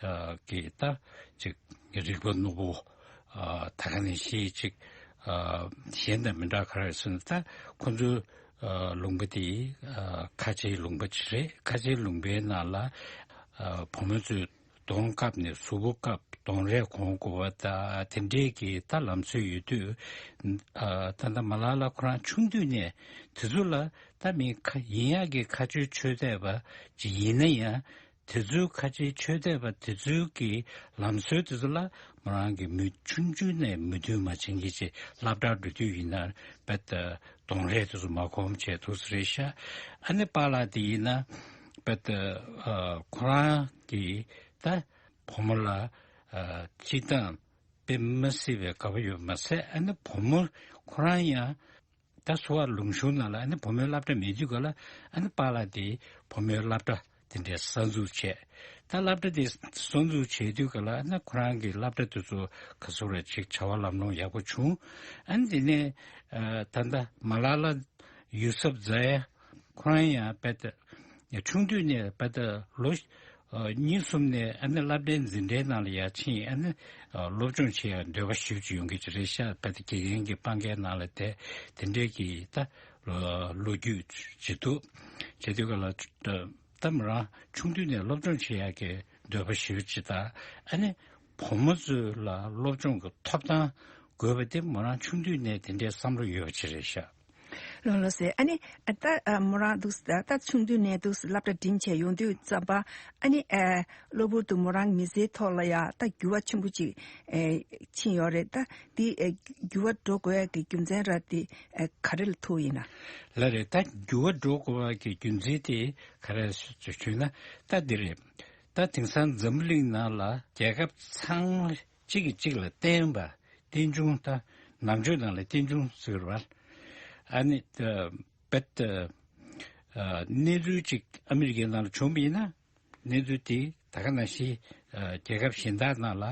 ཨ་གི་ད་ཅིག་རིག་པ་རྣོ་པོ། ཨ་ད་ག་ནང་བཞིན་ཅིག་ཨ་གཞན་དང་མི་འདྲ་ག་རེ་ཟེར་ན། ད་ཁོ་ཚོའི་ཨ་ལུང་པ་དེ་ཨ་ཁ་ཆེའི་ལུང་པ་ཅིག་རེད། ཁ་ཆེའི་ལུང་པའི་ནང་ལ་ཨ་བུ་མོ་ཚོས་གདོང་བཀབ་ནས་གཟུགས་པོ་བཀབ། གདོང་རས་གོན་དགོས་པ་ད་དེ་འདྲའི་གི་ད་ལམ་སྲོལ་ཡོད་དུས། ཨ་ད་ལྟ་མ་ལ་ལ་ཁོ་རང་ཆུང་དུས་ནས་དེ་ཚོ་ལ་ད་མི་ཁ་ཡིན་ཡག་གི་ཁ་ཆེའི་ཆོས་དད་པ་ཅིག་ཡིན་ན་ཡང་། དེ་ཚོའི་ཁ་ཆེའི་ཆོས་དད་པ་དེ་ཚོའི་གི་ལམ་སྲོལ་དེ་ཚོ་ལ་མོ་རང་གི་མི་ཆུང་ཆུང་ནས་མོས་མཐུན་མ་བྱེད་མཁན་ཅིག་སློབ་གྲྭར་འགྲོ་དུས་ཡིན་ན་རྦད་དེ་གདོང་རས་དེ་ཚོ་མ་གོན་བྱས་འདུག་སེ་རེད་ཤག་ཨ་ནི་པཱ་ལགས་དེ་ཡིན་ན་རྦད་དེ་ཨ་ཁོ་རང་གིས་ད་བུ་མོ་ལ་ཨ་སྤྱིར་བཏང་དཔེ་མི་སྲིད་པའི་དགའ་པོ་ཡོད་མ་ཟད། ཨ་ནི་བུ་མོ་ཁོ་རང་ཡང་ད་སུ་ཝཊ་ལུང་གཤོང་ནང་ལ་ཨ་ནི་བུ་མོའི་སློབ་གྲྭ་མེད་དུས་ག་ལ། ཨ་ནི་པཱ་ལགས་དེ་བུ་མོའི་སློབ་གྲྭ་ དེ་འདྲའི་གསར་འཛུགས་བྱས། ད་སློབ་གྲྭ་དེ་གསར་འཛུགས་བྱས་དུས་ག་ལ་ན་ཁོ་རང་གི་སློབ་གྲྭ་དེ་ཚོ་ག་ཚོད་རེ་ཅིག་བྱ་བ་ལམ་ལྷོང་ཡག་པོ་བྱུང་། ཨ་ནི་དེ་ནས་ཨ་ད་ལྟ་མ་ལ་ལ་ཡུ་སབ་ཛ་ཡ་ཁོ་རང་ཡང་དཔེ་ད་ཆུང་དུས་ནས་དཔེ་ད་ལོ་ཨ་གཉིས་གསུམ་ནས་ཨ་ནི་སློབ་གྲྭའི་འཛིན་གྲྭའི་ནང་ལ་ཡར་ཕྱིན། ཨ་ནི་ཨ་སློབ་སྦྱོང་བྱེད་ཡ་འདོད་པ་ཞེ་པོ་ཅིག་ཡོང་གི་ཅིག་རེད་ཤག་དཔེ་ད་དགེ་རྒན་གྱི་སྤང་གའི་ནང་ལ་བསྡད། དེ་འདྲའི་གི་ད་ལོ་ལོ་རྒྱུས་ཅིག་འདུག་བྱས་དུས་ག་ལ་ད་མོ་རང་ཆུང་དུས་ནས་སློབ་སྦྱོང་བྱེད་ཡག་གི་འདོད་པ་ཞེ་པོ་ཅིག་དང་། ཨ་ནི་བུ་མོ་ཚོ་ལ་སློབ་སྦྱོང་གི་ཐོབ་ཐང་དགོས་པ་དེ་མོ་རང་ཆུང་དུས་ནས་དེ་འདྲའི་བསམ་བློ་ཡོད་པ་ཅིག་རེད་ཤག་ལགས་ལགས་སེ། ཨ་ནི་ད་མོ་རང་འདུག་ད་ཆུང་དུས་ནས་འདུག་སློབ་གྲྭ་འགྲིམས་བྱས་ཡོང་དུས་ཙམ་པ། ཨ་ནི་གློ་བུར་དུ་མོ་རང་མི་ཚེའི་ཐོག་ལ་ཡ་ད་འགྱུར་བ་ཆེན་པོ་ཅིག་ཕྱིན་ཡོད་རེད། ད་འདི་འགྱུར་བ་འགྲོ་དགོས་ཡ་གི་རྒྱུ་མཚན་ར་དེ་ག་རེ་ལ་ཐུག་ཡིན་ན། ལགས་རེད། ད་འགྱུར་བ་འགྲོ་དགོས་པ་གི་རྒྱུ་མཚན་དེ་ག་རེ་ཞུས་ན་ད་འདི་རེད། ད་དེང་སང་འཛམ་བུ་གླིང་ནང་ལ་རྒྱལ་ཁབ་ཚང་མ་གཅིག་གིས་གཅིག་ལ་བརྟེན་པ། རྟེན་འབྱུང་ད་ནང་ཆོས་ནང་ལ་རྟེན་འབྱུང་ཟེར་བ། ཨ་ནི་ད་བེད་ཨ་གནས་ཚུལ་ཅིག་ཨ་མི་རི་ཀའི་ནང་ལ་བྱུང་བ་ཡིན་ན། གནས་ཚུལ་དེ་ད་ག་ནང་བཞིན་ཨ་རྒྱལ་ཁབ་གཞན་དག་ནང་ལ་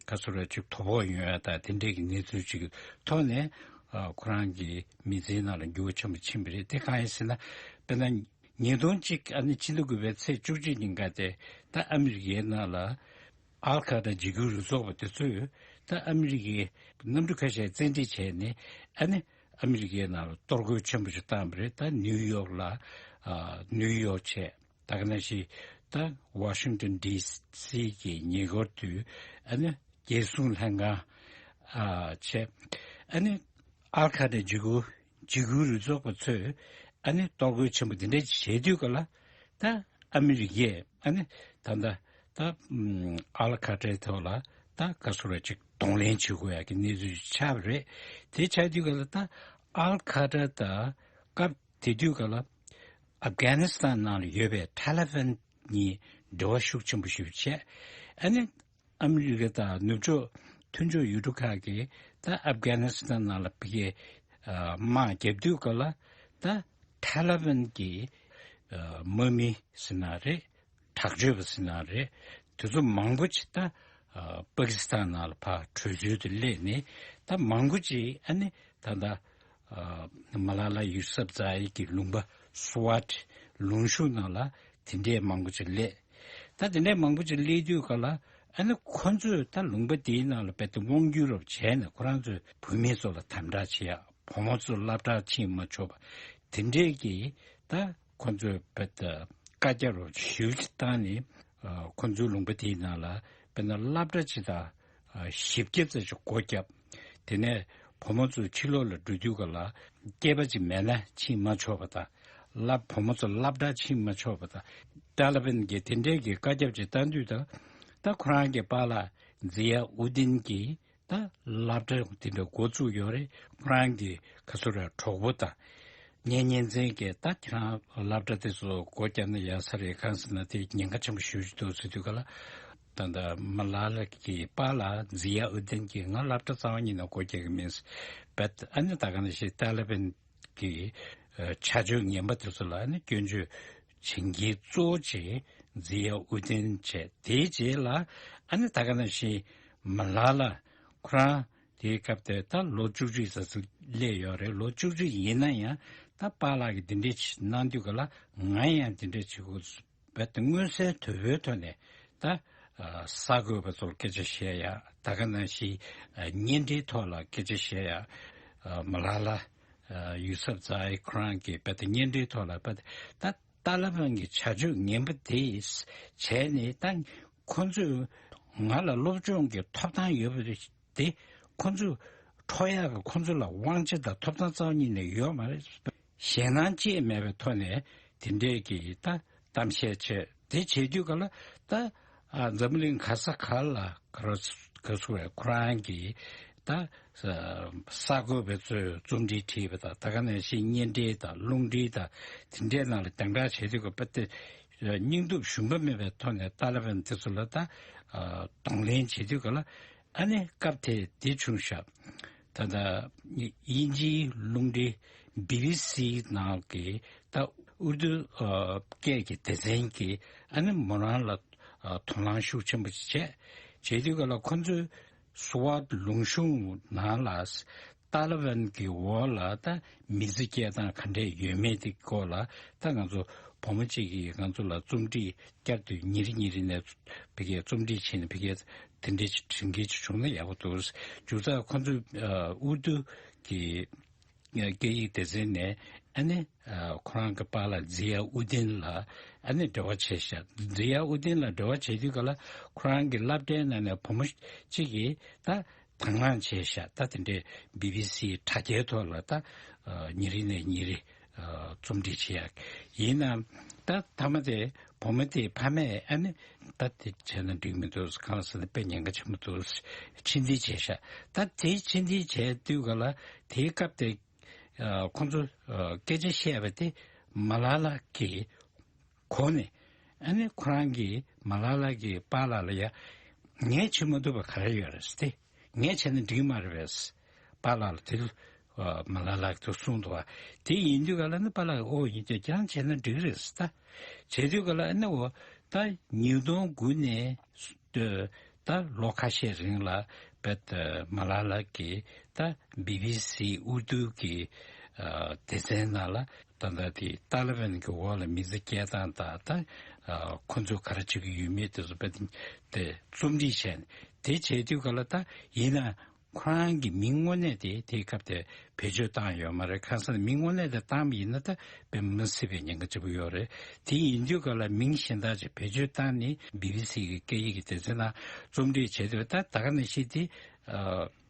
ག་ཚོད་རེ་ཅིག་དོ་ཕོག་ཡོང་ཡ་ད་དེ་འདྲའི་གི་གནས་ཚུལ་ཅིག་གི་ཐོག་ནས་ཨ་ཁོ་རང་གི་མི་ཚེའི་ནང་ལ་འགྱུར་བ་ཆེན་པོ་ཕྱིན་པ་རེད། དེ་གང་ཡིན་ཟེར་ན། དཔེར་ན་ཉིས་སྟོང་གཅིག་ཨ་ནི་ཕྱི་ཟླ་དགུ་པའི་ཚེས་བཅུ་གཅིག་ཉིན་ཀ་དེ་ད་ཨ་མི་རི་ཀའི་ནང་ལ་ཨལ་ཁ་ཏྲ་འཇིགས་སྐུལ་རུ་ཚོགས་པ་དེ་ཚོས་ད་ཨ་མི་རི་ཀའི་གནམ་གྲུ་ཁ་ཤས་བཙན་ཁྲིད་བྱས་ནས། ཨ་ནི་ཨ་མི་རི་ཀའི་ནང་ལ་གཏོར་རྒོལ་ཆེན་པོ་ཞིག་བཏང་བ་རེད། ད་ནིའུ་ཡོག་ལ་ཨ་ནིའུ་ཡོག་བྱས། ད་ག་ནང་བཞིན་ད་ཝ་ཤིང་ཏོན་ཌི་སི་གི་ཉེ་འཁོར་དུ་ཨ་ནི་རྒྱལ་སྲུང་ལྷན་ཁང་ཨ་བྱས། ཨ་ནི་ཨལ་ཁ་ཏྲ་འཇིགས་སྐུལ་འཇིགས་སྐུལ་རུ་ཚོགས་པ་ཚོས་ཨ་ནི་གཏོར་རྒོལ་ཆེན་པོ་འདི་འདྲ་བྱེད་དུས་ག་ལ། ད་ཨ་མི་རི་ཀས་ཨ་ནི་ད་ལྟ་ད་ཨམ་ཨལ་ཁ་ཏྲའི་ཐོག་ལ་ད་ག་ཚོད་རེ་ཅིག་གདོང་ལེན་བྱེད་དགོས་ཡ་གི་གནས་ཚུལ་ཆགས་པ་རེད། དེ་ཆགས་དུས་ག་ལ་ད་ཨལ་ཁ་ཏྲ་དང་སྐབས་དེ་དུས་ག་ལ་ཨབ་གྷ་ནི་སི་ཐན་ནང་ལ་ཡོད་པའི་ཐ་ལི་བན་གཉིས་འབྲེལ་བ་ཤུགས་ཆེན་པོ་ཞིག་བྱས། ཨ་ནི་ཨ་མི་རི་ཀ་དང་ནུབ་ཕྱོགས་མཐུན་ཕྱོགས་ཡུལ་གྲུ་ཁག་གིས་ད་ཨབ་གྷ་ནི་སི་ཐན་ནང་ལ་ཕ་གིའི་ཨ་དམག་རྒྱབ་དུས་ག་ལ་ད་ཐ་ལི་བན་གྱི་ཨ་དམག་མི་ཟེར་ན་རེད། དྲག་སྤྱོད་པ་ཟེར་ན་རེད། དེ་ཚོ་མང་པོ་ཅིག་ད་ཨ་པ་ཀི་སི་ཐན་ནང་ལ་ཕར་བྲོས་བྱོལ་དུ་སླེབས་ནས། ད་མང་པོ་ཅིག་ཨ་ནི་ད་ལྟ་ཨ་མ་ལ་ལ་ཡུ་སབ་ཛ་ཡི་གི་ལུང་པ་སུ་ཝཊ་ལུང་ཤུར་ནང་ལ་དེ་འདྲའི་མང་པོ་ཅིག་སླེབས། ད་དེ་འདྲའི་མང་པོ་ཅིག་སླེབས་དུས་ག་ལ་ཨ་ནི་ཁོ་ཚོས་ད་ལུང་པ་དེའི་ནང་ལ་རྦད་དེ་དབང་སྒྱུར་རོབ་བྱས་ནས་ཁོ་རང་ཚོའི་བུད་མེད་ཚོ་ལ་དམ་དྲག་བྱེད་ཡ། བུ་མོ་ཚོ་སློབ་གྲྭར་ཕྱིན་མ་ཆོག་པ། དེ་འདྲའི་གི་ད་ཁོ་ཚོས་རྦད་དེ་བཀའ་རྒྱ་རོབ་ཞེ་པོ་ཅིག་བཏང་ནས། ཨ་ཁོ་ཚོའི་ལུང་པ་དེའི་ནང་ལ་དཔེར་ན་སློབ་གྲྭ་ཅིག་དང་ཨ་བཞི་བརྒྱ་ཙམ་ཞིག་སྒོ་བརྒྱབ། དེ་ནས་བུ་མོ་ཚོ་ཕྱི་ལོགས་ལ་འགྲོ་དུས་ག་ལ་སྐྱེས་པ་ཅིག་མེད་ན་ཕྱིན་མ་ཆོག་པ་དང་། སློབ་བུ་མོ་ཚོ་སློབ་གྲྭར་ཕྱིན་མ་ཆོག་པ་དང་། ཏཱ་ལི་བན་གྱིས་དེ་འདྲའི་གི་བཀའ་ཁྱབ་ཅིག་བཏང་དུས་དང་། ད་ཁོ་རང་གི་པཱ་ལགས་ཛི་ཡ་ཨུ་དིན་གྱིས་ད་སློབ་གྲྭ་དེ་འདྲ་འགོ་བཙུགས་ཡོད་རེད། ཁོ་རང་གི་ག་ཚོད་རེད་གྲོགས་པོ་དང་གཉེན་ཉེ་ཚན་གྱིས་ད་ཁྱེད་རང་སློབ་གྲྭ་དེ་ཚོ་སྒོ་བརྒྱབ་ན་ཡག་ས་རེད། གང་ཟེར་ན་དེ་ཉེན་ཁ་ཆེན་པོ་ཞེ་པོ་ཅིག་འདུག་ཟེར་དུས་ག་ལ། ད་ལྟ་མ་ལ་ལ་གི་པཱ་ལགས་ཛི་ཡ་ཨུ་དིན་གྱིས་ང་སློབ་གྲྭ་རྩ་བ་ཉིད་ནས་སྒོ་རྒྱག་གི་མིན། བེད་ཨ་ནི་ད་ག་ནང་བཞིན་ཏཱ་ལི་བན་གྱི་ཨ་བྱ་སྤྱོད་ངན་པ་དེ་ཚོ་ལ་ཨ་ནི་སྐྱོན་བརྗོད་བྱེད་མཁན་གཙོ་བོ་ཅིག་ཛི་ཡ་ཨུ་དིན་བྱས། དེའི་རྗེས་ལ་ཨ་ནི་ད་ག་ནང་བཞིན་མ་ལ་ལ་ཁོ་རང་དེའི་སྐབས་དེ་ད་ལོ་བཅུ་གཅིག་ཙམ་ཅིག་སླེབས་ཡོད་རེད། ལོ་བཅུ་གཅིག་ཡིན་ན་ཡང་ད་པཱ་ལགས་ཀྱིས་འདི་འདྲས་ཅིག་གནང་དུས་ག་ལ་ང་ཡང་འདི་འདྲས་བྱེད་དགོས། རྦད་དེ་མངོན་གསལ་དོད་པོའི་ཐོག་ནས་ད་ཨ་གསར་འགོད་པ་ཚོར་སྐད་ཆ་བཤད་ཡ། ད་ག་ནང་བཞིན་ཨ་བརྙན་འཕྲིན་ཐོག་ལ་སྐད་ཆ་བཤད་ཡ། ཨ་མ་ལ་ལ་ཨ་ཡུ་སབ་ཛ་ཨི་ཁོ་རང་གིས་རྦད་དེ་བརྙན་འཕྲིན་ཐོག་ལ་རྦད་དེ་ད་ཏཱ་ལི་བན་གྱི་བྱ་སྤྱོད་ངན་པ་དེ་བྱས་ནས། ད་ཁོ་ཚོས་ང་ལ་སློབ་སྦྱོང་གི་ཐོབ་ཐང་ཡོད་པ་དེ་ཁོ་ཚོས་འཕྲོག་ཡག་གི་ཁོ་ཚོ་ལ་དབང་ཆ་དང་ཐོབ་ཐང་རྩ་བ་ཉིད་ནས་ཡོད་མ་རེད། ཞེད་སྣང་ཅི་ཡང་མེད་པའི་ཐོག་ནས་དེ་འདྲས་ཀྱི་ད་གཏམ་བཤད་བྱས། དེ་བྱེད་དུས་ག་ལ་ད་ཨ་འཛམ་གླིང་ག་ས་ག་ལ་ག་ར་ག་སུ་བས་ཁོ་རང་གིས་ད་ཨ་གསར་འགོད་པ་ཚོས་རྩོམ་བྲིས་བྲིས་པ་དང་། ད་ག་ནང་བཞིན་བརྙན་འཕྲིན་དང་རླུང་འཕྲིན་དང་དེ་འདྲའི་ནང་ལ་རྒྱང་བསྒྲགས་བྱེད་དུས་ག་པ་དེ་སྙིང་སྟོབས་ཞུམ་པ་མེད་པའི་ཐོག་ནས་ཏཱ་ལི་བན་དེ་ཚོ་ལ་ད་ཨ་གདོང་ལེན་བྱེད་དུས་ག་ལ། ཨ་ནི་སྐབས་དེ་འདི་བྱུང་ཤག་ད་ལྟ་དབྱིན་ཇིའི་རླུང་འཕྲིན་བི་བི་སི་ནང་གི་ད་ཨུར་དུ་ཨ་སྐད་ཀྱི་སྡེ་ཚན་གྱི་ ཨ་ནི་མོ་རང་ལ་ཨ་དོ་སྣང་ཤུགས་ཆེན་པོ་ཞིག་བྱས། བྱས་དུས་ག་ལ་ཁོ་ཚོའི་སུ་ཝཱད་ལུང་གཤོང་ནང་ལ་ཏཱ་ལི་བན་གྱི་འོག་ལ་ད་མི་ཚེ་སྐྱེལ་སྟངས་ག་འདྲས་ཡོད་མེད་དེ་སྐོར་ལ་ད་ང་ཚོ་བུ་མོ་གཅིག་གིས་ང་ཚོ་ལ་རྩོམ་སྒྲིག་བསྐྱར་དུ་ཉིན་རེ་ཉིན་རེ་ནས་ཕ་གིའི་རྩོམ་སྒྲིག་བྱས་ནས་ཕ་གིའི་དེ་འདྲའི་ཅིག་བྲིས་མཁན་ཅིག་བྱུང་ན་ཡག་པོ་འདུག། མཇུག་རྩ་ཁོ་ཚོས་ཨ་ཨུར་དུ་གི་སྐད་ཡིག་སྡེ་ཚན་ནས་ཨ་ནི་ཨ་ཁོ་རང་གི་པཱ་ལགས་ཛི་ཡ་ཨུ་དིན་ལ་ཨ་ནི་འབྲེལ་བ་བྱས་ཤག། ཛི་ཡ་ཨུ་དིན་ལ་འབྲེལ་བ་བྱས་དུས་ག་ལ་ཁོ་རང་གི་སློབ་གྲྭའི་ནང་ནས་བུ་མོ་གཅིག་གིས་ད་དང་བླངས་བྱས་ཤག། ད་དེ་འདྲའི་བི་བི་སི་དྲ་རྒྱའི་ཐོག་ལ་ད་ཨ་ཉིན་རེ་ནས་ཉིན་རེ་ཨ་རྩོམ་སྒྲིག་བྱེད་ཡག་ཡིན་ནའང་ད་མཐའ་མ་དེ་བུ་མོ་དེའི་ཕ་མས་ཨ་ནི་ད་དེ་བྱས་ན་འགྲིག་མི་འདུག། གང་ཟེར་ན་དཔེ་ཉེན་ཁ་ཆེན་པོ་འདུག། ཕྱིར་འཐེན་བྱས་ཤག། ད་དེ་ཕྱིར་འཐེན་བྱས་དུས་ག་ལ་དེའི་སྐབས་དེ་ཨ་ཁོང་ཚོ་ཨ་སྐད་ཆ་བཤད་པ་དེ་མ་ལ་ལ་གི་གོ་ནས་ཨ་ནི་ཁོ་རང་གིས་མ་ལ་ལ་གི་པཱ་ལགས་ལ་ཡ་ངས་བྱེད་མ་ཐུབ་པ་ག་རེ་ཡོད་རེད་ཟེར་ཏེ། ངས་བྱས་ན་འགྲིག་མ་རེད་པས། པཱ་ལགས་ལ་དེ་ཨ་མ་ལ་ལགས་དུ་གསུངས་འདུག་བ། དེ་ཡིན་དུས་ག་ལ་ནི་པཱ་ལགས་ཨོ་ཡིན་ཀྱང་ཁྱེད་རང་བྱས་ན་འགྲིག་རེད་ཟེར་ད། བྱས་དུས་ག་ལ་ཨ་ནི་འོ་ད་ཉིས་སྟོང་དགུ་ནས་ད་ལོ་ཁ་ཤས་རིང་ལ་བེད་མ་ལ་ལགས་ཀྱིས་ད་བི་བི་སི་ཨུར་དུ་གི་ཨ་སྡེ་ཚན་ནང་ལ་ད་ལྟ་དེ་ཏཱ་ལི་བན་གྱི་འོག་ལ་མི་ཚེ་སྐྱེལ་སྟངས་དང་ད་ཨ་ཁོ་ཚོས་ག་རེ་བྱེད་ཀྱི་ཡོད་མེད་དེ་ཚོ་བེད་དེ་རྩོམ་སྒྲིག་བྱས་ནས་དེ་བྱས་དུས་ག་ལ་ད་ཡིན་ན། ཁོ་རང་གི་མིང་དངོས་གནས་དེ་དེའི་སྐབས་དེ་བེད་སྤྱོད་བཏང་ཡོད་མ་རེད། གང་ཟེར་ན་མིང་དངོས་གནས་དེ་བཏང་བ་ཡིན་ན་ད་དཔེ་མི་སྲིད་པའི་ཉེན་ཁ་ཆེན་པོ་ཡོད་རེད། དེ་ཡིན་དུས་ག་ལ་མིང་གཞན་དག་ཅིག་བེད་སྤྱོད་བཏང་ནས་བི་བི་སི་གི་སྐད་ཡིག་གི་སྡེ་ཚན་ནང་རྩོམ་སྒྲིག་བྱས་དུས་ད་ད་ག་ནང་བཞིན་དེ་ཨ་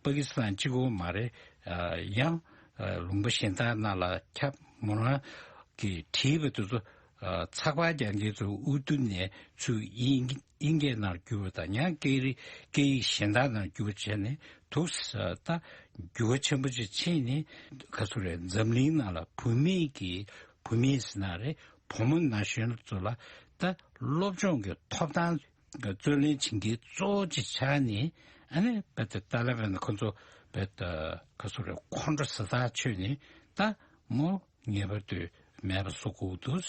པ་ཀི་སི་ཐན་གཅིག་པོ་མ་རེད། ཨ་ཡང་ཨ་ལུང་པ་གཞན་དག་ནང་ལ་ཁྱབ། མོ་རང་གིས་བྲིས་པ་དེ་ཚོ་ཨ་ཚགས་པར་རྒྱག་མཁན་ཚོ་ཨུ་ཏུ་ནས་ཚུར་དབྱིན་དབྱིན་སྐད་ནང་བསྒྱུར་བ་དང་ཡང་སྐད་རིགས་སྐད་ཡིག་གཞན་དག་ནང་བསྒྱུར་བ་བྱས་ནས་འདུག་ས་ད་འགྱུར་བ་ཆེན་པོ་ཅིག་ཕྱིན་ནས་ག་ཚོད་རེད། འཛམ་གླིང་ནང་ལ་བུད་མེད་ཀྱི་བུད་མེད་ཟེར་ན་རེད། བུ་མོ་ན་གཞོན་ཚོ་ལ་ད་སློབ་སྦྱོང་གི་ཐོབ་ཐང་རྩོད་ལེན་བྱེད་མཁན་གཙོ་བོ་ཅིག་ཆགས་ནས་ཨ་ནི་བེད་ཏ་ཏཱ་ལི་བན་ཁོ་ཚོ་བེད་ག་ཚོད་རེད། ཁོང་ཁྲོ་ཟ་ཐག་ཆོད་ནས་ད་མོ། ངེས་པར་དུ་མེད་པ་བཟོ་དགོས་འདུག།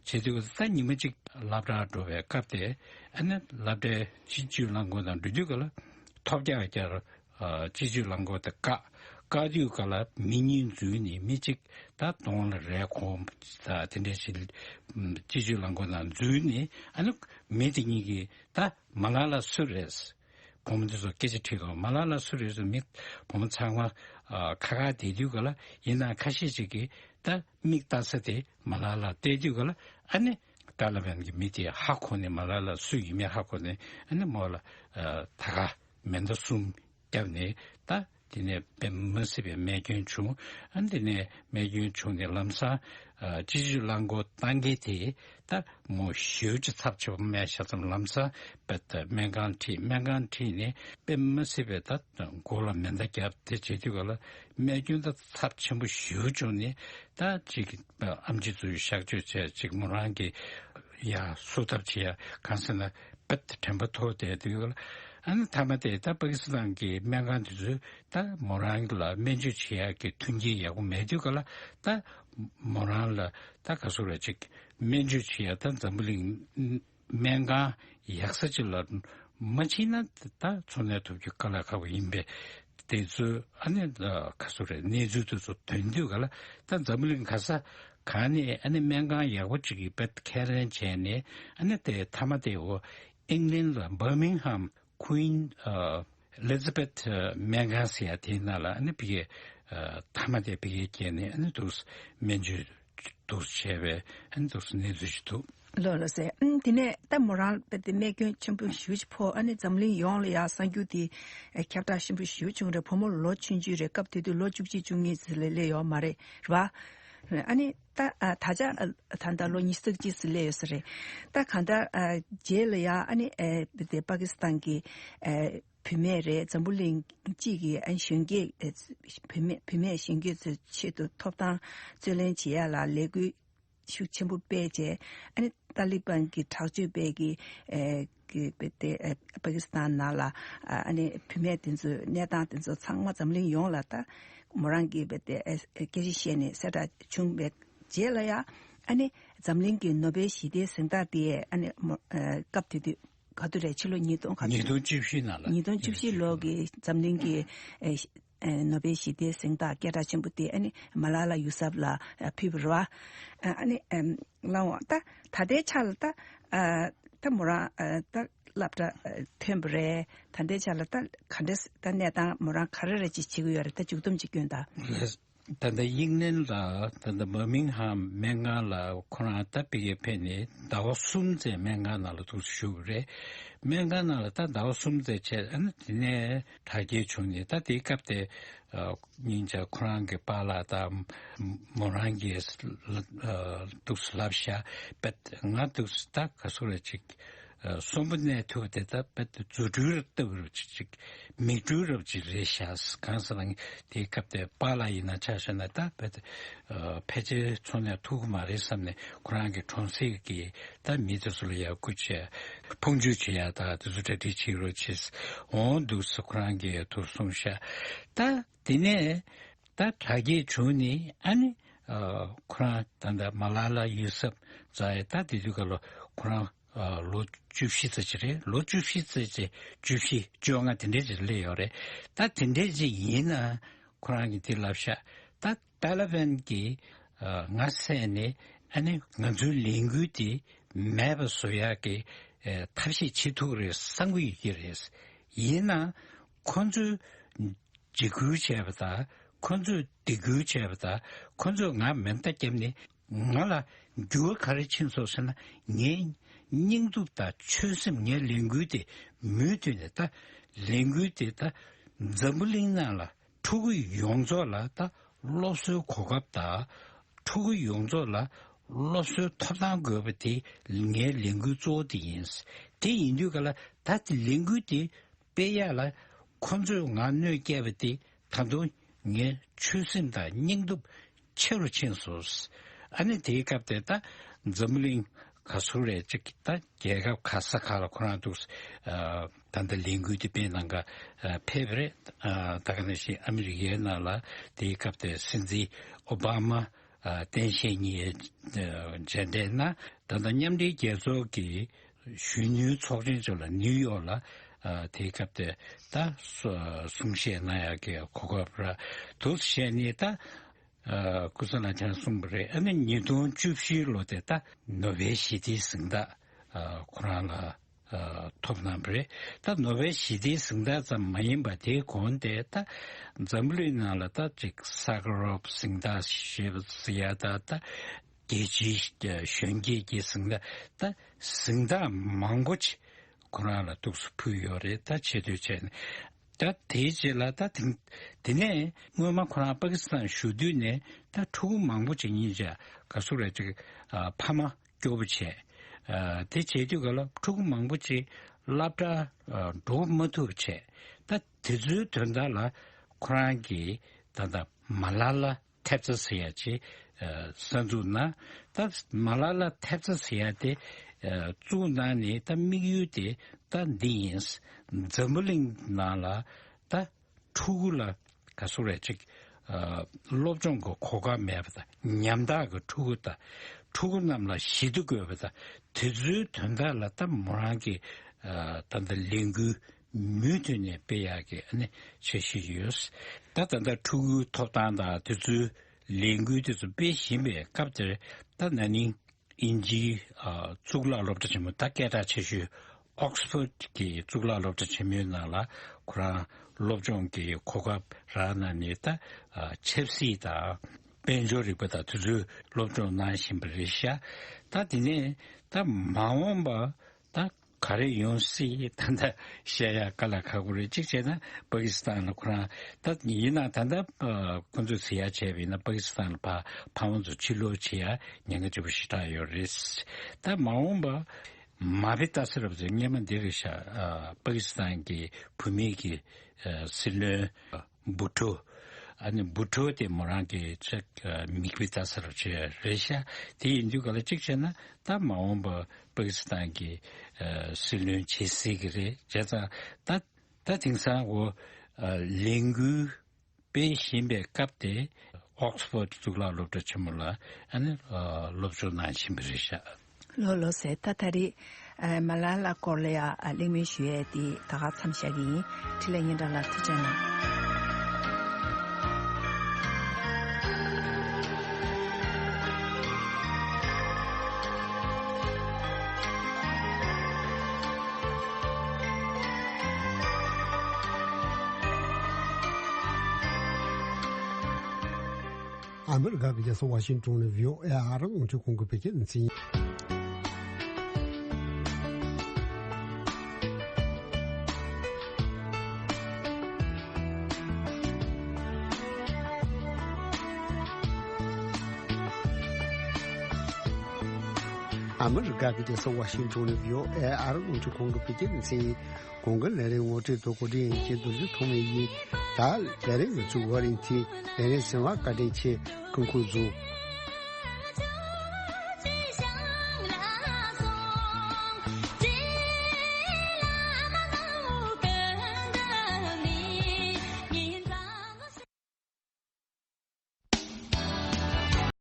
བྱས་དུས་ད་ཉི་མ་གཅིག་སློབ་གྲྭར་འགྲོ་བའི་སྐབས་དེ་ཨ་ནི་སློབ་གྲྭའི་སྤྱི་སྤྱོད་རླངས་འཁོར་ནང་འགྲོ་དུས་ག་ལ་ཐོལ་རྒྱག་རྒྱག་སྤྱི་སྤྱོད་རླངས་འཁོར་དེ་བཀག། བཀག་དུས་ག་ལ་མི་གཉིས་འཛུལ་ནས་མི་གཅིག་ད་གདོང་ལ་རས་གོན་ད་དེ་འདྲ་ཞིག་སྤྱི་སྤྱོད་རླངས་འཁོར་ནང་འཛུལ་ནས་ཨ་ནི་མི་དེ་གཉིས་ཀྱིས་ད་མ་ལ་ལ་སུ་རེད། བུ་མོ་འདི་ཚོ་སྐད་ཆ་དྲིས་དང་། མ་ལ་ལ་སུ་རེད་ཟེར་མི་བུ་མོ་ཚང་མ་ཨ་ཁ་ཁ་བསྡད་དུས་ག་ལ་ཡིན་ན་ཁ་ཤས་ཅིག་གིས་ད་མིག་ལྟ་ས་དེ་མ་ལ་ལ་བལྟས་དུས་ག་ལ་ཨ་ནི་ཏཱ་ལི་བན་གྱི་མི་དེ་ཧ་གོ་ནས་མ་ལ་ལ་སུ་ཡིན་མིན་ཧ་གོ་ནས་ཨ་ནི་མོ་ལ་ཨ་ད་ག་མེ་མདའ་གསུམ་བརྒྱབ་ནས་ད་དེ་ནས་དཔེ་མི་སྲིད་པའི་རྨས་སྐྱོན་བྱུང་། ཨ་ནི་དེ་ནས་རྨས་སྐྱོན་བྱུང་ནས་ལམ་སང་ཨ་སྤྱི་སྤྱོད་རླངས་འཁོར་བཏང་མཁན་དེ་ད་མོ་ཞེ་པོ་ཅིག་ཚབས་ཆེ་བ་རྨས་ཤ་ཚ་ལམ་སང་བེད་ཏ་སྨན་ཁང་ཁྲིད། སྨན་ཁང་ཁྲིད་ནས་དཔེ་མི་སྲིད་པའི་ད་མགོ་ལ་མེ་མདའ་བརྒྱབ། དེ་བྱེད་དུས་ག་ལ་རྨས་སྐྱོན་ད་ཚབས་ཆེན་པོ་ཞེ་པོ་བྱུང་ནས་ད་ཅིག་ཨེམ་ཆི་ཚོས་གཤག་བཅོས་བྱས། ཅིག་མོ་རང་གི་ཡ་གསོ་ཐབས་བྱེད་ཡ་གང་ཟེར་ན་བེད་ཏ་དྲན་པ་ཐོར་བསྡད་དུས་ག་ལ་ཨ་ནི་མཐའ་མ་དེ་ད་པ་ཀི་སི་ཐན་གྱི་སྨན་ཁང་དེ་ཚོས་ད་མོ་རང་ལ་སྨན་བཅོས་བྱེད་ཡག་གི་མཐུན་རྐྱེན་ཡག་པོ་མེད་དུས་ག་ལ་ད་མོ་རང་ལ་ད་ག་ཚོད་རེད་ཅིག་སྨན་བཅོས་བྱེད་ཡག་ད་འཛམ་བུ་གླིང་སྨན་ཁང་ཡག་ས་ཅིག་ལ་མ་ཕྱིན་ན་ད་འཚོ་གནས་ཐུབ་རྒྱུ་དཀའ་ལས་ཁག་པོ་ཡིན་པས། དེ་ཚོ་ཨ་ནི་ག་ཚོད་རེད། གནས་ཚུལ་དེ་ཚོ་ཐོན་དུས་ག་ལ་ད་འཛམ་བུ་གླིང་ག་ས་གང་ནས་ཨ་ནི་སྨན་ཁང་ཡག་པོ་ཅིག་གི་བེད་ཁས་ལེན་བྱས་ནས་ཨ་ནི་དེ་མཐའ་མ་དེ་འོ་ཨིང་ལན་ལ་བར་མིང་ཧམ། Queen ཨ་Elizabeth སྨན་ཁང་ཟེར་ཡ་དེའི་ནང་ལ་ཨ་ནི་ཕ་གིའི་ཨ་མཐའ་མ་དེ་ཕ་གིར་བསྐྱལ་ནས་ཨ་ནི་འདུག་སྨན་བཅོས་འདུག་བྱས་པའི་ཨ་ནི་འདུག་གནས་ཚུལ་ཞིག་འདུག། ལགས་ལགས་སེ། ཨ་དེ་ནས་ད་མོ་རང་དཔེ་དེ་རྨས་སྐྱོན་ཆེན་པོ་ཞེ་པོ་ཅིག་ཕོག། ཨ་ནི་འཛམ་གླིང་ཡོངས་ལ་ཡ་གསར་འགྱུར་དེ་ཨ་ཁྱབ་བསྒྲགས་ཆེན་པོ་ཞེ་པོ་བྱུང་རེད། བུ་མོ་ལོ་ཆུང་ཆུང་རེད། སྐབས་དེ་དུས་ལོ་བཅུ་གཅིག་བཅུ་གཉིས་ཙམ་ལས་སླེབས་ཡོད་མ་རེད། རེད་པ། ཨ་ནི་ད་ཨ་ད་ཆ་ཨ་ད་ལྟ་ལོ་ཉི་ཤུ་རྩ་གཅིག་ཙམ་སླེབས་ཡོད་ས་རེད། ད་གང་ལྟར་ཨ་རྗེས་ལ་ཡ་ཨ་ནི་ཨ་དེ་པ་ཀི་སི་ཐན་གྱི་ཨ་བུད་མེད་རེད། འཛམ་བུ་གླིང་སྤྱི་གི་ཨ་གཞོན་སྐྱེས་ཨ་བུད་མེད་བུད་མེད་གཞོན་སྐྱེས་ཚོའི་ཆེད་དུ་ཐོབ་ཐང་རྩོད་ལེན་བྱེད་ཡ་ལ་ལས་འགུལ་ཤུགས་ཆེན་པོ་སྤེལ་བྱས། ཨ་ནི་ཏཱ་ལི་བན་གྱི་དྲག་སྤྱོད་པས་ཀྱི་ཨ་གི་པ་ཏེ་ཨ་པ་ཀི་སི་ཐན་ནང་ལ་ཨ་ནི་བུད་མེད་དེ་ཚོའི་གནས་སྟངས་དེ་ཚོ་ཚང་མ་འཛམ་གླིང་ཡོངས་ལ་ད་མོ་རང་གིས་པ་ཏེ་ཨ་སྐད་ཆ་བཤད་ནས་གསལ་བསྒྲགས་བྱུང་བའི་རྗེས་ལ་ཡ་ ཨ་ནི་འཛམ་གླིང་གི་ནོ་བེལ་ཞི་བདེའི་གཟེངས་རྟགས་དེ་ཨ་ནི་མོ་ཨ་སྐབས་དེ་དུས་ག་དུས་རེད། ཕྱི་ལོ་ཉིས་སྟོང་ག་ཉིས་སྟོང་བཅུ་བཞི་ནང་ལ། ཉིས་སྟོང་བཅུ་བཞི་ལོ་གི་འཛམ་གླིང་གི་ཨ་ཨ་ནོ་བེལ་ཞི་བདེའི་གཟེངས་རྟགས་སྐད་གྲགས་ཆེན་པོ་དེ་ཨ་ནི་མ་ལ་ལ་ཡུ་སབ་ལ་ཨ་ཕུལ་བ་རེད་བ། ཨ་ནི་ཨམ་ལའང་ད་ད་ལྟའི་ཆ་ལ་ད་ཨ་ད་མོ་རང་ཨ་ད་སློབ་གྲྭ་ཨ་ཐོན་པ་རེད། ད་ལྟའི་ཆ་ལ་ད་ག་འདྲ་ད་གནས་སྟངས་མོ་རང་ག་རེ་རེ་ཅིག་བྱེད་ཀྱི་ཡོད་རེད། ད་མཇུག་སྡོམ་ཅིག་སྐྱོན་དང་། ད་ལྟ་དབྱིན་ལན་ལ་ད་ལྟ་བར་མིང་ཧམ་སྨན་ཁང་ལ་ཁོ་རང་ད་ཕ་གིར་ཕེབས་ནས་ཟླ་བ་གསུམ་ཙམ་སྨན་ཁང་ནང་ལ་འདུག་སེ་བཞུགས་པ་རེད། སྨན་ཁང་ནང་ལ་ད་ཟླ་བ་གསུམ་ཙམ་བྱས། ཨ་ནི་དེ་ནས་དྲག་སྐྱེད་བྱུང་ནས། ད་དེའི་སྐབས་དེ་ཨ་སྙིང་རྗེ་ཁོ་རང་གི་པཱ་ལགས་དང་མོ་རང་གིས་ཨ་འདུག་སེ་ལབ་ཤག་པད་ང་འདུག་སེ་ད་ག་སུ་རེ་ཅིག་གསོན་པོ་གནས་ཐུབ་དེ་ད་དཔེ་རྫུ་འཕྲུལ་ལྟ་བུ་ཅིག་ཅིག་མིག་འཕྲུལ་རབ་ཅིག་རེད་ཤག་གང་ཟེར་ན་དེའི་སྐབས་དེ་པཱ་ལགས་ཡིན་ན་ཆ་བཞག་ན་ད་དཔེ་ཕལ་ཆེར་འཚོ་གནས་ཐུབ་ཀྱི་མ་རེད་བསམ་ནས། ཁོ་རང་གི་གྲོང་གསེབ་ཀྱི་ད་མི་དེ་ཚོ་ལ་ཡར་སྐུལ་བྱས། ཕུང་འཇུག་བྱེད་ཡ་ད་དེ་ཚོ་གྲ་སྒྲིག་བྱེད་རོགས་བྱེད། འོང་འདུག་སེ་ཁོ་རང་གིས་ཐུགས་གསུངས་ཤག་ད་དེ་ནས་ད་དྲག་སྐྱེད་བྱུང་ནས། ཨ་ནི་ཨ་ཁོ་རང་ད་ལྟ་མ་ལ་ལ་ཡུ་སབ་ཛ་ཡ་ད་དེ་དུས་སྐབས་ལ་ཁོ་རང་ཨ་ལོ་བཅུ་བཞི་ཙམ་ཅིག་རེད། ལོ་བཅུ་བཞི་ཙམ་ཅིག་བཅུ་བཞི་བཅོ་ལྔ་དེ་འདྲས་ཅིག་སླེབས་ཡོད་རེད། ད་དེ་འདྲས་ཅིག་ཡིན་ན་ཁོ་རང་གིས་དེ་ལབ་ཤག་ད་ཏཱ་ལི་བན་གྱིས་ཨ་ང་བསད་ནས་ཨ་ནི་ང་ཚོའི་ལས་འགུལ་དེ་མེད་པ་བཟོ་ཡག་གི་ཨ་ཐབས་ཤེས་བྱེད་ཐུབ་རེད་བསམ་གྱི་ཡོད་ཀྱི་རེད། ཡིན་ནའང་ཁོ་ཚོས་འཇིགས་སྐུལ་བྱས་པ་དང་། ཁོ་ཚོས་སྡིགས་སྐུལ་བྱས་པ་དང་། ཁོ་ཚོས་ང་མེ་མདའ་བརྒྱབ་ནས་ང་ལ་འགྱུར་བ་ག་རེ་ཕྱིན་སོང་ཟེར་ན། ངའི་སྙིང་སྟོབས་དང་ཆོད་སེམས། ངའི་ལས་འགུལ་དེ་མུ་མཐུད་ནས། ད་ལས་འགུལ་དེ་ད་འཛམ་བུ་གླིང་ནང་ལ་ཕྲུ་གུ་ཡོངས་རྫོགས་ལ་ད་སློབ་གསོའི་གོ་སྐབས་དང་། ཕྲུ་གུ་ཡོངས་རྫོགས་ལ་སློབ་གསོའི་ཐོབ་ཐང་དགོས་པ་དེ་ངའི་ལས་འགུལ་གཙོ་བོ་དེ་ཡིན། དེ་ཡིན་དུས་ག་ལ་ད་དེ་ལས་འགུལ་དེ་སྤེལ་ཡག་ལ་ཁོ་ཚོས་ང་གནོད་བསྐྱལ་བ་དེ་ད་དུང་ངའི་ཆོད་སེམས་དང་སྙིང་སྟོབས་ཆེ་རུ་ཕྱིན་སོང་། ཨ་ནི་དེའི་སྐབས་དེ་ད་འཛམ་བུ་གླིང་ག་ཚོད་རེད་ཅིག་ད་རྒྱལ་ཁབ་ག་ས་ག་ལ་ཁོ་རང་འདུག་ཨ་ད་ལྟ་ལས་འགུལ་དེ་སྤེལ་གནང་ག་ཨ་ཕེབས་པ་རེད། ཨ་ད་ག་ནང་བཞིན་ཨ་མི་རི་ཀའི་ནང་ལ་དེའི་སྐབས་དེ་སྲིད་འཛིན་ཨོ་བྷ་མ་ཨ་སྟངས་དཔྱལ་གཉིས་ཨ་མཇལ་འཕྲད་གནང་། ད་ལྟ་མཉམ་འབྲེལ་རྒྱལ་ཚོགས་ཀྱི་གཞོན་ནུའི་ཚོགས་ཆེན་ཚོ་ལ་ནིའུ་ཡོག་ལ་ཨ་དེའི་སྐབས་དེ་ད་གསུང་བཤད་གནང་ཡག་གི་གོ་སྐབས་རག་འདུག་བྱས་ནས། ད་ཨ་སྐུ་ཚེ་ལ་ཆང་གསུངས་པ་རེད། ཨ་ནི་ཉིས་སྟོང་བཅུ་བཞི་ལོ་དེ་ད་ནོ་བེལ་ཞི་བདེའི་གཟེངས་རྟགས་ཨ་ཁོ་རང་ལ་ཨ་ཐོབ་གནང་བ་རེད། ད་ནོ་བེལ་ཞི་བདེའི་གཟེངས་རྟགས་ཙམ་མ་ཡིན་པ། དེའི་གོང་དེ་ད་འཛམ་བུ་གླིང་ནང་ལ་ད་ཅིག་ས་ཁ་རོབ་གཟེངས་རྟགས་ཞེས་པ་ཟེར་ཡ། ད་ད་རྒྱལ་སྤྱིའི་གཞོན་སྐྱེས་ཀྱི་གཟེངས་རྟགས། ད་གཟེངས་རྟགས་མང་པོ་ཅིག་ཁོ་རང་ལ་འདུག་སེ་ཕུལ་ཡོད་རེད། ད་ཆེ་བསྟོད་བྱས་ནས། ད་དེའི་རྗེས་ལ་ད་དེ་དེ་ནས་སྔོན་མ་ཁོ་རང་པ་ཀི་སི་ཐན་བཞུགས་དུས་ནས་ད་ཕྲུ་གུ་མང་པོ་ཅིག་སྙིང་རྗེ་ག་ཚོད་རེད་ཅིག་ཨ་ཕ་མ་སྐྱོ་པོ་བྱས། ཨ་དེ་བྱས་དུས་ག་ལ་ཕྲུ་གུ་མང་པོ་ཅིག་སློབ་གྲྭ་ཨ་འགྲོ་མ་ཐུབ་བྱས། ད་དེ་ཚོའི་དོན་དག་ལ་ཁོ་རང་གིས་ད་ལྟ་མ་ལ་ལ་ཐེབས་རྩ་ཟེར་ཡ་ཅིག་ཨ་གསར་འཛུགས་གནང་། ད་མ་ལ་ལ་ཐེབས་རྩ་ཟེར་ཡ་དེ་ཨ་བཙུགས་གནང་ནས། ད་དམིགས་ཡུལ་དེ་ད་འདི་ཡིན། འཛམ་བུ་གླིང་ནང་ལ་ད་ཕྲུ་གུ་ལ་ག་ཚོད་རེད་ཅིག་ཨ་སློབ་སྦྱོང་གི་གོ་སྐབས་མེད་པ་དང་། ཉམ་ཐག་གི་ཕྲུ་གུ་དང་། ཕྲུ་གུ་རྣམས་ལ་ཞི་བདེ་དགོས་པ་དང་། དེ་ཚོའི་དོན་དག་ལ་ད་མོ་རང་གིས་ཨ་ད་ལྟ་ལས་འགུལ་མུ་མཐུད་ནས་སྤེལ་ཡག་གི་ཨ་ནི་འཆར་གཞི་ཡོད། ད་ད་ལྟ་ཕྲུ་གུའི་ཐོབ་ཐང་དང་དེ་ཚོའི་ལས་འགུལ་དེ་ཚོ་སྤེལ་བཞིན་པའི་སྐབས་དེར། ད་ན་ནིང་དབྱིན་ཇིའི་ཨ་གཙུག་ལག་སློབ་གྲྭ་ཆེན་མོ། ད་སྐད་གྲགས་ཆེ་ཤོས་ཨོག་སི་ཕོར་གྱི་གཙུག་ལག་སློབ་གྲྭ་ཆེན་མོའི་ནང་ལ་ཁོ་རང་སློབ་སྦྱོང་གི་གོ་སྐབས་རག་གནང་ནས། ད་ཨ་ཆབ་སྲིད་དང་དཔལ་འབྱོར་རིག་པ་དང་དེ་ཚོའི་སློབ་སྦྱོང་གནང་བཞིན་པ་རེད་ཤག་ད་དེ་ནས་ད་མ་འོངས་པ་ད་ག་རེ་ཡོང་སྲིད་ད་ལྟ་བཤད་ཡག་དཀའ་ལས་ཁག་པོ་རེད། གཅིག་བྱས་ན་པ་ཀི་སི་ཐན་ལ་ཁོ་རང་། ད་ཡིན་ན་ད་ལྟ་ཨ་ཁོ་ཚོས་ཟེར་ཡག་བྱས་པ་ཡིན་ན། པ་ཀི་སི་ཐན་ལ་ཕ་ཕ་མ་ཚོ་ཕྱིར་ལོག་བྱེད་ཡག་ཉེན་ཁ་ཆེན་པོ་ཞེ་དྲག་ཡོད་རེད། ད་མ་འོངས་པ་མ་དཔེ་ལྟ་ས་རབ་ཚོས་སྔོན་མ་འདི་རེད་ཤག་ཨ་པ་ཀི་སི་ཐན་གྱི་བུད་མེད་ཀྱི་ཨ་སྲིད་བློན་བུ་ཊོ། ཨ་ནི་བུ་ཊོ་དེ་མོ་རང་གི་ཅིག་ཨ་མིག་དཔེ་ལྟ་ས་རབ་ཅིག་རེད་ཤག་དེ་ཡིན་དུས་ག་ལ་གཅིག་བྱས་ན་ད་མ་འོངས་པ་པ་ཀི་སི་ཐན་གྱི་ཨ་སྲིད་བློན་བྱེད་སྲིད་ཀྱི་རེད། བྱས་ཙང་ད་ད་དེང་སང་འོ་ཨ་ལས་འགུལ་སྤེལ་བཞིན་པའི་སྐབས་དེ། ཨོག་སི་ཕོར་གཙུག་ལག་སློབ་གྲྭ་ཆེན་མོ་ལ་ཨ་ནི་སློབ་སྦྱོང་གནང་བཞིན་པ་རེད་ཤག་ལགས་ལགས་སོ། ད་ད་རེས་མ་ལ་ལ་སྐོར་ལ་ཡ་གླེང་མོལ་ཞུ་ཡས་དེ་ད་ག་མཚམས་བཞག་གི་ཡིན། འཕྲིན་ལས་སྙན་གྲགས་ལགས་ཐུགས་རྗེ་གནང་། ཨ་མི་རི་ཀ་གི་རྒྱལ་ས་ཝ་ཤིང་ཏོན་ནས་བྷི་ཨོ་ཨེ་ཨ་རི་རླུང་འཕྲིན་ཁང་གི་བོད་སྐད་སྡེ་ཚན་ཡིན། ཨ་མི་རི་ཀ་གི་རྒྱལ་ས་ཝ་ཤིང་ཏོན་ནས་བྷི་ཨོ་ཨེ་ཨ་རི་རླུང་འཕྲིན་ཁང་གི་བོད་སྐད་སྡེ་ཚན་ཡིན། གོང་གི་ལས་རིམ་ངོ་སྤྲོད་དང་གོ་སྒྲིག་ཡིན་གྱི་མདོར་བསྡུས་ཐོག་མའི་ཡིན། ད་ལས་རིམ་གྱི་བར་རིང་དེ་ལས་རིམ་གསན་པར་བཀའ་དྲིན་ཆེ། སྐུ་ཁམས་བཟང་།